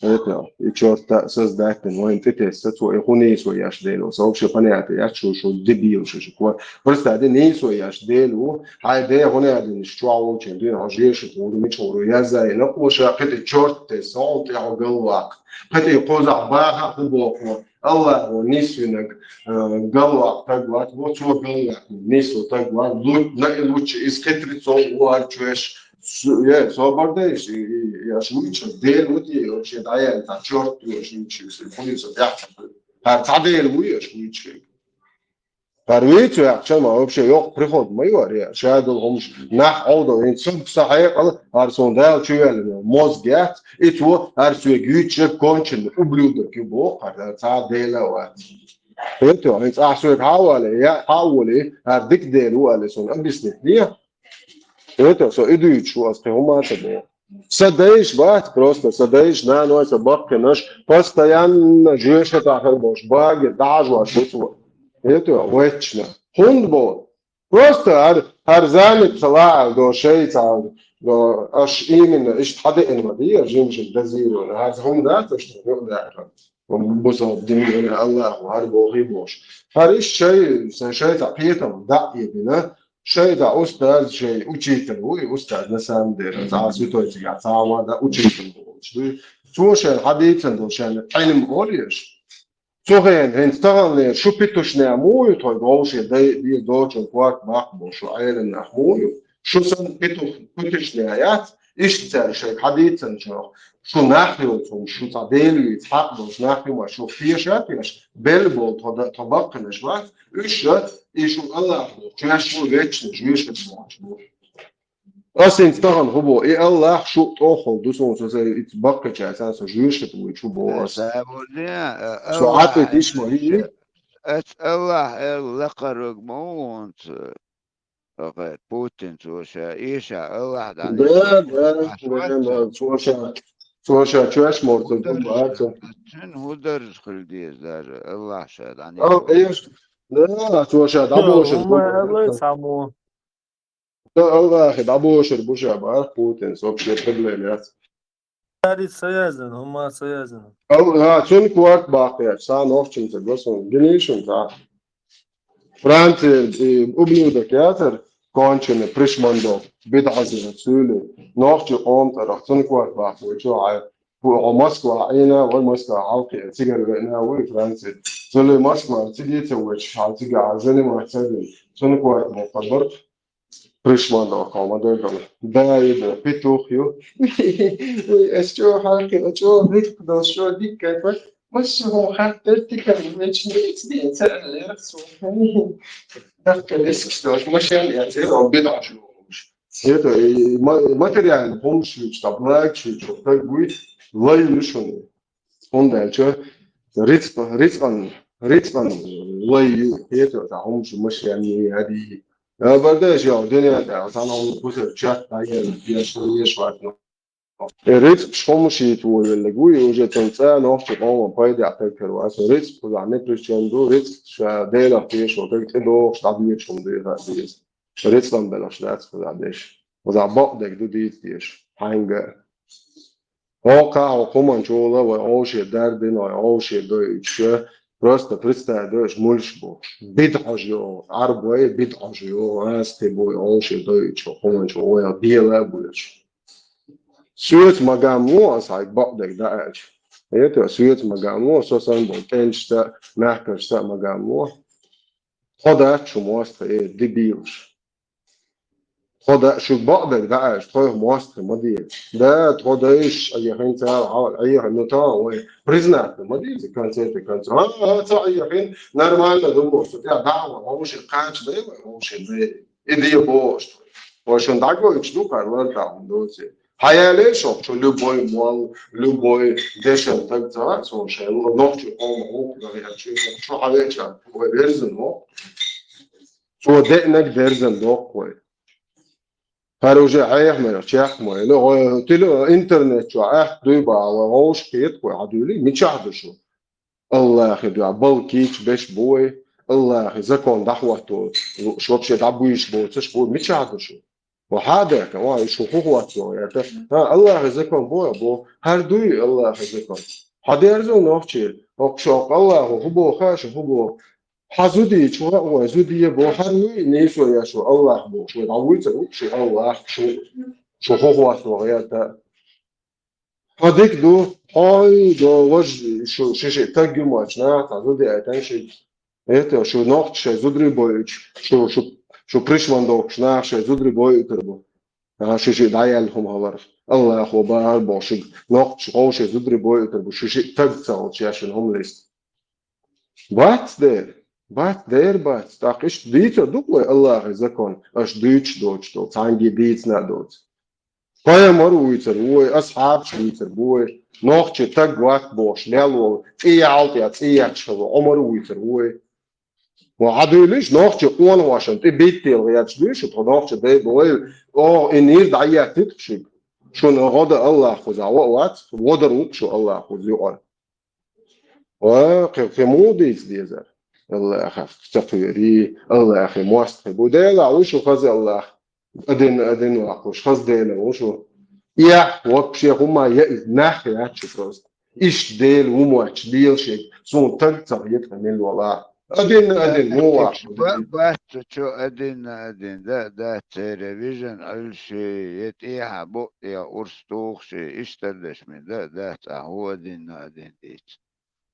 Это, и чёрта создать, вайн тӀетесса цо, и хӀун нийсо еш Дела ву. Со вообще понятие яц шу, шу дебил шу, шу ква. Просто да нийсо еш Дела ву, хьай де хӀун яд иш чуа волчен, дуьйна хьо жеша, хӀур мича хӀур яза, и накъоша, кхетий чёрт тесса, хьо тӀехьа галвакх. Кхетий кхозахь баха хӀу боху. Аллахо нисвинаг, э, галвакх таг вац, во цо галвакх нисо таг вац, лу-, на и лучше из хитрецов у арчвеш, С-, е, собар даьш, и, и, и аш вуйча, Дела ву те, вообще, дӀаяьлла, цхьа чёрт ву аш вуйча, если хуйца тӀехь. ХӀара цхьа Дела вуй аш вуйча. ХӀара вуйцу яхча ма вообще йоккха приход ма ю аре, шадул хӀумаш, нах Ӏовдо, ин суб са хьекъал, хӀара сон Дала чу ваьлла, мозг яц, и цо, хӀара соьга вуйча кончен ублюдок ю боху, хӀара цхьа Дела вац. ХӀету, хӀинца ахь соьга хьа а вале, я хьа а воле, хӀара дика Дела ву аьлла сон объяснить де. ХӀету, со и дуьйцуш ву ас кхин хӀума а ца боху. Са дайш бац просто, са дайш, наной, са баккхинаш, постоянно жоьша тахар болуш, баге, дӀажош ву цо. ХӀету, вайчна. ХӀунда боху? Просто хӀара, хӀара замик ца лаьа до шайца, до аш именно иштта хьадеана ма дий, жим-жим дазийрона. ХӀара хӀума дац, аш юкъа даьхьа. Бусалба дин, Аллаху, хӀара бохий бохуш. ХӀара иштта шай, шай, шайца кхетам дӀа а бина, шайца устаз, шай учитель ву, и устаз на самом деле, цхьа святой цигахь, цхьа вада учитель волуш дуй. Цо шайна хьадийцина долу шайна Ӏилма олуш, цу хенахь хӀинца таханлера шу питушнех муха ю тхойга вовше дай бе доцчун корта баккха бо шу Ӏелам нах муха ю? Шу санна питух, питушнех яц, иштта цара шайга хьадийцинчух. Шу нах йолчун, шу цхьа Дела вийца хьакъ долуш нах ю ма шу теша а теш, белла болу тхо да-, тхо баккхинаш бац, уьш а, и шу Аллах боху, чоьш шу вечна, жуьйшат бохуш бу. Ас хӀинца тахана хӀу бо, и Аллах шу тӀоххал ду суна, со ца итт баккхича сан со жуьйшат вуй чу бо ас. Со Аллах, ӀатӀи тиш ма хӀийи. Ас Аллах эр лакхараг ма ву хӀунца, оха Путин цо ша, иша Аллах дӀа. Да, да, да, да, цо ша, цо ша чоьш морта ду баца. Цуьнан хӀу дарж хила деза даже, Аллах ша дӀа. Ал, эш, да, цо ша дӀабошур. Аллах, само. Ца Аллахе дӀабошур бу ша бахара Путинс, вообще проблема яц. Царица связано, хӀума связано. Ал-, а, цуьнан корта баккхаеш, сан нохчамца гасун, гинийшун, ца. Франция, и, ублюдок яцар, конченый, пришмандо, бидӀазина, цуьли. Нохчи къоман тӀарах, цуьнан корта баккхавечу хьай. Хьо Москва Ӏийна, вай Москва хьалкхе, цигара веана, вуй Франция. Цуьли Москва цига ца вачу, хьал цига хьал заниматься дин. Цуьнан корта баккхар бара. Пришмандо кхо ма дойхала. Да, и да, петух ю. Ой, ас чӀогӀа хьалкхи, а чӀогӀа ритх долуш, чӀогӀа дикка, а, массо хӀума хаттар тикан, веч ниц ден ца аллера, сухани. Дахка дескаш долуш, машен я, зе, а, бидӀаш лугӀуш. Это, и ма-, материальный помощь ю, что благ ю, что так будет, лай ю шуна. ХӀунда аьлча рицкъ-, рицкъан, рицкъан лай ю, хӀета, ца хӀума шу машен я, ади. А, бардаш, я, дуьнен тӀа, сан хӀума кусар чат, а, я, я, шу еш ватна. Э, рицкъ шу хӀума шийта вуйвеллиг вуй, уже цунна цӀа нохчи къоман пайда а тагкар вац. Рицкъ кхузахь не причем ду, рицкъ ша Делах тешо, таг тӀедогӀуш, дӀабечун дуьйха деза. Рицкъан белхаш дац кхузахь деш. Кхузахь бакъдерг ду дийца дезаш. Хьаьнга? Хьо кхахьо кхуманчула вай Ӏовше дардина, вай Ӏовше дойучу, просто представь дойуш мулш бу. Бидхьожа йогӀу, Ӏарбой бидхьожа йогӀу, ас те бой Ӏовше дойучу, кхуманчу вай дела а буьлуш. Соьца ма гаммо ас хьайга бакъдерг дӀааьлча. Это соьца ма гаммо, со санна болу кӀенташца а, мехкашца а ма гаммо. Тхо дац шу мостагӀий, э, дебилаш. Тхо да-, шуьга бакъдерг дӀааьлча, тхойх мостагӀий ма деза. Да, тхо дайша Ӏехина, цара хьал Ӏехина, ну, тахана вай признаться ма деза, в конце-то концов. А, а, ца Ӏехина, нормально ду боху, цу тӀехь дӀа а ван, вовшийн кхача дай вай, вовшийн дай. И де бохуш. Вай шуна дӀагойтуш ду, кхара лар тӀехь хӀума доций. Хьаяле шух, шу любой молла, любой дешан таг ца вац, сон шайн нохчийн къоман гӀуллакх дан яц, шу, шу хьавеча, вай верзан ву. Цо деанарг дерзан доккху вай. ХӀара уже хьехамех чекх ма елла, вай теле-, интернет чохь атта дуй бахьа, вай вовшах кхетахь вай хьадуьйлий, мичахь ду шу? Аллахе дуьхьа, балла кийча беш бу вай, Аллахе закон дӀахӀотто лууш, вообще дӀабуьйш боцуш бу, мичахь ду шу? Ва хьадерка, ва, шу хӀу хӀоттаво, яьта? Ха, Аллахьа закон бо, бо. ХӀара дуй Аллахьа закон. Хьадерзо нохчий, хӀокху шо Аллахьо хӀу боху, шу хӀу боху. Хьан зудий чу а вай, зудий бо, хӀара вуй, нийсо я шу Аллахь бохуш, вай дӀавуьйцур ву шу Аллахь, шу, шу хӀу хӀоттаво, яьта? Хьо дика ду, хьой, до вож, шу, ши-ши таг ю моч, нах, цхьа зуди айтан ши. Это, шу нохчий шайн зударий бойуьйтуш, шу, шу, шу пришман дохуш, нах шайн зударий бойуьйтур бу. А, ши-ши дӀаяьлла хӀума хиларх. Аллахьо бахьар боху шуьга, нохчий хов шайн зударий бойуьйтур бу, ши-ши таг ца хилча, я шуна хӀума листа. Бац дера, бац дера бац. ТӀаккха иштта дийцар ду-кх вай Аллахьа закон, аша дуьйцуш доцуш долу, цхьаьнгге дийцина а доцу. Пайхамар вуьйцур ву вай, асхьабаш вуьйцур бу вай, нохчий таг вац бохуш, лел волу, цӀе яьлла тӀе, цӀе етташ хилла Ӏумар вуьйцур ву вай. Ва хьан дуьйлуш, нохчий къонахошна тӀе биттийла гӀерташ дуьйш, тхо нохчий дай бу вай, оха и нир дӀаеттит шуьга. Шуна гӀо дан Аллахьа кхузахь вац, гӀо дар ву-кх шу Аллахьа кхуза юкъара. Ва, кхин, кхин муха дийца дезара? Аллахьах ца кхоьрий, Аллахье мостагӀий бу. Делахь ву шу хаза Аллахь. Адин, адин ваккхуш, хаза Дела ву шу. Эхь, вообще хӀума яа иза, нах яц шу просто. Иштта Дела ву моч, лела шега, суна таг ца хета мила вала. Адин, адин, муха ваккхуш? Ба-, бац цу чу адин, адин, да, да, церан вижина Ӏуьллуший, я тӀехьа бу, я урс тухуший, иштта дерш мин, да, да, цӀа хӀу адин, адин дийца.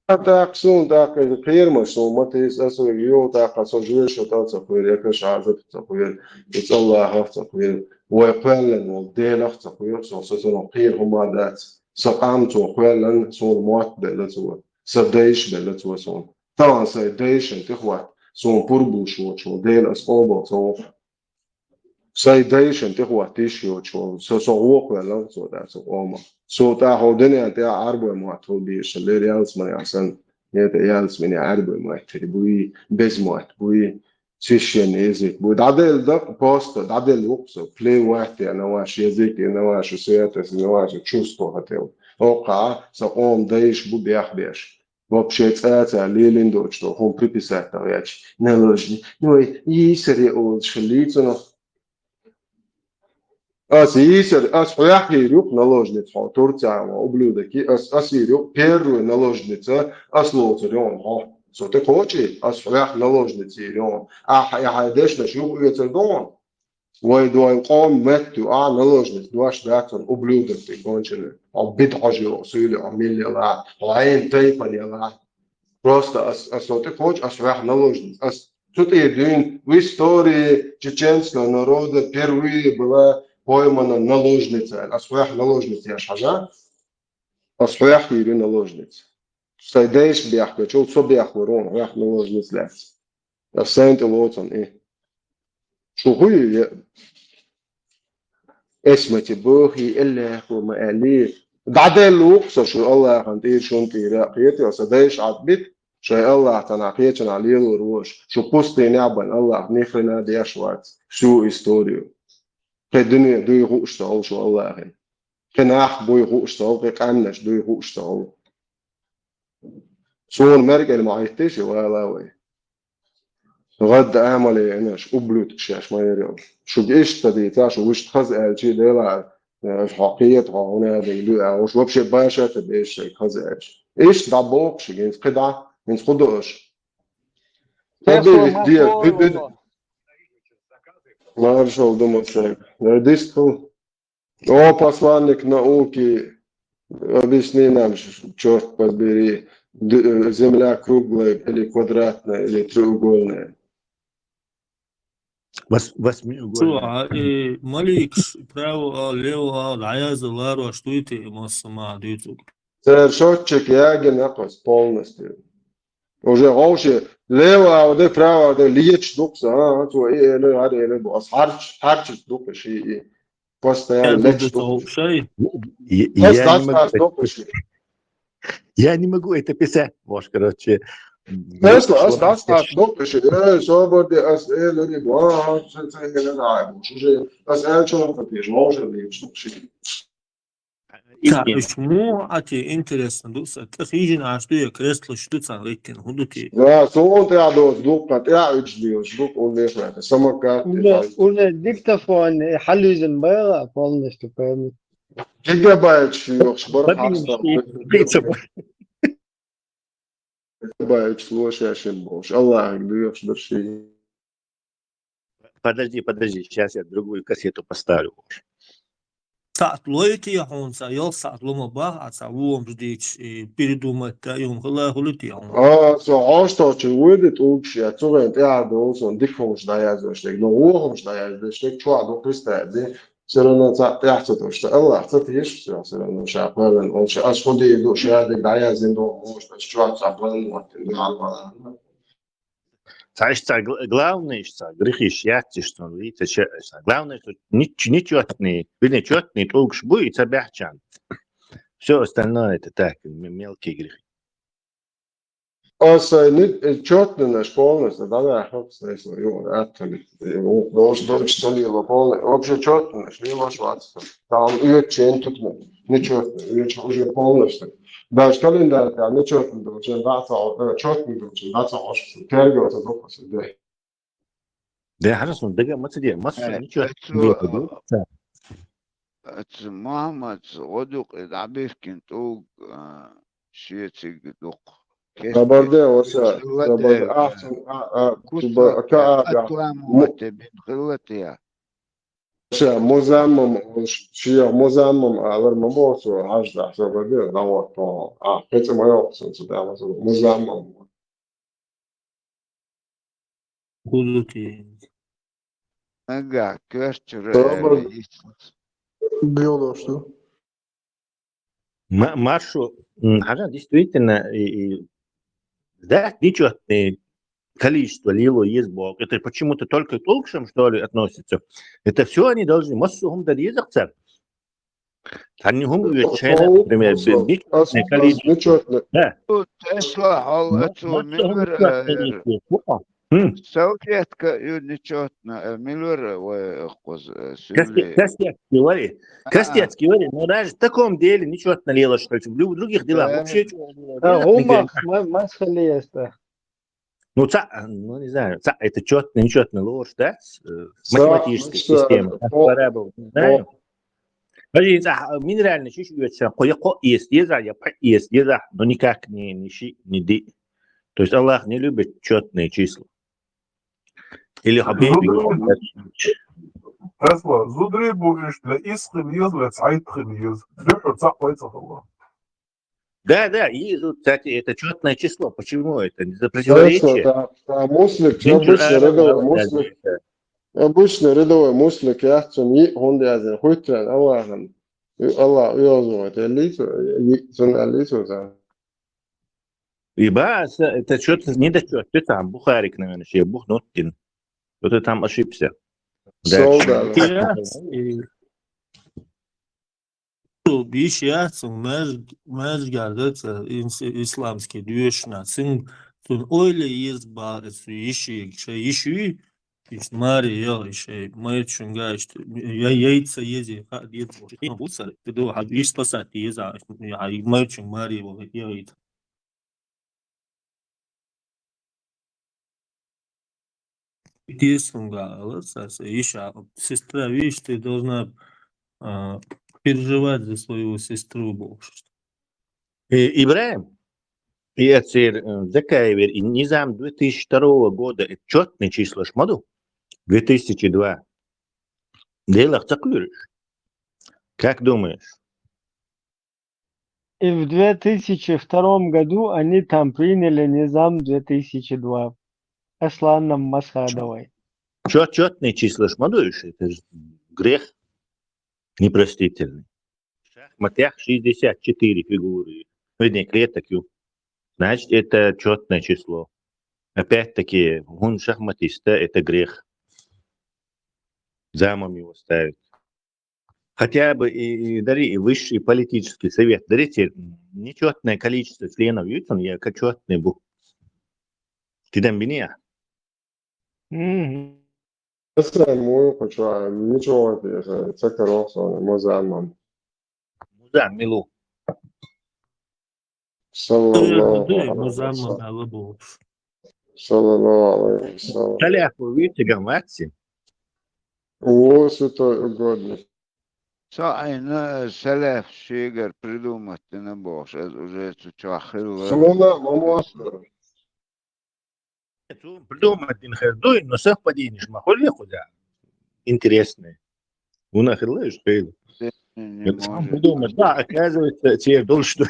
ТӀаккха суна тӀаккха иза кхерамаш суна ма тийса, аса вайга юха тӀаккха со жоьжахатех ца кхоьру, я каш Ӏазапах ца кхоьру, и цӀа Аллахьах ца кхоьру, вай кхоьллина волу Делах ца кхоьру со, со цунах кхера хӀума дац. Сан къам цо кхоьллина, суна мотт белла цо, сан дайша белла цо суна. Тахана сайн дайшна тӀехӀотта, суна пурба луш воцуш волу Дела аса къобал ца воккху. Сайн дайшна тӀехӀотта йиш йоцуш волу, со, со гӀо кхоьллина цо тӀаккха сан къомах. Со тӀаккха хӀокху дуьнен тӀехь Ӏаьрбойн мотт хуьлу безаш, лер ялсаманехь санна, я тӀе ялсаманехь Ӏаьрбойн мотт хир буй, беза мотт буй, священный язык буй. ДӀаделла дакъа, просто дӀаделла ву-кх со, плевать я на ваш язык и на вашу святость, и на ваши чувства хотел. ХӀокху сан къоман дайша бу бехбеш. Вообще цӀа а ца лелийна доцуш долу хӀума приписать дан гӀерташ. Наложни-, ну, ай, йийсаре олуш хилла цунах. Ас йийсар, ас хьоьх йийр ю-кх наложница хьо, Турцехь ван ублюдок, ас, ас йийр ю-кх первую наложница, ас лоцур ю хьуна хьо. Со тӀе кхочий, ас хьоьх наложница йийр ю хьуна. Ахьа, ахьа дешнаш юха оьцур ду хьуна. Вай, вайн къоман метта ю, а, наложница, дош дац хьуна, ублюдок ты конченый. Хьо бида хьожа йо, суьйли хьо милла яла, хьо хьайна тайпана яла. Просто ас, ас хьо тӀе кхочу, ас хьоьх наложница. Ас цу тӀе дуьйна в истории чеченского народа впервые была поймана наложница. Ас хьоьх наложница еш хьажа? Ас хьоьх йийр ю наложница. Сайн дайша бехкачул, со бехлур ву хьоьх наложница лаьцна. Ас сайна тӀе лоцу хьуна и. Шу хӀу ю, я? Эсмати бохий, эллеху ма аьллий. ДӀаделла ву-кх со шу Аллахьан тӀера, шун тӀера, кхетий, сан дайша Ӏад бита, шайн Аллахь цхьанхьа кхечанхьа лелор ву аша. Шу пустынехь бан Аллахь ни хрена деш вац всю историю. Кхин дуьне дуй хууш ца хилла шу Аллахье. Кхин нах буй хууш ца хилла, кхин къаьмнаш дуй хууш ца хилла. Суна меркӀал ма Ӏиттий ши, вала вай. ГӀадда амале инаш, ублюдкаш еш ма яра. Шуьга иштта дийца, шу вуьшта хаза аьлчий, Дела, аша хьо кхета, хьо хӀунда динг дуьа, уьш вообще баша а ца беш шайга хаза аьлча. Иштта дӀабоху шуьга, хӀинца кхидӀа, хӀинца хӀу до аша? Маршалла ду ма шайга. Дистхула. О, посланник науки, объясни нам, ш-, чёрт побери, д-, э, земля круглая или квадратная, или треугольная? Вас-, восьмиугольная. Цо, а, э, маликаш право а, лево а, дӀаяза ларош дуй те, массо а ма дуьйцург. Церан счётчик ягина кхуза полностью. Уже вовше лево а де, право а де, лечу дукха, а, а, цо и элира, гӀара элира бу. Ас хьарч-, хьарчаш дукха ши и. Постоянно лечу дукха. Шай? Я, я, я не могу это, я не могу это писать, может, короче. Тесла, ас дас дас дукха ши. Э, собар де, ас элира бу. А, а, ц-, ц-, элира бу. Уже ас элча хатиш, вовше лечу дукха ши. Ца, уж муха а те интересно ду са, тӀа хижина аш ду я кресло шу ду ца леттин, хӀун ду те? Да, сон тӀа доз ду, ка тӀа уж лиош ду, он лех на, самокат. Уже, уже диктофон, э, хьалюзин байла полностью пойми. Гигабайт шу йохш, бар Подвинь хашта. Ши, тридцать. Гигабайт шу лош яшин бош. Аллах, ду йохш дар ши. Подожди, подожди, сейчас я другую кассету поставлю. Саат лойтия хьун ца, йол саат лома бах, а ца вуом ждич, и передумать та, и он хала хулития хьун. А, со хьош то чи выйдет лучше, я цугэн тя должен дикхомш да я зошлек, но вуомш да я зошлек, чуа до Христа, де, все равно ца, тя ца то, что Аллах, ца ты ешь, все, все равно ша, правильно, он ша, аж ходи, до ша, де, да я зин, до, может, аж чуа, ца, правильно, вот, да, да, да. Ца ишта гла-, главное ишта, грехиш яц ишта, вица че-, ишта. Главное, что нич-, нечётный, вернее, чётный тӀулгаш буй, и ца бяхчан. Всё остальное это так, м-, мелкие грехи. Осай, не, э, чётный наш полностью, да, да, хоп, снесло, ё, аттали. Ё, должен, должен, что ли, его полный. Вообще чётный наш, не ваш ватство. Там её чен тут, ну, нечётный, её чё-, уже полностью. Даже календарь, да, нечётный был, чем баца, э, чётный был, чем баца, ошибся. Первый вот это, да. Да, хорошо, да, мы тебе, мы Э, сегодня ничего это, не делаем, а, да? Это Мухаммад Одук, это Абивкин туг, а, шециг дук. Кабарде, оса, кабарде, а, а, а, куса, куба, ка, а, а, куаму, мо-, ате бин хылатия. Ша, музаммам, шия музаммам, алар мабосу, хажда, сабаде, дават, то, а, хеце майо, сон, сабаде, музаммам. Худути. Ага, кӧрчуре. Робот. Гёлошту. Ма-, Маршу, м, ага, действительно, и, и, да, нечётное количество лило есть Бог. Это почему-то только к тулкшам, что ли, относится. Это всё они должны. Массу хум да дезахца. Тани хум уйчена, например, б-, б-, количество. Да. Тут это хол, ма-, это ма-, Миллер, э, М. Салфетка, э, нечётно, э, Миллер, э, вай, э, коз, э, Касте-, сюли. Кастецкий вари. А, а. Кастецкий вари. Но даже в таком деле нечётно лело, что ли. В лю-, в других делах вообще чё-, да, ничего не гумах, дело. Ма-, масхали есть, да. Ну, ца-, ну, не знаю, ца-, это чётно, нечётно ложь, да? С-, э, с математической системы. По-, по-, не знаю. Подожди, ца-, а, минеральный чё ещё, ца-, ко-, я ко-, есть, есть, а, я по-, есть, есть, а, но никак не, не ши, не ди. То есть Аллах не любит чётные числа. Или Хабиб. Зудребу. Тесла, зудребу иш для исхил ез, для цайтхил ез. Дюху цахвай цахалла. Да, да, и, кстати, это чётное число. Почему это? Не за противоречие. Тесла, да, да, муслик, обычный рядовой муслик. Обычный рядовой муслик, я, цун и, он язин, хуйтран, Аллахом. И Аллах, и Аллах, это лицо, и, цун лицо, да. И ба, с-, это чё-то недочёт. Ты там, Бухарик, наверное, ещё бухнут тин. Вот ты там ошибся. Да, Сол, чё-, да, да. Сейчас и бишь я, цун мэж-, мэж гардец, э, инс-, исламский дюшна. Цун, цун ойле ез ба, э, цу иши, ше иши, иш мари, я, иши, мэр чунга, иши, я, яйца ези, ха, ез, ма бусар, ты ду, ха, иш спасать, ез, а, я, мэр чун мари, я, яйца. Интересно, да, вот, са-, са-, ещё, а, сестра, видишь, ты должна, а, переживать за свою сестру больше. Э, Ибраим, и это, э, Закаевер, и низам две тысячи второго года, это чётные числа шмаду? Две тысячи два. Делах цакуйрыш. Как думаешь? И в две тысячи втором году они там приняли низам две тысячи два. Асланом Масхадовой. Чё-, чётные числа шмадуешь, это же грех непростительный. В шахматах шестьдесят четыре фигуры. Вернее, клеток, ю. Значит, это чётное число. Опять-таки, гун шахматиста — это грех. Замом его ставить. Хотя бы и, и дари, и высший политический совет. Дарите нечётное количество членов ютун, я ка чётный бу. Ты там бини я? Мгм. Аса мой хочу, а, ничего, это, это, это хорошо, музамам. Зан милу. Саллаллаху алейхи ва саллям. Саллаллаху алейхи ва саллям. Салаф ву витиган ваци. О, святой угодник. Цо айна салаф шегар придумать дина бохуш, аз уже цу чохь хилла. Суна ма моссара. Цу придумать дина хир дуй, но совпадение ж ма хуьлу кхуза. Интересное. Вуна хилла уж хила. Сам придумать, да, оказывается, цер долуш ду.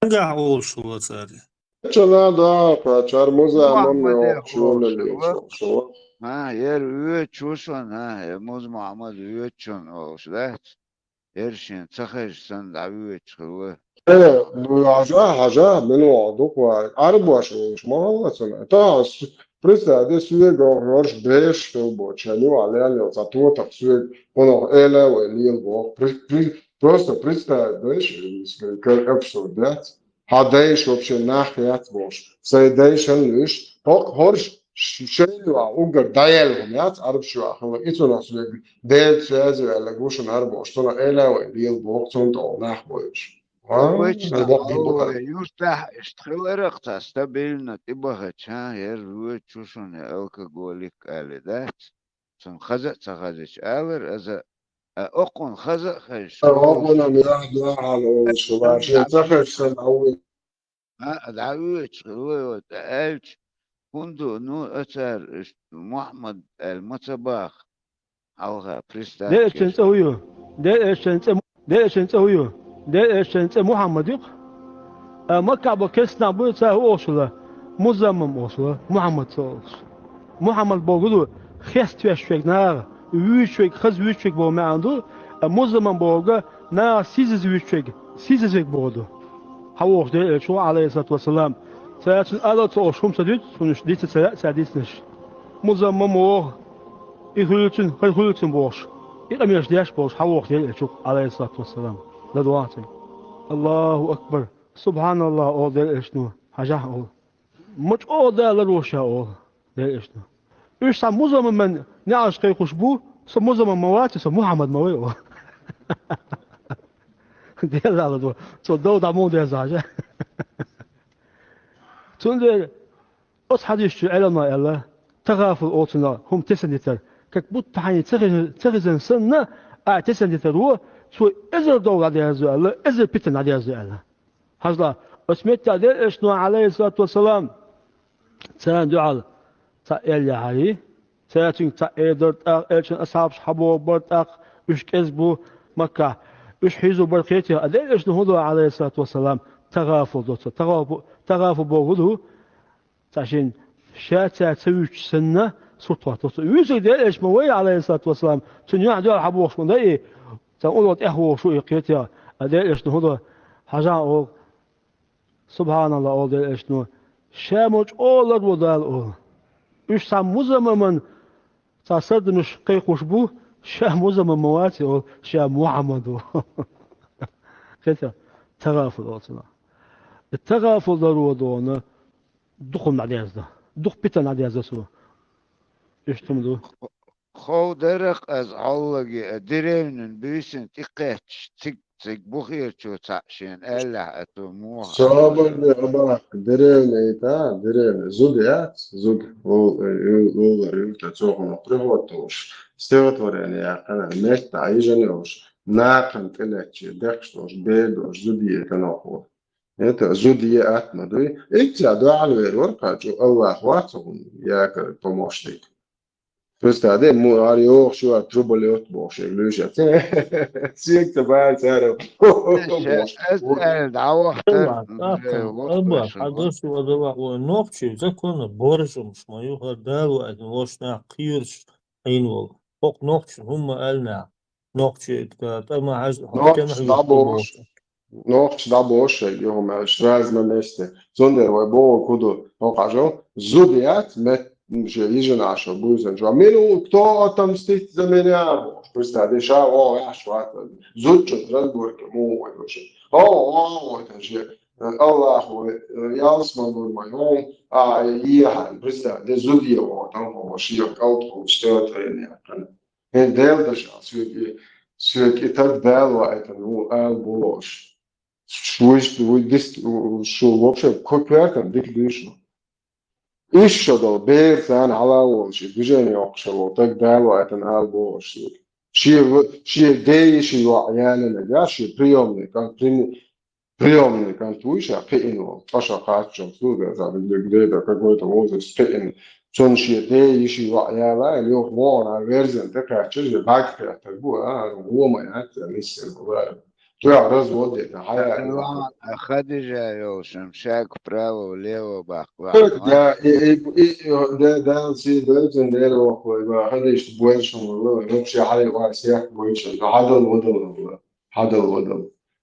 Нагахь олуш хилла цара. Чана да, кхачар муза мамма Мухаммаде олуш хилла. Ха, ер вуьйцуш ву шуна, ха, ер муза Мухаммад вуьйцуш ву шуна олуш дац. Ер шен ца хезаш санна дӀавуьйцуш хилла. Э, ну, хьажа, хьажа, мила ваха дукха вара. Арабош волуш ма хилла цунна. Та, с-, представь, де, соьга хӀорш беш хилла боху, шен юкъа лелла йолу цхьа тотах соьга, хӀунах эла вай лела боху. При-, при-, просто представь, деш, как абсурд, яц? Хьан дайша вообще нах яц бохуш. Сайн дайшан луьйш, хӀо-, хӀорш ш-, шайна юкъа уггар дӀаелла хӀума яц, Ӏарбаш юкъа хилла. И цунах соьга Делаца связь ваьлларг ву шуна хӀара бохуш. Цунах эла вай лела боху, цунна тӀе нах бойуш. А? Вайчу Ай, боккъал бу хӀара. Юьртахь иштта хиларах цхьа стабильно тӀебахача, ер вуьйцуш ву шуна алкоголик али дац. Цунна хаза а ца хазича алар аза, а, оккхунна хаза а хезаш, Ай, оккхунна мила дуьхьал олуш хилла, шен ца хезаш санна, а, вуй. А, дӀавоьдуш хилла, тӀе аьлча, хӀунда, ну, а цара, иштта Мухьаммад аьлла ма ца баха, хьалха, представь. Дерришан цӀе хӀун ю? Дерришан цӀе, дерришан цӀе хӀун ю? Дерришан цӀе Мухьаммад ю-кх. А, Маккахь бо кестнах бу, цара хӀун олуш хилла? Музаммам олуш хилла, Мухьаммад ца олуш. Мухьаммад бохург ду, хеставеш верг наха, вуьйцуш верг, хаза вуьйцуш верг боху маьӀна ду, а музаммам бохург, наха сийсаза вуьйцуш верг, сийсаза верг бохург ду. Хьан вохуш дерриш ву, Ӏалайхиссалату вассалам. Цара цуьнан ала ца олуш хӀума ца дуьйцу, цунаш дица ца лаьа, цара дицнаш. Музаммам воху, и хуьлу цуьнан, хӀара хуьлу цуьнан бохуш. И къамелаш деш болуш, хьан вохуш дерриш ву, Ӏалайхиссалату вассалам. ЛадогӀа цуьнга. Аллаху акбар. Субханаллах, олу дерриш ву. Хьажахь, олу. Ма чӀогӀа далар ву ша, олу дерриш ву. Уьш цхьа музаммаман неӀалш кхайкхуш бу, со музаммам ма вац, со Мухьаммад ма вай, олу. Делла ду, цо дов дӀа муха деза хьажа. Цундела оцу хьадисчу Ӏеламнаха аьлла, тагӀафул олу цунах хӀума тесна дитар, как будто хьайна ца хезна, ца хезна санна, ахь тесна дитар ву, цо эзар дов дӀадерзо аьлла, эзар питана дӀадерзо аьлла. Хьажал, оцу меттехь дерриш ву, Ӏалайхиссалату вассалам, царна дуьхьал цхьаъ эр яхьарий, цара цуьнга цхьаъ эр дара, тӀаккха элчан асхьабаш хьабогӀур бара, тӀаккха уьш кӀезиг бу Маккахь, уьш хьийзор бара, кхетий, а дерриш ву хӀун до, Ӏалайхиссалату вассалам, тагӀафул до цо. ТагӀафу-, тагӀафу бохург хӀун ду? Цхьа шен ша цара ца вуьйцуш санна, сурт хӀотту цо. Вуьйцург дерриш ма вай, Ӏалайхиссалату вассалам, цуьнан юьхь дуьхьал хьабохуш ма дай, цхьа улло тӀехвогӀуш ву и, кхетий, а дерриш ву хӀун до, хьажахь, олу. Субханалла, олу дерриш ву. Ша ма чӀогӀа лар ву Дала, олу. Уьш цхьа музаммаман цхьа сардамаш кхайкхуш бу, ша музаммам ма вац, олу, ша Мухьаммад ву. Кхетий, тагӀафул олу цунах. И тагӀафул лар ву дона, дукха хӀума дӀадерзадо. Дукха питана дӀадерзадо цо. Иштта хӀума ду. Хов дара-кх ас хьоллаги а деревнин буьйсина тӀекхетташ, циг-циг бухерчо цхьаъ шена аьллехь а цо муха. Собар де, абахка, деревня это, деревня. Зуда яц, зуда. Лу-, лу-, лулар юрта цо хӀума приход толуш. Стихотворение яьккхина, метта йижина йолуш. Нахана тӀелеттачу, декхаш долуш, бер долуш, зуда е канохо. Это зуда е атма дуй. Итца дуьхьал вер вара кхачу, Аллах вац хӀуна, якар помощник. Представь, де, му-, ар йохуш ю, ар труболет бохуш, я, луьйш яц. Секта баьр цара. Эс аьлла, дӀавахтар. Аба, хьан дош ву, ада вахь вай нохчий, законна боржумаш ма ю, хӀара Дала ваьзна волуш нах кхийраш хьийна волу. ХӀокху нохчий хӀумма аьлла нах. Нохчий, тка, тӀама хьажа, Нохчий хьаткана хьуьйсу дӀабохуш. Нохчий дӀабохуш шайга, юха мел сразу на месте. Цундела вай боху куду, хӀокху хьажал, зуда яц, мет, ше йижина Ӏашо буьйсанчо. Мила ву, кто отомстит за меня? Представь, ша вогӀу яхьаш вац. Зудчун разборка, муха вай ваша. О, о, о, это же, Аллах вай, ялсмалур вай, о, а, ехьа, представь, де зуде вогӀу, там, о, шиях калт, о, что это, я не, ХӀинца Делан дашал соьга, Соьга и таг Дала ваийтина ву ала бохуш. Шу вуьш, вуй дис-, шу вообще кху коьртана дика дуьйцу. Иштта долу бер царна хьала а волуш, и движение йоккхуш волу таг Дала ваийтина ала бохуш соьга. Шен в-, шен ден йишин йоӀ яланарг, я шен приёмный кӀант, при-, приёмный кӀант вуй ша кхиъна волу, ткъа ша кхаччалц ду, да, да, да, да, какой-то возраст кхиъна. Цунна шен ден йишин йоӀ яла, и юха вогӀур а верзина тӀекхаьчча, я бага кхеттар бу, а, гӀо ма яц, а, миссина вара. Тоьхна развод дина, хьая. Хадижа йолуш, шайга право-влево баккха. Да, и, и, и, и, да, да, си, да, цун дера воккхавай, ва, Хадижа буьрса хӀума вала, вообще хьай ва сехк буьйцу, хьадал вадал вала, хьадал вадал.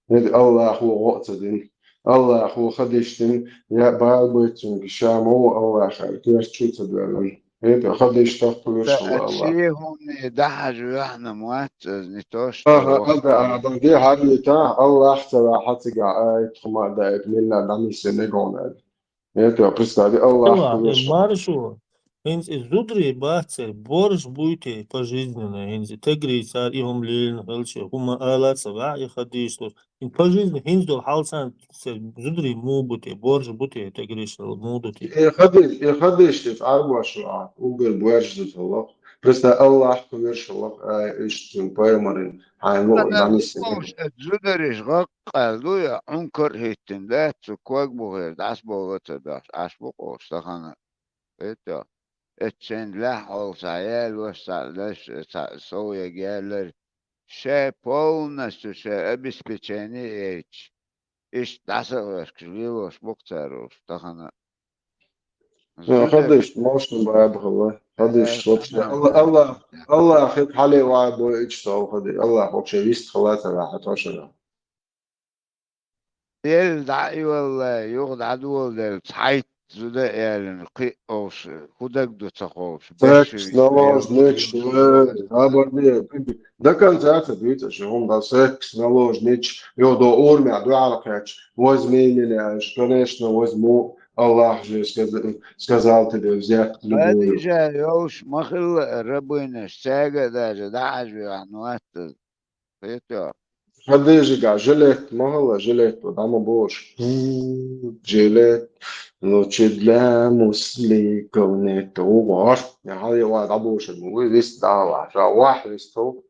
Нет, Аллахо гӀо а ца дина. Аллахо Хадижин я бала бац цуьнга, ша ма ву Аллахьа, коьрта чу ца доьллина. ХӀета Хадижа тахка вуьрш ву Аллах. Ши хӀумане дӀахьажа ваьхьна ма вац иза, не то что Аха, ваха. Ада, ада, де хьарвита, Аллах ца ваьхьа цигахь, ай, тхума а даита, милла дӀанисса мегон аьлла. ХӀета, представь, Аллах Аллах, вуьрш ву. Маршо, хӀинца и зударий бацара, борш буй те пожизненно, хӀинца и тегри цара и хӀума лелийна хилча, хӀума ала ца ваьхьа и Хадижа. И по жизни хӀинца долу хьал санна, церан зударий муха бу те, боржа бу те, тӀе гиришал муха ду те? Э, хадиш, э, хадиш, э, арбаш ва, угар боржа ду талах. Просто Аллах кхуьршалах, ай, иштта пайхамарин, хьайн ло, Ана намис. Ош, э, зудариш гӀаккхал ду я, Ӏункар хӀиттина дац, цу ког бу хир, дас бовла ца даш, аш бу къош, тахана. Это, эццен лаьхьа олу цхьа яьлла, ваша цхьа леш, цхьа сов яга яьллар. Шай полностью шай обеспечение яйча, иштта дӀасахвешкаш лелош бу-кх цара уьш тахана. Хадиш, мошна баба хала. Хадиш, вообще. Алла, Алла, Алла, хит хьале вай бой ичтал хадиш. Алла, вообще, вист хала цара хьа тошара. Дел дӀа и валла, юха дӀадоладелла, цхьайтта зуда а ялина, кхиъ овш, хӀун даг ду ца ховш, Секс, наложнича, э, хабар де, до конца ца дуьйцу аша, хӀума дан, секс, наложнича, йо, до урмя, дуьхьал кхаьчча, возьми меня, конечно, возьму, Аллах же сказа-, сказал тебе взять любую. Хадижа йолуш ма хилла рабынаш, цаьрга а даже дӀахьажа ваьхьна вац иза. Хета. Хадижига жилет ма хала, жилет дӀа ма бохуш. Жилет, ну, чи для мусликов нет. Угар, я хьал я ва дӀабошур ма вуй, вист дала, ша вахь вистал.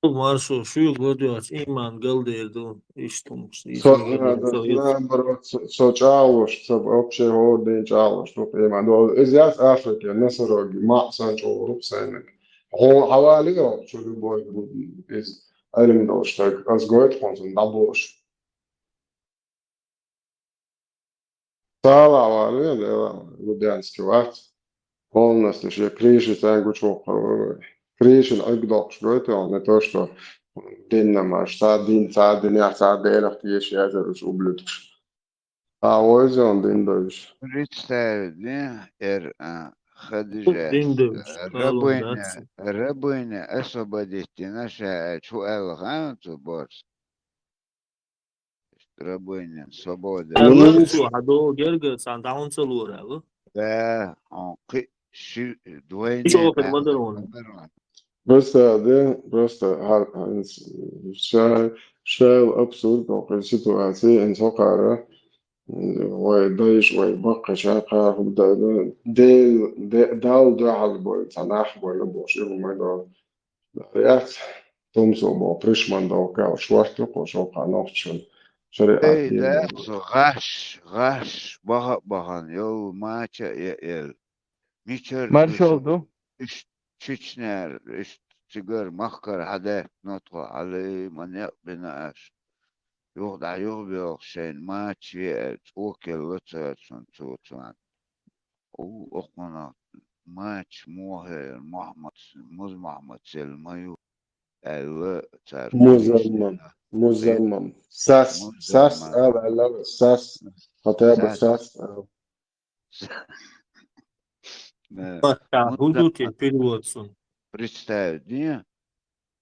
Маршо, шуьга ладоьгӀча, иман галдер ду, иштта хӀумаш, Со, иштта хӀумаш, да, со, наоборот, со, со чӀагӀлуш, со вообще хӀора ден чӀагӀлуш ду иман. Иза яц Африке, носороги, маӀа санна чӀогӀа ру сайнаг. Хьо хьавалио, чу любой, из Ӏилма долуш стаг, ас гойту хьуна цунна дӀаболуш. Цала валио, дела, Лубянский вац. Полностью шен крыша цаьрга гучувоккхур ву. Крышина Ӏиг доккхуш гойту, не то, что дин намаш, ца дин, ца динех, ца делах теша язар уьш ублюдкаш. А, вайзон дин довш. Представь, не, эр, а, Хадижа, Дин довш, а, рабыня, рабыня освободить дина ша, чу аьлла хан цу борс. Рабыня, свобода. Аьлла, цу хьадо герга, цхьана дӀахьун ца лора аьлла. Да, он кхи-, ши-, двойне Чохар да. Мадарон. Просто, да, просто, ха-, ха-, ша-, шайла абсурд, окхи ситуация, ин сокхара, вай дайш, вай баккхача, кхархур да, да, де-, де-, дал дуьхьал бой, ца нах бой, бохуш, и хӀума до. Яц, тумсо бо, пришман дал, кал, шварт, кхо, шо, кхо, нохчун, шариат Эй, дин да, бо. Цу гӀаш, гӀаш, баха, бахан, йол, мача, е, ел. Мичара Маршал ду. Ишт Чечняра, ишт цигара махкара хьадаьхкина тхо, хьалий, ма некъ бина аш. Юха дӀа юха белха шайна мача веара, цӀокелла цара цунна цо цунна. У, окхунах мача мохьера, Мухьаммад, Муз Мухьаммад сел ма ю, аьлла цара. Музаммам, музаммам. Сас, сас, Музаммам. Ала, ала, сас. Хотя бы сас, ала. Да. Махка, хӀун ду те перевод цун? Представь, не?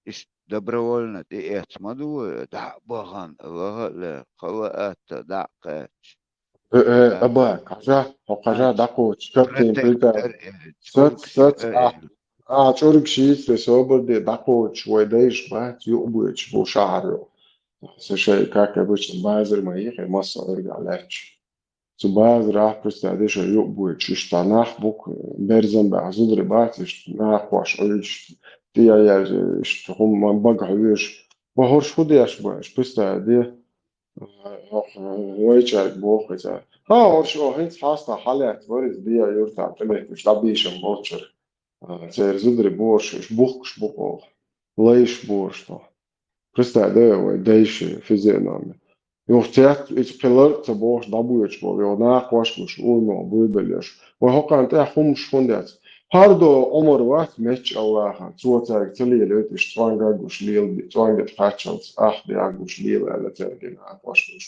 Иш добровольно тӀеэц ма ду вай, дӀа а бахана, лагӀа а лер, хала а атта, дӀа а кхаьчча. Э, э, Да. Аба, хьажа, хьо хьажа, дӀакхочу, картин, Протектор, приказ. Э, Сац, сац, э, ахь. А, чӀург шийца собар де, дӀакхочуш вай дайша бац, юкъа боьдуш бу шахьар йоах. Со шай, как обычно, базар ма йихе, масса Ӏуьргахь лаьтташ. Цу базарахь, представь, де шай юкъа боьдуш, иштта нах бу-кх, берзан баьхьа зударий бац, иштта накхош Ӏуьйдуш, тӀе а яьржа, иштта хӀума багахь веш. Ва хӀорш фу деш бу аьлча, представь, де, вайчаьрга боху иза. Ха, хӀорш, о, хӀинца хьастагӀа хьалаьцна вара иза, Беа-Юьртахь тӀеметташ дӀабийшина болчара. А, церан зударий борш, уьш бухкуш бу-кх оха. Лайш борш тхо. Представь, де вай дайша физиономия. Юха цец, иза кхин лар а ца бохуш дӀабоьдуш болу, юха накхош гуш, уйла буйбеллеш. Вай хӀокхарна тӀехь хӀумаш хӀунда яц? ХӀара до Ӏумар вац, меттачу Аллаха, цо цаьрга ца лелайта, иштта цӀонга гуш лела, цӀонга кхаччалц ах бегӀа гуш лела аьлла цаьрга накхош гуш.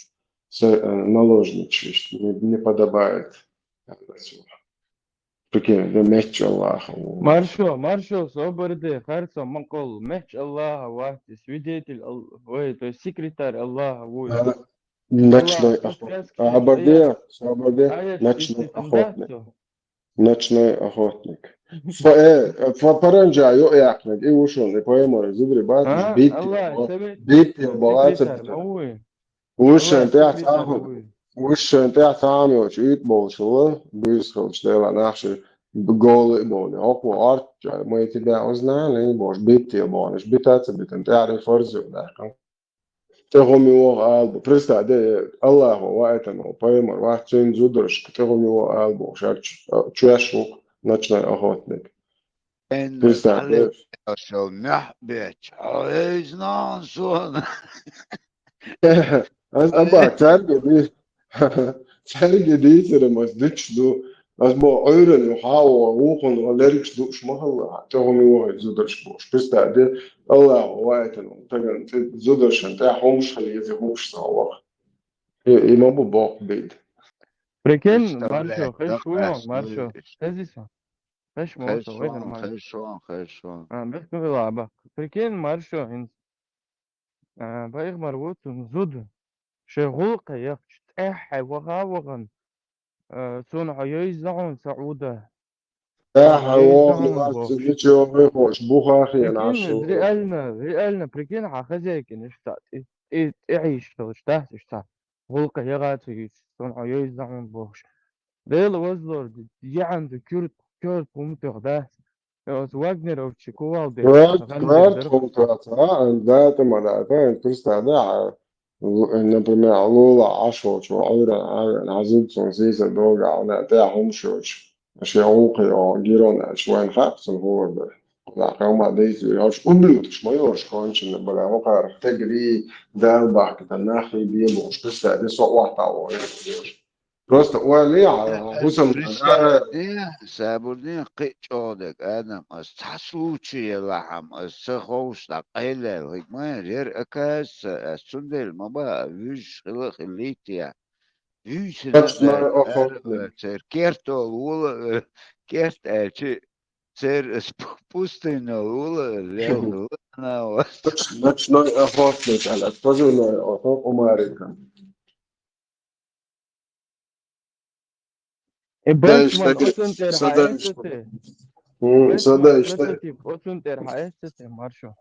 Се, э, наложница иштта не, не подобает, аьлла цо. Прикинь, де меттачу Аллаха ву. Маршо, маршо, собар де, харцо ма кхолла, меттачу Аллаха вац, свидетель Ал-, ой, то есть секретарь Аллаха ву. А, ночной Аллаха охотник. Абарде, собар де, ночной охотник. Ночной охотник. Фа-, э, фа-, паранжа йо яхнаг, и ушун, и поэмор, зубри бац, а, бит, Аллах, бит, совет, бит, секретарь, балаца. Ой. Вуьшшан тӀехь цхьа а хӀума, вуьшшан тӀехь цхьа а хӀума йоцуш, уьйтӀа болуш ву, буьйса хилча, Делан ахча голы а бовлий. ХӀокхо Ӏорта, мы тебя узнаем, и бохуш, битте бохуш, бита ца битан, тӀаьхьарий фарз ю даьккхина. ТӀе хӀума йоху ала бу. Представь, де, Аллахо ваийтина ву, пайхамар вац, цуьнан зударшка тӀе хӀума йоху ала бохуш, аьлча, чоьш ву-кх ночной охотник. Энна Представь, де. Хьале шел мехь бечу, хьо эйзна суна. Ас аба, цаьрга ди-, цаьрга дийцарам ас дича ду. Ас бо Ӏуьйран ю хьао, вукхун лергаш дууш ма хилла, тӀе хӀума йохуьйту зударш бохуш. Представь, де, Аллахо ваийтина, таган цӀе зударшан тӀехь хӀумаш хила еза хууш сан ваха. И, и ма бу боккха бийда. Прикинь, маршо, хеш вуйо, маршо. Хезиса? Хеш мо со, вайна маршо. Хеш вон, хеш вон. А, бехк вела аба. Прикинь, маршо, хӀинца. А, пайхамар ву цунна зуда. Шен гӀуллакхе яхча, тӀаьхьа ваха а вахана, а, цунна хьо йойзза хьуна ца Ӏуда. ТӀаьхьа ваха а вахана, цу ничего вехош, буха а хиъна, прикинь, реально, реально, прикинь, хьан хозяйкин иштта тӀе, тӀе, тӀе Ӏийш хилча, дац иштта. ГӀуллакхе яха а ца юьйцуш, цунна хьо йойзза хьуна бохуш. Дела вазлор ду, яхьанду куьрт, куьрт хӀума тоьху дац. Оцу вагнеровчи кувалде. Куьрт, куьрт хӀума тоьху, а, дата ма дата, представь, да, например, лула Ӏаш волчу, Ӏуьйран Ӏавен, хьан зудчун сийсара догахь, хьуна тӀехь хӀума шоьчу. Шен гӀуллакхе йогӀу гирон аьлча, вайн хаьа цунна хӀора бара. Кхузахь хӀума дийца вуьйр, хьуш ублюдкаш ма йоруш, конченный, бала, вакхара тегри, Дала бахкита, нахи бен бохуш, представь, де со охьатаӀо йоруш. Просто ойла яхьа, хӀусам представь, сабурдин кхин а чӀогӀа дерг, Адам, ас цхьа случай елахьама, ас ца ховш дӀа къайлаьлла, хӀиг ма яра, яра оказывается, ас цундела ма баа, вуьжуш хила а хилийтия. Вуьйсина ночной охотник. Церан керто лула, э, керт аьлча, церан ас пу-, пустыня лула, лел лана вас. Ноч-, ночной охотник, аьлла, позывной охо-, Умарика. Э, Бэтмен, оцун тӀера хьаэцци те? М, Бэтмен, садай, прототип, оцун тӀера хьаэцци те, маршо?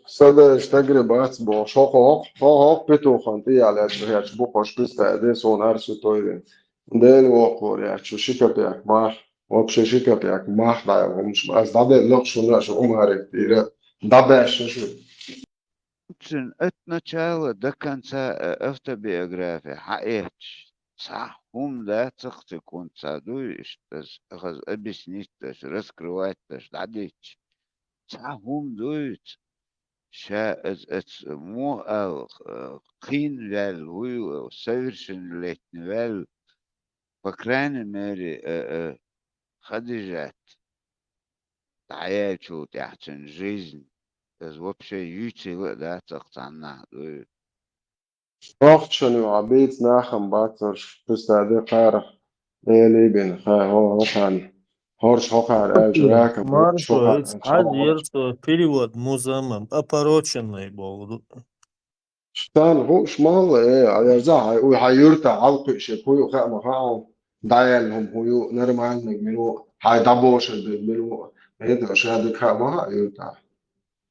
Садай, стагре бац боху. Шо хӀокху, хӀо хӀокху петухан тӀе ял яц, яц бу хӀорш пистая де, суна хӀара су тойрин. Дела воккхур яц, шу ши капек мах, вообще ши капек мах дӀаяла хӀумаш. Ас дӀаделла лакха шуна, шу Умарик тӀера дӀабаьшша шу. Цуьнан от начала до конца, э, автобиография хьаэцча, цхьа хӀума дацахь цига хӀунда ца дуй, иштта ас хаза объяснить деш, раскрывать деш дӀадитча. Цхьа хӀума дуй, ша ас, ас муха аьлла, э, кхийна ваьлла вуй, совершеннолетний ваьлла, по крайней мере, э, э, Хадижат дӀаяьллачул тӀаьхьа цуьнан жизнь, иза вообще юьйцийла а дац ахь цхьаннахь дуй. Рохчун ю, хьан бийца нахам бацарш, писаде кхарах, элий бина, хьан хӀо-, хӀокхарна, хӀорш хӀокхара аьлча, ракам, маршо, хӀокхара аьлча, хьан хӀорш. Перевод музамам, опороченный боху. Сан хууш ма хилла, э, а веза хьай, уй хьан юьрта хьалкхуьуш, хӀу ю хаьа ма хаьа хьуна, дӀаяьлла хӀума хӀу ю, нормальный мила ву, хьай дӀабошар дерг мила ву, ХӀета ша дика ма хаьа юртахь.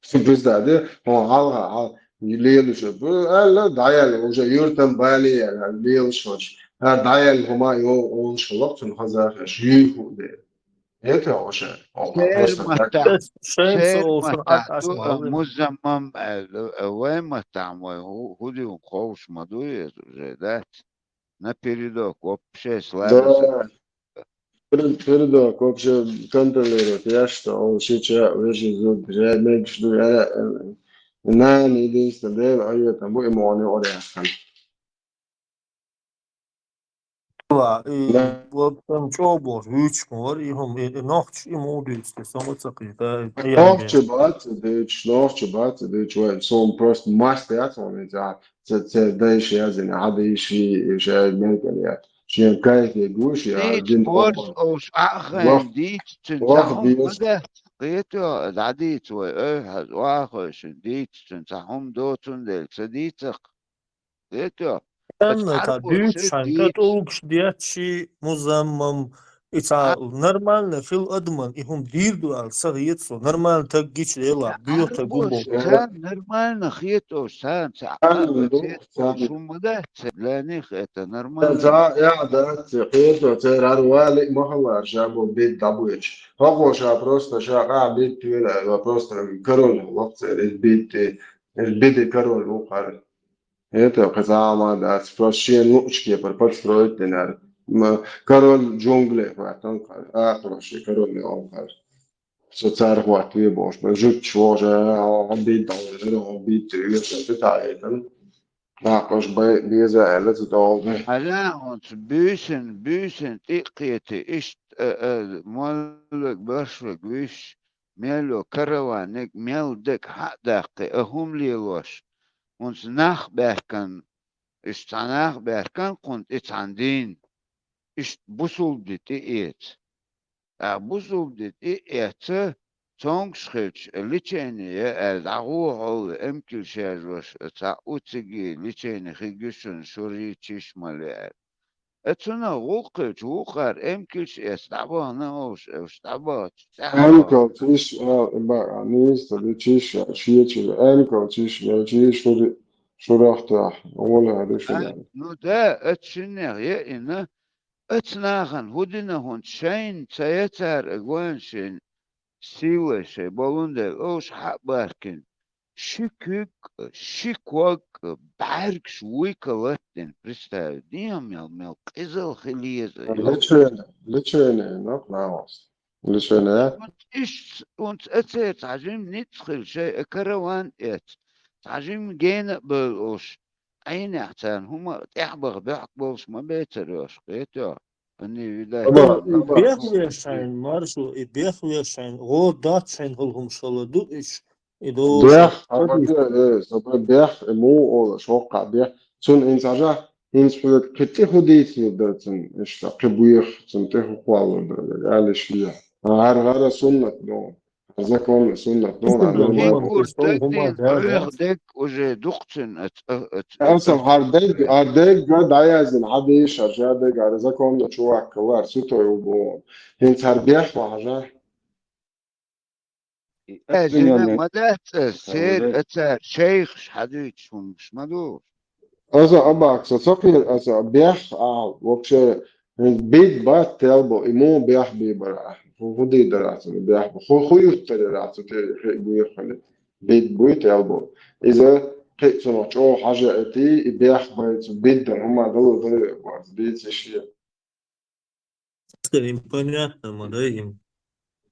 Шун пизда де, хьо хьалха, хьал, лелаш бу, аьлла, дӀаяьлла, уже юртан бале яьлла, лелаш вац. ХӀа, дӀаяьлла хӀума йо, олуш хилла цунна хазахеш, юй хӀу де. ХӀета хьо ша, хьо Шер просто так. Маттахь, шен шер со олуш маттахь Ӏаш ду, ма а, ве. Музаммам аьлла, а, вай маттахь вай хӀу-, хӀу ду ховш ма ду иза уже, дац? Напередок, вообще, слабость. Да. Перед-, передок, вообще контролировать, я что, он сейчас вижу, зуб, я меч, ду, я, э, нан, единственное, да, а я там, и моне, ори, ахтан. Ва, и, Да. Вот там чё бор, вич мор, и хом, и, и нохч, и мудуц, и самоцак, и да, и Нохчи бац, дыч, нохчи бац, дыч, вай, сон просто мастер, он, эти, а, Ца, ца дайша язйина, хьан дайша, ша мекъале. Шен кайфе гуш, я Дийца дин борз Ӏохур. Овш Ӏахайн Вах, дийца цуьнца вах хьума беза. Ма дац, кхетайо, дӀадийца вай, ой, хьаза, вахойшин дийца цуьнца хьума доцун дела, ца дийцакх. Кхетайо, Санна, ца дуьйцу шайн, ца дийца. ТӀулгаш детташ, музаммам, И ца А- нормально хила адаман, и хӀума дийр ду аьлла, ца хета со. Нормально таг гича лела, Ца буьйху таг гу арбош, боху. Ца нормально хеташ, ца, ца, Нормально ду, ца ца ду. Шума да, ца для них это нормально. Ца, я, да, ца хета, ца рар вали, махалар, ша бо бит дабуч. Хохо ша просто ша ка бит туэла, просто король лохца, бит, бит король ухар. Это кхузахьа ма дац, просто шен луучу кепара подстроить динара. М, король джунглей хӀоттан кхара, а, короче, король не он кхара. Со цара хӀоттаве бохуш, ма жуьгташ вожа, а, а, бит дал, а, бит, это, это, это. Нахуш бай, беза, аьлла, ца долу. Хьажа, оцу буьйсин, буьйсин тӀе а кхетий, иштта, а, а, моллиг, башвиг, вуьш, мел йо караваниг, мел дег хьа а даккхий, а хӀума лелош. ХӀунца нах баьхкан, уьш цхьа нах баьхкан кхунна тӀе цхьана дийна, иштта бусулба ди тӀеэца. ТӀаккха бусулба ди тӀеэца, цомгуш хилча, лечение я аьлла, дӀагӀо хьовла, эмкал шаьржош, цхьа у циге лечение хиг ю шуна, шура чиш мала аьлла. Э, цунах гӀуллакх хилча, вукхара эмкалш эца дӀабахана овш, овш дӀабахача, тӀаьхьа Эмкал чиш, а, ба, нийса ду чиш, а, шеча, эмкал чиш, а, чиш, шури, шурах тӀехь, гӀоле хӀара шу А, дан. Ну да, оцу шиннех яина, оцу нахана хӀу дина хӀунца шайна ца яцара а гоьна шайн сийлой шайн болун дела, овш хьа а баркина. Ши куьг а, ши ког а, бӀаьргаш вуйка латдина, представь, дехьа мел, мел къизал хила еза. Лечение, лечение, ну, пожалуйста. Лечение. Унц иш, унц эцер цхьа жим ницкъ хила шай, э, караван эц. Цхьа жим гена а бевлла уш. Ӏийнехь царна хӀума тӀаьхьа баха бехк болуш ма бецара йош, кхетий? Они, видать, Аба, Бех, и аба, бех вешайн, маршо, и бех вешайн, гӀо дац шайн хӀулхумаш хала ду иш, и до Бех, ша аба, кадиш. Э, саба бех, э, му ола, шоккха бех. Цун инца жа, инца хӀуьга кхин тӀе хӀу дийцалур дара цун, иштта, кхин буьйху цун тӀе хӀу кхоллалур дара, аьлла иш вия. ХӀара, хӀара суннат ду. Законный суннат ду, Ису а, ду, нормально. Икур Ису тагдин хӀума да, да. Бех дег уже дукхцин ац, а, ац, Аса ац. ХӀара дег, хӀара дег га дӀаяздина, хьан дийша, ша дег, хӀара законный чувак, хӀара святой у бу. ХӀинца хӀара бех вахьажа. Э, зина ма дац, э, сер, э, цара шайхаш хьадуьйцуш хӀумаш ма ду. Аса абакса ца кхера, аса бех а, вообще, бит бат тел бо, и му бех бибара. Ху, ху ди дара аса бех бо. Ху, ху юттари аса те хе буй хали. Бит буй тел бо. Иза кхи цунах чӀогӀа хьажа эти, и бех байцу бит дан хӀума дало дало бац, бит иши. Им понятно, ма да им.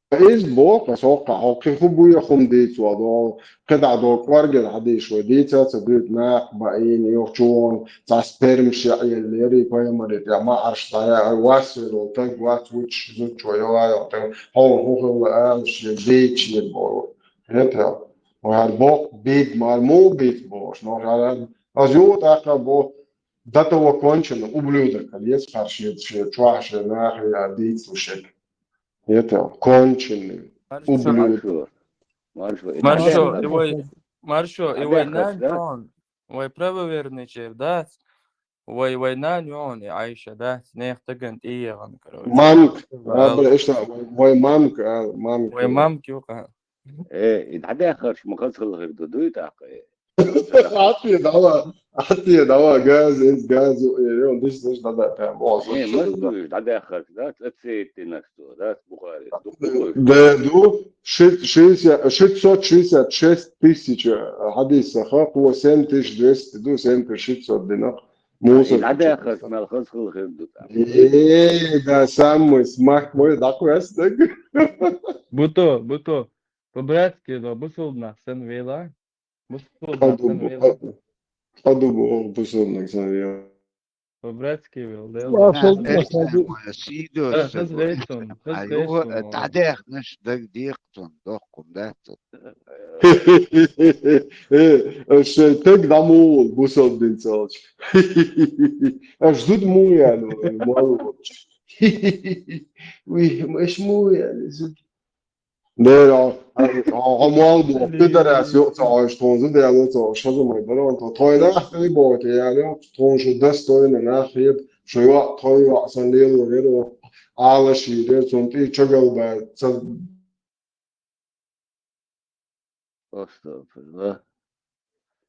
Иза боху, аса хӀокху хьо кхин хӀу буй хӀума дийца вала догӀу, кхидӀа догӀу кӀоргера хьадийша вай дийца ца дуьйцу накха баийна, юха чу вон цхьа спермаш яӀеллера, и пайхамаре тӀе маӀарш дӀаяьхьира, вас вер волу таг, вац вучуш зудчо йо а йо таг, хьо хӀун хилла алаш, я дийца еза боху. ХӀета, вай хӀара боху, бит мара муха бит бохуш, но хӀара, аса юха тӀаккха боху, До того кончено, ублюдок, а еза кхар шен, шен чохь, шен нахе а дийцалуш. Это конченый, ублюдок. Маршо, Маршо, и вай, Маршо, и вай нан тон, вай правоверный чер дац. Вай, вай нана ю хьуна и Ӏайша, дац, нехан тагана тӀеяхана, короче. Мамка. Вай, а, бра, иштта, вай, вай мамка, а, мамка. Вай мамка ю-кх. Э, и дӀадаьхарш ма хаза хала хир ду, дуй тӀаккха, э? Хьатте дала, хьатте дала, газ, эс газ, э, э, диш, диш, да, да, прям, о, э, мас дуй, дӀадаьхарш, да, цецинаш ду, да, Бухари, ду, ду. Да, ду, ши-, шестьдесят, шестьсот шестьдесят шесть тысяч, э, хьадисах, кхо семь тысяч двести ду, семь тысяч шестьсот динах. Муса. И дӀадаьхарш мел хаза хала хир ду тӀаккха. Э, да, самый смак мой, да, кхестаг. Буто, буто. По-братски, но бусулба нах санна вела. Бусулба нах санна вела. Хьадуба, хьадуба, бусулба нах санна вела. По-братски вела, да. Ма, да, хаза, да, хаза. Сидо, да, хаза вецун, хаза вецун. ДӀадаьхнаш даг декъ цун, дохкун дац. Э, э, э, шоай таг дӀа ма вугӀу бусалба дин цӀалча. Аш зуда муха яьлла, ма вугӀу. Уй, аш муха яьлла, зуда? Дера, хьо, хьо, хьо муха ду, пидорас, йоӀ ца Ӏаш, тхона зуда яьлла ца Ӏаш, хаза ма дара, тхо, тхой нах тӀе боху, яьлла, тхона шу достойно нах хета, шу йоӀ, тхой йоӀ, сан лело веро, Ӏалашийра яра, цунна тӀе чу галба, ца Астагфирулла.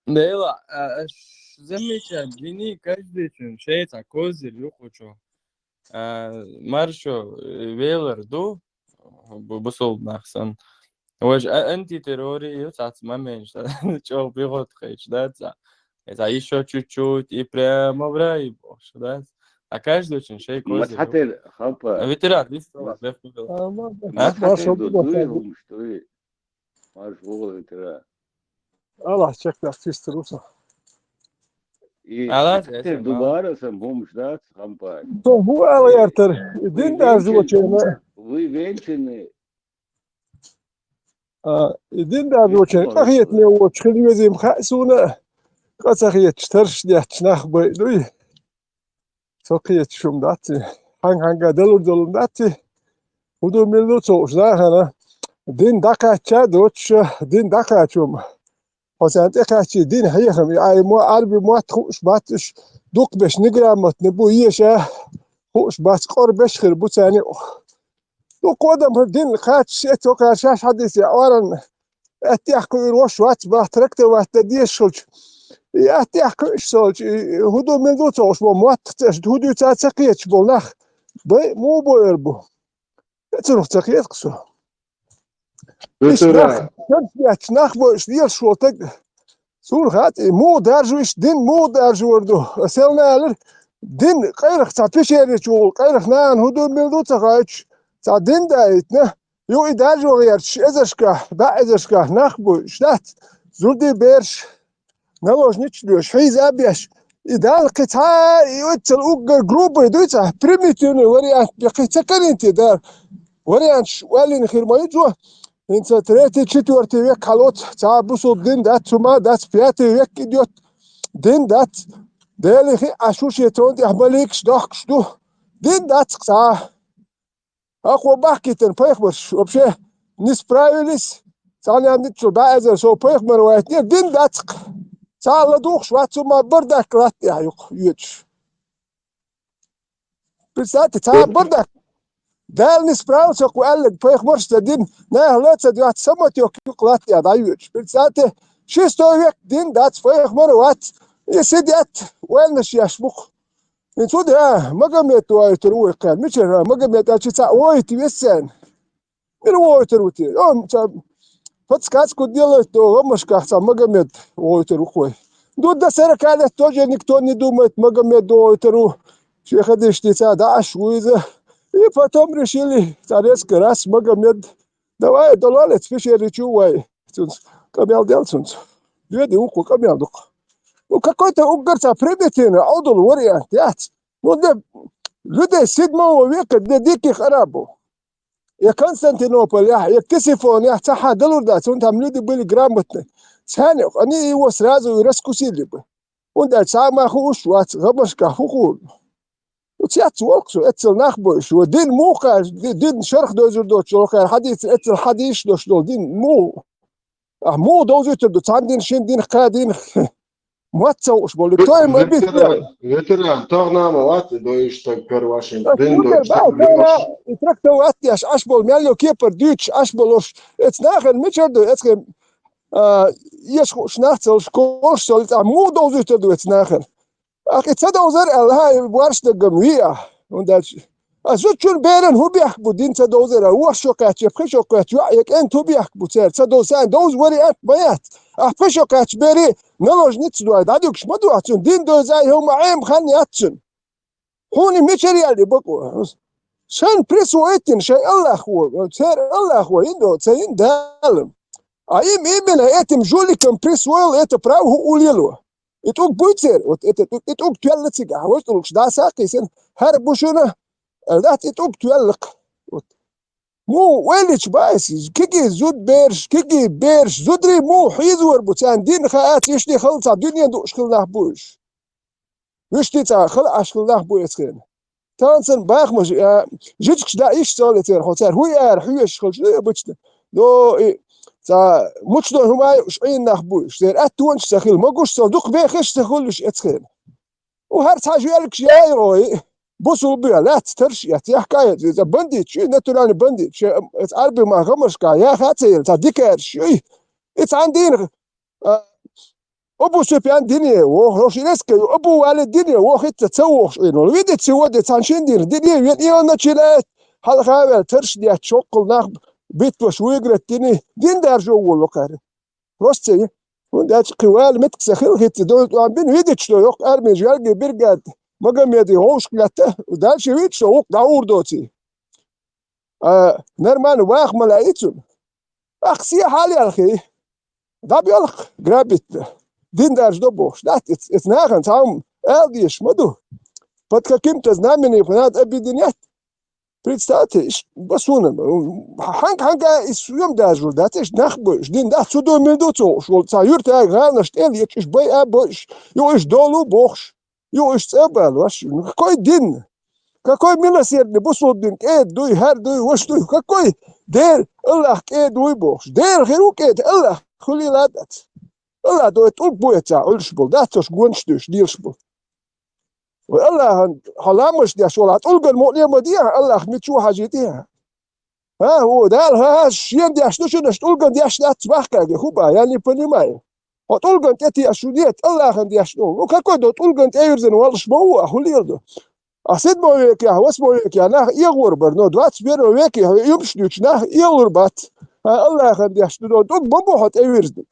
Дела, а, аш замечать вини, каждый чин шайца козырь юкъучу. А, маршо, э, велар ду, бу-, бусулба нах санна. Вож, а, антитеррори ю, цац момент, чё, пехот хейч, да, ца. Это ещё чуть-чуть, и прямо в рай, боже, да. А каждый чин шей козырь. Масхатер хапа. А ветеран, вистала, бехула. А, ладно. А? Масхатер ду, дуй, хум, что ли? Марш вугӀу ветеран. Аллах чекхдаьлча чистый ву со. И Аллах, масхатер ду бара сан хумаш дац, хампай. Со хӀун ала гӀертар? И дин даржочерна. Вы венчаны. А, и дин даржочерна. Къахетаме воцуш хила везийма хаьа суна. Къа ца хеташ, тарш детташ нах бай дуй. Со кхеташ хӀума дац и. Хьан-хьанга далур долун дац и. ХӀун ду, мила ду ца хууш нахана? Дин дӀакхаьчча а доцуш, дин дӀакхачо-м. Хьо царна тӀекхаьччий дин хьехам, и ай мо, Ӏарби мотт хууш бац уьш, дукхахберш неграмотный бу, еша хууш бац, къорбеш хир бу царна юкъа. Дукха адам хӀара дин кхаччаш, эцо кхаьршаш хьадийца, Ӏоран аьттехьа кхуьур вош вац бах, трактовать дан дезаш хилча. И аьттехьа кхуьуш солча, и хӀун ду, мила ду ца хууш, мо мотт цӀеш, хӀун дуьйцу ца кхеташ болу нах, бай а муха бу эр бу? Цунах ца кхеташ со. Иштта нах, шарш детташ нах бу, иштта лелаш волу таг. Суна хаьа, и муха даржо, иштта дин муха даржор ду. Аса селна алира, дин къайрах цхьа пещеречу вогӀу, къайрах нахана хӀун ду, мила ду ца хоуьйтуш, цхьа дин даийтина. Ю и даржо гӀерташ, эзаршкахь, баьӀ эзаршкахь нах бу, иштта дац, зурдий бераш, наложниц доьшуш, хьийза а беш. И Дала кхин цхьа, и оццул уггар грубый дуй цхьа, примитивный вариант бен кхин ца карийна те Дала. Варианташ оьллина хир ма ю цо. ХӀинца третий, четвёртый век хьалоцу, цхьа бусулба дин дац, цу ма дац, пятый век идёт, дин дац. Делахь а шу шен тронна тӀехь маликаш дохкуш ду. Дин дац цхьа. Акхо бахкийтина пайхамарш вообще не справились. Цхьана ницкъ баьӀ эзар сов пайхамар вайтинера, дин дац-кх. Цхьа а ладугӀуш вац, цу ма бардак латта тӀехь юкъа йоьдуш. Представьте, цхьа а бардак. Дала не справился-кх ву аьлларг, пайхамарш ца дина, наха ла ца доьхна, самотёк юкъа латта тӀехь дӀайоьдуш. Представьте, шестой век дин дац, пайхамар а вац. И сидет, вайнаш еш бу-кх. ХӀинца хӀун де, Магомед вохуьйтур ву вай кхаьрна. Мичара Магомед аьлча цхьаъ вохуьйту веза царна? Мила вохуьйтур ву те? О, ца, подсказку делать до гӀамашкахь цхьа Магомед вохуьйтур ву-кх вай. До, до сорока лет тоже никто не думает, Магомед вохуьйтур ву. Шен хадиш дийца дӀа Ӏаш ву иза. И потом решили, цхьа резко раз Магомед. Давай, долалец, пещеричу вай. Цунца къамел дел цунца. Доьди ву-кх, къамел ду-кх. Ну, какой-то уггар цхьа примитивный, Ӏовдал вариант яц. Ну, для людей седьмого века, для диких арабов. Я Константинополь, я, я Ксифон, я цхьа хьан далур дац, вон там люди были грамотные. Цхьаьна, они его сразу и раскусили бы. ХӀунда аьлча цхьа а ма хууш вац, гӀамашкахь хӀун хуур ду? Оцу яц волу-кх со, эццал нах бойуш, вай дин муха кхача, ди-, дин шарх дойзур доцуш долу кхаьра хьадийцар, эццал хьадийш долуш долу дин муха? Ахьа муха довзуьйтур ду цхьана динах, шина динах, кхаа динах? мотт ца хууш болу, той ма битта. Ветеран, ветеран, тахана ма вац и дойуш стаг кара вашин. Дин дойуш стаг кара вашин. И трактор вац деш, Ӏаш болу мел йо кепара дуьйцуш, Ӏаш болуш. Эцу нахана мичара ду, эцу хен, а, эш хууш нах ца луш, колуш ца луш, цхьа муха довзуьйтур ду эцу нахана? Ахь и ца довзар аьлла, хьан и борш даггам виа. ХӀунда аьлча, а зудчун беран хӀун бехк бу дин ца довзара, ворхӀ шо кхаьчча, пхи шо кхаьчча, йоӀ я кӀентан хӀун бехк бу церан ца довза, сайн довза вариант ма яц. Ахь пхи шо кхаьчча бери, наложница дой, дӀадуьгуш ма ду ахь цунна, дин довза, хӀума Ӏема хан яц цунна. Хьуна мичара яьлла и бакъо? Шайн присвоить йина, шайн Аллах ву, церан Аллах ву, йина до, ца йина Дала. А им именно этим жуликам присвоил это право хӀу улело. И тӀулг буй церан, вот это, и тӀулг тоьлла цигахь, вай тӀулгаш дӀасаккхийсина, хӀара бу шуна, аьлла дац, и тӀулг тоьлла-кх. Вот. Муха вай лича баьйса, кегий зудбераш, кегий бераш, зударий муха хьийзор бу, царна дин хаа, иштта хала цхьа дуьне дууш хила нах бу уьш. Вуьшта цхьа хала Ӏаш хила нах бу эцу хенахь. Тахана санна бахамаш, а, жижигаш даийша ца хилла церан, хьо цара хӀуй ара хьоьжуш хилча, дуй а бучна. Но и цхьа мучдо хӀума а юуш Ӏийна нах бу уьш. Церан аьттонаш ца хилла, могуш ца, дукха бехаш ца хуьлуш эцу хенахь. У хӀара цхьа жоьлгаш яй гӀой, бусулба бе лаьцна тарш а эцна, яхка а эцна, иза бандиташ ю, натуральный бандиташ, шен, эцу Ӏарби ман гӀамаршка яха а ца елла, цхьа дикараш ю. И цхьана дийнахь, а, Абу Суфьян дине воху, хӀорш резко ю, Абу Валид дине воху, хӀинца ца вохуш Ӏийна волу. Видите, сегодня цхьана шина дийнахь дине вен, и начинает хьалха а ваьлла, тарш а детташ, хӀоккхул нах битталуш выиграть дини, дин даржо волу кхара. Просто ца ю. ХӀунда аьлча кхин вала меттиг ца хилла, хӀинца дойла тӀом бина, видите, что йоккха армия, жоьлгий бригада, Магомеди вовшах лаьтта, дальше видите, что вукху дӀа ур доций. А, нормально ваха ма лаьий цунна. Ахь се хьал ялхий, дӀабоьлху грабить. Дин даржадо бохуш. Дац, эц-, эцу нахана цхьа хӀума ала дезаш ма ду. Под каким-то знаменем их надо объединять. Представьте, иш басуна, хьанга-хьанга и съем даржур дац, иш нах бойуш. Дин дац, цу ду мил ду ца хууш волу. Цхьа юьртара гӀаланаш тӀе а леташ, иш бай а бойуш, юха иш долу бохуш. Юха уьш цӀа а балош, ну, какой дин? Какой милосердный бусулба дин? КӀеда дуй, хӀара дуй, ваша дуй? Какой Дела, Аллах кӀеда вуй бохуш? Дела хир ву кӀеда, Аллах хуьлийла а дац. Аллах дой тӀулг бу эцахь Ӏуьллуш болу, дац ош гонаш дуьйш, лелаш болу. Вай Аллахьан хьо ламаш деш волахь, тӀулган мукъане ма дехьа, Аллах мича ву хьажийта. ХӀа, хӀу, Дала, хӀа, хӀа, шена деш ду шуна, аша тӀулган деш дац бахкаге, хӀу бан, я не понимаю. Хьо тӀулган тӀе теша шу нет, Аллахьан деш ду. Ну, какой до тӀулган тӀе вирзина волуш ма ву, а хӀу лела ду? А седьмой векехь, восьмой векехь нах эгӀор бара, но двадцать первый веке хьо юмаш дуьйцу нах эгӀор бац. ХӀа, Аллахьан деш ду, но тӀулг ма бу хьо тӀе вирзиниг.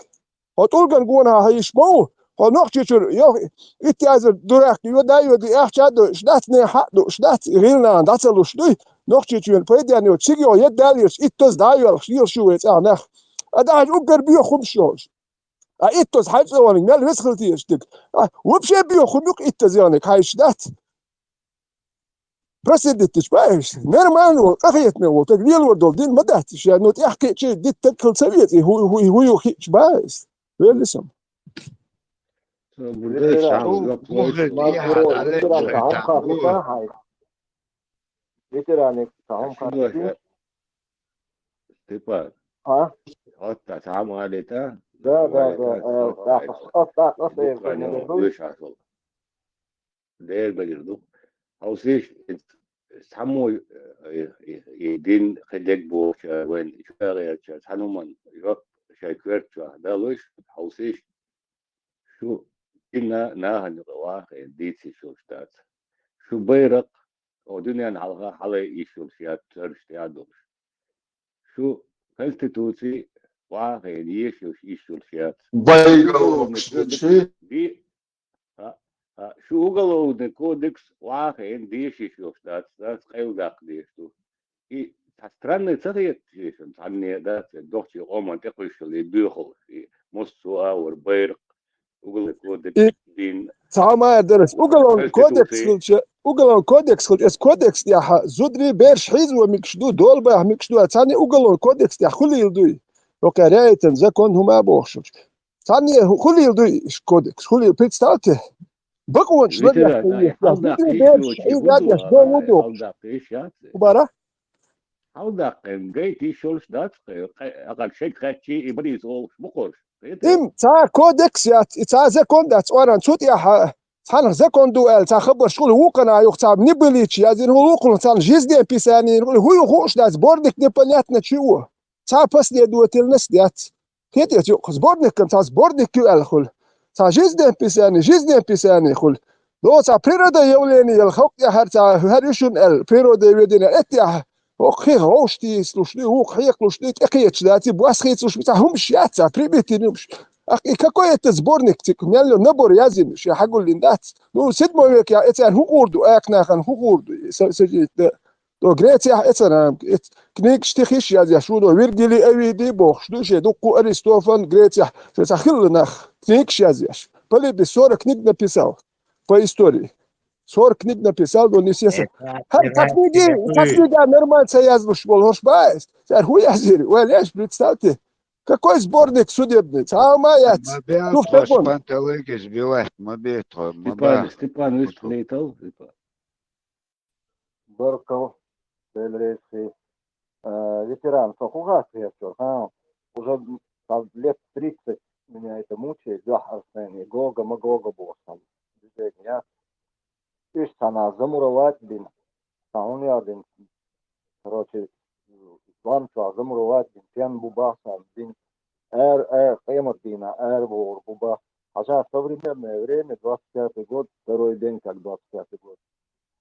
Хьо тӀулган гонахьа хьийзаш ма ву, хьо Нохчийчуьра йо, итт эзар дурахка йо, дай йо, ди ахча а дойуш дац, нехан хьаъ дууш дац, и гӀилланахана дӀа ца луш дуй, Нохчийчоьнан пайден йо, цига йо, едда а лелаш, итт тоза дӀа а йоьлхуш, лелаш ю вай цӀахь нах. А дахьаш уггар боьха хӀумаш йолуш. А итт тоза хьайн цӀа ваниг мел веза хила тешаш диг. А, вообще боьха хӀума юкъа итт тоза яниг хьайша дац. Просидитиш баьхьаш, нормально волу, къахетаме волу, таг лелор долу дин ма дац, ша, ну, тӀехь кхечи дитта таг хила ца веций, хӀу, хӀу, хӀу ю хиъча баьхьаш. Велли сам. Ветеран, Степан. А? Да, да, да. Дера бегир ду. Хьовсийша, цхьаммо, э, э, э, дин кхидерг бохуча, вайн чугӀерча, цхьана хӀуманна жоп шайн коьрта чохь далуш, хьовсийша, шу дин на-, нахана юкъа вахе, дийца йиш йолуш дац. Шу байракх, о, дуьненна хьалха хьалай йиш йолуш яц, цараш тӀе а долуш. Шу конституци вахе, йиш йолуш, йиш йолуш яц. Байгал шу ди-, А, а, шу уголовный кодекс вахийна дешиш йолуш дац, дац къайла даккха дезаш ду. И цхьа странный ца хета шуна, цхьанне а дац, дохчий къоман тӀекхуьйшалла и боьхалш, и муссо а вара байракх, уголовный кодекс, И дин, цхьа ма а дараш, уголовный кодекс конституций. Хилча, уголовный кодекс хилча, эс кодекс тӀехьа зударий бераш хьийзо микаш ду, долбах микаш ду, а цхьанне уголовный кодекс тӀехь хуьлийла дуй. Окей, рейтинг, закон хӀума а бохуш. Цхьанне хӀу-, хуьлийла дуй иш кодекс? Хуьлийла, представьте, бакъонаш лагехь ца ехьа, зударий бераш хьийзадеш, дов ву дохуш. Хьалдаккха йиш яц. Ху бара? Хьалдаккхина гайта йиш йолуш дац, кхе-, кхе-, акхар шега кхаьччий, и барийца олуш бу кхорш. Им цхьа кодекс яц, и цхьа закон дац, оран цу тӀехьа цхьанах закон ду аьлла, цхьа хабарш хуьлу вукхана юха цхьа небылича язйина хуьлу, вукхунах цхьана жизнеписание хуьлу, хӀу ю хууш дац, сборник непонятно чего. Цхьа последовательность яц. Кхетий цу юкъа, сборникан цхьа сборник ю аьлла хуьлу. Цхьа жизнеписание, жизнеписание хуьлу. Но цхьа природоявление яла халкъ тӀехьара цхьа хӀара ю шуна аьлла, природоведение, эттехьа хӀокху хих гӀовш тийсалуш ду, вукху хьекхалуш ду, тӀекхеташ дац, и бос хийцалуш, цхьа хӀумаш яц, цхьа примитивный хӀумаш. Ах, и какой это сборник, цига мел йо набор язйина, шен хьагуллин дац. Ну, седьмой векехь эцарна хӀун гӀур ду, акха нахана хӀун гӀур ду, и са-, сажить да. То Грецехь эцарна, эц-, книгаш тихиш язъеш, вуно Вергилий Овидий бохуш ду, шен дуккху Аристофан Грецехь, шен цхьа хилла нах, книгаш язъеш. Полибий сорок книг написал по истории. Сорок книг написал, но не все са-, Э, хӀара цхьа книги, цхьа книга нормально ца язлуш болу хӀорш бац. Цара хӀун язйира? Вай леш, представьте. Какой сборник судебный? Цхьа а ма яц. Ма беа Ну, тхо Степан. Спонтологи сбивать, ма беа тхо, ма Степан, беа. Степан, вуьш Степан. Лейтал, Степан. Баркал, Белорецкий. Э, ветеран, со хӀун хатта хетчо, ха? Уже там лет тридцать меня это мучает, дуьхьа Арсен, и Гога, Магога боху сан. Движение. Уьш цхьана замуровать бина. Цхьа хӀун яр дина? Короче, лам чохь замуровать бина, пен бу бахсан бина. Эр, эр, къемат дийна, эр бохур бу бах. Хьажа, современное время, двадцать пятый год, второй день, как двадцать пятый год.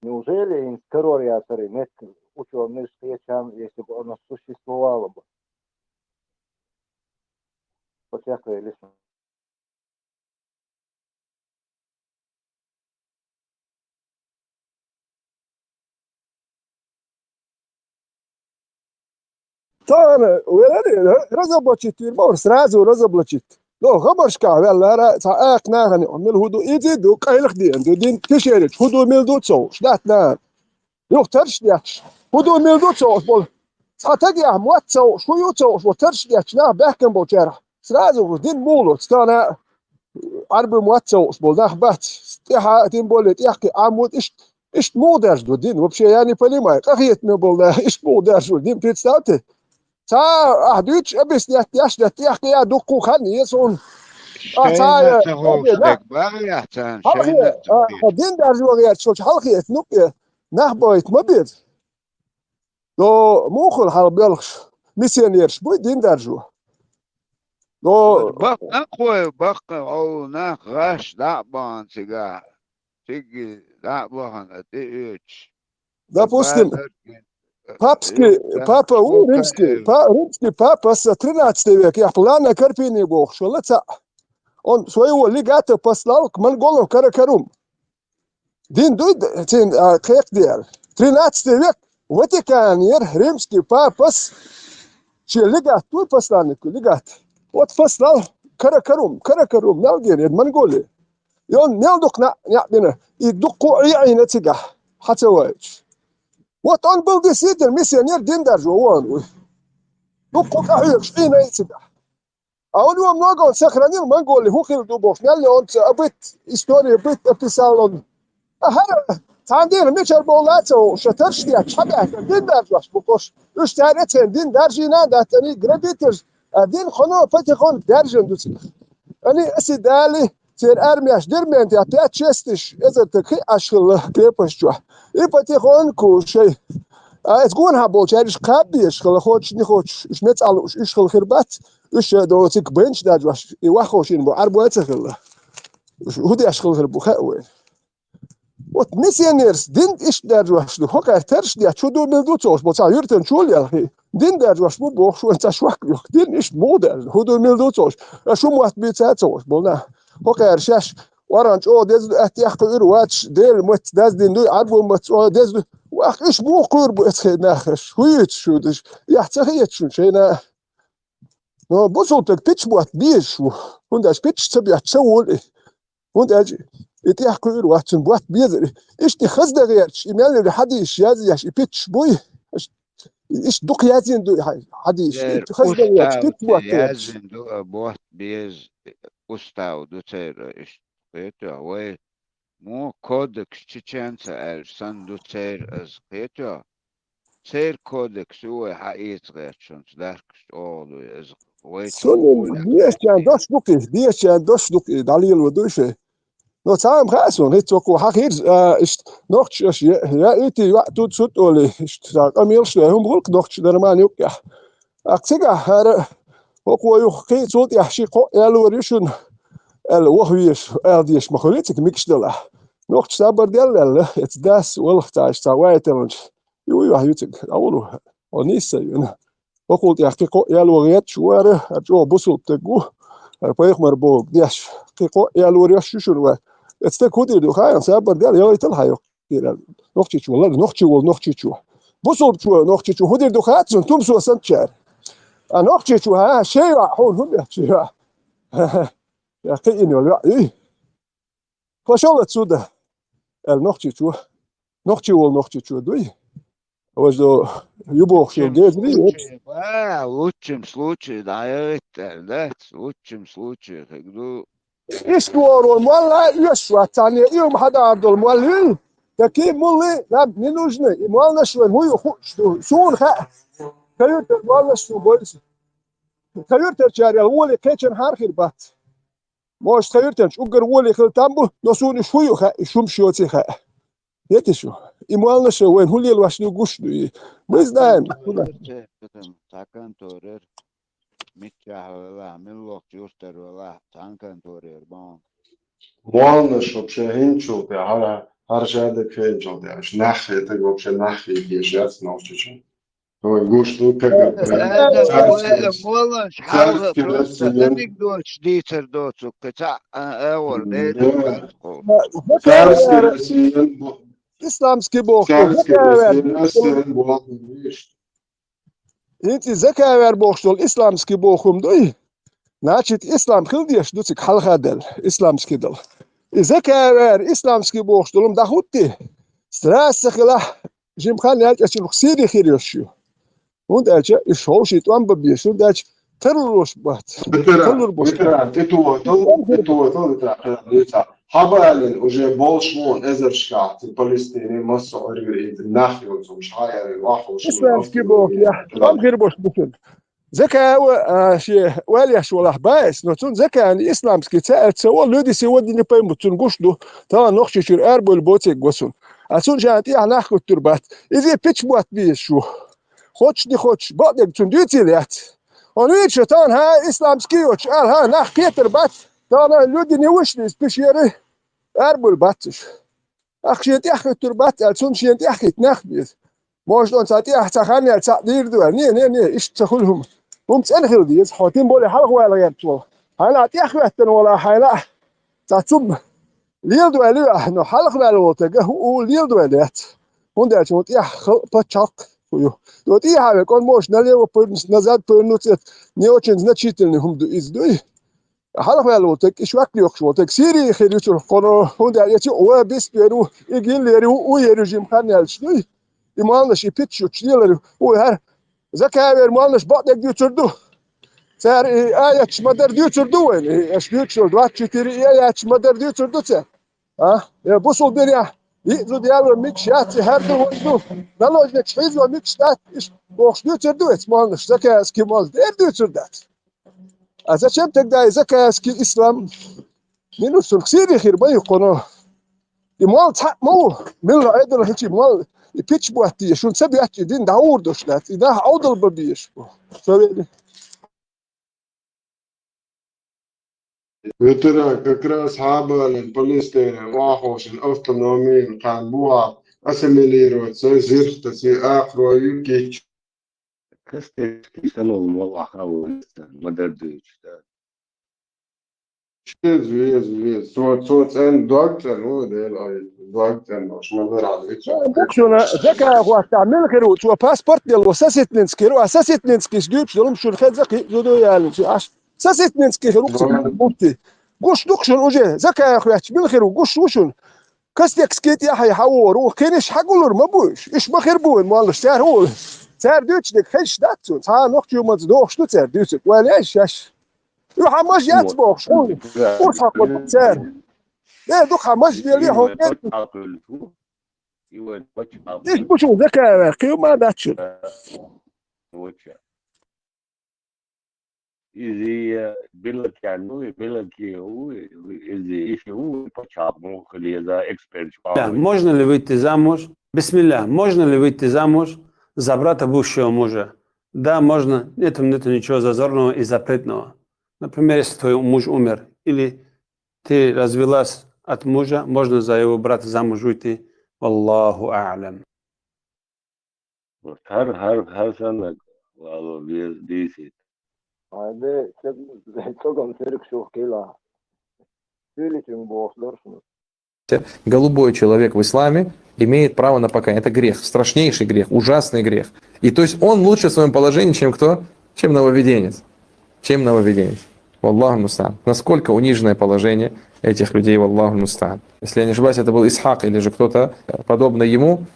Неужели ин скорор яцари меттиг учёныйш кхечам, если бы оно существовало бы? Почекхвеллис. Тахана веларе, разоблачить вир ма вара, сразу разоблачить. Но хабаршкахь ваьллара, цхьа акха нахана, мила хӀу ду, иза ду, къайлаха деана ду, дин тишерича, хӀу ду, мила ду, ца хууш, дац нахана. Юха тарш детташ, хӀу ду, мила ду, ца хууш болу. Цхьа тагехь мотт ца хууш, хӀу ю ца хууш болу, тарш детташ, нах баьхкина болчарах. Сразу дин муха лоцу, тахана Ӏарби мотт ца хууш болу нах бац. ТӀехьа, тем более, тӀехкхи Ӏам ву, иштта, иштта муха даржа ду дин? Вообще, я не понимаю. Къахетаме болу нах, иштта муха даржа ду дин, представьте? Цхьа ахь дуьйцуш, объяснять деш, да тӀехкхи а дуккху хан еза хьуна. А, цхьа, Шайна ца хууш нах дерг бан яц царна, хьалхе, шайна ца а, хууш. Дин даржо гӀерташ волчу хьалхе, ну, э, нах бойта ма беза. Но муха хуьлу хьала боьлхуш? Миссионераш буй дин даржо? Но баккханхой, баккханхой нах гӀаш дӀа а бахана цигахь, цига дӀа а бахана, а тӀеоьцуш. Допустим, папский, папа ву, римский, па-, римский папа, аса тринадцатый век, яхь Плана Карпини бохуш, вала цхьаъ. Он своего легата послал к монголам Каракарум. Дин дуй д-, цин, а, кхекхаделла. Тринадцатый век Ватикан яра, римский папас шен легат дуй, посланник, легат. Вот послал Каракарум, Каракарум, мел гира, яра Монголия. И он мел дукха на-, неӀ бина, и дуккху а Ӏийна цигахь, хьан ца вайчу. Вот он был действительно миссионер, дин даржо вон вуй. Дуккху а къахьоьгуш Ӏийна и цигахь. А у него много он сохранил, Монголии хӀун хилла ду бохуш, мел он ца а бит, история бит, описал он. А хӀара, цхьана дийнахь мичара бовла а ца ву, ша тарш детташ, хьан баьхкина, дин даржош бу кхуш. Уьш цара эцхен дин даржийна а дац, ани грабитель, а дин хьуно патихонка даьржина ду цигахь. Ани аса дали, церан армеш дира ментехь пять-шесть тысяч, эзар таг хи Ӏаш хилла крепость чохь. И патихонка шай. А эца гонахьа болчара уьш кхаба безаш хилла, хочешь не хочешь, уьш меца Ӏа лууш, уьш хилла хир бац. Уьш, э, доцург бенч даьржош, и ваххошина бу, Ӏарбой а ца хилла. Уьш хӀун деш хилла хир бу, хаьа вайна. Вот миссионерс дин иштта даьржош ду, хӀокхара тарш детташ, хӀу ду, мила ду ца хууш болу, цхьа юьртан чул яьлла хи. Дин даьржош бу бохуш, вайн цхьа шок лоьху. Дин иштта муха даьржа, хӀу ду, мила ду ца хууш. Аша хӀу мотт буьйца а ца хууш болу нах. ХӀокхара шаьш, оран чӀогӀа деза ду, атта тӀехкхуьур вацаш, Делан матца даздина дуй, Ӏарбо матца чӀогӀа деза ду. Ваха, уьш муха кхуьур бу эцхен нах аша? ХӀун юьйцу шу даш? Яхь ца хеташ шуна шайна? Но бусултаг пичча мотт безаш ву. ХӀунда аьлча пичча ца бетта ца волу и. ХӀунда аьлча и тӀехкхуьур вац, цунна мотт безар и. Иштта и хаза дан гӀерташ, и мел йолу хьадисаш язъеш, и пичча буй. Иштта дукха язйина ду и хьа-, хьадисаш. Церан Иштта хаза дан гӀерташ, устав пичча мотт гӀерташ. Язйина ду, а мотт беза устав ду церан иштта. Кхетий, вай муха кодекс чеченца аьлча санна ду церан аса, кхетий? Церан кодекс ю вай хьаэца гӀерташ, хӀунца даркаш чӀогӀа ду иза. Вай цу Цунна дешчан дош ду-кх, дешчан дош ду-кх, дӀалело дуй шай. Но цхьа ма хаьа суна, хӀинца око хьахийрза, а, иштта нохчаша я, я ити йоӀ туд сутоли, иштта цхьа къамелаш лой, хӀума гӀуллакх нохча дарман юккъехь. Акх цигахь хӀара хӀокхо юха кхин а цул тӀехь ши кхоъ ялор ю шуна, аьлла, ваха везаш, ала дезаш ма хуьлий цига микаш далахь. Нохча сабар делла аьлла, эца дас валлахь цхьа иштта цхьа вайталанча. Ю, ю, ю цига, Ӏур ву, хьо нийса ца вена. Окхул тӀехь кхин кхоъ яло гӀетташ вара, хӀара чӀогӀа бусулба стаг ву, хӀара пайхамар боху деш, кхин кхоъ ялор еш ю шуна вай. Эцу стаг хӀун дийр ду, хаьий, сабар дел, ялайтал хьан йоккхийрал. Нохчийчо, лаг, нохчий волу нохчийчо. Бусулбачо, нохчийчо, хӀун дийр ду, хаьий цунна, тумсо санчара. А нохчийчо, хьан, шен йоӀ, хьуна хӀун бехча йоӀ? Я кхиъна йолу йоӀ, ий? Пошёл отсюда, аьлла нохчийчо. Нохчий волу нохчийчо дуй? Важа ю бохуш йолу дезарий? Ба, лучшем случае, да, я это, да, лучшем случае, как ду. Иштта вогӀур молла оьшуш вац, царна и хӀума хьадагӀар долу молла вилла, такие муллы нам не нужны, и молланаш вайн хӀун ю хууш ду, суна хаьа. Хан юьртара молланаш суна бойла. Хан юьртарчара ял воле кхечан хьархир бац. Может, тхан юьртанчу уггар воле хила там бу, но суна уьш хӀун ю хаьа, уьш хӀумаш йоций хаьа. Хетий шу? И молланаш вайна хӀун лелош ду гуш ду и. Мы знаем. Цхьа конторера, миччахь велахь, миллохчу юьртара велахь, цхьана конторера боху. Молланаш вообще хӀинцачул тӀе, хӀара, хӀара шадерг хӀинцачул тӀе, аша нах хетаг вообще нах хеташ яц нохчичун. Ой, гуш ду, как Э, это, э, царский, э, молланаш хьалха царский просто россиян. Дерриг доцуш дийцар доцу, кхин цхьаъ, а, а, вор, э, Да. Царский россиян бу-, исламский боху, царский россиян, россиян боху, видишь. ХӀинца и закавер бохуш долу исламский боху хӀума дуй? Значит, ислам хила дезаш ду цига хьалха делла, исламский долу. И закавер исламский бохуш долу хӀума дӀахӀуттий? Страсца хилахь, жимма хан яьлча, аццул Сири хир йолуш ю. ХӀунда аьлча уьш ховший тӀом бан безаш, хӀунда аьлча тарлуш бац. Ветеран, тарлур бу. Ветеран, тӀе тохал, тӀе тохал, ветеран, хила дуьйцу. Хьабалин уже болуш ву эзаршкахь, цу Палестине массо а Ӏуьргира и нах йолчу, шхьа а яьлла, ваххуш ву. Исламский боху, я. ТӀом хир болуш бу шуна. Закай а, а, шен ойла еш волахь баьйса, но цунна закай исламский ца аьлла ца волу, люди сегодня не поймут, цунна гуш ду, тахана Нохчийчуьра арабевлла боцийла го цунна. А цунна ша тӀехь нах хӀуттур бац. Иза пича мотт безаш ву. Хочешь, не хочешь, бакъдерг цунна дуьйцийла яц. Хьуна вийча тахана, хьан исламский йоцуш ала, хьан нах кхетар бац, тахана люди не вышли из пещеры, арабевлла бац уьш. Ахь шен тӀехь хӀуьттур бац аьлла, цунна шен тӀехь хӀитта нах беза. Может, он цхьа тӀехь цхьа хан яьлла, цхьаъ дийр ду аьлла. Не, не, не, иштта ца хуьлу хӀума. ХӀума цӀена хила деза, хьо тем более хьалха ваьлла гӀерташ волу. Хьайна а тӀехь хӀоьттина волу, хьайна а цхьа цум леладойла ю ахь, но хьалха ваьлла волу тага хӀу, хӀу леладойла яц. ХӀунда аьлча хьуна тӀехь халкъ, пачхьалкх хӀу ю. Но тӀехьа векъон, может, налево повернуться, назад повернуться, это не очень значительный хӀума ду иза дуй. Хьалха ваьлла волу таг, и швак лоькхуш волу таг, Сирия хир ю цунах кхуно, хӀунда аьлча ван бис вер ву, и гил ер ву, у ер ю жима хан яьлча дуй. И молланаш, и пиччучу лелар ву, хӀара закавер молланаш бакъдерг дуьйцур ду. Цара и аяташ ма-дарра дуьйцур ду вайна, и аша дуьйцуш долу двадцать четыре и аяташ ма-дарра дуьйцур ду цара. А? Я бусулберехь, и зуда яло микаш яц, и хӀара ду, вай ду, наложничу хьийзо микаш дац, иш бохуш дуьйцур ду эца молланаш, закавский молла, дера дуьйцур дац. А зачем тогда и закавский ислам? Минус цунах Сири хир бан ю кхуно. И молла цхьаъ ма ву, милла Ӏедал хӀинчи молла, и пича мотт е, шуна ца беттий дин дӀагӀур долуш дац, и нах Ӏовдал бан безаш бу. Ца вели. Ветеран, как раз хьабалин Палестинан охьахошин автономин кхаьн бухахь ассимилировать ца зирхта ца акхарой ю кич. Кастецкий санал молла хьавалиста, ма-дарра дуьйцуш, да. Веза, веза, веза. Цо, цо цӀен дог цӀен, о, Дела, ой, дог цӀен, ош ма-дарра дуьйцуш. Букшуна, закай хӀоттахь, мила хир ву, цо паспорт делла, Соситницкий хир ву, а Соситницкийс дуьйцуш долу, шуна хеза кхин а зудо ялинчу, аш. Соситницкий хир ву, муфти. Гуш ду-кх шуна уже, закай хӀоьттича, мила хир ву, гуш ву шуна. Костекский тӀехье хьан вогӀур ву, кхин иштта хьан гулур ма бу уьш. Уьш ма хир бу вайн моллаш, цара хӀун. Цара дуьйцуш дерг хезаш дац цунна. Цхьа а нохчо ма-ца дохуш ду цара дуьйцург. Ваьлла еш шаьш. Уьш хьан мажа яц бохуш, хӀун? Урс хьакхо ду цара. Э, дукха хьан мажа вели хьо. Иштта бу шуна закай ваьр, кхин ма дац шуна. Иза билакян ву, билаке ву, иза иши ву, пачхьалкх муха леза, эксперт чу Да, ву. можно ли выйти замуж? Бисмилля, можно ли выйти замуж за брата бывшего мужа? Да, можно. Нет, нету ничего зазорного и запретного. Например, если твой муж умер, или ты развелась от мужа, можно за его брата замуж выйти. Валлаху а'лям. Хар, хар, хар санна вало вез дисит. Айде, чогам серик шух кила. Сюличим бохлорсун. Голубой человек в исламе имеет право на покаяние. Это грех, страшнейший грех, ужасный грех. И то есть он лучше в своем положении, чем кто? Чем нововведенец. Чем нововведенец. Валлаху мустаан. Насколько униженное положение этих людей, валлаху мустаан. Если я не ошибаюсь, это был Исхак или же кто-то э, подобный ему,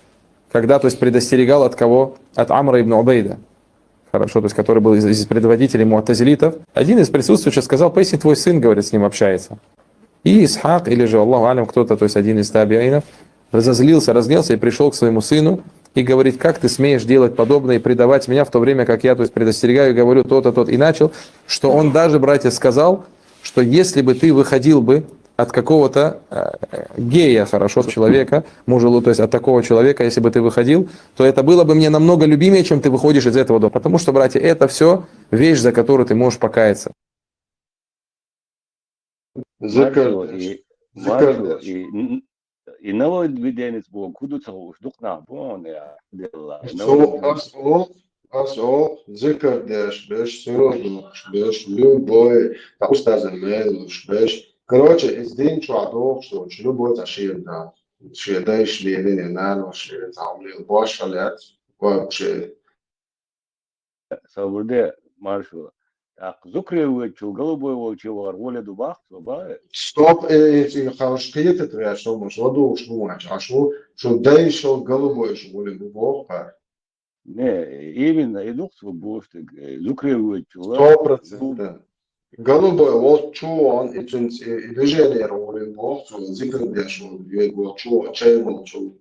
когда, то есть, предостерегал от кого? От Амра ибн Убейда. Хорошо, то есть, который был из, из предводителей муатазилитов. Один из присутствующих сказал: «Поясни, твой сын, говорит, с ним общается». И Исхак, или же, Аллаху алям, кто-то, то есть один из табиинов, разозлился, разгневался и пришел к своему сыну и говорит: «Как ты смеешь делать подобное и предавать меня, в то время как я, то есть, предостерегаю и говорю то-то, тот». И начал, что он даже, братья, сказал, что если бы ты выходил бы от какого-то э, гея, хорошо, человека, мужа, то есть от такого человека, если бы ты выходил, то это было бы мне намного любимее, чем ты выходишь из этого дома. Потому что, братья, это все вещь, за которую ты можешь покаяться. Маршо Зикр, и зикр Маршо и н- и нововведенец бу куду цалуш дукна бон я делла. Со ас о ас о зикр деш беш, суродуш беш, любой, та устаза мелуш беш. Короче, из дин чуа дохш, любой та шиен да. Шиен да иш лиен, не на но шиен, та умлил бош халят, вообще. Сабурде Маршо. Так, зукре вычу, голубой волчевар, воля дубах, соба. Стоп, э, э, э, хаш киета твоя, что мы, что душ, ну, а что, что дай шо голубой, что воля дубах, а? Не, именно, и дух свобожды, зукре вычу. Сто процентов. Голубой волчу, он и цунц, и движение воля бог, что зикр деш, он волчу, чай волчу.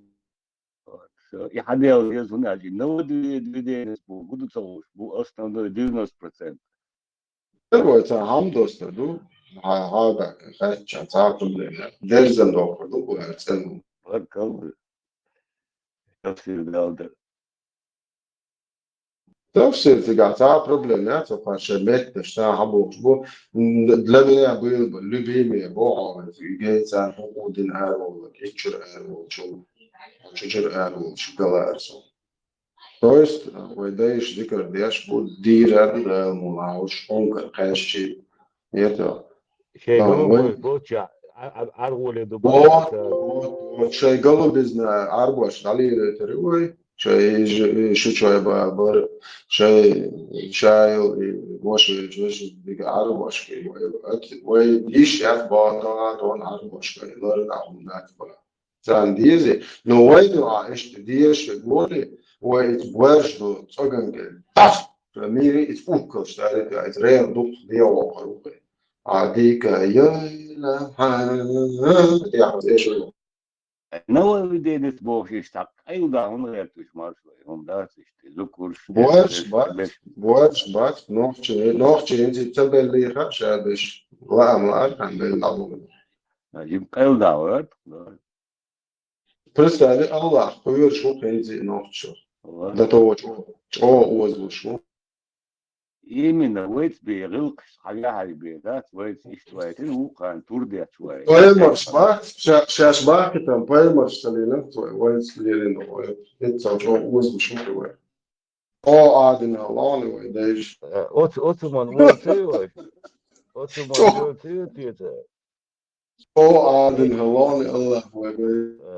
И хадел ез вуна жи. Но две две дес бу, куду цалуш, бу основной девяносто процент. Первое, это хамдоста, ду, а, а, да, хача, ца проблема. Дерзан доху, ду, бу, цен. Баркал. Тафсир далда. Тафсир тига, ца проблема, ца паша мет, что хабуш, бу, для меня был бы любимый, бу, а, гей, ца, хукудин арвол, кичур арвол, чу, чучур арвол, чу гала арсо. То есть, вай дайш зикр деш бу дира да мулауш онкар кашчи. Это. Шей А, голубой вай- волча, а, а, аргуле ду Вот, бата. Вот, вот, шей голубизна арбаш далира теревой, шей ж-, шучой ба, бар, шей шайл, и воше, жеш, дига арбаш, вай, вай, иш яс ба, да, тон арбаш, лар да, хум да, ба. Цан дизи, но вай дуа эшти диеши голи, вай ит буэрш ду цоган ге. Тас! Мири ит уккал штари, ит рер дух диа вапарухи. А дика йойла ха. Я эши. Нововведенец бохшиш так. Ай уда он гертуш Маршо, он дасиш, зукурш. Буэрш бат, буэрш бат, нохчи, нохчи инзи цабелли ха шабиш. Ла ам ла архан бел абу. Жим кайла да варт. Представи, Аллах, куйверш ху хензи нохчи. До того, чо, чо уоз лушу. Именно вайц бе гилкш хага хай бе, да, вайц иштвайтин, ухаан турдеч вай. Паймарш ба, ша-, шаш ба, китам, паймарш салилан, твой, вайц лилин, вай, это чо уоз лушу, вай. О, адина, лони, вай, дайш. Оц, оцуман волчи вай. Оцуман Чо? Волчи тиета. О, адин халони Аллах вай.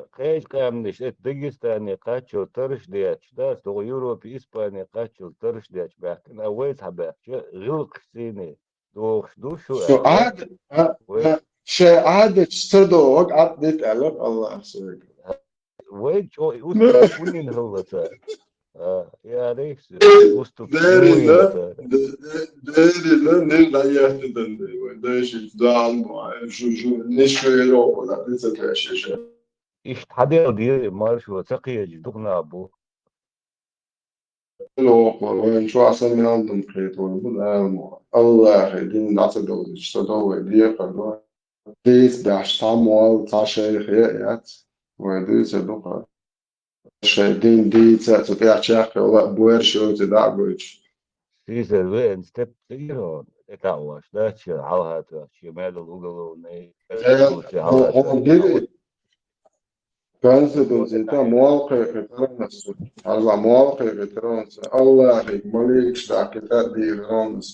Кайш камниш, это Дагестане качо тарш дяч, да, что Европе, Испания качо тарш дяч бахтин, а вайц хабахча, гилкш сини, дохш душу. Что ад, а, а, ше ад, что дог, ад дит алаб Аллах сой. Вай чо, уста кунин халлата. А, я рейс, уступ Дерина, муинта. дерина, не даяхтан, дайши дан, шу, шу, не шу еро, да, не цепляешь. Ишт хадел дир, Маршо, цакъеж духна бу. Лохо, вайн чохь сан мел дум кхетор бу Дала мо. Аллахе дин дӀа ца довзуьйтуш, ца довлий декхар ду. Дийца баьхьаш цхьа молла, цхьа шайх е а яц. Вай дуьйцур ду-кх. Шайн дин дийца а, цу тӀехь чекх йолу а, боьрша йоцу дӀа а гойтуш. Сийсара веана степ ца гира хьуна, тӀетаӀош дац шен хьалха тоьхча, шен мел долу уголовный Э, конституция хьо-, хьалха хьо тоьхча, гири? Конституци тӀе молла кхайкхийтаран ас цу. Хьажал, молла кхайкхийтаран ас. Аллахе маликаш дахкийтар дийран ас.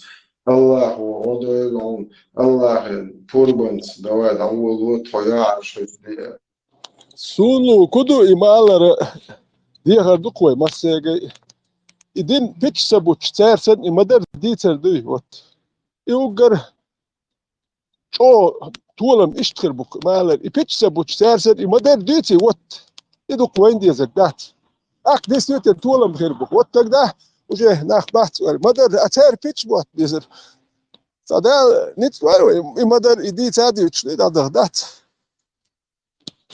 Аллахо гӀо дойла хьуна. Аллахе пурбанца, давай, дӀаволало тхо яхьаш хӀуьтту де. Суна луъу ку ду и ма-аллара, дехар ду-кх вай массаьрга. И дин пича ца буттуш, цара санна и ма-дарра дийцар дуй, вот. И уггар чӀогӀа толам иштта хир бу-кх, ма-аллара, и пича ца буттуш, цара санна и ма-дарра дуьйций, вот. И ду-кх вайна дезарг, дац. Аккха дисвитер толам хир бу-кх. Вот тогда уже нах бац вара. Ма-дарра, а цара пича ботта безар. Цкъа Дала ницкъ лойла вай, и ма-дарра, и дийца а дуьйцуш, и дӀадахьа дац.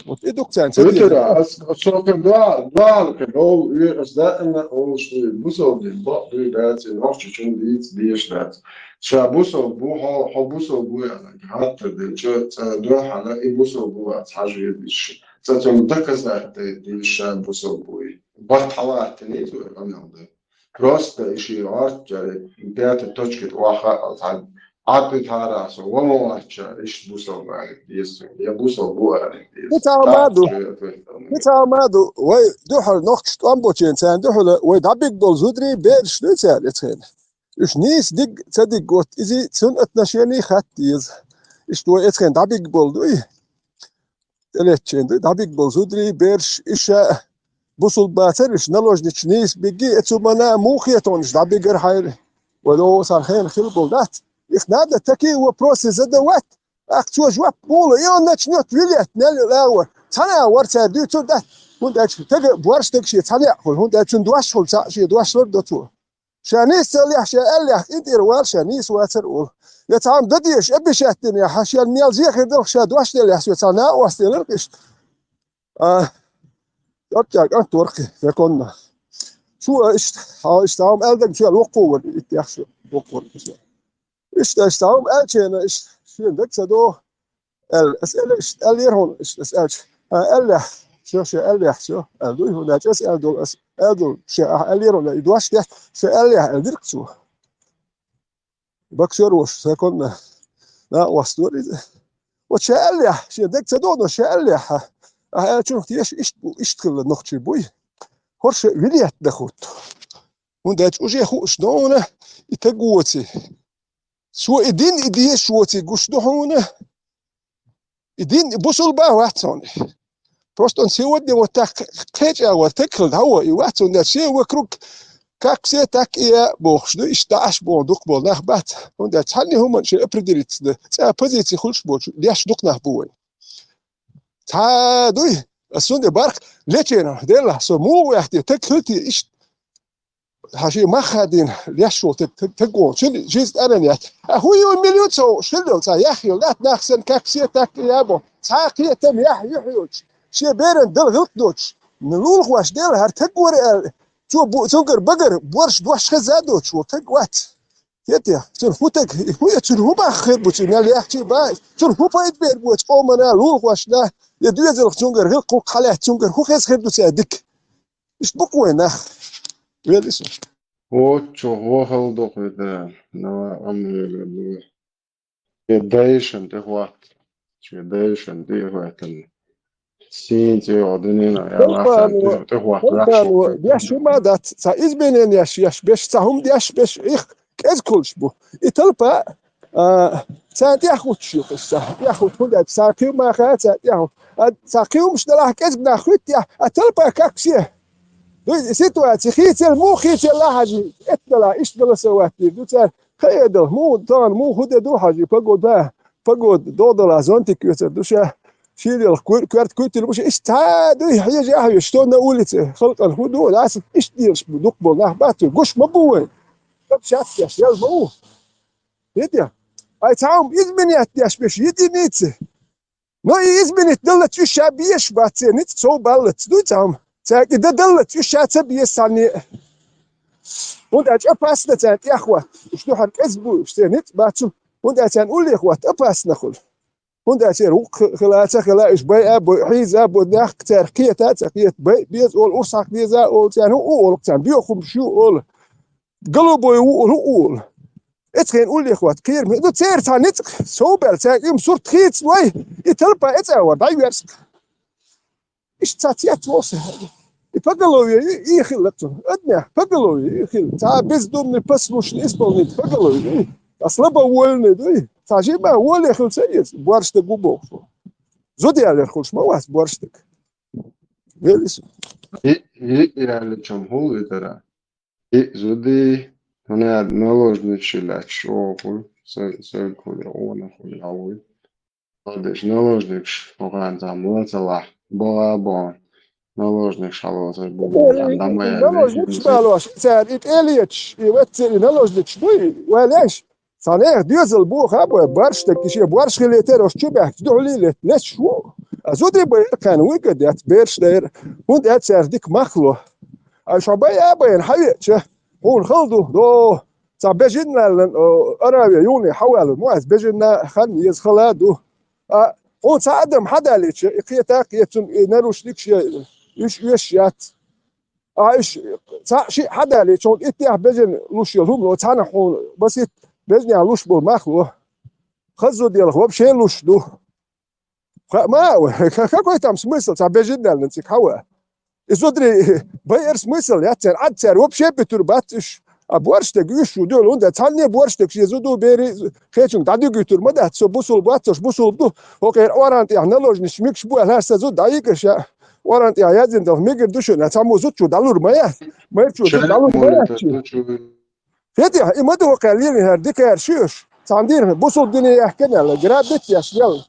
Вот и ду-кх царна ца дезар. Ас, ас шуьга дуьхьал, дуьхьал кхин олу, и ас даима олуш ду, бусалба дин бакъ дуй дац, и нохчочунна дийца дезаш дац. Ша бусалба ву, хьо, хьо бусалба ву аьлла, хаттар делча, цкъа дуьхьал и бусалба ву аьлла хьажа веза иза. Цкъа цунна доказать дайта деза ша бусалба вуй. Барт хьалаттийна иза вай къамел дан. Просто и шен гӀортачара, и пятая точка тӀе охьа а, цхьа Ӏад тӀе тхьара со, ва ма вац ша, иштта бусалба аьлла деза, я бусалба ву аьлла деза. Хи цхьа ма ду. Хи цхьа ма ду, вай дуьхьал нохчаш тӀом бочу хенахь, царна дуьхьал вай дӀабиг болу зударий, бераш дуй цара эцхена. Уьш нийса диг, ца диг, вот иза цунна отношение хатта деза. Иштта вай эцхена дӀабиг болу дуй. ТӀелеттачийн ду, дӀабиг болу зударий, бераш, иша, бусулба бацара уьш, наложница нийса бигги, эцу мана муха хетонаш дӀабигар хьайра. Вай ло царна хенахь хила болу дац. Их надо такие вопросы задавать. Ах, цо жоп мула, и он начнёт вилет, нел лаьгӀа. Цхьана а вара цара дуьйцур дац. ХӀунда аьлча тага борш тага шен цхьаьна а хуьлу, хӀунда аьлча цуьнан дош хуьлу цхьаъ, шен дош лар до цо. Ша нийса ца лехь, ша аьллехь, и тӀера вала, ша нийса вацара олу. Я цхьамма дан дезаш, обещать дина, я хьан шен мел зехир далх, ша дош делехь, со цхьа накъост делар иштта. А, оттяг кӀант вара кхин, законно. Цо иштта, хьо иштта хьо аьлла даг цо воккхо вара, итт яхша воккхо вара. Иштта, иштта хьо аьлча, иштта, шен даг ца до. Аьлла, ас аьлла, иштта аьллера хьуна, иштта ас аьлча. А, аьллехь, всё, шен аьллехь, всё, аьлла дуй хьуна, ас аьлла долу, ас аьлла долу, шен ахь аьллера хьуна, и дош тӀехь, шен аьллехь, аьлла дира-кх цо. Боксёр волуш, законно, накъост вара иза. Вот шен аьллехь, шен даг ца догӀу, шен аьллехь, ахь аьллачунах теша иштта бу, иштта хилла нохчий буй. ХӀорш а вилет дахутту. ХӀунда аьлча уже хууш ду хьуна, и таг воций. Цо и дин, и дезаш воций гуш ду хьуна. И дин, и бусулба а вац хьуна. Просто он сегодня вот так кхечӀа вара таг хила дӀавоьду, и вац хьуна, все вокруг как все, так и я бохуш ду, иштта Ӏаш боху дукха болу нах бац. ХӀунда аьлча цхьанна хӀуманна шен определиться дан, цкъа позици хуьлуш боцуш, деш дукха нах бу вайн. Цхьа дуй, ас цундела барх лечено, делла, со муха вехте, таг хила те иштта. Хьан шен мах хадийна леш волу таг, таг, таг волу, цуьнан жизнь аран яц. А хӀун ю мила ю ца хууш хила долу, цхьа яхь йолу, лаьтта нах санна, как все, так и я бо. Цхьа а кхетам яхь юьхь йолуш, шен беран дала гӀиллакх доцуш, лулахош дела, хӀара таг вара аьлла, цо бу-, цуьнгара багара борш дош хеза а доцуш волу таг вац. Хетий, цуьнан хӀун таг, хӀун я цуьнан хӀун бахха хир бу цуьнан, ял яхчий бан, цуьнан хӀун пайда бер бу оцу къомана, лулахошна, я доьзалх цуьнгара гӀиллакх гӀуллакх хьалаьцна, цуьнгара хӀун хеза хир ду цара дика? Иштта бу-кх вайн нах. Велла иза. Оццо вахал докхуьйту, нава амма вегар ду. Шен дайшан тӀе хӀотта. Шен дайшан тӀе а хӀоьттина. Сийна цӀе йогӀу дуьненахь, я Масан, Масан, тӀе хӀотта ваьхьаш Масан, ву. Деш хӀума дац, цхьа измененеш еш, еш беш, цхьа хӀума деш беш, их кӀезиг хуьлуш бу. И талпа, а, царна тӀехӀуттуш ю, иштта, тӀехӀутту, хӀунда аьлча цхьа кхин маха царна тӀехӀутту. А, цхьа кхин хӀумаш далахь кӀезиг нах хуьтту тӀехь, а талпа как все. Дуй, и ситуаци хийцалла, муха хийцалла хьажи, эт далахь, иштта голосовать дийр ду цара. Кхаэдал, муха тахана, муха хӀун де ду хьажи, погода, погода догӀдалахь, зонтик оьцур ду ша. Шийделах куьр-, коьрта куьйтур бу ша, иштта цхьа дуй, хьежа а хьоьжуш, что на улице, халкъана хӀун ду, лаьцна иштта дезаш бу, дукха болу нах бац, гуш ма бу вайн. Кап шаьцдеш, ял ма ву. Хетий? Ай, цхьа хӀума изменять деш беш, единицы. Но и изменить даллац уьш ша безаш бац, церан ницкъ сов баллац, дуй цхьа хӀума. Цаьрга и дан даллац уьш ша ца беза санна. ХӀунда аьлча опасно царна тӀехватта. Уж дуьхьал кӀезиг бу, уж церан ницкъ бац. ХӀунда аьлча царна уллехь ватта опасно хуьлу. ХӀунда аьлча церан вукху хила а, ца хила а, уж байа а бой, хьийза а бой, нах цаьрга кхета а ца кхета, бай а беза олу, урс хьакха деза а олу, царна хӀун олу, царна боьха хӀумаш ю олу. Голубой ву олу, хӀун олу. Эцхен уллехь ватта кхераме. Ну, церан цхьа ницкъ совбаьлла, цаьрга и сурт хийцалой, и талпа эцӀа вара, дӀайоьрзу. Иштта цец волу сан. И поголовье и, и хилла цунна. Адамех поголовье и хилла. Цхьа бездумный, послушный исполнитель поголовье и. А слабовольный дуй. Цхьа жима воле хила ца еза. Боьрша стаг ву бохуш ву. Зуда ялар хуьлуш ма вац боьрша стаг. Велис. И, и, и аьллачун хӀун витара? И зуди, хӀунда аьлча наложницаш лаьтташ оха хуьлу, са, са хуьлу, гӀона хуьлу, гӀа вуй. Ладеш, наложникаш, хӀокхарна цхьа муьлхха ца лахь, бала а бахьана, наложникаш хьалоцур бу боху, цхьа дӀа ма яьлла. Наложникаш балош, цара и тӀе леташ, и ваццар и наложникаш буй, валеш, цхьа нехан доьзал боху а бой, боьрша стаг, и шен боьрша хилийта, ош чу баьхкича дуьхьал летта, леташ ву. А зуди бай кхаьна вуй ган дац, бераш дайра, хӀунда аьлча цаьрца дика мах ло. Ай, шо бай а байна, хьан веача, хьуна хала ду, до, цхьа бежин ваьллан, о, араве юхне хьан ваьлла, ма ас бежинна хан еза хала а ду. А, хьуна цхьа адам хьан далийча, и кхета а кхета цунна, и нарушник шен, уьш оьшуш яц. А, уьш цхьаъ шиъ хьан далийча, хьуна иттех бежин луш йолу хӀума ло, цхьаьна хьуна басит бежнех луш болу мах ло. Хаззо делах вообще луш ду. Ха, ма, ха, какой там смысл, цхьа бежин даьлла цига хьан ван? И зударий, байар смысл яц церан, Ӏад цара вообще буьтур бац уьш. А боьрша стаг уьш ву дуьхьал, хӀунда цхьанне боьрша стаг шен зуду бери хечунга дӀадуьгуьйтур ма дац, со бусулба вац, аш бусулба ду, хӀокхеран оран тӀехь наложницаш мегаш бу аьлла, аса зуда дӀайигаш а, оран тӀехь яздина далх мегар ду шуна, цхьаммо зудчо дӀалур ма яц, майрчо зуда дӀалур ма яц. ХӀетехь, и ма ду кхел лелийна хӀара дикара шуьш. Цхьана дийнахь бусулба дине яхкина аьлла, грабит еш яьлла.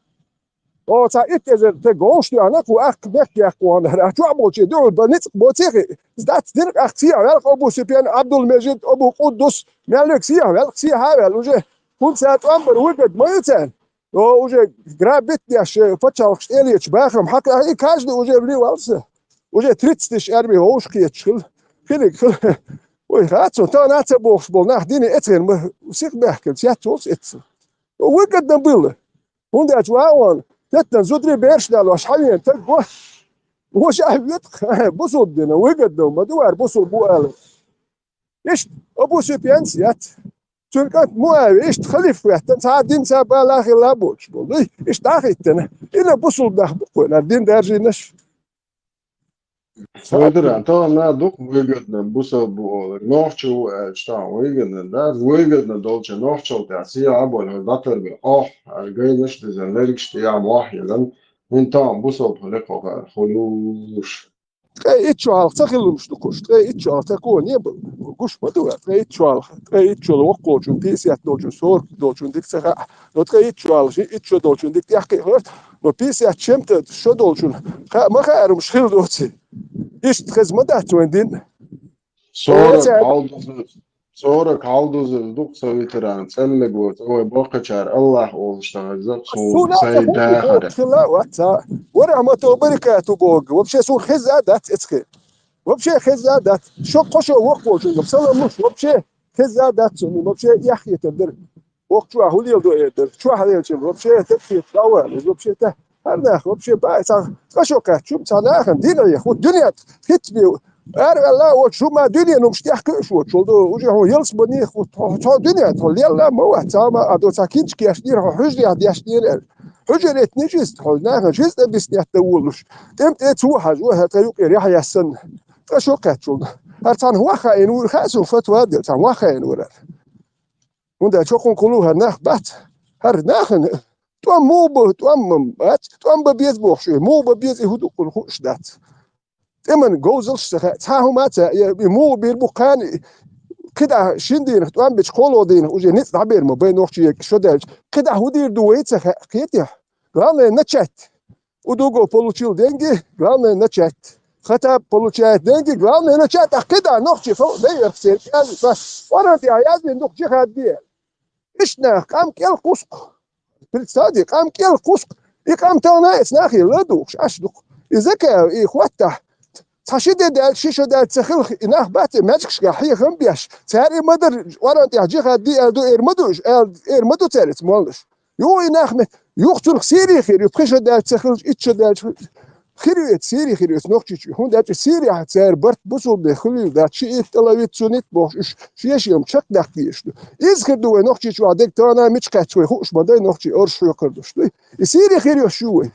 О, цхьа итт эзар стаг вовшах тоьхна, кху ахка мехкех кхонара. А чохь болчийн дуьхьал бан ницкъ боций хи? Сдац диркъ ахка сехьа ваьлла, Абу Супьян, Абдулмежид, Абу Къуддус, мел вега сехьа ваьлла, сехьа а ваьлла уже. ХӀунда ца тӀом бар вуй гад ма ю царна? О, уже грабит деш, пачхьалкхаш тӀе леташ бахам хьакха, и каждый уже вливался. Уже тридцать тысяч арми вовшах кхеташ хила. Хилиг хила. Ой, хацо, тахана а ца бохуш болу нах дине эцхена ма сих баьхкина, цец волуш эцна. Выгодно было. ХӀунда аьлча ваон, теттан зударий бераш далош хьан вен таг го? Ваша а вет, бусулба дина, выгодно ма ду вара бусулба бу ала. Иштта, Абу Супьянс яц. Цуьнан кӀант Муави, иштта халиф веттан, цхьа дин ца бала хилла боцуш болу. Дуй, иштта дӀахиттина. Ина бусулба нах бу кхуьнар, дин даржийнаш. Вайдара, тахана дукха выгодно бусалба бу олар. Нохчо ву аьлча, тахана выгодно дац. Выгодно долча нохчалла тӀехь сехьа а болу, хӀара дӀатар бен. Ох, хӀара гайнаш дезан, лергаш тӀехь мохь елан. ХӀинца тахана бусалба хӀун лекха хӀара, хӀун луш. Ткъе итт шо хьалха ца хиллуш ду кхуш, ткъе итт шо хьалха ца кхо не бу, гуш ма ду, ткъе итт шо хьалха, ткъе итт шо воккхачун, пятьдесят долчун, сорок долчун дика ца хаьа, но ткъе итт шо хьалха, ши итт шо долчун дика тӀехкхиа хӀорт, но пятьдесят чем-то шо долчун, кхаъ ма хаьа, хӀумаш хила доций. Иштта хеза ма дац вайн дин. Сорок хьалдузу, сорок хьалдузу дукха ца витаран, цӀеллиг воцу, вай баккхачара Аллах олуш ца хеза, суна ца дахара. Хила вац, а? Ва рахмату баракату боху. Вообще суна хеза а дац эцхе. Вообще хеза а дац. Шо кхо шо воккхачуьнга салам луш, вообще хеза а дац суна, вообще яххетар дара. Вокху чохь хӀун леладо эр дара? Чохь лелча вообще тапхеташ дӀа а ван, иза вообще-то хӀара нах вообще баа цхьа цкъа шо кхаьчча, цхьа нахана дин а яха, вот дуьнен хӀитта бен ара ваьлла а воцуш, хӀума дуьнен хӀумаш тӀехь кхуьуш воцуш, хьо ду, уже хьо ялсаманехь, вот хьо, хьо дуьнен тхо лелла а ма вац, цхьа ма а до, цхьа кинчик ешнера, хьо хьуьжарехь дешнера аьлла. Хьуьжар эцниш иза, хьо нахана жизнь объяснять дан волуш. ТӀем-тӀе цо хьажа, хӀара тхан юкъера яхьъяс санна. Цкъа шо кхаьчча. ХӀара цхьана ваха хаийна вур хаьа суна, фатва а делла, цхьана ваха хаийна вур хӀара. ХӀунда аьлча хӀокхуьнан кхуллу хӀара нах бац. ХӀара нахана тӀом муха бу, тӀом ма бац, тӀом бан беза бохуш, муха бан беза и хӀун ду кхунна хууш дац. ТӀеман говзалш а ца хаьа, цхьа хӀума а ца хаьа, и муха бийр бу кхана, кхидӀа шина дийнах, тӀом бечу кхоалгӀа дийнах уже ницкъ дӀабер ма бай нохчий шо даьлча, кхидӀа хӀун дийр ду вай ца хаьа, кхетий хьо? Главное, начать. У другого получил деньги, главное начать. Хаттаб получает деньги, главное начать. Ахь кхидӀа нохчий фу дай верх церан кӀел, оран тӀехь яздина дукха джихад де. Иштта нах, къам кӀел кхускху. Представьте, къам кӀел кхускху. И къам тахана а эца нахе ладугӀуш, аш дукха. И Закаев, и хӀоттахь, Цхьа ши де даьлча, ши шо даьлча ца хилла, и нах бац, э, маьждигашкахь хьехам беш. Цара и ма дара, Къуръан тӀехь джихад де аьлла ду, эр ма ду уьш, аьлла, эр ма ду цара эца моллаш. Юха и нах ме-, юха цунах Сири хир ю, пхи шо даьлча ца хилча, итт шо даьлча хир ю эца, Сири хир ю эца Нохчийчоь. ХӀунда аьлча Сирехь цара барт бусулбе хуьлийла дац, шиитт, алавитт, суннит бохуш, уьш шен-шен чекхдаккха дезаш ду. Иза хир ду вай Нохчийчохь дерг, тахана мича кхаьчча вай хууш ма дай, нохчий оршах хьоькхур долуш дуй. И Сири хир йолуш ю вай.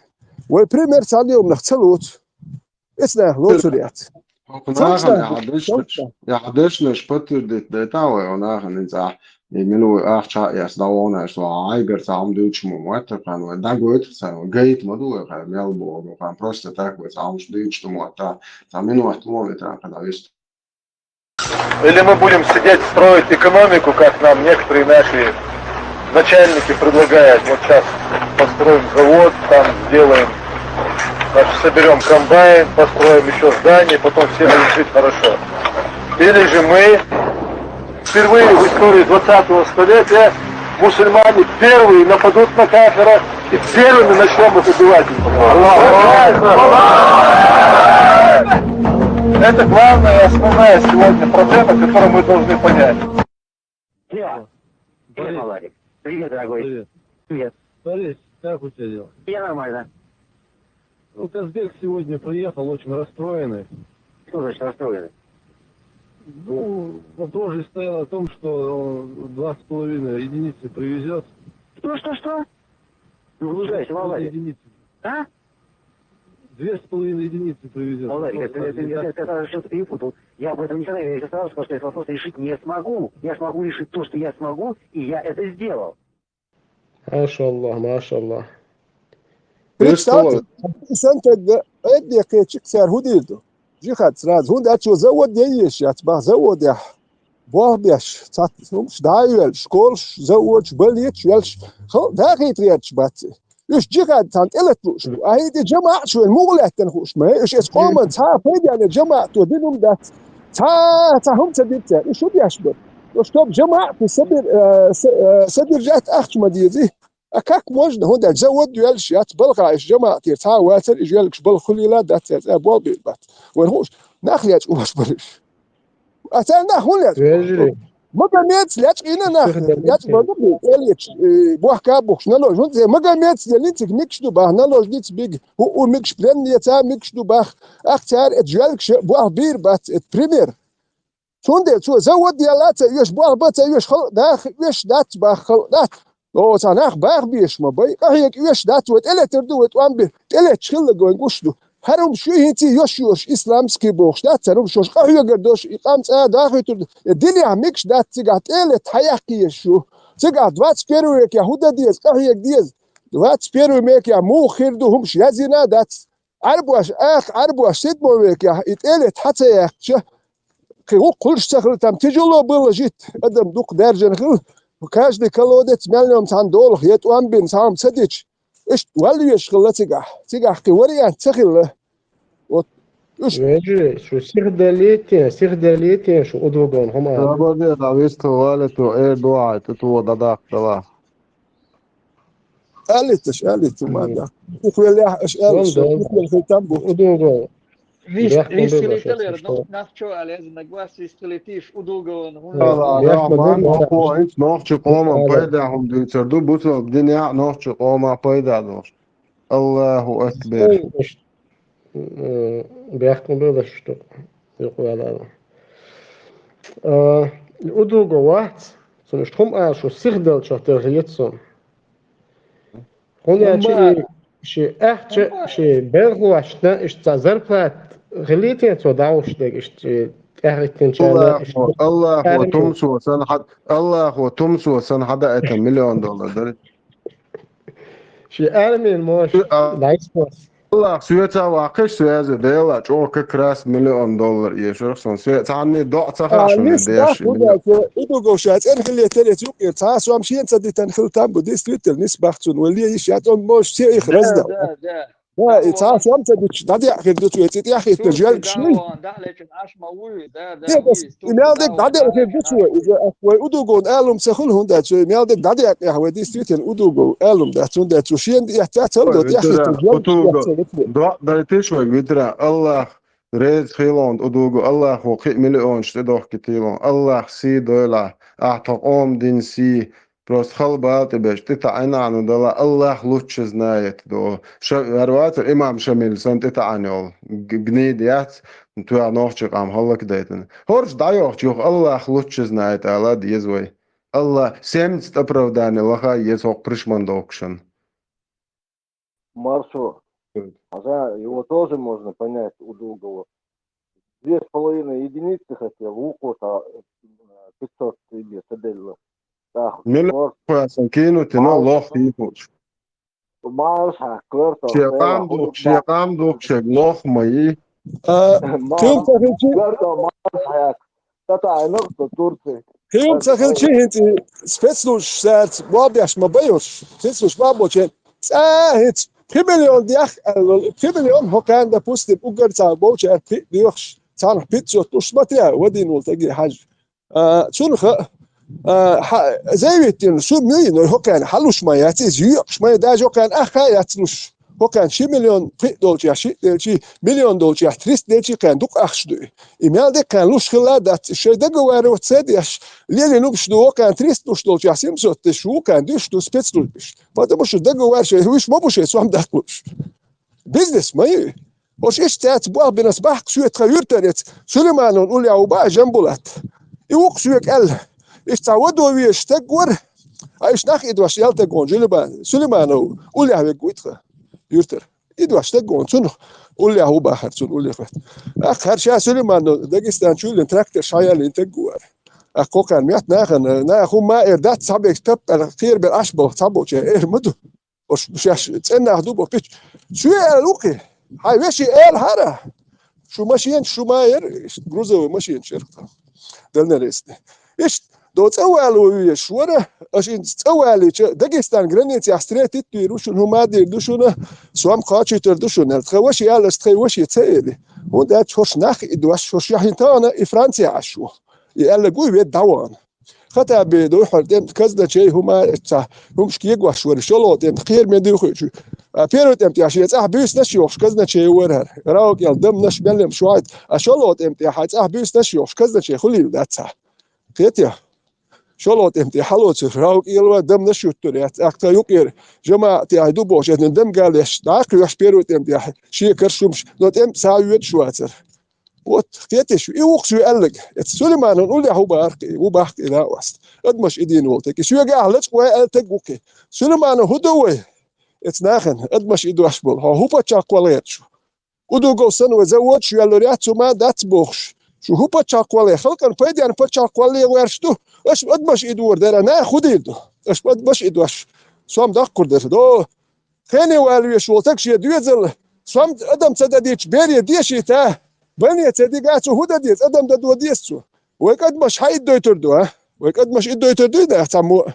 Вай пример цхьана йоманах ца лоцу. Эцнах лоцур яц. ХӀокху нахана яхьа дешнаш, яхьа дешнаш подтвердить дайтахьа вай, хӀокху нахана хӀинца ахь, и мила вай ахча а эцна дӀавахана, со Ӏайгара цхьа хӀума дуьйцуш ма моттара кхана, вай дӀагойту царна, вай гайта ма ду вай кхана, мел боху, кхана просто так вай цхьа хӀумаш дуьйцуш ду моттара, цхьа минот лома тӀехь кхана вист. Или мы будем сидеть, строить экономику, как нам некоторые наши начальники предлагают. Вот сейчас построим завод, там сделаем, значит, соберем комбайн, построим еще здание, потом все будут жить хорошо. Или же мы впервые в истории двадцатого столетия мусульмане первые нападут на кафира и первыми начнем их убивать. Это главная и основная сегодня проблема, которую мы должны понять. Привет. Привет, Валерий. Привет, дорогой. Привет. Привет. Борис, как у тебя дела? Я нормально. Ну, Казбек сегодня приехал очень расстроенный. Что значит расстроенный? Ну, вопрос же стоял о том, что он два с половиной единицы привезет. Что, что, что? Ну, слушай, Валерий. Единицы. А? Две с половиной единицы привезет. Валерий, это, это, это, это что-то перепутал. Я об этом не знаю, я сейчас сразу скажу, что этот вопрос решить не смогу. Я смогу решить то, что я смогу, и я это сделал. Машаллах, машаллах. Представьте, сантехда эдде кхечик цара хӀу дийр ду? Джихад сразу. ХӀунда аьлча завод яйеш яц, бах, заводехь болх беш, цхьацца хӀумаш дӀа а йоьллуш, школаш, заводаш, больницаш йоьллуш, халкъ дахийта гӀерташ бац. Уьш джихад царна тӀелатта лууш бу. Ахьа и тӀе жамаӀаташ вайн муха лаьттина хууш ма, уьш эцу къоман цхьа а пайденна жамаӀато дина хӀума дац. Цхьа, цхьа хӀума ца дира цара. Уьш хӀу деш бара? Уьш тоба жамаӀате сабир-, э, са-, э, содержать ахча ма дезий. А как можно? ХӀунда аьлча завод йоьллуш яц, балха уьш жамаӀатера цхьа а вацара, и жоьллигаш балха хуьлийла дац цара, цара болх бийр бац. Вайн хууш, нах лечкъош бара уьш. А цара нах хӀун лечкъо? Вежарий. Магомедца лечкъийна нах. Лечкъо ма ду, кӀел ечу, э, бохка а бухуш, налож. ХӀунда аьлча Магомедца деллин цига микаш ду баха, налож диц бига, хӀуъу микаш, пленница а микаш ду баха. Ах цара эца жоьллигаш болх бийр бац, эца пример. Цундела цо завод яла а ца оьшу, болх бан а ца оьшу, халкъ даха оьшу дац баха, халкъ дац. О, цхьа нах баха безаш ма бай, къахьега оьшуш дац, вай тӀелетар ду, вай тӀом бир, тӀелетташ хилларг вайн гуш ду. ХӀара хӀумаш ю хӀинца а йош йош, исламский бохуш дац, хӀара хӀумаш йош къахьоьгар дош, и къам цӀа а дахуьйтур ду. Э, динехь микаш дац цигахь тӀелетта хьаяккха езаш ю. Цигахь двадцать первый векехь хӀу дан деза, къахьега деза. Двадцать первый векехь муха хир ду, хӀумаш язйина а дац. Ӏарбош, аха Ӏарбош седьмой векехь и тӀелетта хьа ца яьккхича, кхин гӀуллакх хуьлуш ца хилла, там тяжело было жить, адам дукха даьржина хилла. Каждый колодец мел йолу цхьана долахь я тӀом бина, цхьа хӀума ца дича, иштта валла везаш хилла цигахь. Цигахь кхин вариант ца хилла. Вот. Уьш. Вежарий, шу сихдаллийтина, сихдаллийтина шу удугун хӀума. Сабаде, да, вистхила валлалц эр дуьхьа, тӀе тӀо дӀадаккха далахь. Алийташ, алийташ, ма да. Ухвеллехь, аш алийташ, ухвел хила там бу. Удугун. Вист, бехк ма бе вист баша, хилийталера, что? Ну, нах чо алез, нагвас вист хилийтиш, удугун, хӀун. Ала, бехк ма бе баша. Нохчи, нохчи къоман пайда хӀума дуьйцур ду, бусалба динехь нохчи къоман пайда долуш. Аллаху акбар. Э, бехк ма бе баша, что юкъаваьлла. Э, удугун вац, цунна иштта хӀума ала шу сихдалчух тера хета суна. ХӀунда аьлча и шен ахча, шен белхалошна иштта цхьа зарплата хилийтина цо дӀахьуш дерг, иштта шен тӀаьхьахӀиттинчарна, иштта Аллахо, Аллахо армин. Тумсо сан хьа-, Аллахо тумсо сан хьадаита миллион доллар дара. Шен армин мош а, дӀайсхьос. Аллах соьца а ваккхиш, соьца Дела чӀогӀа как раз миллион доллар эшарх сон. Соьца цхьанне доӀа ца хаьа шуна деш. Нисбах хӀунда аьлча, удугов ша цӀена хилийтар эца юкъера, цхьа а сом шена ца дитина хила там бу, действительно, нисбах цунна, вай ле йиш яц, он можешь все их раздавать. Да, да, да. Да, и цхьа а сом ца дитча, дӀадеа хир ду цо, и цӀе тӀехь хӀиттина жоьллигаш. Турки дӀа ван, дӀа а лечун, Аш ма вуй, да, да, и мел дерг дӀаделла хир ду цо, иза ах вай удугун алум ца хуьлу хӀунда аьлча, и мел дерг дӀадекъехь вай действительно удугун алум дац, хӀунда аьлча цо шена эццац хӀалло, тӀехь хӀиттина жоьллигаш. ДоӀа дайтиш вай витра, Аллах Реза хилон удугу Аллахо кхин миллионаш тӀедохкитилон. Аллах сий дойла, ахь тхо къоман дин сий, просто хала бала тӀебеш, тӀетаӀина Ӏану дала, Аллах лучше знает до. Ша-, вар вацар имам Шамил сан тӀетаӀина йол. Г-, гнида яц, туя нохчи къам хӀаллакдайтана. ХӀорш дӀайохча юха Аллах лучше знает ала деза вай. Аллах семьдесят оправдание лаха еза хӀокху пришман дохкушан. Маршо. Хотя его тоже можно понять у другого. Две с половиной единицы хотел, вукхо та, э, пятьсот тебе саделла. Так, Миллион марш-, хӀосан кинути, но марш-, лох йихуш. Марш хьа, квартал, Шен къам дух, шен къам дух, шен лох ма йий. А, марш, кхин ца хилчи? Квартал, марш хьа. Тата, ай, нах, Турция. Кхин ца хилчи, хӀинца спецслужбаш цаьрца бохбеш ма байош. Спецслужбаш бохбочен. ЦӀа хӀинца пхи миллион дехка аьлла, пхи миллион хӀокхарна, допустим, уггар цхьа болчаьрца пхиъ доьхуш, царна пятьсот луш, смотря, вадийна волу тӀаге хьажа. А, цунах, а, хьа-, заявить дина, шу муьйна, хӀокхарна хьалуш ма яц, иза йоькъуш ма яц, даже хӀокхарна ахха а яц луш. ХӀокхарна ши миллион пхиъ долчехь, шиъ делчий, миллион долчехь, триста делчий кхарна дукха ахча дуй. И мел деккхарна луш хилла а дац, шайн договор оццул деш, лелийна лууш ду, хӀокхарна триста луш долчехь, семьсот деш, хӀокхарна дуьш ду спецслужбаш. Потому что договор шайн, уьш ма бу шайн сом даккхалуш. Бизнес ма ю. Ош иштта цаьрца бох бинарш бахка соьца тхан юьртара эца Сулеймановн уллехь ву баа Жамбулат. И вукху соьга аьлла: «Иштта цхьа вадо везаш стаг вара, а иштта нах идош ялтаг вон Жулиба-, Сулейманов уллехь вег вуй тхан юьртара. Идош стаг вон, цунах уллехь ву бахара, цунна уллехь ваьтта». ТӀаккха хӀара ша Сулейманов Дагестан чу йиллина трактор шайаллин таг ву ара. ТӀаккха кхокхарна метта нахана, наха хӀумма а эр дац, цхьаберш таппа аьлла, кхерабелла Ӏаш болу, цхьаболчара эр ма ду. Ош шаьш цӀеннах ду бо пич. Цо аьлла ву кхин: «Хьайн вешин ала хӀара, шу машенаш, шу ма яра, иштта грузовой машенаш яра тхан, дальнорейсный. Иштта, до цӀа вало везаш вара, аша инца цӀа валийча, Дагестан границехь встретить дийр ву шуна, хӀума дийр ду шуна, сом кхачийтар ду шуна», аьлла. Тхан вешин аьлла, аша тхан вешин ца эли. ХӀунда аьлча хӀорш нах идош, хӀорш яхьин тахана и Франция Ӏаш ву. И аьлларг вуй ведда дӀавахана. Хаттаби ду хӀара тӀеман казначей, хӀума а эццахь, хӀумаш кегош вара, шолгӀа тӀеман кхераме дуьйхуьйтуш. А первый тӀеман тӀехь шен цӀахь буьйсанаш а йохуш казначей вара хӀара. Рау кӀел дамнаш, меллем шуьйта. А шолгӀа тӀеман тӀехь хьайн цӀахь буьйсанаш а йохуш казначей хуьлийла дац хьан. Кхетий? ШолгӀа тӀеман тӀехь хьалоцуш, рау кӀел ван дамнаш юттур яц. ТӀаккха тхан юкъера жамаӀат тӀехь ду бохуш, эцна дам галеш, дӀа а кхоьхьуш первый тӀеман тӀехь, шен карш хӀумаш, но тӀеман схьа а воьдуш вацара. Вот, кхетий шу, и вукху соьга аьлларг, эцу Сулеймановн уллехь ву бахкъи, ву бахкъи, да, ост. Адамаш идийна волу таг. И соьга ахь лачкъа вай аьлла таг ву кхин. Сулейманов, хӀун ду вай? Эцу нахана, адамаш идош болу. Хьо хӀун паччахь кхолла гӀерташ ву? Удугов санна вай заводаш йоьллур яц, хӀума дац бохуш. Шу хӀун паччахь кхолла, халкъана пайденна паччахь кхолла гӀерташ ду? Аша адамаш идор дара, наха хӀун дийр ду? Аша адамаш идош. Сом даккхур дара. До Хене вала веш волу таг шен доьзал, сом адам ца дадийча, бере дешийта, больнице дига, цо хӀун дан деза, адам дадо деза цо. Вай кӀадамаш хьан иддойтур ду, а? Вай кӀадамаш иддойтур дуй, да, цхьаммо?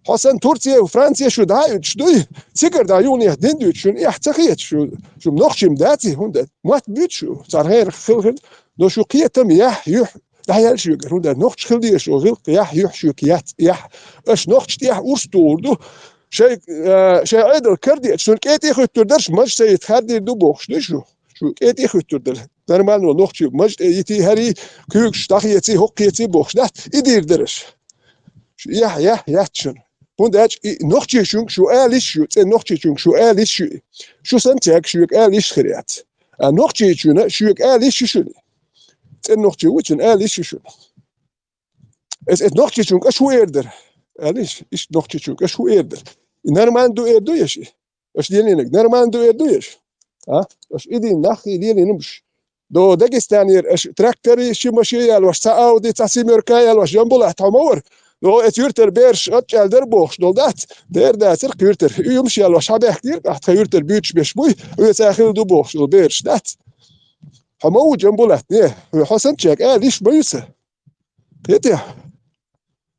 Хьо санна Турция, Франция шу дӀа а уьдуш дуй? Цигара дӀа юханехьа дин дуьйцу шуна, эхь ца хета шу, шу нохчий ма дац и, хӀунда мотт буьйцу шу, царна хӀерах хила хир, но шу кхетам яхь, юьхь, дӀаяьлла шуьгара, хӀунда нохча хила дезаш йолу гӀиллакх яхь, юьхь шуьга яц, яхь. Аша нохча тӀехь урс тухур ду, шайн, а, шайн Ӏедал карадеача, шуна кӀетӀе а хуьттур дара, маж ца йита хардийр ду бохуш, дуй шу? Шу кӀетӀе а хуьттур дара. Нормально нохчий маж тӀе йитий, хӀарий, куьйгаш дӀахеций, хӀокху кеций бохуш дац, и дийр дара аша. Шу яхь, яхь, яц шуна. ХӀунда аьлча и нохчичуьнга шу ала йиш ю, цӀе нохчичуьнга шу ала йиш ю. Шу санна цаьрга шуьга ала йиш хир яц. А нохчичуьнга шуьга ала йиш ю шуна. ЦӀе нохчи ву, цуьнга ала йиш ю шуна. Эс, эс нохчичуьнга аша хӀун эр дара? Аьлла, иш, иш нохчичуьнга аша хӀун эр дара? И нормально ду эр ду еш и? Аша лелийнарг нормально ду эр ду еш? А? Аша и дийна нах и лелийнарш. До Дагестанера аша трактори, ши машин ялош, цхьа Ауди, цхьа семёрка ялош, Жамбулат хьо ма вара. До эца юьртара бераш атчӀаьлла дара бохуш долу дац? Дера дацара кху юьртара. И юмаш ялош хьан баьхкира, ахь тхан юьртара буьйцуш беш буй, оьцу хила ду бохуш долу бераш дац? Хьо ма ву Жамбулат, не? Хьо санна чега ала йиш ма ю сан. Кхетий?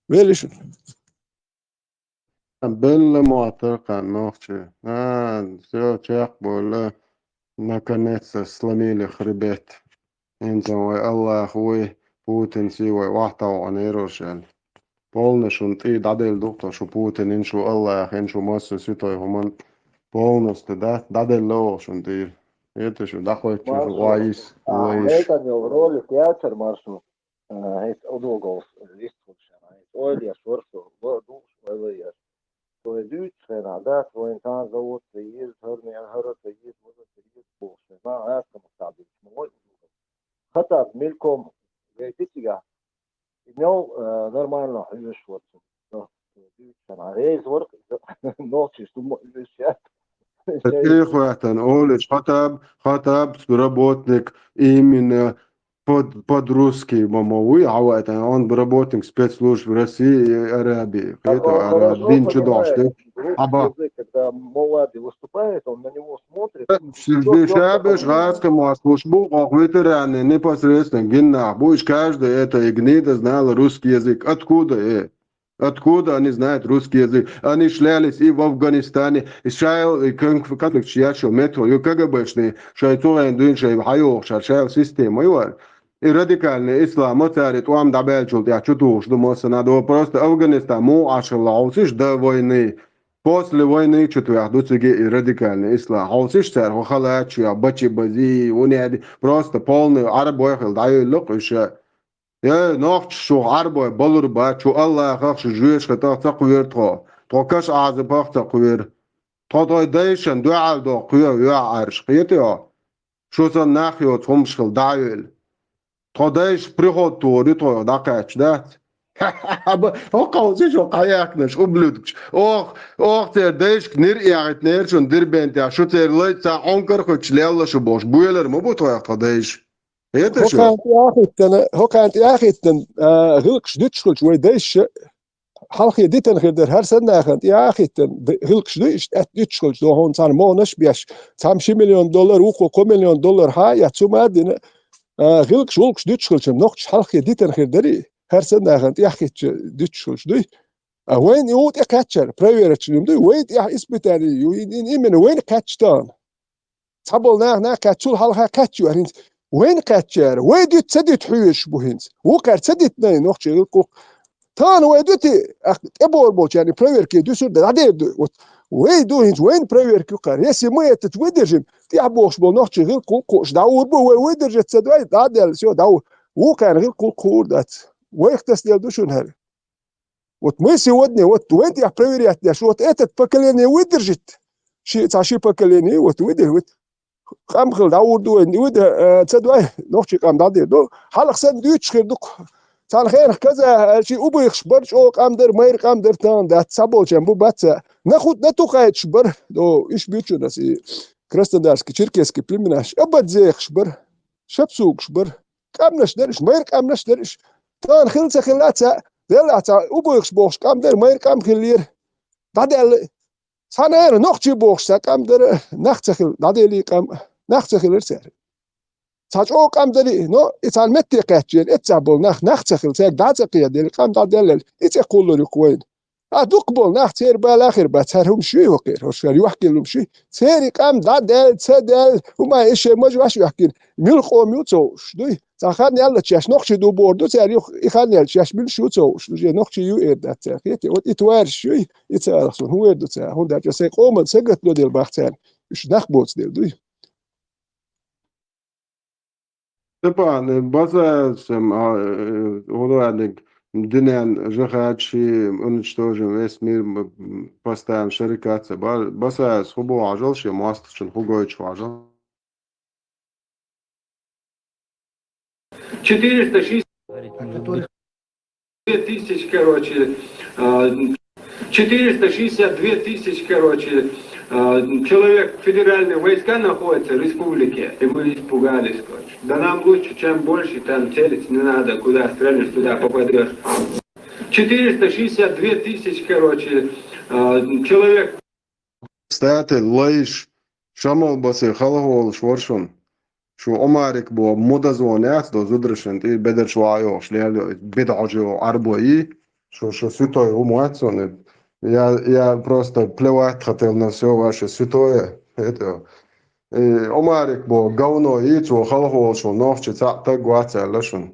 Вели шуна. Белла мотт ара кхаьн нохчий. А, всё, чекхбевлла. Наконец-то сломили хребет. ХӀинца вай Аллах вуй, Путин сий вай охьатаӀийра шел. Полна шуна тӀе дӀаделла ду-кх тхо, шу Путинан, шу Аллахан, шу массо а святой хӀуманан полностью, да, дӀаделла оха шуна тӀера. Это что, доходит чужой? Маршо. А, это не ролик, я чар маршо. А, это удобно, вист лучше. Это ойла еш вар со, ло-, ну, ойла еш. То есть, дюйт, хена, да, твой инсан зовут, ты есть, хар, не, хар, ты есть, может, ты есть, больше. На, это мы там, мы, вот, хотя мельком, я тебя, и мел, э, нормально, и вещь вот. Ну, дюйт, хена, рейс ворк, ночи, что мы, вещь, я. Тихо, это, Олег, хотя бы, хотя бы работник именно под, под русский, мама, уй, а вот это, он работник спецслужб России и Арабии. А это он Араб-, хорошо дин чудо, понимает что? Русский Аба. Язык, когда молодой выступает, он на него смотрит. Сергей Шабеш, Раска, Москва, Шбу, ох, ветераны, непосредственно, гинна, будешь каждый это и гнида знала русский язык. Откуда, э? Откуда они знают русский язык? Они шлялись и в Афганистане, и шаял, и кон-, конфликт шиял шо метро, и КГБшные, шай цугайн дуин, шай хайох, шай, шаял система, и вар. И радикальный ислам, цари, туам дабелчул, я чутуш, думал, что надо просто Афганистан, му ашала, а уж до войны. После войны чутуях дуциги и радикальный ислам. А уж цар, хо халачу, я бачи бази, уняди, просто полный араб вахил, да, и лук, и ша. Э, нохч шу гӀарбой балур ба, чу Аллахах шу жуьш хатах ца кхуьр тхо. Тхо каш Ӏазапах ца кхуьр. Тхо тхой дайшан дуьгӀал доху кхуьр вуьгӀ Ӏарш. Кхетий хьо? Шу сан нах йоцу хӀумаш хила дӀа а вели. Тхо дайш приход тухур ю тхо дӀакхаьчча, дац? Хьо кховсий шу кхаяккхинарш, ублюдкаш. Ох, ох, церан дайшка нир эгӀитнера шун Дербентехь, шу церан лайца Ӏункар хуьттуш лелла шу бохуш, буьйлар ма бу тхойх тхо дайш. ХӀокхарна тӀе а хӀиттина, хӀокхарна тӀе а хӀиттина, а, гӀиллакхаш дуьтуш хилча вай дайша, хьалхе дитина хир дара, хӀара санна нахана тӀе а хӀиттина, д-, гӀиллакхаш ду, иштта аьтта дуьтуш хилча, дохуна царна могӀанаш а беш, цхьамма ши миллион доллар, вукхо кхо миллион доллар хьа а эцна, цу ма а дина, а, гӀиллакхаш, гӀуллакхаш дуьтуш хилча, нохчаш хьалхе дитина хир дарий, хӀара санна нахана тӀе а хӀиттича дуьтуш хилча дуй. А вайна и ву тӀе кхаьччара, проверочный ма дуй, вай тӀехь испытание ю, и, и, именно вайна кхаьчча тахана. Цхьаболу нах, нах кхаьчча, цул хьалха кхаьчча ю аьлла хӀинца. Вайна кхаьччара, вай дуьту ца дуьту хьоьжуш бу хӀинца. Вукхара ца дитина и нохчий гӀиллакх-гӀуллакх. Тахана вай дуьту, ах, тӀебогӀур болчарна и проверка дуьсур дан дӀадер ду. Вот вай ду хӀинца, вайна проверка ю кхара. Если мы этот выдержим, тӀехь бохуш болу нохчий гӀиллакх-гӀуллакх хууш дӀагӀур бу, вай выдержать ца дой, дӀаделла, всё, дӀагӀур. Вукхарна гӀиллакх-гӀуллакх хуур дац. Вайх тасаделла ду шуна хӀара. Вот мы сегодня, вот вайн тӀехь проверять деш, вот этот поколение выдержит, ши, цхьа ши поколение, вот выдержит, вот къам хила дӀагӀур ду вайн, выдер-, э, ца дой, нохчий къам дӀадер ду, хьалха санна дуьйцуш хир ду-кх. Цхьана хенахь каза, э, ши убайхаш бара, чӀогӀа къам дара, майра къам дара тахана дац, цхьаболчарна бу бац а. Нахут-, натухайташ бара, до, уьш буьйцу шуна аса, и Краснодарский, Черкесский племенаш, абадзехаш бара, шапсугаш бара. КӀамнаш дара уьш, майра къамнаш дара уьш. Тахана хилла ца хилла ца, деллахь ца, убайхаш бохуш къам дара, майра къам хиллера. ДӀадаьлла. Цхьана ара нохчий бохуш цхьа къам дара, нах ца хилла, дӀаделий къам, нах ца хилира цара. Цхьа чӀогӀа къам дарий, но и цхьана метте кхаьччера, эццахь болу нах, нах ца хилла, цаьрга дӀа а ца кхеделла, къам дӀадаьллал, и цӀе кхуллур ю-кх вайна. А дукха болу нах церан бала хир бац, цара хӀумаш юй хӀокхера, хӀорш хӀара юьхькилла хӀумаш юй. Церан къам дӀадаьлла, ца даьлла, хӀума и шайн мажа ваш юьхкина, мила къом ю ца хууш дуй. Цхьа хан яьллачу шаьш нохчий ду бохур ду цара юха, и хан яьллачу шаьш мила шу ца хууш ду, шен нохчий ю эр дац цара, кхетий? Вот и твараш юй, и ца алахсун, хӀун эр ду цара, хӀунда аьлча сайн къоман сагатдо дела бах царна, уьш нах боцу дела дуй. Степан, э, Басаевс, эм, а, э, гӀулваьллиг динен жихад ши уничтожим весь мир, м, м, постоянно шарикатца. Ба-, Басаевс хӀун боху хьажал шен мостагӀчун хӀун гойтуш хьажал? Четыреста шестьдесят две тысячи, короче, а, четыреста шестьдесят две тысячи, короче, а, человек, федеральные войска находятся в республике, и мы испугались, короче. Да нам лучше, чем больше там целиться не надо, куда стрельнешь, туда попадешь. Четыреста шестьдесят две тысячи, короче, а, человек. Стаьте лайш, Шамал Баси халахолуш вара шуна. Шу Омарик бо мудазон яц до зудрашан тӀе бедарш ваха йохуш лел йо, беда хьожа йо Ӏарбой. Шу, шу святой хӀума вац суна. Я, я просто плевать хотел на всё ваше святое. Это, э, Омарик бо говно и цо халахолуш ву нохчи цхьаъ таг вац аьлла шуна.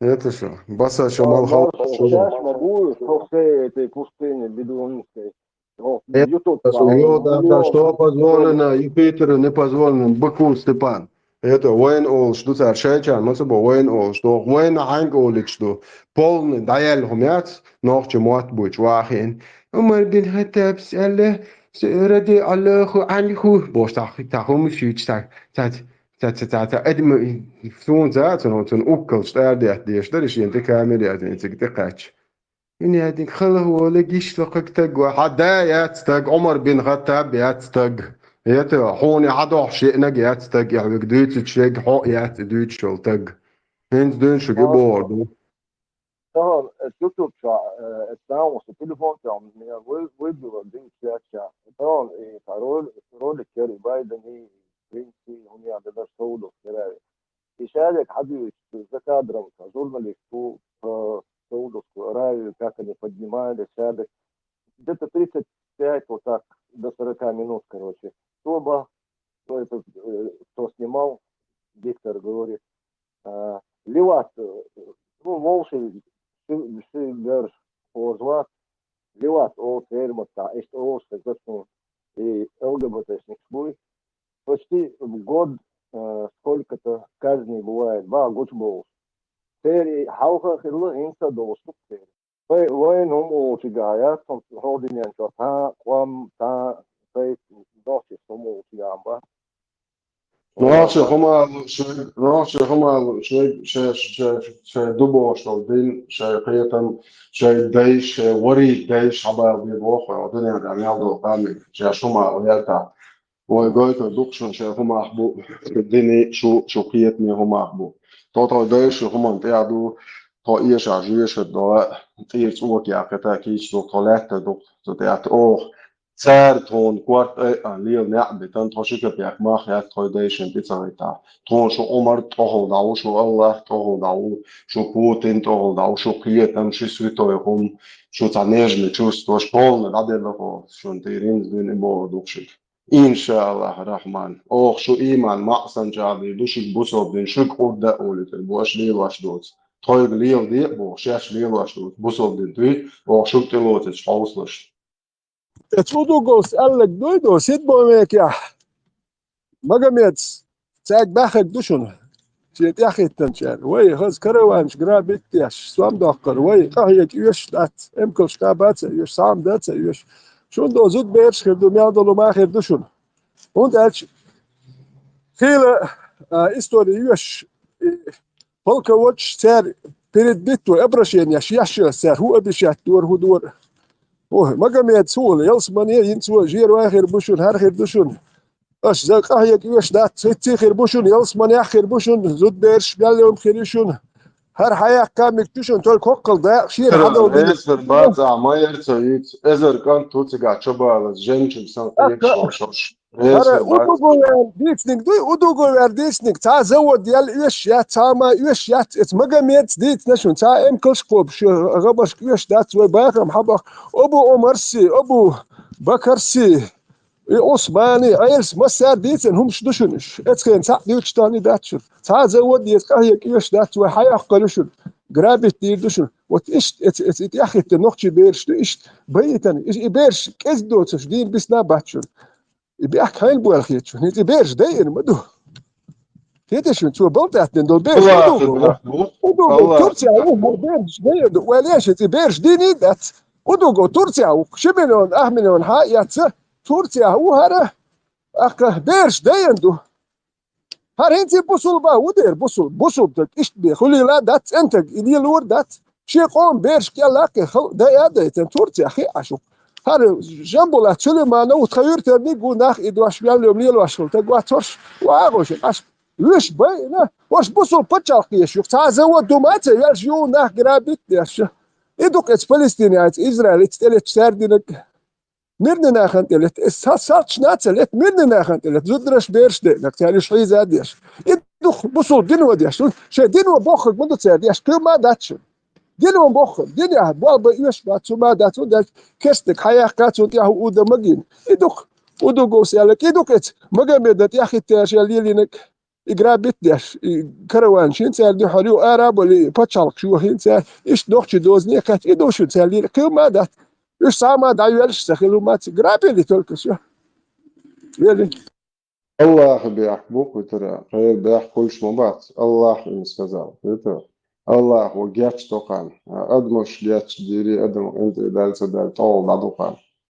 Это что? Баса Шамал халахолуш ву. Сейчас могу, что все этой пустыне бедуинской. О, Это Ютуб что, чуал. Йо, да, да, что позволено Юпитеру, не позволено быку, Степан. Это вайн олуш ду цара шайчарна, ма ца бо вайн олуш ду. Вайн хьанга олуш ду. Полный дӀаяьлла хӀума яц, нохча мотт буйчу вахийна. Умар бин Хаттабс аьлла, с-, ради Аллаху анху. Бош тах, тах хӀума шийча так. Цац, цац, цац, цац. Эдим, суна за, цуна, цуна уккалш тӀаьрдетта деш дара, шен тӀе камера яздина, цига тӀе кхаьчча. Ин яздинг хала вола гиш лакхаг таг ва. Хьа да яц таг, Умар бин Хаттаб яц таг. Это хьуна хьа дохьуш еънаг яц таг, я хьоьга дуьйцучу шега хьо яц и дуьйцуш йолу таг. ХӀинца дуьйна шуьга и бохур ду. Тахана эцу YouTube чохь, э, эцу наха телефон чохь, меня вы-, выбило, динчу яц чохь. Тахана и цхьа рол-, ролик яра и Байден, и Венси, у меня даже Саудовская Аравия. И шадерг хьадуьйцу за кадром, цхьа журналист ву, про Саудовскую Аравию, как они поднимали шадерг. Где-то тридцать пять, вот так, до сорока минут, короче. Тоба, ну, этот, э, кто снимал, диктор говорит, а, ливат, э, ну, вовши, ши-, ши берш хоза вац, ливат, о, термота, иштта о, что, и ЛГБТшник буй. Почти в год, э, сколько-то казней бывает, ба гучу бовлуш. Церан хьалха хилла хӀинца а долуш ду церан. Вай, вайна хӀума олучигахь яц, хӀокху дуьнен чохь цхьа а къам, цхьа а сайт, нохчийн хӀума олучигахь бац. Нохчийн хӀума а луш, нохчийн хӀума а луш, шай, шай, шай, шай ду бохуш долу дин, шай кхетам, шай дайш, шай варий дайш хьабала бен боху, хӀокху дуьнен тӀехь мел долу къам, шай хӀума а лу яьлла. Вай гойтур ду-кх шуна шайн хӀумах бу, шу дини, шу, шу кхетаме хӀумах бу. Тхо, тхо дайша шун хӀуманна тӀехь ду, тхо эшахь жоьжахати догӀа, тӀера цӀока яккхийтар кийча ду, тхо лаьттар ду, цу тӀехь оха. Цара тхуна корта айъан лела неӀ битина, тхо ши капек мах яц тхайн дайшна тӀе ца гӀиттахь. Тхуна шу Ӏумар тӀехула дӀаву, шу АллахӀ тӀехула дӀаву, шу Путин тӀехула дӀаву, шу кхетам, ши святой хӀума, шу цхьа нежный чувство, шу полный дӀаделла хьо, шуна тӀера хӀинца дуьйна и бохур ду-кх шуьга. Иншааллахь Рахьман, оха шу ийман маӀсанчӀагӀ дийр ду, шуьга бусалба дин, шуьга Къуръан а олуьйтур бу, аша лелош доцу. Тхоьга леладе а боху, шаьш лелош доцу бусалба дин дуй, оха шуьга тӀелоцуьйтуш хьовсалаш. Эцу удугос аьлларг дуй до, сидбовекехь Магомедс цаьрга баьхнарг ду шуна. Шен тӀаьхӀиттинчара. Вай, хаза караванаш грабить деш, сом доккхур. Вай, къахьега оьшуш дац, эмкалш кхаба а ца оьшу, схьа а дан а ца оьшу. Шуна до зудбераш хир ду, мел долу ма хир ду шуна. ХӀунда аьлча хийла, а, истори оьшуш, и, полководцаш цара перед битвой обращенеш еш ю цара, хӀун обещать дора, хӀун дора. Ой, Магомедс хӀун олу, ялсамане йинцо, жер вай хир бу шуна, хӀара хир ду шуна. Аша за къахьега оьшуш дац, хӀинцций хир бу шуна, ялсаманехь хир бу шуна, зудбераш мел йолу хир ю шуна. ХӀара хьаяккха миг ду шуна, только хӀоккхал дакъа шена хьадовла. Эзар бацахь, ма яра ца йийца, эзар кӀант ву цигахь чубалаза, женчиг санна кхеташ волу шуьш. ХӀара удугу вер дийциниг дуй, удугу вер дийциниг, цхьа завод ял оьшуш яц, цхьа ма оьшуш яц, эца Магомедс дийцина шуна, цхьа эмкалш кхобуш, гӀамашка оьшуш дац, вай бахам хьабаха, Абу Омарси, Абу Бакарси. И Ӏусмани, Ӏелас массаьра дийцина хӀумаш ду шуна уьш. Эцхена цхьаъ дуьйцуш тахана дац шуна. Цхьа а завод еза къахьега оьшуш дац, вай хьаяккхар ю шуна. Грабить дийр ду шуна. Вот иштта эца, эца и тӀаьххӀиттина нохчий бераш ду иштта. Байитана, и, и бераш кӀезиг доцуш, дийна бисна а бац шуна. И бехк хьайна бойла хета шуна. ХӀинца и бераш дайина ма ду. Хеташ ву, цо балтӀаьттина долу бераш удугу. Удугу Турция ву, бераш дайина ду. Вай лешица и бераш дийна а дац. Удугу Турция ву. Ши миллион, ах миллион хьа а эцна, Турция ву хӀара. Ахка бераш дайина ду. ХӀара хӀинца бусулба ву дера, бусул-, бусулба таг иштта бе. Хуьлийла дац, цӀентаг, и лелор дац. Шен къоман бераш кӀеллаккхе, хал-, дайа а дайта, Турция хиъ Ӏаш ву. ХӀара Жамбулат Сулейманов ву тхан юьртарниг ву нах и дош вел йо лелош хила таг вац хӀорш, ва агӀо шен Ӏаш. Вуьш байна, хӀорш бусулба пачхьалкх еш ю. Цхьа а завод ду ма ца веш ю нах грабить деш. И ду-кх эца Палестине, эца Израиль, эца тӀелетча цаьрдинарг. Мирный нахана тӀе летта, эс са-, салташ нацал летта, мирный нахана тӀе летта, зудараш бераш деънарг, цара уьш хьийза а деш. И ду-кх бусулба дино деш, шайн дино боххург ма ду цара деш, кхин ма дац шуна. Дино боххург, динехь болх бан оьшуш бац, цу ма дац, хӀунда аьлча керстаниг хьаяккха, цунна тӀехь уда магийна. И ду-кх, удугу аьлларг, и ду-кх эца Магомедан тӀаьххӀиттинарш лелийнарг. И грабить деш, и караван шин цара дуьхьал ю, ара а бали, пачхьалкхаш ю хин цара, иштта нохчий дозане кхаьчча, и ду шуна цара лийна, кхин ма дац. Уьш сама дӀайоьллаш ца хилу ма ца. Грабили только, всё. Вели. Аллаха бехк бу кхуьтара, кхера бехк кхуьлш ма бац. Аллах им сказал. Это Аллах ва геч токхан. Адамаш геч дири, адам инте дальца даль тол да дукхан.